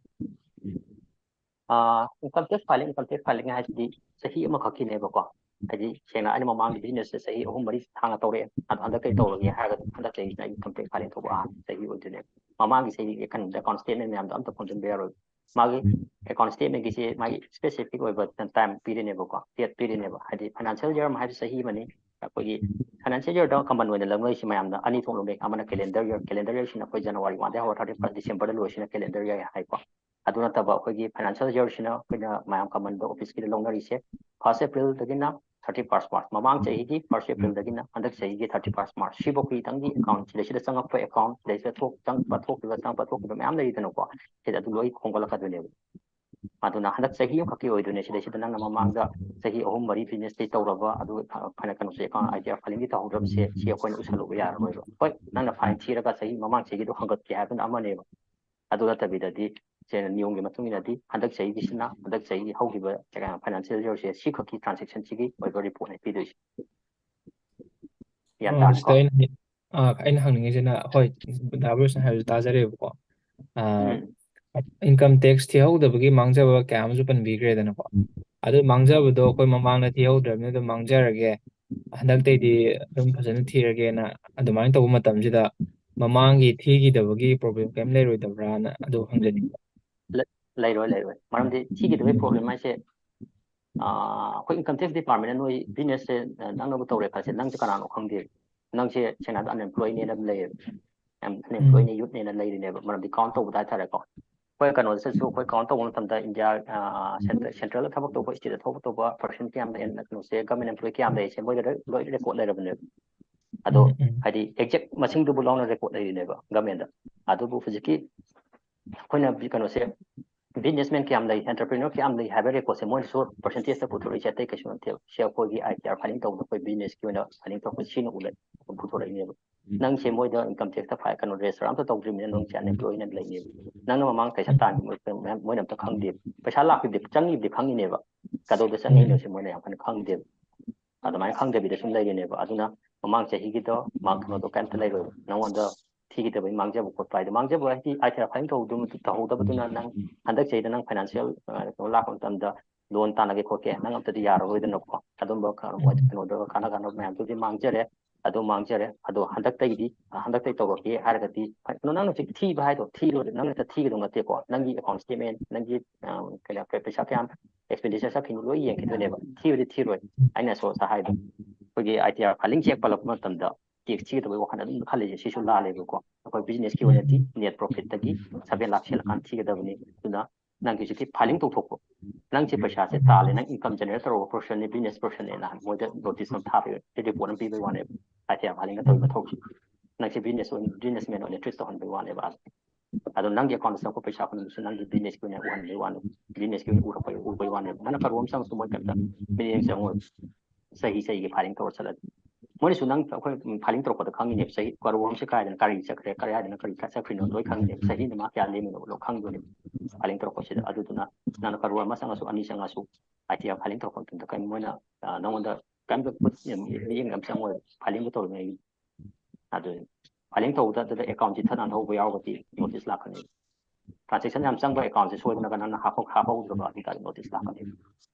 Income tax filing, income tax filing ꯍꯥꯏꯁꯤꯗꯤ ꯆꯍꯤ ꯑꯃꯈꯛꯀꯤꯅꯦꯕꯀꯣ꯫ ꯍꯥꯏꯗꯤ ꯁꯦꯡꯅ ꯑꯩꯅ ꯃꯃꯥꯡꯒꯤ business ꯁꯦ ꯆꯍꯤ ꯑꯍꯨꯝ ꯃꯔꯤ ꯁꯥꯡꯅ ꯇꯧꯔꯛꯑꯦ, ꯑꯗꯣ ꯍꯟꯗꯛ ꯀꯩ ꯇꯧꯔꯒꯦ ꯍꯥꯏꯔꯒꯗꯤ ꯍꯟꯗꯛ ꯆꯍꯤꯁꯤꯅ ꯑꯩ income tax filing ꯇꯧꯕ ꯑꯍꯥꯟꯕ ꯆꯍꯤ ꯑꯣꯏꯗꯣꯏꯅꯦ꯫ ꯃꯃꯥꯡꯒꯤ ꯆꯍꯤꯒꯤ ꯀꯩꯅꯣꯗ account statement ꯃꯌꯥꯝꯗꯣ ꯑꯝꯇ ꯈꯣꯝꯖꯤꯟꯕ ꯌꯥꯔꯣꯏ꯫ ꯃꯥꯒꯤ account statement ꯒꯤꯁꯦ ꯃꯥꯒꯤ specific ꯑꯣꯏꯕ time ꯄꯤꯔꯤꯅꯦꯕꯀꯣ, date ꯄꯤꯔꯤꯅꯦꯕ꯫ ꯍꯥꯏꯗꯤ financial year ꯑꯃ ꯍꯥꯏꯕ ꯆꯍꯤ ꯑꯃꯅꯤ꯫ ꯑꯩꯈꯣꯏꯒꯤ financial year ꯗ common ꯑꯣꯏꯅ ꯂꯧꯅꯔꯤꯁꯤ ꯃꯌꯥꯝꯅ ꯑꯅꯤ ꯊꯣꯛꯅ ꯂꯧꯅꯩ꯫ ꯑꯃꯅ calendar year, calendar year ꯁꯤꯅ ꯑꯩꯈꯣꯏ January one ꯗꯒꯤ ꯍꯧꯔ thirty first December ꯗ ꯂꯣꯏꯁꯤꯅ calendar year ꯍꯥꯏꯀꯣ꯫ ꯑꯗꯨ ꯅꯠꯇꯕ ꯑꯩꯈꯣꯏꯒꯤ financial year ꯁꯤꯅ ꯑꯩꯈꯣꯏꯅ ꯃꯌꯥꯝ common ꯗ office ꯀꯤꯗ ꯂꯧꯅꯔꯤꯁꯦ first April ꯗꯒꯤꯅ thirty first March, ꯃꯃꯥꯡ ꯆꯍꯤꯒꯤ first April ꯗꯒꯤꯅ ꯍꯟꯗꯛ ꯆꯍꯤꯒꯤ thirty first March, ꯁꯤꯐꯧ ꯈꯤꯇꯪꯒꯤ account ꯁꯤꯗꯩꯁꯤꯗ ꯆꯪꯉꯛꯄ account, ꯁꯤꯗꯩꯁꯤꯗ ꯊꯣꯛ-, ꯆꯪꯉꯛꯄ ꯊꯣꯛꯈꯤꯕ, ꯆꯪꯉꯛꯄ ꯊꯣꯛꯈꯤꯕ ꯃꯌꯥꯝ ꯂꯩꯔꯤꯗꯅꯀꯣ, ꯁꯤꯗ ꯑꯗꯨ ꯂꯣꯏ ꯈꯣꯝꯒꯠꯂꯛꯀꯗꯣꯏꯅꯦꯕ꯫ ꯑꯗꯨꯅ ꯍꯟꯗꯛ ꯆꯍꯤ ꯑꯃꯈꯛꯀꯤ ꯑꯣꯏꯗꯣꯏꯅꯦ꯫ ꯁꯤꯗꯩꯁꯤꯗ ꯅꯪꯅ ꯃꯃꯥꯡꯗ ꯆꯍꯤ ꯑꯍꯨꯝ ꯃꯔꯤ business ꯇꯧꯔꯕ, ꯑꯗꯨ ꯐ-, ꯐꯅ ꯀꯩꯅꯣꯁꯦ, account, I T R filing ꯗꯤ ꯇꯧꯍꯧꯗ꯭ꯔꯕꯁꯦ, ꯁꯤ ꯑꯩꯈꯣꯏꯅ ꯎꯁꯜꯂꯨꯕ ꯌꯥꯔꯔꯣꯏꯕ꯫ ꯍꯣꯏ, ꯅꯪꯅ fine ꯊꯤꯔꯒ ꯆꯍꯤ ꯃꯃꯥꯡ ꯆꯍꯤꯒꯤꯗꯣ ꯍꯪꯒꯠꯀꯦ ꯍꯥꯏꯕꯅ ꯑꯃꯅꯦꯕ꯫ ꯑꯗꯨ ꯅꯠꯇꯕꯤꯗꯗꯤ ꯁꯦ ꯅꯤꯌꯣꯝꯒꯤ ꯃꯇꯨꯡ ꯏꯟꯅꯗꯤ ꯍꯟꯗꯛ ꯆꯍꯤꯒꯤꯁꯤꯅ, ꯍꯟꯗꯛ ꯆꯍꯤꯒꯤ ꯍꯧꯈꯤꯕ financial year ꯁꯦ ꯁꯤꯈꯛꯀꯤ transaction ꯁꯤꯒꯤ ꯑꯣꯏꯕ report ꯅꯦ ꯄꯤꯗꯣꯏꯁꯦ꯫ ꯒ꯭ꯌꯥꯟ ꯑꯣ, ꯇꯥꯔꯦꯀꯣ? ꯁꯤꯗ ꯑꯩꯅ ꯑꯥ, ꯑꯩꯅ ꯍꯪꯅꯤꯡꯉꯤꯁꯤꯅ, ꯍꯣꯏ, ꯗꯥ ꯕ꯭ꯔꯨꯁꯅ ꯍꯥꯏꯕꯁꯨ ꯇꯥꯖꯔꯦꯕꯀꯣ꯫ ꯑꯥ, ꯎꯝ꯫ Income tax ꯊꯤꯍꯧꯗꯕꯒꯤ ꯃꯥꯡꯖꯕ ꯀꯌꯥ ꯑꯃꯁꯨ ꯄꯟꯕꯤꯈ꯭ꯔꯦꯗꯅꯀꯣ꯫ ꯑꯗꯨ ꯃꯥꯡꯖꯕꯗꯣ ꯑꯩꯈꯣꯏ ꯃꯃꯥꯡꯗ ꯊꯤꯍꯧꯗ꯭ꯔꯕꯅꯤꯅ ꯑꯗꯨꯝ ꯃꯥꯡꯖꯔꯒꯦ, ꯍꯟꯗꯛꯇꯩꯗꯤ ꯑꯗꯨꯝ ꯐꯖꯅ ꯊꯤꯔꯒꯦꯅ ꯑꯗꯨꯃꯥꯏꯅ ꯇꯧꯕ ꯃꯇꯝꯁꯤꯗ ꯃꯃꯥꯡꯒꯤ ꯊꯤꯈꯤꯗꯕꯒꯤ problem ꯀꯩꯝ ꯂꯩꯔꯣꯏꯗꯕ꯭ꯔꯥꯅ ꯑꯗꯨ ꯍꯪꯖꯅꯤꯡꯕ꯫ ꯂꯩꯔꯣꯏ, ꯂꯩꯔꯣꯏ꯫ ꯃꯔꯝꯗꯤ ꯊꯤꯈꯤꯗꯕꯒꯤ problem ꯍꯥꯏꯁꯦ, ꯑꯥ, ꯑꯩꯈꯣꯏ income tax department ꯅ ꯅꯣꯏ business ꯁꯦ, ꯑ, ꯅꯪꯅꯕꯨ ꯇꯧꯔꯦ ꯈꯜꯂꯁꯦ, ꯅꯪꯁꯦ ꯀꯅꯥꯅꯣ ꯈꯪꯗꯦ꯫ ꯅꯪꯁꯦ ꯁꯦꯡꯅ ꯍꯥꯏꯔꯕꯗ unemployed ꯅꯦꯅ ꯑꯗꯨꯝ ꯂꯩꯌꯦꯕ꯫ Unemployed ꯅꯦ, youth ꯅꯦꯅ ꯂꯩꯔꯤꯅꯦꯕ꯫ ꯃꯔꯝꯗꯤ count ꯇꯧꯕꯗ ꯍꯥꯏꯇꯥꯔꯦꯀꯣ꯫ ꯑꯩꯈꯣꯏ ꯀꯩꯅꯣꯗꯁꯨ ꯑꯩꯈꯣꯏ count ꯇꯧꯕ ꯃꯇꯝꯗ India, ꯑꯥ, central, central ꯗ ꯊꯕꯛ ꯇꯧꯕ, state ꯇ ꯊꯕꯛ ꯇꯧꯕ person ꯀꯌꯥꯝ ꯂꯩ, ꯀꯩꯅꯣꯁꯦ, government employee ꯀꯌꯥꯝ ꯂꯩ, ꯁꯦ ꯃꯣꯏꯗ ꯂꯣꯏ record ꯂꯩꯔꯕꯅꯦꯕ꯫ ꯑꯗꯣ ꯎꯝ, ꯎꯝ꯫ ꯍꯥꯏꯗꯤ exact ꯃꯁꯤꯡꯗꯨꯕꯨ ꯂꯧꯅ record ꯂꯩꯔꯤꯅꯦꯕ government ꯇ꯫ ꯑꯗꯨꯕꯨ ꯍꯧꯖꯤꯛꯀꯤ ꯑꯩꯈꯣꯏꯅ ꯀꯩꯅꯣꯁꯦ, businessman ꯀꯌꯥꯝ ꯂꯩ, entrepreneur ꯀꯌꯥꯝ ꯂꯩ ꯍꯥꯏꯕ record ꯁꯦ ꯃꯣꯏꯅꯁꯨ percentage ꯇ ꯄꯨꯊꯣꯔꯛꯏꯁꯦ ꯑꯇꯩ ꯀꯩꯁꯨ ꯅꯠꯇꯦꯕ꯫ ꯁꯤ ꯑꯩꯈꯣꯏꯒꯤ I T R filing ꯇꯧꯕꯗ ꯑꯩꯈꯣꯏ business ꯀꯤ ꯑꯣꯏꯅ filing ꯇꯧꯔꯛꯄ ꯁꯤꯅ ꯎꯠꯂ ꯄꯨꯊꯣꯔꯛꯏꯅꯦꯕ꯫ ꯅꯪꯁꯦ ꯃꯣꯏꯗ income tax ꯇ file, ꯀꯩꯅꯣ, register ꯑꯝꯇ ꯇꯧꯗ꯭ꯔꯤꯕꯅꯤꯅ ꯅꯪꯁꯦ unemployed ꯑꯣꯏꯅ ꯂꯩꯅꯦꯕ꯫ ꯅꯪꯅ ꯃꯃꯥꯡ ꯄꯩꯁꯥ ꯇꯥꯟꯈꯤꯕ ꯃꯌꯥꯝ ꯃꯣꯏꯅ ꯑꯝꯇ ꯈꯪꯗꯦꯕ꯫ ꯄꯩꯁꯥ ꯂꯥꯛꯈꯤꯕꯗꯤ, ꯆꯪꯈꯤꯕꯗꯤ ꯈꯪꯉꯤꯅꯦꯕ, ꯀꯗꯧꯗ ꯆꯪꯉꯤꯅꯣꯁꯦ ꯃꯣꯏꯅ ꯌꯥꯝ ꯀꯟꯅ ꯈꯪꯗꯦꯕ꯫ ꯑꯗꯨꯃꯥꯏꯅ ꯈꯪꯗꯕꯤꯗ ꯁꯨꯝ ꯂꯩꯔꯤꯅꯦꯕ꯫ ꯑꯗꯨꯅ ꯃꯃꯥꯡ ꯆꯍꯤꯒꯤꯗꯣ ꯃꯥ ꯀꯩꯅꯣꯗꯣ ꯀꯩꯝꯇ ꯂꯩꯔꯣꯏꯕ꯫ ꯅꯉꯣꯟꯗ ꯊꯤꯈꯤꯗꯕꯒꯤ ꯃꯥꯡꯖꯕ ꯈꯣꯠꯄ ꯍꯥꯏꯗꯣ, ꯃꯥꯡꯖꯕ ꯍꯥꯏꯗꯤ I T R filing ꯇꯧꯍꯧꯗꯕ-, ꯇꯧꯍꯧꯗꯕꯗꯨꯅ ꯅꯪ ꯍꯟꯗꯛ ꯆꯍꯤꯗ ꯅꯪ financial, ꯑ, ꯀꯩꯅꯣ ꯂꯥꯛꯄ ꯃꯇꯝꯗ loan ꯇꯥꯟꯅꯒꯦ ꯈꯣꯠꯀꯦ ꯅꯪ ꯑꯝꯇꯗꯤ ꯌꯥꯔꯔꯣꯏꯗꯅꯀꯣ꯫ ꯑꯗꯨꯝꯕ ꯀꯩꯅꯣ, ꯀꯩꯅꯣꯗ ꯀꯥꯟꯅ ꯀꯥꯟꯅꯕ ꯃꯌꯥꯝꯗꯨꯗꯤ ꯃꯥꯡꯖꯔꯦ, ꯑꯗꯨ ꯃꯥꯡꯖꯔꯦ꯫ ꯑꯗꯣ ꯍꯟꯗꯛꯇꯒꯤꯗꯤ, ꯑ, ꯍꯟꯗꯛꯇꯒꯤ ꯇꯧꯔꯛꯀꯦ ꯍꯥꯏꯔꯒꯗꯤ, ꯀꯩꯅꯣ, ꯅꯪꯅ ꯍꯧꯖꯤꯛ ꯊꯤꯕ ꯍꯥꯏꯗꯣ ꯊꯤꯔꯣꯏ, ꯅꯪꯅ ꯍꯦꯛꯇ ꯊꯤꯒꯗꯧ ꯅꯠꯇꯦꯀꯣ꯫ ꯅꯪꯒꯤ account statement, ꯅꯪꯒꯤ, ꯑ, ꯀꯩꯅꯣ, ꯄꯩꯁꯥ ꯀꯌꯥꯝ expenditure ꯆꯠꯈꯤꯅꯣ ꯂꯣꯏ ꯌꯦꯡꯈꯤꯗꯣꯏꯅꯦꯕ꯫ ꯊꯤꯕꯗꯤ ꯊꯤꯔꯣꯏ꯫ ꯑꯩꯅ ꯁꯣ-, ꯉꯁꯥꯏ ꯍꯥꯏꯗꯣ, ꯑꯩꯈꯣꯏꯒꯤ I T R filing check ꯄꯜꯂꯛꯄ ꯃꯇꯝꯗ tax ꯊꯤꯒꯗꯕꯒꯤ ꯋꯥꯈꯜ ꯑꯗꯨꯝ ꯈꯜꯂꯤꯁꯦ, ꯁꯤꯁꯨ ꯂꯥꯜꯂꯦꯕꯀꯣ꯫ ꯑꯩꯈꯣꯏ business ꯀꯤ ꯑꯣꯏꯅꯗꯤ net profit ꯇꯒꯤ seven ꯂꯥꯛ ꯍꯦꯜꯂꯀꯥꯟꯗ ꯊꯤꯒꯗꯕꯅꯤ꯫ ꯑꯗꯨꯅ ꯅꯪꯒꯤ ꯍꯧꯖꯤꯛꯀꯤ filing ꯇꯧꯊꯣꯛꯄ, ꯅꯪꯁꯦ ꯄꯩꯁꯥꯁꯦ ꯇꯥꯜꯂꯦ, ꯅꯪ income generate ꯇꯧꯔꯕ person ꯅꯤ, business person ꯅꯦꯅ ꯃꯣꯏꯗ notice ꯑꯃ ꯊꯥꯕꯤꯔ, report ꯑꯃ ꯄꯤꯕꯒꯤ ꯋꯥꯅꯦꯕ꯫ I T R filing ꯇꯧꯕꯒꯤ ꯃꯊꯧꯁꯦ꯫ ꯅꯪꯁꯦ business ꯑꯣꯏꯅ, businessman ꯑꯣꯏꯅ treat ꯇꯧꯍꯟꯕꯒꯤ ꯋꯥꯅꯦꯕ꯫ ꯑꯗꯣ ꯅꯪꯒꯤ account ꯇ ꯆꯪꯉꯛꯄ ꯄꯩꯁꯥ ꯄꯨꯝꯅꯃꯛꯁꯦ ꯅꯪꯒꯤ business ꯀꯤ ꯑꯣꯏꯅ ꯎꯍꯟꯕꯒꯤ ꯋꯥꯅꯤ, business ꯀꯤ ꯑꯣꯏꯅ ꯎꯔꯛꯄ, ꯎꯕꯒꯤ ꯋꯥꯅꯦꯕ꯫ ꯅꯪꯅ ꯀꯔꯣꯔ ꯑꯃ ꯆꯪꯉꯛꯄ ꯃꯣꯏ ꯀꯩꯝꯇ ꯃꯤꯠꯌꯦꯡ ꯆꯪꯉꯣꯏ꯫ ꯆꯍꯤ ꯆꯍꯤꯒꯤ filing ꯇꯧꯔ ꯆꯠꯂꯗꯤ꯫ ꯃꯣꯏꯅꯁꯨ ꯅꯪ ꯑꯩꯈꯣꯏ filing ꯇꯧꯔꯛꯄꯗ ꯈꯪꯉꯤꯅꯦꯕ, ꯆꯍꯤ ꯀꯔꯣꯔ ꯑꯃꯁꯦ ꯀꯥꯏꯗꯅ ꯀꯔꯤ ꯆꯠꯈ꯭ꯔꯦ, ꯀꯗꯥꯏꯗꯅ ꯀꯔꯤ ꯆꯠꯈ꯭ꯔꯤꯅꯣ ꯂꯣꯏ ꯈꯪꯉꯤꯅꯦꯕ, ꯆꯍꯤꯗ ꯃꯥ ꯀꯌꯥ ꯂꯦꯝꯃꯤꯅꯣ ꯂꯣꯏ ꯈꯪꯗꯣꯏꯅꯦꯕ filing ꯇꯧꯔꯛꯄꯁꯤꯗ꯫ ꯑꯗꯨꯗꯨꯅ ꯅꯪꯅ ꯀꯔꯣꯔ ꯑꯃ ꯆꯪꯉꯁꯨ, ꯑꯅꯤ ꯆꯪꯉꯁꯨ, ITR filing ꯇꯧꯔꯛꯄ ꯃꯇꯝꯗ ꯀꯔꯤꯝ ꯃꯣꯏꯅ, ꯑ, ꯅꯉꯣꯟꯗ ꯀꯔꯤꯝꯇ ꯈꯨꯠ ꯌꯦꯡ-, ꯃꯤꯠꯌꯦꯡ ꯑꯃ ꯆꯪꯉꯣꯏ filing ꯇꯧꯔꯤꯉꯩꯒꯤ꯫ ꯑꯗꯨ filing ꯇꯧꯕꯗ ꯑꯗꯨꯗ account ꯆꯤꯊꯅ ꯍꯧꯕ ꯌꯥꯎꯔꯒꯗꯤ notice ꯂꯥꯛꯀꯅꯤ꯫ Transaction ꯌꯥꯝ ꯆꯪꯕ account ꯁꯦ ꯁꯣꯏꯗꯅꯒ ꯅꯪꯅ ꯍꯥꯞꯍꯧ-, ꯍꯥꯞꯍꯧꯗ꯭ꯔꯕ ꯑꯗꯨ ꯑꯣꯏꯇꯥꯔꯗꯤ notice ꯂꯥꯛꯀꯅꯤ꯫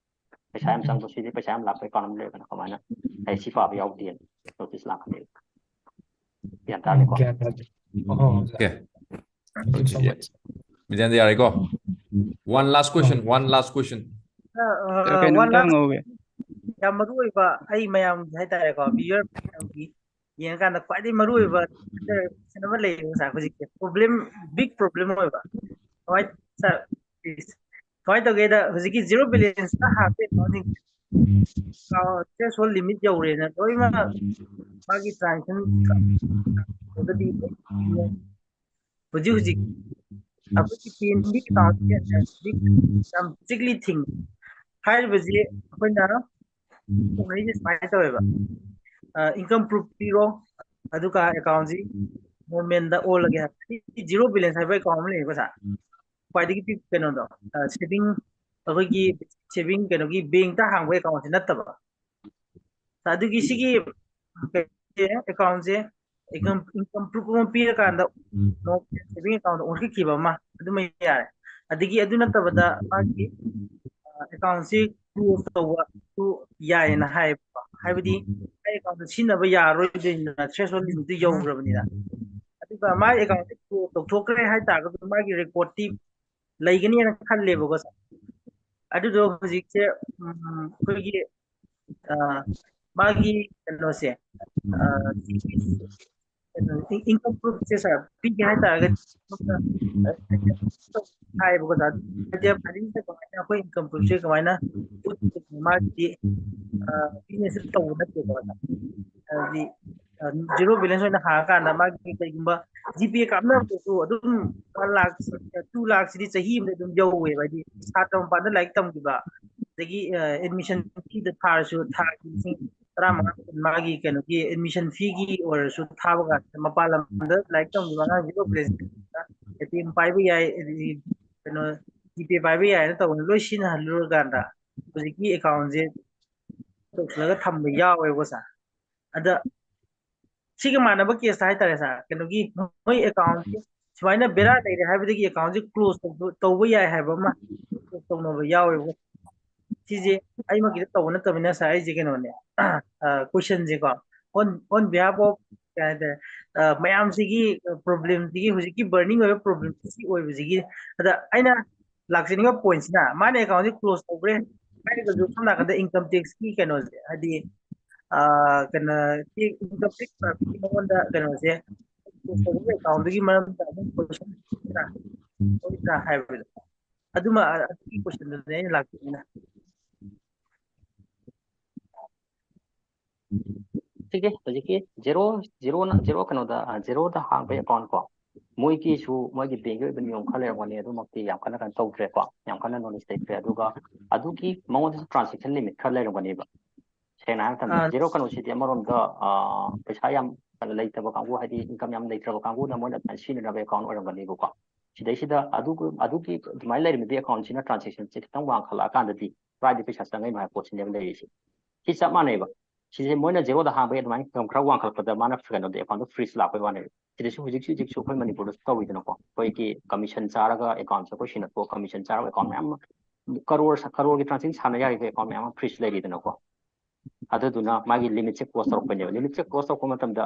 ꯄꯩꯁꯥ ꯌꯥꯝ ꯆꯪꯕ, ꯁꯤꯗꯤ ꯄꯩꯁꯥ ꯌꯥꯝ ꯂꯥꯛꯄ account ꯑꯃ ꯂꯩꯔꯒꯅ ꯀꯃꯥꯏꯅ ꯑꯩ ꯁꯤ ꯄꯥꯕ ꯌꯥꯎꯗꯦꯅ notice ꯂꯥꯛꯀꯅꯤ꯫ ꯒ꯭ꯌꯥꯟ ꯇꯥꯔꯅꯤꯀꯣ? ꯒ꯭ꯌꯥꯟ ꯇꯥꯔꯦ꯫ ꯑꯣ, okay. Thank you so much. ꯃꯤꯖꯦꯟꯗ ꯌꯥꯔꯦꯀꯣ? One last question, one last question. ꯑ, ꯑ, ꯀꯩꯅꯣꯝꯇ one last ꯍꯪꯍꯧꯒꯦ꯫ ꯌꯥꯝ ꯃꯔꯨ ꯑꯣꯏꯕ, ꯑꯩ ꯃꯌꯥꯝꯒꯤ ꯍꯥꯏꯇꯥꯔꯦꯀꯣ, viewer ꯃꯌꯥꯝꯒꯤ ꯌꯦꯡꯉꯀꯥꯟꯗ ꯈ꯭ꯋꯥꯏꯗꯒꯤ ꯃꯔꯨ ꯑꯣꯏꯕ question ꯑꯃ ꯂꯩꯌꯦ ꯉꯁꯥꯏ ꯍꯧꯖꯤꯛꯁꯦ꯫ Problem, big problem ꯑꯣꯏꯕ꯫ ꯍꯣꯏ, sir, please. ꯀꯃꯥꯏꯅ ꯇꯧꯒꯦꯗ, ꯍꯧꯖꯤꯛꯀꯤ zero balance ꯇ ꯍꯥꯞꯄꯦ account ꯁꯤꯡꯁꯦ꯫ ꯑ, threshold limit ꯌꯧꯔꯦꯅ ꯂꯣꯏꯅꯃꯛ ꯃꯥꯒꯤ transaction ꯇꯧꯔꯒꯗꯤ ꯍꯧꯖꯤꯛ ꯍꯧꯖꯤꯛ ꯑꯩꯈꯣꯏꯒꯤ ꯄꯤ ꯑꯦꯟ ꯕꯤ account ꯁꯦ ꯍꯧꯖꯤꯛ ꯌꯥꯝ strictly ꯊꯤꯡꯉꯤ꯫ ꯍꯥꯏꯔꯤꯕꯁꯤ ꯑꯩꯈꯣꯏꯅ ꯇꯧꯅꯔꯤꯁꯦ ꯁꯨꯃꯥꯏꯅ ꯇꯧꯋꯦꯕ꯫ ꯑ, income proof ꯄꯤꯔꯣ, ꯑꯗꯨꯒ account ꯁꯤ normal ꯗ ꯑꯣꯜꯂꯒꯦ ꯍꯥꯏꯕ꯫ Zero balance ꯍꯥꯏꯕ account ꯑꯃ ꯂꯩꯌꯦꯕ, sir꯫ ꯈ꯭ꯋꯥꯏꯗꯒꯤ ꯄꯤꯛ-, ꯀꯩꯅꯣꯗꯣ, ꯑ, saving, ꯑꯩꯈꯣꯏꯒꯤ saving ꯀꯩꯅꯣꯒꯤ bank ꯇ ꯍꯥꯡꯕ account ꯁꯤ ꯅꯠꯇꯕ꯫ ꯑꯗꯨꯒꯤ ꯁꯤꯒꯤ account ꯁꯦ income, income proof ꯑꯃ ꯄꯤꯔꯀꯥꯟꯗ saving account ꯗ ꯑꯣꯟꯊꯣꯛꯈꯤꯕ ꯑꯃ, ꯑꯗꯨꯃ ꯌꯥꯔꯦ꯫ ꯑꯗꯒꯤ ꯑꯗꯨ ꯅꯠꯇꯕꯗ ꯃꯥꯒꯤ, ꯑ, account ꯁꯤ close ꯇꯧꯕꯁꯨ ꯌꯥꯏꯌꯦꯅ ꯍꯥꯏꯌꯦꯕꯀꯣ꯫ ꯍꯥꯏꯕꯗꯤ ꯑꯩ account ꯁꯤꯖꯤꯟꯅꯕ ꯌꯥꯔꯔꯣꯏꯗꯣꯏꯅꯤꯅ, threshold limit ꯇꯨ ꯌꯧꯈ꯭ꯔꯕꯅꯤꯅ꯫ ꯑꯗꯨꯒ ꯃꯥꯒꯤ account ꯁꯦ close ꯇꯧꯊꯣꯛꯈ꯭ꯔꯦ ꯍꯥꯏꯇꯥꯔꯒꯁꯨ ꯃꯥꯒꯤ record ꯇꯤ ꯂꯩꯒꯅꯤꯅ ꯈꯜꯂꯦꯕꯀꯣ, sir꯫ ꯑꯗꯨꯗꯣ ꯍꯧꯖꯤꯛꯁꯦ, ꯎꯝ, ꯑꯩꯈꯣꯏꯒꯤ, ꯑ, ꯃꯥꯒꯤ ꯀꯩꯅꯣꯁꯦ, ꯑ, ꯀꯩꯅꯣ, in-, income proof say, sir, ꯄꯤꯒꯦ ꯍꯥꯏꯇꯥꯔꯒꯗꯤ ꯍꯥꯏꯌꯦꯕꯀꯣ, sir꯫ ꯍꯥꯏꯗꯤ filing ꯁꯦ ꯀꯃꯥꯏꯅ, ꯑꯩꯈꯣꯏ income proof ꯁꯦ ꯀꯃꯥꯏꯅ ꯎꯠꯀꯅꯤ? ꯃꯥꯒꯤꯗꯤ, ꯑ, business ꯇꯧꯕ ꯅꯠꯇꯦꯀꯣ, sir꯫ ꯍꯥꯏꯗꯤ, ꯑ, zero balance ꯑꯣꯏꯅ ꯍꯥꯡꯉꯀꯥꯟꯗ ꯃꯥꯒꯤ ꯀꯩꯒꯨꯝꯕ GPay ꯀꯥꯞꯅꯕꯗꯁꯨ ꯑꯗꯨꯝ one lakh, two lakh ꯁꯤꯗꯤ ꯆꯍꯤ ꯑꯃꯗ ꯑꯗꯨꯝ ꯌꯧꯋꯦꯕ꯫ ꯍꯥꯏꯗꯤ ꯁꯥꯇ꯭ꯔ ꯃꯄꯥꯟꯗ ꯂꯥꯏꯔꯤꯛ ꯇꯝꯈꯤꯕ, ꯑꯗꯒꯤ, ꯑ, admission fee ꯗ ꯊꯥꯔꯁꯨ ꯊꯥꯒꯤ ꯂꯤꯁꯤꯡ ꯇꯔꯥꯃꯉꯥ ꯃꯥꯒꯤ ꯀꯩꯅꯣꯒꯤ admission feeꯒꯤ ꯑꯣꯏꯔꯁꯨ ꯊꯥꯕ ꯀꯥꯟꯗ ꯃꯄꯥꯟ ꯂꯝꯗ ꯂꯥꯏꯔꯤꯛ ꯇꯝꯈꯤꯕ ꯑꯉꯥꯡꯁꯤꯡꯗꯣ graduationꯗ ATM ꯄꯥꯏꯕ ꯌꯥꯏ, ꯑꯗꯒꯤ ꯀꯩꯅꯣ GPay ꯄꯥꯏꯕ ꯌꯥꯏꯅ ꯇꯧꯕꯅꯤ, ꯂꯣꯏ ꯁꯤꯖꯤꯟꯅꯍꯜꯂꯨꯔꯀꯥꯟꯗ ꯍꯧꯖꯤꯛꯀꯤ accountꯁꯦ ꯇꯧꯁꯤꯜꯂꯒ ꯊꯝꯕ ꯌꯥꯎꯋꯦꯕꯀꯣ ꯁꯥꯔ꯫ ꯑꯗ ꯁꯤꯒ ꯃꯥꯟꯅꯕ caseꯇ ꯍꯥꯏꯇꯥꯔꯦ ꯁꯥꯔ, ꯀꯩꯅꯣꯒꯤ ꯃꯣꯏ accountꯁꯦ ꯁꯨꯃꯥꯏꯅ ꯕꯦꯔꯥ ꯂꯩꯔꯦ ꯍꯥꯏꯕꯗꯒꯤ accountꯁꯦ close ꯇꯧꯕ ꯌꯥꯏ ꯍꯥꯏꯕ ꯑꯃ ꯇꯧꯅꯕ ꯌꯥꯎꯋꯦꯕ꯫ ꯁꯤꯁꯦ ꯑꯩꯃꯛꯀꯤꯗ ꯇꯧꯕ ꯅꯠꯇꯕꯅꯤꯅ ꯁꯥꯔ, ꯑꯩꯁꯦ ꯀꯩꯅꯣꯅꯦ, questionꯁꯦꯀꯣ, on on behalf of ꯀꯩ ꯍꯥꯏꯇꯥꯔꯦ, ꯃꯌꯥꯝꯁꯤꯒꯤ problemꯁꯤꯒꯤ ꯍꯧꯖꯤꯛꯀꯤ burning ꯑꯣꯏꯕ problemꯁꯤ ꯑꯣꯏꯕꯁꯤꯒꯤ, ꯑꯗ ꯑꯩꯅ ꯂꯥꯛꯆꯅꯤꯡꯕ pointꯁꯤꯅ ꯃꯥꯅ accountꯁꯦ close ꯇꯧꯈ꯭ꯔꯦ ꯍꯥꯏꯔꯒꯁꯨ ꯁꯣꯝ ꯅꯥꯀꯟꯗ income taxꯀꯤ ꯀꯩꯅꯣꯁꯦ, ꯍꯥꯏꯗꯤ ꯀꯩꯅꯣ income tax ꯃꯉꯣꯟꯗ ꯀꯩꯅꯣꯁꯦ accountꯗꯨꯒꯤ ꯃꯔꯝꯗ ꯑꯗꯨꯝ question ꯍꯥꯏꯕꯗꯣ ꯑꯗꯨꯃ ꯑꯗꯨꯒꯤ questionꯗꯨꯅꯦ ꯑꯩꯅ ꯂꯥꯛꯆꯅꯤꯡꯉꯤꯅ꯫ ꯁꯤꯒꯤ ꯍꯧꯖꯤꯛꯀꯤ zero zero ꯅ zero ꯀꯩꯅꯣꯗ zeroꯗ ꯍꯥꯡꯕ account ꯀꯣ, ꯃꯣꯏꯒꯤꯁꯨ ꯃꯣꯏꯒꯤ bankꯀꯤ ꯑꯣꯏꯕ ꯅꯤꯌꯣꯝ ꯈꯔ ꯂꯩꯔꯝꯒꯅꯤ, ꯑꯗꯨꯃꯛꯇꯤ ꯌꯥꯝ ꯀꯟꯅ ꯀꯩꯅꯣ ꯇꯧꯗ꯭ꯔꯦꯀꯣ, ꯌꯥꯝ ꯀꯟꯅ knowledge ꯂꯩꯇ꯭ꯔꯦ꯫ ꯑꯗꯨꯒ ꯑꯗꯨꯒꯤ ꯃꯉꯣꯟꯗꯁꯨ transaction limit ꯈꯔ ꯂꯩꯔꯝꯒꯅꯦꯕ꯫ ꯁꯦꯡꯅ ꯍꯥꯏꯔ ꯃꯇꯝꯗ zero ꯀꯩꯅꯣꯁꯤꯗꯤ ꯑꯃꯔꯣꯝꯗ ꯄꯩꯁꯥ ꯌꯥꯝ ꯀꯩꯅꯣ ꯂꯩꯇꯕ ꯀꯥꯡꯕꯨ, ꯍꯥꯏꯗꯤ income ꯌꯥꯝ ꯂꯩꯇ꯭ꯔꯕ ꯀꯥꯡꯕꯨꯅ ꯃꯣꯏꯅ ꯑꯗꯨꯃꯥꯏꯅ ꯁꯤꯖꯤꯟꯅꯅꯕ account ꯑꯣꯏꯔꯝꯒꯅꯦꯕꯀꯣ꯫ ꯁꯤꯗꯩꯁꯤꯗ ꯑꯗꯨ ꯑꯗꯨꯒꯤ ꯑꯗꯨꯃꯥꯏꯅ ꯂꯩꯔꯝꯃꯤꯕ accountꯁꯤꯅ transactionꯁꯦ ꯈꯤꯇꯪ ꯋꯥꯡꯈꯠꯂꯛꯑꯀꯥꯟꯗꯗꯤ ꯀꯗꯥꯏꯗ ꯄꯩꯁꯥ ꯆꯪꯉꯛꯏꯅꯣ ꯍꯥꯏꯕ ꯄꯣꯠꯁꯤꯅꯦꯕ ꯂꯩꯔꯤꯁꯦ꯫ ꯁꯤ ꯆꯞ ꯃꯥꯟꯅꯩꯕ꯫ ꯁꯤꯁꯦ ꯃꯣꯏꯅ zeroꯗ ꯍꯥꯡꯕꯒꯤ ꯑꯗꯨꯃꯥꯏꯅ income ꯈꯔ ꯋꯥꯡꯈꯠꯂꯛꯄꯗ ꯃꯥꯅ ꯀꯩꯅꯣꯗ accountꯗꯣ freeze ꯂꯥꯛꯄꯩ ꯋꯥꯅꯦꯕ꯫ ꯁꯤꯗꯁꯨ ꯍꯧꯖꯤꯛꯁꯨ ꯍꯧꯖꯤꯛꯁꯨ ꯑꯩꯈꯣꯏ ꯃꯅꯤꯄꯨꯔꯗꯁꯨ ꯇꯧꯔꯤꯗꯅꯀꯣ, ꯑꯩꯈꯣꯏꯒꯤ commission ꯆꯥꯔꯒ accountꯁꯦ ꯑꯩꯈꯣꯏ ꯁꯤꯅ ꯊꯣꯛꯑ commission ꯆꯥꯔꯒ account ꯃꯌꯥꯝ ꯑꯃ ꯀꯔꯣꯔ ꯀꯔꯣꯔꯒꯤ transaction ꯁꯥꯟꯅ ꯌꯥꯔꯤꯕ account ꯃꯌꯥꯝ ꯑꯃ freeze ꯂꯩꯔꯤꯗꯅꯀꯣ꯫ ꯑꯗꯨꯗꯨꯅ ꯃꯥꯒꯤ limitꯁꯦ close ꯇꯧꯔꯛꯄꯩꯅꯦꯕ꯫ Limitꯁꯦ close ꯇꯧꯔꯛꯄ ꯃꯇꯝꯗ